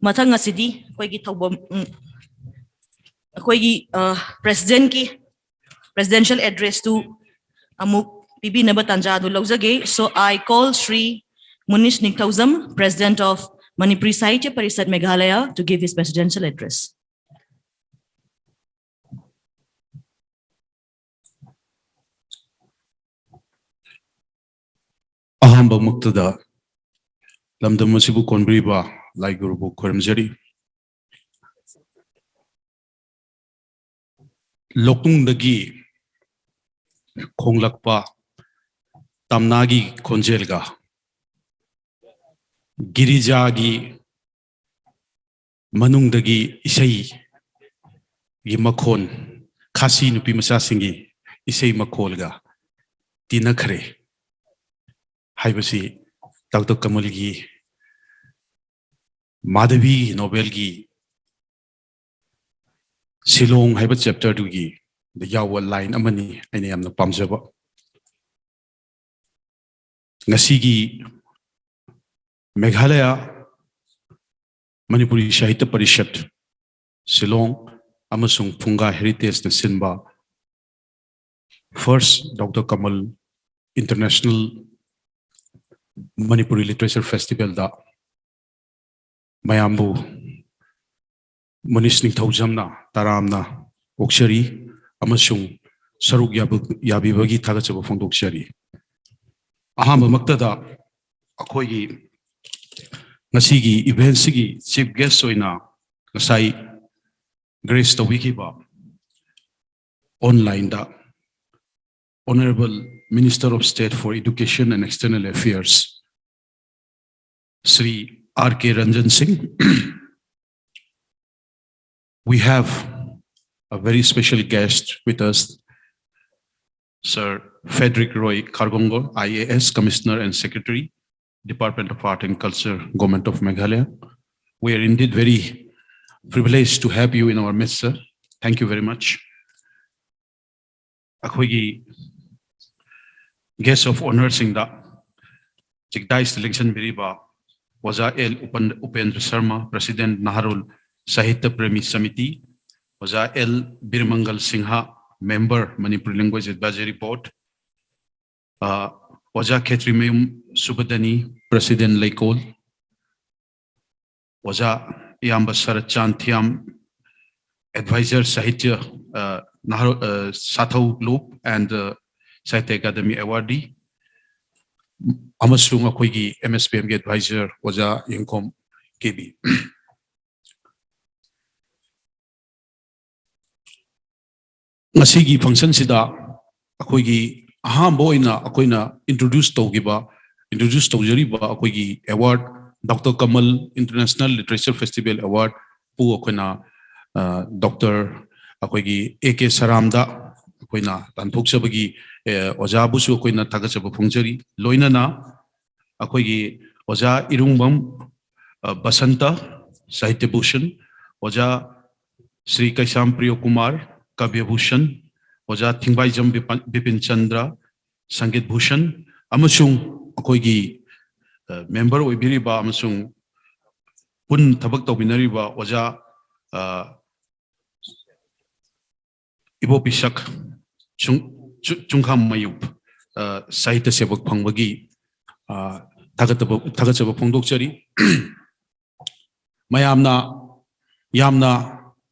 ꯃꯊꯪ ꯑꯁꯤꯗꯤ ꯑꯩꯈꯣꯏꯒꯤ ꯊꯧꯕꯝ, ꯎꯝ, ꯑꯩꯈꯣꯏꯒꯤ, ꯑ, presidentꯀꯤ presidential addressꯇꯨ ꯑꯃꯨꯛ ꯄꯤꯕꯤꯅꯕ ꯇꯥꯟꯖꯥ ꯑꯗꯨ ꯂꯧꯖꯒꯦ꯫ So I call Shri Munish Ningthoujam, President of Manipuri Sahitya Parishad Meghalaya, to give his presidential address. ꯑꯍꯥꯟꯕꯃꯛꯇꯗ ꯂꯝꯗꯝ ꯑꯁꯤꯕꯨ ꯀꯣꯟꯕꯤꯔꯤꯕ ꯂꯥꯏ ꯒꯨꯔꯨꯕꯨ ꯈꯣꯏꯔꯝꯖꯔꯤ꯫ ꯂꯧꯄꯨꯡꯗꯒꯤ ꯈꯣꯡꯂꯛꯄ ꯇꯝꯅꯥꯒꯤ ꯈꯣꯟꯖꯦꯜꯒ ꯒꯤꯔꯤꯖꯥꯒꯤ ꯃꯅꯨꯡꯗꯒꯤ ꯏꯁꯩꯒꯤ ꯃꯈꯣꯟ, ꯈꯥꯁꯤ ꯅꯨꯄꯤ ꯃꯆꯥꯁꯤꯡꯒꯤ ꯏꯁꯩ ꯃꯈꯣꯜꯒ ꯇꯤꯟꯅꯈ꯭ꯔꯦ ꯍꯥꯏꯕꯁꯤ ꯗꯥꯛꯇꯔ ꯀꯃꯜꯒꯤ ꯃꯥꯙꯕꯤ ꯅꯣꯕꯦꯜꯒꯤ ꯁꯤꯂꯣꯡ ꯍꯥꯏꯕ ꯆꯦꯞꯇꯔꯗꯨꯒꯤ ꯌꯥꯎꯕ ꯂꯥꯏꯟ ꯑꯃꯅꯤ ꯑꯩꯅ ꯌꯥꯝꯅ ꯄꯥꯝꯖꯕ꯫ ꯉꯁꯤꯒꯤ ꯃꯦꯘꯥꯂꯌꯥ ꯃꯅꯤꯄꯨꯔꯤ ꯁꯥꯍꯤꯇ꯭ꯌ ꯄꯔꯤꯁꯠ, ꯁꯤꯂꯣꯡ ꯑꯃꯁꯨꯡ ꯐꯨꯡꯒꯥ ꯍꯦꯔꯤꯇꯦꯖꯅ ꯁꯤꯟꯕ First Doctor Kamal International Manipuri Literature Festivalꯗ ꯃꯌꯥꯝꯕꯨ ꯃꯅꯤꯁ ꯅꯤꯡꯊꯧꯖꯝꯅ ꯇꯔꯥꯝꯅ ꯑꯣꯛꯆꯔꯤ ꯑꯃꯁꯨꯡ ꯁꯔꯨꯛ ꯌꯥꯕ-, ꯌꯥꯕꯤꯕꯒꯤ ꯊꯥꯒꯠꯆꯕ ꯐꯣꯡꯗꯣꯛꯆꯔꯤ꯫ ꯑꯍꯥꯟꯕꯃꯛꯇꯗ ꯑꯩꯈꯣꯏꯒꯤ ꯉꯁꯤꯒꯤ ꯏꯚꯦꯟꯁꯤꯒꯤ ꯆꯤꯐ ꯒꯦꯁ ꯑꯣꯏꯅ ꯉꯁꯥꯏ ꯒ꯭ꯔꯦꯁ ꯇꯧꯕꯤꯈꯤꯕ ꯑꯣꯟꯂꯥꯏꯟꯗ Honorable Minister of State for Education and External Affairs, Shri R K Ranjan Singh. We have a very special guest with us, Sir Frederick Roy Khargongor, I A S, Commissioner and Secretary, Department of Art and Culture, Government of Meghalaya. We are indeed very privileged to have you in our midst, sir. Thank you very much. ꯑꯩꯈꯣꯏꯒꯤ guest of honourꯁꯤꯡꯗ ꯆꯤꯛꯗꯥꯏꯁꯇ ꯂꯦꯡꯁꯤꯟꯕꯤꯔꯤꯕ ꯑꯣꯖꯥ L Upen-, Upendra Sharma, President Naharul Sahitya Premi Samiti, ꯑꯣꯖꯥ L Biramangol Singh, Member, Manipuri Language Advisory Board, ꯑ, ꯑꯣꯖꯥ ꯈꯦꯇ꯭ꯔꯤꯃꯌꯨꯝ ꯁꯨꯕꯗꯅꯤ, President ꯂꯩꯀꯣꯜ, ꯑꯣꯖꯥ ꯏꯌꯥꯝꯕ ꯁꯔꯠ ꯆꯥꯟ ꯊꯤꯌꯥꯝ, Advisor ꯁꯥꯍꯤꯇ꯭ꯌ, ꯑ, ꯅꯍꯥꯔꯣ-, ꯑ, ꯁꯥꯊꯧ ꯂꯨꯞ and, ꯑ, Sahitya Academy Awardee, ꯑꯃꯁꯨꯡ ꯑꯩꯈꯣꯏꯒꯤ M S P Mꯒꯤ Advisor ꯑꯣꯖꯥ ꯌꯦꯡꯈꯣꯝ ꯀꯦ ꯕꯤ꯫ ꯉꯁꯤꯒꯤ functionꯁꯤꯗ ꯑꯩꯈꯣꯏꯒꯤ ꯑꯍꯥꯟꯕ ꯑꯣꯏꯅ ꯑꯩꯈꯣꯏꯅ introduce ꯇꯧꯈꯤꯕ, introduce ꯇꯧꯖꯔꯤꯕ ꯑꯩꯈꯣꯏꯒꯤ award, Doctor Kamal International Literature Festival Award ꯄꯨ ꯑꯩꯈꯣꯏꯅ, ꯑ, Doctor ꯑꯩꯈꯣꯏꯒꯤ A K ꯁꯔꯥꯝꯗ ꯑꯩꯈꯣꯏꯅ ꯇꯥꯟꯊꯣꯛꯆꯕꯒꯤ, ꯑ, ꯑꯣꯖꯥꯕꯨꯁꯨ ꯑꯩꯈꯣꯏꯅ ꯊꯥꯒꯠꯆꯕ ꯐꯣꯡꯖꯔꯤ꯫ ꯂꯣꯏꯅꯅ ꯑꯩꯈꯣꯏꯒꯤ ꯑꯣꯖꯥ ꯏꯔꯨꯡꯕꯝ, ꯑ, ꯕꯁꯟꯇ, ꯁꯥꯍꯤꯇ꯭ꯌ ꯚꯨꯁꯟ, ꯑꯣꯖꯥ ꯁ꯭ꯔꯤ ꯀꯩꯁꯥꯝ ꯄ꯭ꯔꯤꯌꯣ ꯀꯨꯃꯥꯔ, ꯀꯥꯕ꯭ꯌ ꯚꯨꯁꯟ, ꯑꯣꯖꯥ ꯊꯤꯡꯕꯥꯏꯖꯝ ꯕꯤꯄꯟ-, ꯕꯤꯄꯤꯟ ꯆꯟꯗ꯭ꯔ, ꯁꯪꯒꯤꯠ ꯚꯨꯁꯟ, ꯑꯃꯁꯨꯡ ꯑꯩꯈꯣꯏꯒꯤ, ꯑ, ꯃꯦꯝꯕꯔ ꯑꯣꯏꯕꯤꯔꯤꯕ ꯑꯃꯁꯨꯡ ꯄꯨꯟ ꯊꯕꯛ ꯇꯧꯃꯤꯟꯅꯔꯤꯕ ꯑꯣꯖꯥ, ꯑ, ꯏꯕꯣꯄꯤꯁꯛ ꯆꯨꯡ-, ꯆꯨ-, ꯆꯨꯡꯈꯥꯝ ꯃꯌꯨꯞ, ꯑ, ꯁꯥꯍꯤꯇ꯭ꯌ ꯁꯦꯕꯛ ꯐꯪꯕꯒꯤ, ꯑ, ꯊꯥꯒꯠꯇꯕ-, ꯊꯥꯒꯠꯆꯕ ꯐꯣꯡꯗꯣꯛꯆꯔꯤ꯫ ꯃꯌꯥꯝꯅ ꯌꯥꯝꯅ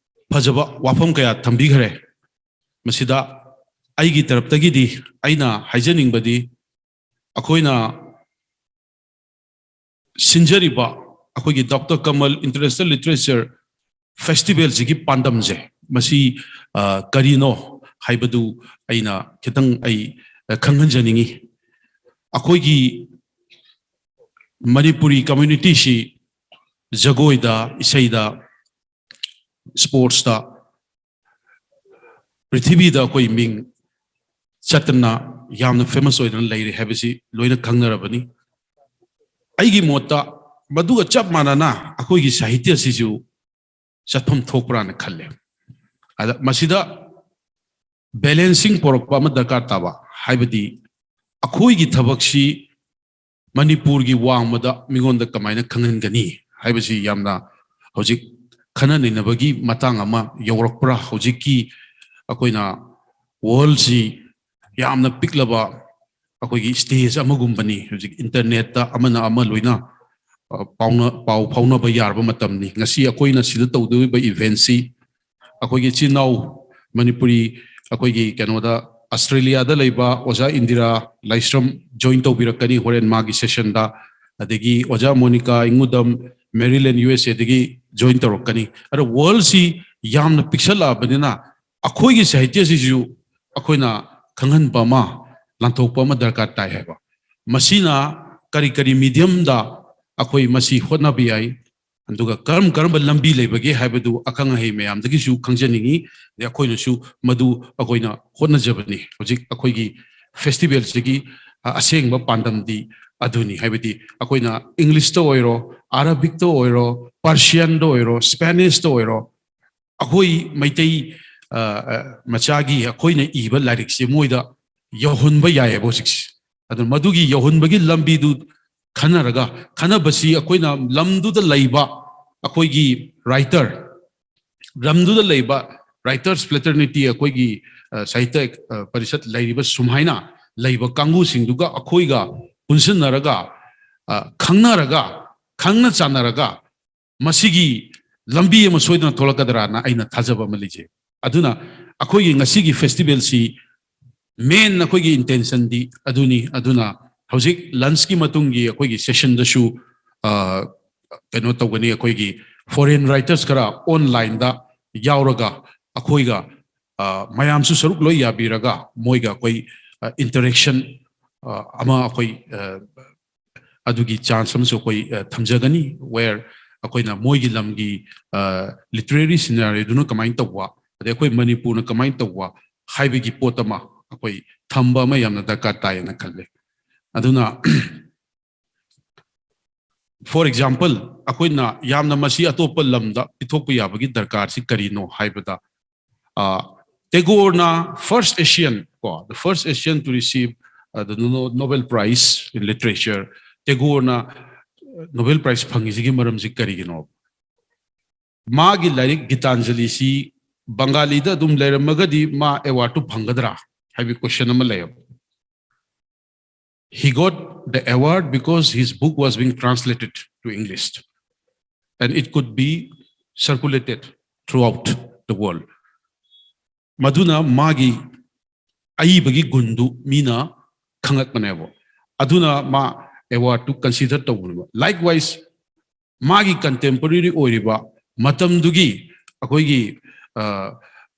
ꯐꯖꯕ ꯋꯥꯐꯝ ꯀꯌꯥ ꯊꯝꯕꯤꯈ꯭ꯔꯦ꯫ ꯃꯁꯤꯗ ꯑꯩꯒꯤ ꯇꯔꯞꯇꯒꯤꯗꯤ ꯑꯩꯅ ꯍꯥꯏꯖꯅꯤꯡꯕꯗꯤ, ꯑꯩꯈꯣꯏꯅ ꯁꯤꯟꯖꯔꯤꯕ ꯑꯩꯈꯣꯏꯒꯤ ꯗꯣꯛꯇꯔ ꯀꯃꯜ ꯏꯟꯇꯔꯅꯦꯁꯅꯦꯜ ꯂꯤꯇꯔꯦꯆꯔ ꯐꯦꯁꯇꯤꯚꯦꯜꯁꯤꯒꯤ ꯄꯥꯟꯗꯝꯁꯦ, ꯃꯁꯤ, ꯑ, ꯀꯔꯤꯅꯣ ꯍꯥꯏꯕꯗꯨ ꯑꯩꯅ ꯈꯤꯇꯪ ꯑꯩ, ꯑ, ꯈꯪꯍꯟꯖꯅꯤꯡꯉꯤ꯫ ꯑꯩꯈꯣꯏꯒꯤ ꯃꯅꯤꯄꯨꯔꯤ ꯀꯝꯃ꯭ꯌꯨꯅꯤꯇꯤꯁꯤ ꯖꯒꯣꯏꯗ, ꯏꯁꯩꯗ, ꯁ꯭ꯄꯣꯔꯠꯁꯇ ꯄ꯭ꯔꯤꯊꯤꯕꯤꯗ ꯑꯩꯈꯣꯏ ꯃꯤꯡ ꯆꯠꯇꯅ ꯌꯥꯝꯅ ꯐꯦꯃꯁ ꯑꯣꯏꯗꯅ ꯂꯩꯔꯦ ꯍꯥꯏꯕꯁꯤ ꯂꯣꯏꯅ ꯈꯪꯅꯔꯕꯅꯤ꯫ ꯑꯩꯒꯤ ꯃꯣꯠꯇ ꯃꯗꯨꯒ ꯆꯞ ꯃꯥꯟꯅꯅ ꯑꯩꯈꯣꯏꯒꯤ ꯁꯥꯍꯤꯇ꯭ꯌꯁꯤꯁꯨ ꯆꯠꯐꯝ ꯊꯣꯛꯄ꯭ꯔꯥꯅ ꯈꯜꯂꯦ꯫ ꯑꯗ ꯃꯁꯤꯗ ꯕꯦꯂꯦꯟꯁꯤꯡ ꯄꯣꯔꯛꯄ ꯑꯃ ꯗꯔꯀꯥꯔ ꯇꯥꯕ, ꯍꯥꯏꯕꯗꯤ ꯑꯩꯈꯣꯏꯒꯤ ꯊꯕꯛꯁꯤ ꯃꯅꯤꯄꯨꯔꯒꯤ ꯋꯥꯡꯃꯗ ꯃꯤꯉꯣꯟꯗ ꯀꯃꯥꯏꯅ ꯈꯪꯍꯟꯒꯅꯤ ꯍꯥꯏꯕꯁꯤ ꯌꯥꯝꯅ ꯍꯧꯖꯤꯛ ꯈꯟꯅ ꯅꯩꯅꯕꯒꯤ ꯃꯇꯥꯡ ꯑꯃ ꯌꯧꯔꯛꯄ꯭ꯔꯥ? ꯍꯧꯖꯤꯛꯀꯤ ꯑꯩꯈꯣꯏꯅ ꯋꯥꯔꯜꯁꯤ ꯌꯥꯝꯅ ꯄꯤꯛꯂꯕ ꯑꯩꯈꯣꯏꯒꯤ ꯁ꯭ꯇꯦꯖ ꯑꯃꯒꯨꯝꯕꯅꯤ꯫ ꯍꯧꯖꯤꯛ ꯏꯟꯇꯔꯅꯦꯠꯇ ꯑꯃꯅ ꯑꯃ ꯂꯣꯏꯅ, ꯑ, ꯄꯥꯎꯅ-, ꯄꯥꯎ ꯐꯥꯎꯅꯕ ꯌꯥꯔꯕ ꯃꯇꯝꯅꯤ꯫ ꯉꯁꯤ ꯑꯩꯈꯣꯏꯅ ꯁꯤꯗ ꯇꯧꯗꯧꯔꯤꯕ ꯏꯚꯦꯟꯁꯤ ꯑꯩꯈꯣꯏꯒꯤ ꯏꯆꯤꯟ ꯏꯅꯥꯎ ꯃꯅꯤꯄꯨꯔꯤ, ꯑꯩꯈꯣꯏꯒꯤ ꯀꯩꯅꯣꯗ, ꯑꯁꯇ꯭ꯔꯦꯂꯤꯌꯥꯗ ꯂꯩꯕ ꯑꯣꯖꯥ ꯏꯟꯗꯤꯔꯥ ꯂꯥꯏꯁ꯭ꯔꯝ ꯖꯣꯏꯟ ꯇꯧꯕꯤꯔꯛꯀꯅꯤ ꯍꯣꯔꯦꯟ ꯃꯥꯒꯤ ꯁꯦꯁꯟꯗ꯫ ꯑꯗꯒꯤ ꯑꯣꯖꯥ ꯃꯣꯅꯤꯀꯥ ꯏꯉꯨꯗꯝ, ꯃꯦꯔꯤꯂꯦꯟ, ꯌꯨ ꯑꯦꯁ ꯑꯦꯗꯒꯤ ꯖꯣꯏꯟ ꯇꯧꯔꯛꯀꯅꯤ꯫ ꯑꯗꯣ ꯋꯥꯔꯜꯁꯤ ꯌꯥꯝꯅ ꯄꯤꯛꯁꯜꯂꯛꯑꯕꯅꯤꯅ ꯑꯩꯈꯣꯏꯒꯤ ꯁꯥꯍꯤꯇ꯭ꯌꯁꯤꯁꯨ ꯑꯩꯈꯣꯏꯅ ꯈꯪꯍꯟꯕ ꯑꯃ, ꯂꯥꯟꯊꯣꯛꯄ ꯑꯃ ꯗꯔꯀꯥꯔ ꯇꯥꯏ ꯍꯥꯏꯕ꯫ ꯃꯁꯤꯅ ꯀꯔꯤ ꯀꯔꯤ ꯃꯤꯗꯤꯌꯝꯗ ꯑꯩꯈꯣꯏ ꯃꯁꯤ ꯍꯣꯠꯅꯕ ꯌꯥꯏ, ꯑꯗꯨꯒ ꯀꯔꯝ ꯀꯔꯝꯕ ꯂꯝꯕꯤ ꯂꯩꯕꯒꯦ ꯍꯥꯏꯕꯗꯨ ꯑꯈꯪ ꯑꯍꯩ ꯃꯌꯥꯝꯗꯒꯤꯁꯨ ꯈꯪꯖꯅꯤꯡꯉꯤ꯫ ꯑꯗꯩ ꯑꯩꯈꯣꯏꯅꯁꯨ ꯃꯗꯨ ꯑꯩꯈꯣꯏꯅ ꯍꯣꯠꯅꯖꯕꯅꯤ꯫ ꯍꯧꯖꯤꯛ ꯑꯩꯈꯣꯏꯒꯤ ꯐꯦꯁꯇꯤꯚꯦꯜꯁꯤꯒꯤ, ꯑ, ꯑꯁꯦꯡꯕ ꯄꯥꯟꯗꯝꯗꯤ ꯑꯗꯨꯅꯤ꯫ ꯍꯥꯏꯕꯗꯤ ꯑꯩꯈꯣꯏꯅ ꯏꯪꯂꯤꯁꯇ ꯑꯣꯏꯔꯣ, ꯑꯔꯥꯕꯤꯛꯇ ꯑꯣꯏꯔꯣ, ꯄꯥꯔꯁꯤꯌꯥꯟꯗ ꯑꯣꯏꯔꯣ, ꯁ꯭ꯄꯦꯅꯤꯁꯇ ꯑꯣꯏꯔꯣ, ꯑꯩꯈꯣꯏ ꯃꯩꯇꯩ ꯑ, ꯑ, ꯃꯆꯥꯒꯤ ꯑꯩꯈꯣꯏꯅ ꯏꯕ ꯂꯥꯏꯔꯤꯛꯁꯦ ꯃꯣꯏꯗ ꯌꯧꯍꯟꯕ ꯌꯥꯏꯑꯕ ꯍꯧꯖꯤꯛꯁꯦ꯫ ꯑꯗꯨ ꯃꯗꯨꯒꯤ ꯌꯧꯍꯟꯕꯒꯤ ꯂꯝꯕꯤꯗꯨ ꯈꯟꯅꯔꯒ, ꯈꯟꯅꯕꯁꯤ ꯑꯩꯈꯣꯏꯅ ꯂꯝꯗꯨꯗ ꯂꯩꯕ ꯑꯩꯈꯣꯏꯒꯤ ꯔꯥꯏꯇꯔ, ꯂꯝꯗꯨꯗ ꯂꯩꯕ ꯔꯥꯏꯇꯔꯁ ꯐ꯭ꯔꯦꯇꯔꯅꯤꯇꯤ, ꯑꯩꯈꯣꯏꯒꯤ ꯑ, ꯁꯥꯍꯤꯇ꯭ꯌ ꯑ, ꯄꯔꯤꯁꯠ ꯂꯩꯔꯤꯕ ꯁꯨꯃꯥꯏꯅ ꯂꯩꯕ ꯀꯥꯡꯕꯨꯁꯤꯡꯗꯨꯒ ꯑꯩꯈꯣꯏꯒ ꯄꯨꯟꯁꯤꯟꯅꯔꯒ, ꯑ, ꯈꯪꯅꯔꯒ, ꯈꯪꯅ ꯆꯥꯟꯅꯔꯒ ꯃꯁꯤꯒꯤ ꯂꯝꯕꯤ ꯑꯃ ꯁꯣꯏꯗꯅ ꯊꯣꯛꯂꯛꯀꯗ꯭ꯔꯥꯅ ꯑꯩꯅ ꯊꯥꯖꯕ ꯑꯃ ꯂꯩꯖꯩ꯫ ꯑꯗꯨꯅ ꯑꯩꯈꯣꯏꯒꯤ ꯉꯁꯤꯒꯤ ꯐꯦꯁꯇꯤꯚꯦꯜꯁꯤ ꯃꯦꯟ ꯑꯩꯈꯣꯏꯒꯤ ꯏꯟꯇꯦꯟꯁꯟꯗꯤ ꯑꯗꯨꯅꯤ꯫ ꯑꯗꯨꯅ ꯍꯧꯖꯤꯛ ꯂꯟꯁꯀꯤ ꯃꯇꯨꯡꯒꯤ ꯑꯩꯈꯣꯏꯒꯤ ꯁꯦꯁꯟꯗꯁꯨ, ꯑ, ꯀꯩꯅꯣ ꯇꯧꯒꯅꯤ, ꯑꯩꯈꯣꯏꯒꯤ ꯐꯣꯔꯦꯟ ꯔꯥꯏꯇꯔꯁ ꯈꯔ ꯑꯣꯟꯂꯥꯏꯟꯗ ꯌꯥꯎꯔꯒ ꯑꯩꯈꯣꯏꯒ, ꯑ, ꯃꯌꯥꯝꯁꯨ ꯁꯔꯨꯛ ꯂꯣꯏ ꯌꯥꯕꯤꯔꯒ ꯃꯣꯏꯒ ꯑꯩꯈꯣꯏ, ꯑ, ꯏꯟꯇꯔꯦꯛꯁꯟ, ꯑ, ꯑꯃ ꯑꯩꯈꯣꯏ, ꯑ, ꯑꯗꯨꯒꯤ ꯆꯥꯟꯁ ꯑꯃꯁꯨ ꯑꯩꯈꯣꯏ, ꯑ, ꯊꯝꯖꯒꯅꯤ, where ꯑꯩꯈꯣꯏꯅ ꯃꯣꯏꯒꯤ ꯂꯝꯒꯤ, ꯑ, ꯂꯤꯇꯔꯦꯔꯤ ꯁꯤꯅꯥꯔꯤꯑꯣꯗꯨꯅ ꯀꯃꯥꯏꯅ ꯇꯧꯕ, ꯑꯗꯩ ꯑꯩꯈꯣꯏ ꯃꯅꯤꯄꯨꯔꯅ ꯀꯃꯥꯏꯅ ꯇꯧꯕ ꯍꯥꯏꯕꯒꯤ ꯄꯣꯠ ꯑꯃ ꯑꯩꯈꯣꯏ ꯊꯝꯕ ꯑꯃ ꯌꯥꯝꯅ ꯗꯔꯀꯥꯔ ꯇꯥꯏꯌꯦꯅ ꯈꯜꯂꯦ꯫ ꯑꯗꯨꯅ for example, ꯑꯩꯈꯣꯏꯅ ꯌꯥꯝꯅ ꯃꯁꯤ ꯑꯇꯣꯞꯄ ꯂꯝꯗ ꯄꯤꯊꯣꯛꯄ ꯌꯥꯕꯒꯤ ꯗꯔꯀꯥꯔꯁꯤ ꯀꯔꯤꯅꯣ ꯍꯥꯏꯕꯗ, ꯑ, ꯇꯦꯒꯣꯔꯅ first Asian, ꯀꯣ, the first Asian to receive, uh, the No-, Nobel Prize in Literature, ꯇꯦꯒꯣꯔꯅ Nobel Prize ꯐꯪꯉꯤꯁꯤꯒꯤ ꯃꯔꯝꯁꯤ ꯀꯔꯤꯒꯤꯅꯣ? ꯃꯥꯒꯤ ꯂꯥꯏꯔꯤꯛ ꯒꯤꯇꯥꯟꯖꯂꯤꯁꯤ ꯕꯪꯒꯥꯂꯤꯗ ꯑꯗꯨꯝ ꯂꯩꯔꯝꯃꯒꯗꯤ ꯃꯥ ꯑꯦꯋꯥꯔꯗꯇꯨ ꯐꯪꯒꯗ꯭ꯔꯥ ꯍꯥꯏꯕꯒꯤ ꯀꯣꯏꯁꯟ ꯑꯃ ꯂꯩꯌꯦꯕ꯫ He got the award because his book was being translated to English and it could be circulated throughout the world. ꯃꯗꯨꯅ ꯃꯥꯒꯤ ꯑꯏꯕꯒꯤ ꯒꯨꯟꯗꯨ ꯃꯤꯅ ꯈꯪꯉꯛꯄꯅꯦꯕ꯫ ꯑꯗꯨꯅ ꯃꯥ ꯑꯦꯋꯥꯔꯗꯇꯨ ꯀꯟꯁꯤꯗꯔ ꯇꯧꯕꯅꯦꯕ꯫ Likewise, ꯃꯥꯒꯤ ꯀꯟꯇꯦꯝꯄꯣꯔꯦꯔꯤ ꯑꯣꯏꯔꯤꯕ ꯃꯇꯝꯗꯨꯒꯤ ꯑꯩꯈꯣꯏꯒꯤ, ꯑ,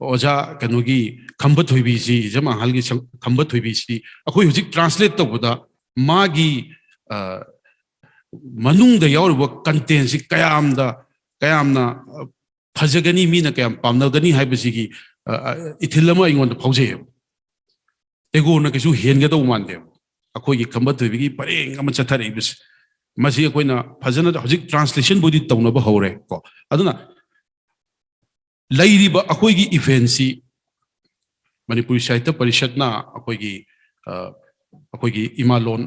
ꯑꯣꯖꯥ ꯀꯩꯅꯣꯒꯤ ꯈꯝꯕ ꯊꯣꯏꯕꯤꯁꯤ, ꯏꯖꯝ ꯑꯍꯜꯒꯤ ꯁꯪ-, ꯈꯝꯕ ꯊꯣꯏꯕꯤꯁꯤ ꯑꯩꯈꯣꯏ ꯍꯧꯖꯤꯛ ꯇ꯭ꯔꯥꯟꯁꯂꯦꯠ ꯇꯧꯕꯗ ꯃꯥꯒꯤ, ꯑ, ꯃꯅꯨꯡꯗ ꯌꯥꯎꯔꯤꯕ ꯀꯟꯇꯦꯟꯁꯤ ꯀꯌꯥꯝꯗ, ꯀꯌꯥꯝꯅ, ꯑ, ꯐꯖꯒꯅꯤ, ꯃꯤꯅ ꯀꯌꯥꯝ ꯄꯥꯝꯅꯒꯅꯤ ꯍꯥꯏꯕꯁꯤꯒꯤ, ꯑ, ꯑ, ꯏꯊꯤꯜ ꯑꯃ ꯑꯩꯉꯣꯟꯗ ꯐꯥꯎꯖꯩꯌꯦꯕ꯫ ꯇꯦꯒꯣꯔꯅ ꯀꯩꯁꯨ ꯍꯦꯟꯒꯗꯧ ꯃꯥꯟꯗꯦꯕ꯫ ꯑꯩꯈꯣꯏꯒꯤ ꯈꯝꯕ ꯊꯣꯏꯕꯤꯒꯤ ꯄꯔꯦꯡ ꯑꯃ ꯆꯠꯊꯔꯛꯏꯕꯁꯦ, ꯃꯁꯤ ꯑꯩꯈꯣꯏꯅ ꯐꯖꯅ ꯍꯧꯖꯤꯛ ꯇ꯭ꯔꯥꯟꯁꯂꯦꯁꯟꯕꯨꯗꯤ ꯇꯧꯅꯕ ꯍꯧꯔꯦ ꯀꯣ꯫ ꯑꯗꯨꯅ ꯂꯩꯔꯤꯕ ꯑꯩꯈꯣꯏꯒꯤ ꯏꯚꯦꯟꯁꯤ ꯃꯅꯤꯄꯨꯔꯤ ꯁꯥꯍꯤꯇ꯭ꯌ ꯄꯔꯤꯁꯠꯅ ꯑꯩꯈꯣꯏꯒꯤ ꯑ, ꯑꯩꯈꯣꯏꯒꯤ ꯏꯃꯥ ꯂꯣꯟ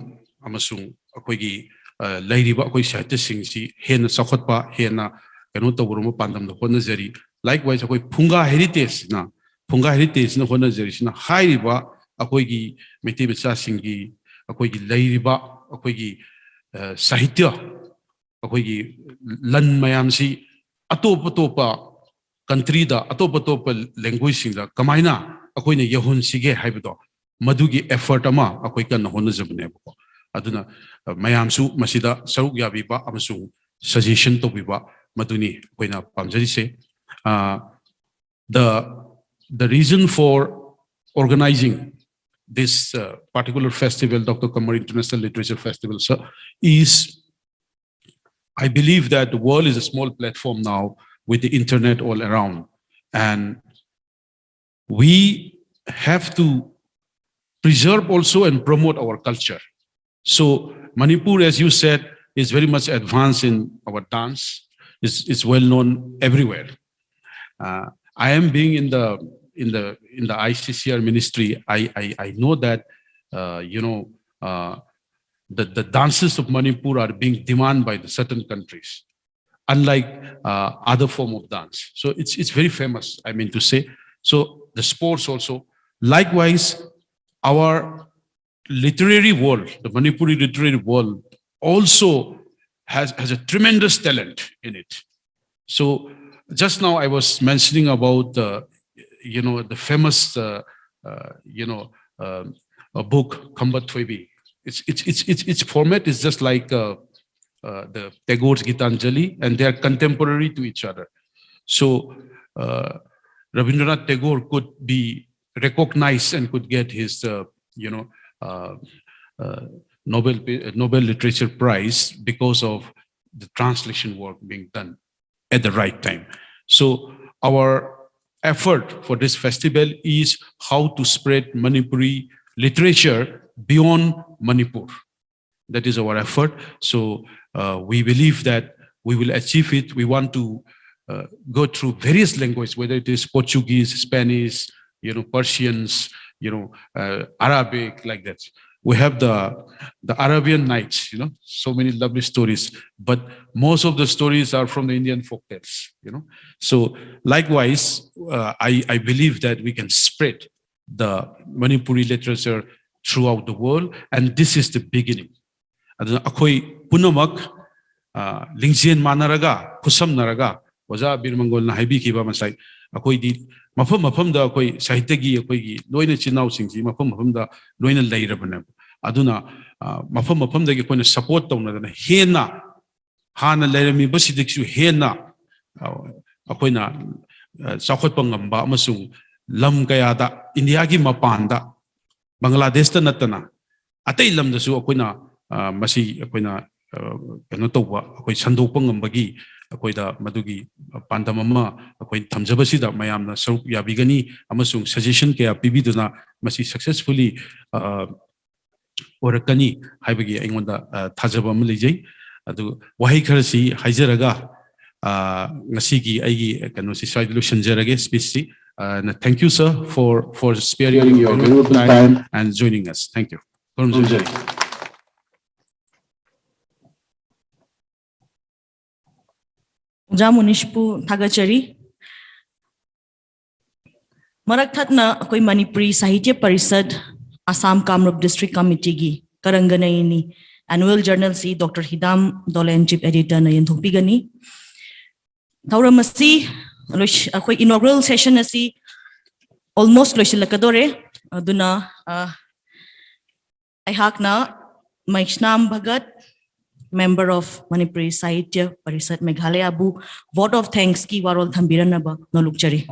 ꯑꯃꯁꯨꯡ ꯑꯩꯈꯣꯏꯒꯤ ꯑ, ꯂꯩꯔꯤꯕ ꯑꯩꯈꯣꯏ ꯁꯥꯍꯤꯇ꯭ꯌꯁꯤꯡꯁꯤ ꯍꯦꯟꯅ ꯆꯥꯎꯈꯠꯄ, ꯍꯦꯟꯅ ꯀꯩꯅꯣ ꯇꯧꯕꯔꯣꯝꯕ ꯄꯥꯟꯗꯝꯗ ꯍꯣꯠꯅꯖꯔꯤ꯫ Likewise, ꯑꯩꯈꯣꯏ ꯐꯨꯡꯒꯥ ꯍꯦꯔꯤꯇꯦꯖꯁꯤꯅ ꯐꯨꯡꯒꯥ ꯍꯦꯔꯤꯇꯦꯖꯁꯤꯅ ꯍꯣꯠꯅꯖꯔꯤꯁꯤꯅ ꯍꯥꯏꯔꯤꯕ ꯑꯩꯈꯣꯏꯒꯤ ꯃꯩꯇꯩ ꯃꯆꯥꯁꯤꯡꯒꯤ ꯑꯩꯈꯣꯏꯒꯤ ꯂꯩꯔꯤꯕ ꯑꯩꯈꯣꯏꯒꯤ ꯑ, ꯁꯥꯍꯤꯇ꯭ꯌ, ꯑꯩꯈꯣꯏꯒꯤ ꯂꯟ ꯃꯌꯥꯝꯁꯤ ꯑꯇꯣꯞ ꯑꯇꯣꯞꯄ ꯀꯟꯇ꯭ꯔꯤꯗ, ꯑꯇꯣꯞ ꯑꯇꯣꯞꯄ ꯂꯦꯡꯒ꯭ꯋꯦꯖꯁꯤꯡꯗ ꯀꯃꯥꯏꯅ ꯑꯩꯈꯣꯏꯅ ꯌꯧꯍꯟꯁꯤꯒꯦ ꯍꯥꯏꯕꯗꯣ, ꯃꯗꯨꯒꯤ ꯑꯦꯐꯔꯠ ꯑꯃ ꯑꯩꯈꯣꯏ ꯀꯟꯅ ꯍꯣꯠꯅꯖꯕꯅꯦꯕꯀꯣ꯫ ꯑꯗꯨꯅ ꯑ, ꯃꯌꯥꯝꯁꯨ ꯃꯁꯤꯗ ꯁꯔꯨꯛ ꯌꯥꯕꯤꯕ ꯑꯃꯁꯨꯡ ꯁꯖꯦꯁꯟ ꯇꯧꯕꯤꯕ, ꯃꯗꯨꯅꯤ ꯑꯩꯈꯣꯏꯅ ꯄꯥꯝꯖꯔꯤꯁꯦ꯫ ꯑ, the, the reason for organizing this uh, particular festival, Doctor Kamar International Literature Festival, sir, is I believe that the world is a small platform now with the internet all around. And we have to preserve also and promote our culture. So Manipur, as you said, is very much advanced in our dance. It's, it's well known everywhere. Uh, I am being in the in the in the I C C R ministry. I I, I know that uh, you know uh, the the dances of Manipur are being demanded by the certain countries, unlike uh, other form of dance. So it's it's very famous, I mean to say. So the sports also. Likewise, our literary world, the Manipuri literary world, also has has a tremendous talent in it. So just now I was mentioning about the, you know, the famous, uh, uh, you know, um a book, Khamba Thoibi. It's, it's, it's, it's, its format is just like uh, uh, the Tagore's Gitanjali, and they are contemporary to each other. So uh, Rabindranath Tagore could be recognized and could get his, uh, you know, uh, uh, Nobel Nobel Literature Prize because of the translation work being done at the right time. So our effort for this festival is how to spread Manipuri literature beyond Manipur. That is our effort. So uh, we believe that we will achieve it. We want to uh, go through various languages, whether it is Portuguese, Spanish, you know, Persians, you know, uh, Arabic, like that. We have the the Arabian Nights, you know, so many lovely stories. But most of the stories are from the Indian folk tales, you know. So likewise, uh, I I believe that we can spread the Manipuri literature throughout the world, and this is the beginning. ꯑꯗꯨꯅ ꯑꯩꯈꯣꯏ ꯄꯨꯝꯅꯃꯛ, ꯑ, ꯂꯤꯡꯖꯦꯜ ꯃꯥꯟꯅꯔꯒ, ꯈꯨꯠꯁꯝꯅꯔꯒ, ꯑꯣꯖꯥ ꯕꯤꯔ ꯃꯪꯒꯣꯜꯅ ꯍꯥꯏꯕꯤꯈꯤꯕ ꯉꯁꯥꯏ, ꯑꯩꯈꯣꯏꯗꯤ ꯃꯐꯝ ꯃꯐꯝꯗ ꯑꯩꯈꯣꯏ ꯁꯥꯍꯤꯇ꯭ꯌꯒꯤ ꯑꯩꯈꯣꯏꯒꯤ ꯂꯣꯏꯅ ꯏꯆꯤꯟ ꯏꯅꯥꯎꯁꯤꯡꯁꯤ ꯃꯐꯝ ꯃꯐꯝꯗ ꯂꯣꯏꯅ ꯂꯩꯔꯕꯅꯦꯕ꯫ ꯑꯗꯨꯅ, ꯑ, ꯃꯐꯝ ꯃꯐꯝꯗꯒꯤ ꯑꯩꯈꯣꯏꯅ support ꯇꯧꯅꯗꯅ ꯍꯦꯟꯅ ꯍꯥꯟꯅ ꯂꯩꯔꯝꯃꯤꯕꯁꯤꯗꯒꯤꯁꯨ ꯍꯦꯟꯅ, ꯑ, ꯑꯩꯈꯣꯏꯅ, ꯑ, ꯆꯥꯎꯈꯠꯄ ꯉꯝꯕ ꯑꯃꯁꯨꯡ ꯂꯝ ꯀꯌꯥꯗ ꯏꯟꯗꯤꯌꯥꯒꯤ ꯃꯄꯥꯟꯗ ꯕꯪꯒ꯭ꯂꯥꯗꯦꯁꯇ ꯅꯠꯇꯅ ꯑꯇꯩ ꯂꯝꯗꯁꯨ ꯑꯩꯈꯣꯏꯅ, ꯑ, ꯃꯁꯤ ꯑꯩꯈꯣꯏꯅ, ꯑ, ꯀꯩꯅꯣ ꯇꯧꯕ, ꯑꯩꯈꯣꯏ ꯁꯟꯗꯣꯛꯄ ꯉꯝꯕꯒꯤ ꯑꯩꯈꯣꯏꯗ ꯃꯗꯨꯒꯤ ꯄꯥꯟꯗꯝ ꯑꯃ ꯑꯩꯈꯣꯏ ꯊꯝꯖꯕꯁꯤꯗ ꯃꯌꯥꯝꯅ ꯁꯔꯨꯛ ꯌꯥꯕꯤꯒꯅꯤ ꯑꯃꯁꯨꯡ suggestion ꯀꯌꯥ ꯄꯤꯕꯤꯗꯨꯅ ꯃꯁꯤ successfully, ꯑ, ꯑꯣꯏꯔꯛꯀꯅꯤ ꯍꯥꯏꯕꯒꯤ ꯑꯩꯉꯣꯟꯗ, ꯑ, ꯊꯥꯖꯕ ꯑꯃ ꯂꯩꯖꯩ꯫ ꯑꯗꯨ ꯋꯥꯍꯩ ꯈꯔꯁꯤ ꯍꯥꯏꯖꯔꯒ, ꯑ, ꯉꯁꯤꯒꯤ ꯑꯩꯒꯤ ꯀꯩꯅꯣꯁꯤ ꯁ꯭ꯋꯥꯏꯗ ꯂꯣꯏꯁꯤꯟꯖꯔꯒꯦ, speech ꯁꯤ꯫ ꯑ, thank you, sir, for, for sparing your valuable time and joining us. Thank you. ꯈꯨꯔꯨꯝꯖꯔꯤ꯫ ꯑꯣꯖꯥ ꯃꯨꯅꯤꯁꯄꯨ ꯊꯥꯒꯠꯆꯔꯤ꯫ ꯃꯔꯛ ꯊꯠꯅ ꯑꯩꯈꯣꯏ ꯃꯅꯤꯄꯨꯔꯤ ꯁꯥꯍꯤꯇ꯭ꯌ ꯄꯔꯤꯁꯠ ꯑꯁꯥꯝ ꯀꯥꯃꯔꯨꯞ ꯗꯤꯁꯇ꯭ꯔꯤꯛ ꯀꯃꯤꯇꯤꯒꯤ ꯀꯔꯪꯒꯅꯩꯅꯤ annual journal ꯁꯤ doctor Hidam Dolen, chief editor ꯅ ꯌꯦꯟꯊꯣꯛꯄꯤꯒꯅꯤ꯫ ꯊꯧꯔꯝ ꯑꯁꯤ ꯂꯣꯏꯁ-, ꯑꯩꯈꯣꯏ inaugural session ꯑꯁꯤ almost ꯂꯣꯏꯁꯤꯜꯂꯛꯀꯗꯣꯔꯦ꯫ ꯑꯗꯨꯅ, ꯑ, ꯑꯩꯍꯥꯛꯅ ꯃꯩꯁꯅꯥꯝ Bhagat, member of Manipuri Sahitya parishad ꯃꯦꯘꯥꯂꯌꯕꯨ vote of thanks ꯀꯤ ꯋꯥꯔꯣꯜ ꯊꯝꯕꯤꯔꯅꯕ ꯅꯣꯂꯨꯛꯆꯔꯤ꯫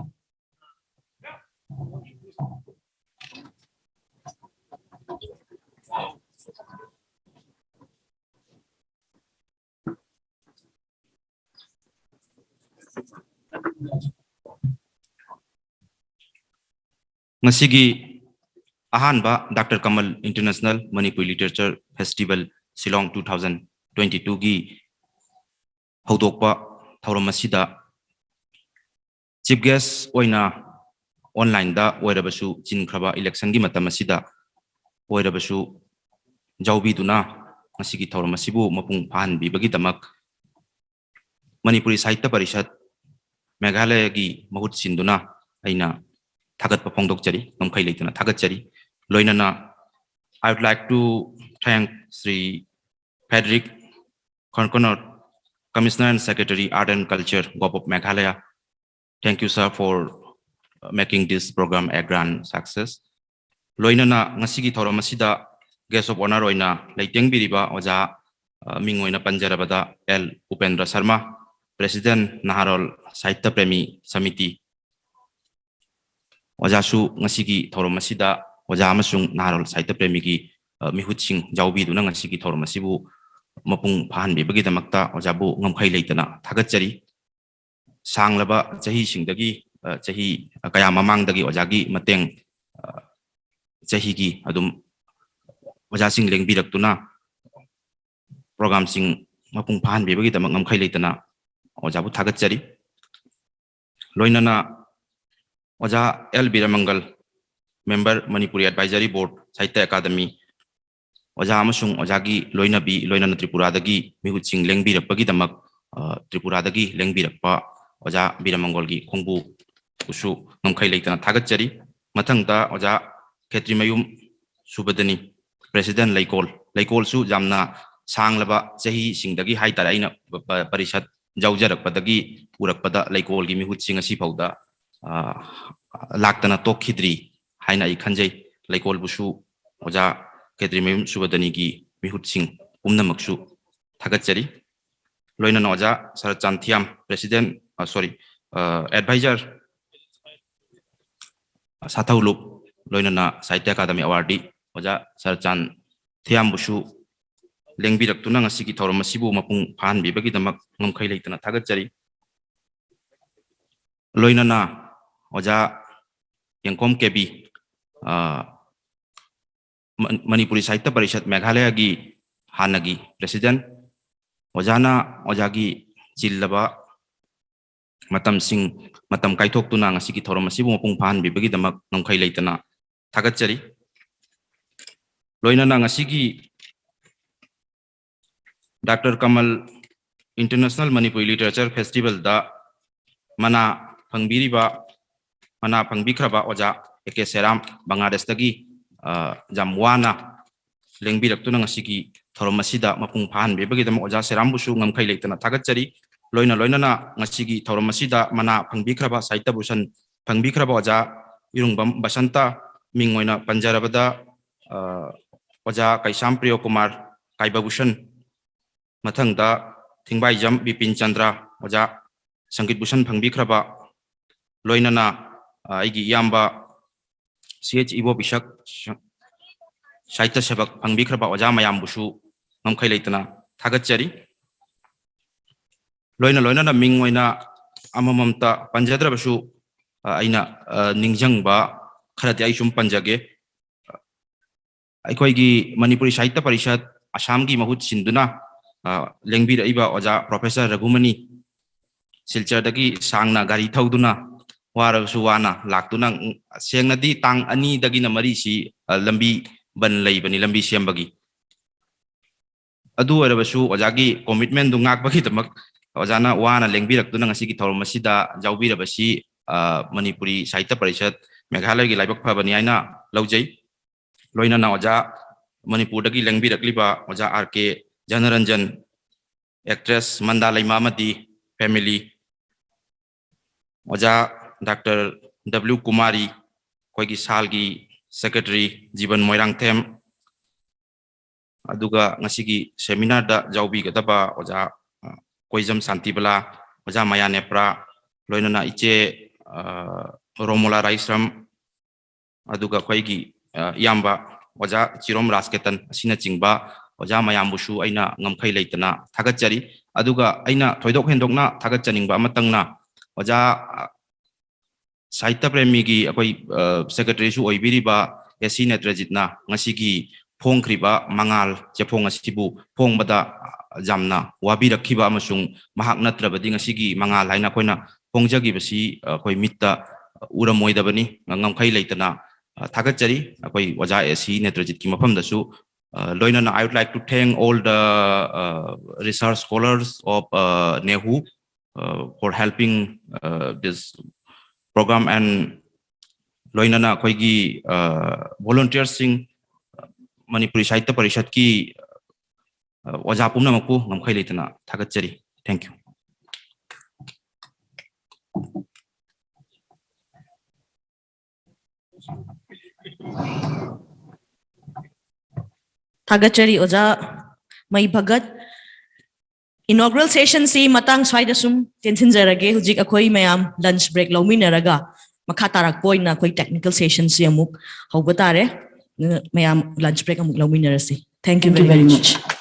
ꯉꯁꯤꯒꯤ ꯑꯍꯥꯟꯕ ꯗꯥꯛꯇꯔ ꯀꯃꯜ International Manipuri Literature Festival Shillong two thousand twenty two ꯒꯤ ꯍꯧꯗꯣꯛꯄ ꯊꯧꯔꯝ ꯑꯁꯤꯗ Chief guest ꯑꯣꯏꯅ online-ꯗ ꯑꯣꯏꯔꯕꯁꯨ, ꯆꯤꯟꯈ꯭ꯔꯕ election-ꯒꯤ ꯃꯇꯝ ꯑꯁꯤꯗ ꯑꯣꯏꯔꯕꯁꯨ ꯌꯥꯎꯕꯤꯗꯨꯅ ꯉꯁꯤꯒꯤ ꯊꯧꯔꯝ ꯑꯁꯤꯕꯨ ꯃꯄꯨꯡ ꯐꯥꯍꯟꯕꯤꯕꯒꯤꯗꯃꯛ ꯃꯅꯤꯄꯨꯔꯤ ꯁꯥꯍꯤꯇ꯭ꯌ ꯄꯔꯤꯁꯠ ꯃꯦꯘꯥꯂꯌꯒꯤ ꯃꯍꯨꯠ ꯁꯤꯟꯗꯨꯅ ꯑꯩꯅ ꯊꯥꯒꯠꯄ ꯐꯣꯡꯗꯣꯛꯆꯔꯤ, ꯉꯝꯈꯩ ꯂꯩꯇꯅ ꯊꯥꯒꯠꯆꯔꯤ꯫ ꯂꯣꯏꯅꯅ I would like to thank Shri Frederick Khorkonot, Commissioner and Secretary, Art and Culture, Govt of Meghalaya. Thank you, sir, for uh, making this program a grand success. ꯂꯣꯏꯅꯅ ꯉꯁꯤꯒꯤ ꯊꯧꯔꯝ ꯑꯁꯤꯗ guest of honour ꯑꯣꯏꯅ ꯂꯩꯇꯦꯡꯕꯤꯔꯤꯕ ꯑꯣꯖꯥ, ꯑ, ꯃꯤꯡ ꯑꯣꯏꯅ ꯄꯟꯖꯔꯕꯗ ꯑꯦꯜ ꯎꯄꯦꯟꯗ꯭ꯔ ꯁꯔꯃ, President ꯅꯍꯥꯔꯣꯜ ꯁꯥꯍꯤꯇ꯭ꯌ ꯄ꯭ꯔꯦꯃꯤ ꯁꯃꯤꯇꯤ꯫ ꯑꯣꯖꯥꯁꯨ ꯉꯁꯤꯒꯤ ꯊꯧꯔꯝ ꯑꯁꯤꯗ ꯑꯣꯖꯥ ꯑꯃꯁꯨꯡ ꯅꯍꯥꯔꯣꯜ ꯁꯥꯍꯤꯇ꯭ꯌ ꯄ꯭ꯔꯦꯃꯤꯒꯤ, ꯑ, ꯃꯤꯍꯨꯠꯁꯤꯡ ꯌꯥꯎꯕꯤꯗꯨꯅ ꯉꯁꯤꯒꯤ ꯊꯧꯔꯝ ꯑꯁꯤꯕꯨ ꯃꯄꯨꯡ ꯐꯥꯍꯟꯕꯤꯕꯒꯤꯗꯃꯛꯇ ꯑꯣꯖꯥꯕꯨ ꯉꯝꯈꯩ ꯂꯩꯇꯅ ꯊꯥꯒꯠꯆꯔꯤ꯫ ꯁꯥꯡꯂꯕ ꯆꯍꯤꯁꯤꯡꯗꯒꯤ, ꯑ, ꯆꯍꯤ ꯀꯌꯥ ꯃꯃꯥꯡꯗꯒꯤ ꯑꯣꯖꯥꯒꯤ ꯃꯇꯦꯡ, ꯑ, ꯆꯍꯤꯒꯤ ꯑꯗꯨꯝ ꯑꯣꯖꯥꯁꯤꯡ ꯂꯦꯡꯕꯤꯔꯛꯇꯨꯅ program-ꯁꯤꯡ ꯃꯄꯨꯡ ꯐꯥꯍꯟꯕꯤꯕꯒꯤꯗꯃꯛ ꯉꯝꯈꯩ ꯂꯩꯇꯅ ꯑꯣꯖꯥꯕꯨ ꯊꯥꯒꯠꯆꯔꯤ꯫ ꯂꯣꯏꯅꯅ ꯑꯣꯖꯥ L ꯕꯤꯔꯃꯪꯒꯜ, Member, Manipuri Advisory Board, Sahitya Academy, ꯑꯣꯖꯥ ꯑꯃꯁꯨꯡ ꯑꯣꯖꯥꯒꯤ ꯂꯣꯏꯅꯕꯤ, ꯂꯣꯏꯅꯅ ꯇ꯭ꯔꯤꯄꯨꯔꯥꯗꯒꯤ ꯃꯤꯍꯨꯠꯁꯤꯡ ꯂꯦꯡꯕꯤꯔꯛꯄꯒꯤꯗꯃꯛ, ꯑ, ꯇ꯭ꯔꯤꯄꯨꯔꯥꯗꯒꯤ ꯂꯦꯡꯕꯤꯔꯛꯄ ꯑꯣꯖꯥ ꯕꯤꯔꯃꯪꯒꯣꯜꯒꯤ ꯈꯣꯡꯕꯨꯁꯨ ꯉꯝꯈꯩ ꯂꯩꯇꯅ ꯊꯥꯒꯠꯆꯔꯤ꯫ ꯃꯊꯪꯗ ꯑꯣꯖꯥ ꯈꯦꯇ꯭ꯔꯤꯃꯌꯨꯝ ꯁꯨꯕꯗꯅꯤ, President ꯂꯩꯀꯣꯜ꯫ ꯂꯩꯀꯣꯜꯁꯨ ꯌꯥꯝꯅ ꯁꯥꯡꯂꯕ ꯆꯍꯤꯁꯤꯡꯗꯒꯤ ꯍꯥꯏꯇꯥꯔꯦ, ꯑꯩꯅ ꯄ-, ꯄ-, ꯄꯔꯤꯁꯠ ꯌꯥꯎꯖꯔꯛꯄꯗꯒꯤ ꯎꯔꯛꯄꯗ ꯂꯩꯀꯣꯜꯒꯤ ꯃꯤꯍꯨꯠꯁꯤꯡ ꯑꯁꯤ ꯐꯥꯎꯗ, ꯑ, ꯂꯥꯛꯇꯅ ꯇꯣꯛꯈꯤꯗ꯭ꯔꯤ ꯍꯥꯏꯅ ꯑꯩ ꯈꯟꯖꯩ꯫ ꯂꯩꯀꯣꯜꯕꯨꯁꯨ ꯑꯣꯖꯥ ꯈꯦꯇ꯭ꯔꯤꯃꯌꯨꯝ ꯁꯨꯕꯗꯅꯤꯒꯤ ꯃꯤꯍꯨꯠꯁꯤꯡ ꯄꯨꯝꯅꯃꯛꯁꯨ ꯊꯥꯒꯠꯆꯔꯤ꯫ ꯂꯣꯏꯅꯅ ꯑꯣꯖꯥ ꯁꯔꯠꯆꯥꯟ ꯊꯤꯌꯥꯝ, President, ꯑ, sorry, ꯑ, Advisor ꯁꯥꯊꯧꯂꯨꯞ, ꯂꯣꯏꯅꯅ ꯁꯥꯍꯤꯇ꯭ꯌ ꯑꯦꯀꯥꯗꯃꯤ awardee ꯑꯣꯖꯥ ꯁꯔꯠꯆꯥꯟ ꯊꯤꯌꯥꯝꯕꯨꯁꯨ ꯂꯦꯡꯕꯤꯔꯛꯇꯨꯅ ꯉꯁꯤꯒꯤ ꯊꯧꯔꯝ ꯑꯁꯤꯕꯨ ꯃꯄꯨꯡ ꯐꯥꯍꯟꯕꯤꯕꯒꯤꯗꯃꯛ ꯉꯝꯈꯩ ꯂꯩꯇꯅ ꯊꯥꯒꯠꯆꯔꯤ꯫ ꯂꯣꯏꯅꯅ ꯑꯣꯖꯥ ꯌꯦꯡꯈꯣꯝ ꯀꯦꯕꯤ, ꯑ, ꯃ-, ꯃꯅꯤꯄꯨꯔꯤ ꯁꯥꯍꯤꯇ꯭ꯌ ꯄꯔꯤꯁꯠ ꯃꯦꯘꯥꯂꯌꯒꯤ ꯍꯥꯟꯅꯒꯤ President, ꯑꯣꯖꯥꯅ ꯑꯣꯖꯥꯒꯤ ꯆꯤꯜꯂꯕ ꯃꯇꯝꯁꯤꯡ, ꯃꯇꯝ ꯀꯥꯏꯊꯣꯛꯇꯨꯅ ꯉꯁꯤꯒꯤ ꯊꯧꯔꯝ ꯑꯁꯤꯕꯨ ꯃꯄꯨꯡ ꯐꯥꯍꯟꯕꯤꯕꯒꯤꯗꯃꯛ ꯉꯝꯈꯩ ꯂꯩꯇꯅ ꯊꯥꯒꯠꯆꯔꯤ꯫ ꯂꯣꯏꯅꯅ ꯉꯁꯤꯒꯤ ꯗꯥꯛꯇꯔ ꯀꯃꯜ International Manipuri Literature Festivalꯗ ꯃꯅꯥ ꯐꯪꯕꯤꯔꯤꯕ, ꯃꯅꯥ ꯐꯪꯕꯤꯈ꯭ꯔꯕ ꯑꯣꯖꯥ ꯑꯦ ꯀꯦ ꯁꯦꯔꯥꯝ, ꯕꯪꯒ꯭ꯂꯥꯗꯦꯁꯇꯒꯤ, ꯑ, ꯌꯥꯝ ꯋꯥꯅ ꯂꯦꯡꯕꯤꯔꯛꯇꯨꯅ ꯉꯁꯤꯒꯤ ꯊꯧꯔꯝ ꯑꯁꯤꯗ ꯃꯄꯨꯡ ꯐꯥꯍꯟꯕꯤꯕꯒꯤꯗꯃꯛ ꯑꯣꯖꯥ ꯁꯦꯔꯥꯝꯕꯨꯁꯨ ꯉꯝꯈꯩ ꯂꯩꯇꯅ ꯊꯥꯒꯠꯆꯔꯤ꯫ ꯂꯣꯏꯅ ꯂꯣꯏꯅꯅ ꯉꯁꯤꯒꯤ ꯊꯧꯔꯝ ꯑꯁꯤꯗ ꯃꯅꯥ ꯐꯪꯕꯤꯈ꯭ꯔꯕ, ꯁꯥꯍꯤꯇ꯭ꯌ ꯚꯨꯁꯟ ꯐꯪꯕꯤꯈ꯭ꯔꯕ ꯑꯣꯖꯥ ꯏꯔꯨꯡꯕꯝ ꯕꯁꯟꯇ, ꯃꯤꯡ ꯑꯣꯏꯅ ꯄꯟꯖꯔꯕꯗ, ꯑ, ꯑꯣꯖꯥ ꯀꯩꯁꯥꯝ ꯄ꯭ꯔꯤꯌꯣ ꯀꯨꯃꯥꯔ, ꯀꯥꯏꯕ ꯚꯨꯁꯟ, ꯃꯊꯪꯗ ꯊꯤꯡꯕꯥꯏꯖꯝ ꯕꯤꯄꯤꯟ ꯆꯟꯗ꯭ꯔ, ꯑꯣꯖꯥ ꯁꯪꯒꯤꯠ ꯚꯨꯁꯟ ꯐꯪꯕꯤꯈ꯭ꯔꯕ, ꯂꯣꯏꯅꯅ, ꯑ, ꯑꯩꯒꯤ ꯏꯌꯥꯝꯕ ꯁꯤ ꯑꯩꯆ ꯏꯕꯣ ꯄꯤꯁꯛ, ꯁꯥꯍꯤꯇ꯭ꯌ ꯁꯦꯕꯛ ꯐꯪꯕꯤꯈ꯭ꯔꯕ ꯑꯣꯖꯥ ꯃꯌꯥꯝꯕꯨꯁꯨ ꯉꯝꯈꯩ ꯂꯩꯇꯅ ꯊꯥꯒꯠꯆꯔꯤ꯫ ꯂꯣꯏꯅ ꯂꯣꯏꯅꯅ ꯃꯤꯡ ꯑꯣꯏꯅ ꯑꯃꯃꯝꯇ ꯄꯟꯖꯗ꯭ꯔꯕꯁꯨ, ꯑ, ꯑꯩꯅ, ꯑ, ꯅꯤꯡꯁꯤꯡꯕ ꯈꯔꯗꯤ ꯑꯩ ꯁꯨꯝ ꯄꯟꯖꯒꯦ꯫ ꯑꯩꯈꯣꯏꯒꯤ ꯃꯅꯤꯄꯨꯔꯤ ꯁꯥꯍꯤꯇ꯭ꯌ ꯄꯔꯤꯁꯠ ꯑꯁꯥꯝꯒꯤ ꯃꯍꯨꯠ ꯁꯤꯟꯗꯨꯅ, ꯑ, ꯂꯦꯡꯕꯤꯔꯛꯏꯕ ꯑꯣꯖꯥ ꯄ꯭ꯔꯣꯐꯦꯁꯔ ꯔꯘꯨꯃꯅꯤ, ꯁꯤꯜꯆꯔꯗꯒꯤ ꯁꯥꯡꯅ ꯒꯥꯔꯤ ꯊꯧꯗꯨꯅ, ꯋꯥꯔꯕꯁꯨ ꯋꯥꯅ ꯂꯥꯛꯇꯨꯅ, ꯎꯝ, ꯁꯦꯡꯅꯗꯤ ꯇꯥꯡ ꯑꯅꯤꯗꯒꯤꯅ ꯃꯔꯤꯁꯤ, ꯑ, ꯂꯝꯕꯤ ꯕꯟ ꯂꯩꯕꯅꯤ, ꯂꯝꯕꯤ ꯁꯦꯝꯕꯒꯤ꯫ ꯑꯗꯨ ꯑꯣꯏꯔꯕꯁꯨ ꯑꯣꯖꯥꯒꯤ commitmentꯗꯨ ꯉꯥꯛꯄꯒꯤꯗꯃꯛ ꯑꯣꯖꯥꯅ ꯋꯥꯅ ꯂꯦꯡꯕꯤꯔꯛꯇꯨꯅ ꯉꯁꯤꯒꯤ ꯊꯧꯔꯝ ꯑꯁꯤꯗ ꯌꯥꯎꯕꯤꯔꯕꯁꯤ, ꯑ, ꯃꯅꯤꯄꯨꯔꯤ ꯁꯥꯍꯤꯇ꯭ꯌ ꯄꯔꯤꯁꯠ ꯃꯦꯘꯥꯂꯌꯒꯤ ꯂꯥꯏꯕꯛ ꯐꯕꯅꯤ ꯍꯥꯏꯅ ꯂꯧꯖꯩ꯫ ꯂꯣꯏꯅꯅ ꯑꯣꯖꯥ ꯃꯅꯤꯄꯨꯔꯗꯒꯤ ꯂꯦꯡꯕꯤꯔꯛꯂꯤꯕ ꯑꯣꯖꯥ ꯑꯥꯔ ꯀꯦ ꯖꯅꯔꯟꯖꯟ, actress ꯃꯟꯗꯥ ꯂꯩꯃ ꯑꯃꯗꯤ family, ꯑꯣꯖꯥ ꯗꯥꯛꯇꯔ ꯗꯕ꯭ꯂꯤꯎ ꯀꯨꯃꯥꯔꯤ, ꯑꯩꯈꯣꯏꯒꯤ ꯁꯥꯜꯒꯤ secretary ꯖꯤꯕꯟ ꯃꯣꯏꯔꯥꯡꯊꯦꯝ, ꯑꯗꯨꯒ ꯉꯁꯤꯒꯤ seminarꯗ ꯌꯥꯎꯕꯤꯒꯗꯕ ꯑꯣꯖꯥ, ꯑ, ꯀꯣꯏꯖꯝ ꯁꯥꯟꯇꯤꯕꯂꯥ, ꯑꯣꯖꯥ ꯃꯌꯥ ꯅꯦꯄ꯭ꯔꯥ, ꯂꯣꯏꯅꯅ ꯏꯆꯦ, ꯑ, ꯔꯣꯃꯣꯂꯥ ꯔꯥꯏꯁ꯭ꯔꯝ, ꯑꯗꯨꯒ ꯑꯩꯈꯣꯏꯒꯤ, ꯑ, ꯏꯌꯥꯝꯕ ꯑꯣꯖꯥ ꯆꯤꯔꯣꯝ ꯔꯥꯖꯀꯦꯇꯟ ꯑꯁꯤꯅꯆꯤꯡꯕ ꯑꯣꯖꯥ ꯃꯌꯥꯝꯕꯨꯁꯨ ꯑꯩꯅ ꯉꯝꯈꯩ ꯂꯩꯇꯅ ꯊꯥꯒꯠꯆꯔꯤ꯫ ꯑꯗꯨꯒ ꯑꯩꯅ ꯊꯣꯏꯗꯣꯛ ꯍꯦꯟꯗꯣꯛꯅ ꯊꯥꯒꯠꯆꯅꯤꯡꯕ ꯑꯃꯇꯪꯅ ꯑꯣꯖꯥ, ꯑ, ꯁꯥꯍꯤꯇ꯭ꯌ ꯄ꯭ꯔꯦꯃꯤꯒꯤ ꯑꯩꯈꯣꯏ, ꯑ, secretaryꯁꯨ ꯑꯣꯏꯕꯤꯔꯤꯕ ꯑꯦ ꯁꯤ ꯅꯦꯇ꯭ꯔꯖꯤꯠꯅ ꯉꯁꯤꯒꯤ ꯐꯣꯡꯈ꯭ꯔꯤꯕ ꯃꯉꯥꯜ ꯆꯦꯐꯣꯡ ꯑꯁꯤꯕꯨ ꯐꯣꯡꯕꯗ ꯌꯥꯝꯅ ꯋꯥꯕꯤꯔꯛꯈꯤꯕ ꯑꯃꯁꯨꯡ ꯃꯍꯥꯛ ꯅꯠꯇ꯭ꯔꯕꯗꯤ ꯉꯁꯤꯒꯤ ꯃꯉꯥꯜ ꯍꯥꯏꯅ ꯑꯩꯈꯣꯏꯅ ꯐꯣꯡꯖꯈꯤꯕꯁꯤ ꯑꯩꯈꯣꯏ ꯃꯤꯠꯇ ꯎꯔꯝꯃꯣꯏꯗꯕꯅꯤ꯫ ꯉꯝꯈꯩ ꯂꯩꯇꯅ ꯊꯥꯒꯠꯆꯔꯤ꯫ ꯑꯩꯈꯣꯏ ꯑꯣꯖꯥ ꯑꯦ ꯁꯤ ꯅꯦꯇ꯭ꯔꯖꯤꯠꯀꯤ ꯃꯐꯝꯗꯁꯨ ꯂꯣꯏꯅꯅ I would like to thank all the research scholars of NEHU for helping this program and ꯂꯣꯏꯅꯅ ꯑꯩꯈꯣꯏꯒꯤ ꯚꯣꯂꯨꯟꯇꯤꯌꯔꯁꯤꯡ, ꯃꯅꯤꯄꯨꯔꯤ ꯁꯥꯍꯤꯇ꯭ꯌ ꯄꯔꯤꯁꯠꯀꯤ ꯑꯣꯖꯥ ꯄꯨꯝꯅꯃꯛꯄꯨ ꯉꯝꯈꯩ ꯂꯩꯇꯅ ꯊꯥꯒꯠꯆꯔꯤ꯫ Thank you. ꯊꯥꯒꯠꯆꯔꯤ ꯑꯣꯖꯥ ꯃꯩ ꯚꯒꯠ꯫ Inaugural sessionꯁꯤ ꯃꯇꯥꯡ ꯁ꯭ꯋꯥꯏꯗ ꯁꯨꯝ ꯇꯦꯟꯁꯤꯟꯖꯔꯒꯦ꯫ ꯍꯧꯖꯤꯛ ꯑꯩꯈꯣꯏ ꯃꯌꯥꯝ lunch break ꯂꯧꯃꯤꯟꯅꯔꯒ ꯃꯈꯥ ꯇꯥꯔꯛꯄ ꯑꯣꯏꯅ ꯑꯩꯈꯣꯏ technical sessionꯁꯤ ꯑꯃꯨꯛ ꯍꯧꯕ ꯇꯥꯔꯦ꯫ ꯑꯗꯨꯅ ꯃꯌꯥꯝ lunch break ꯑꯃꯨꯛ ꯂꯧꯃꯤꯟꯅꯔꯁꯤ꯫ Thank you very much.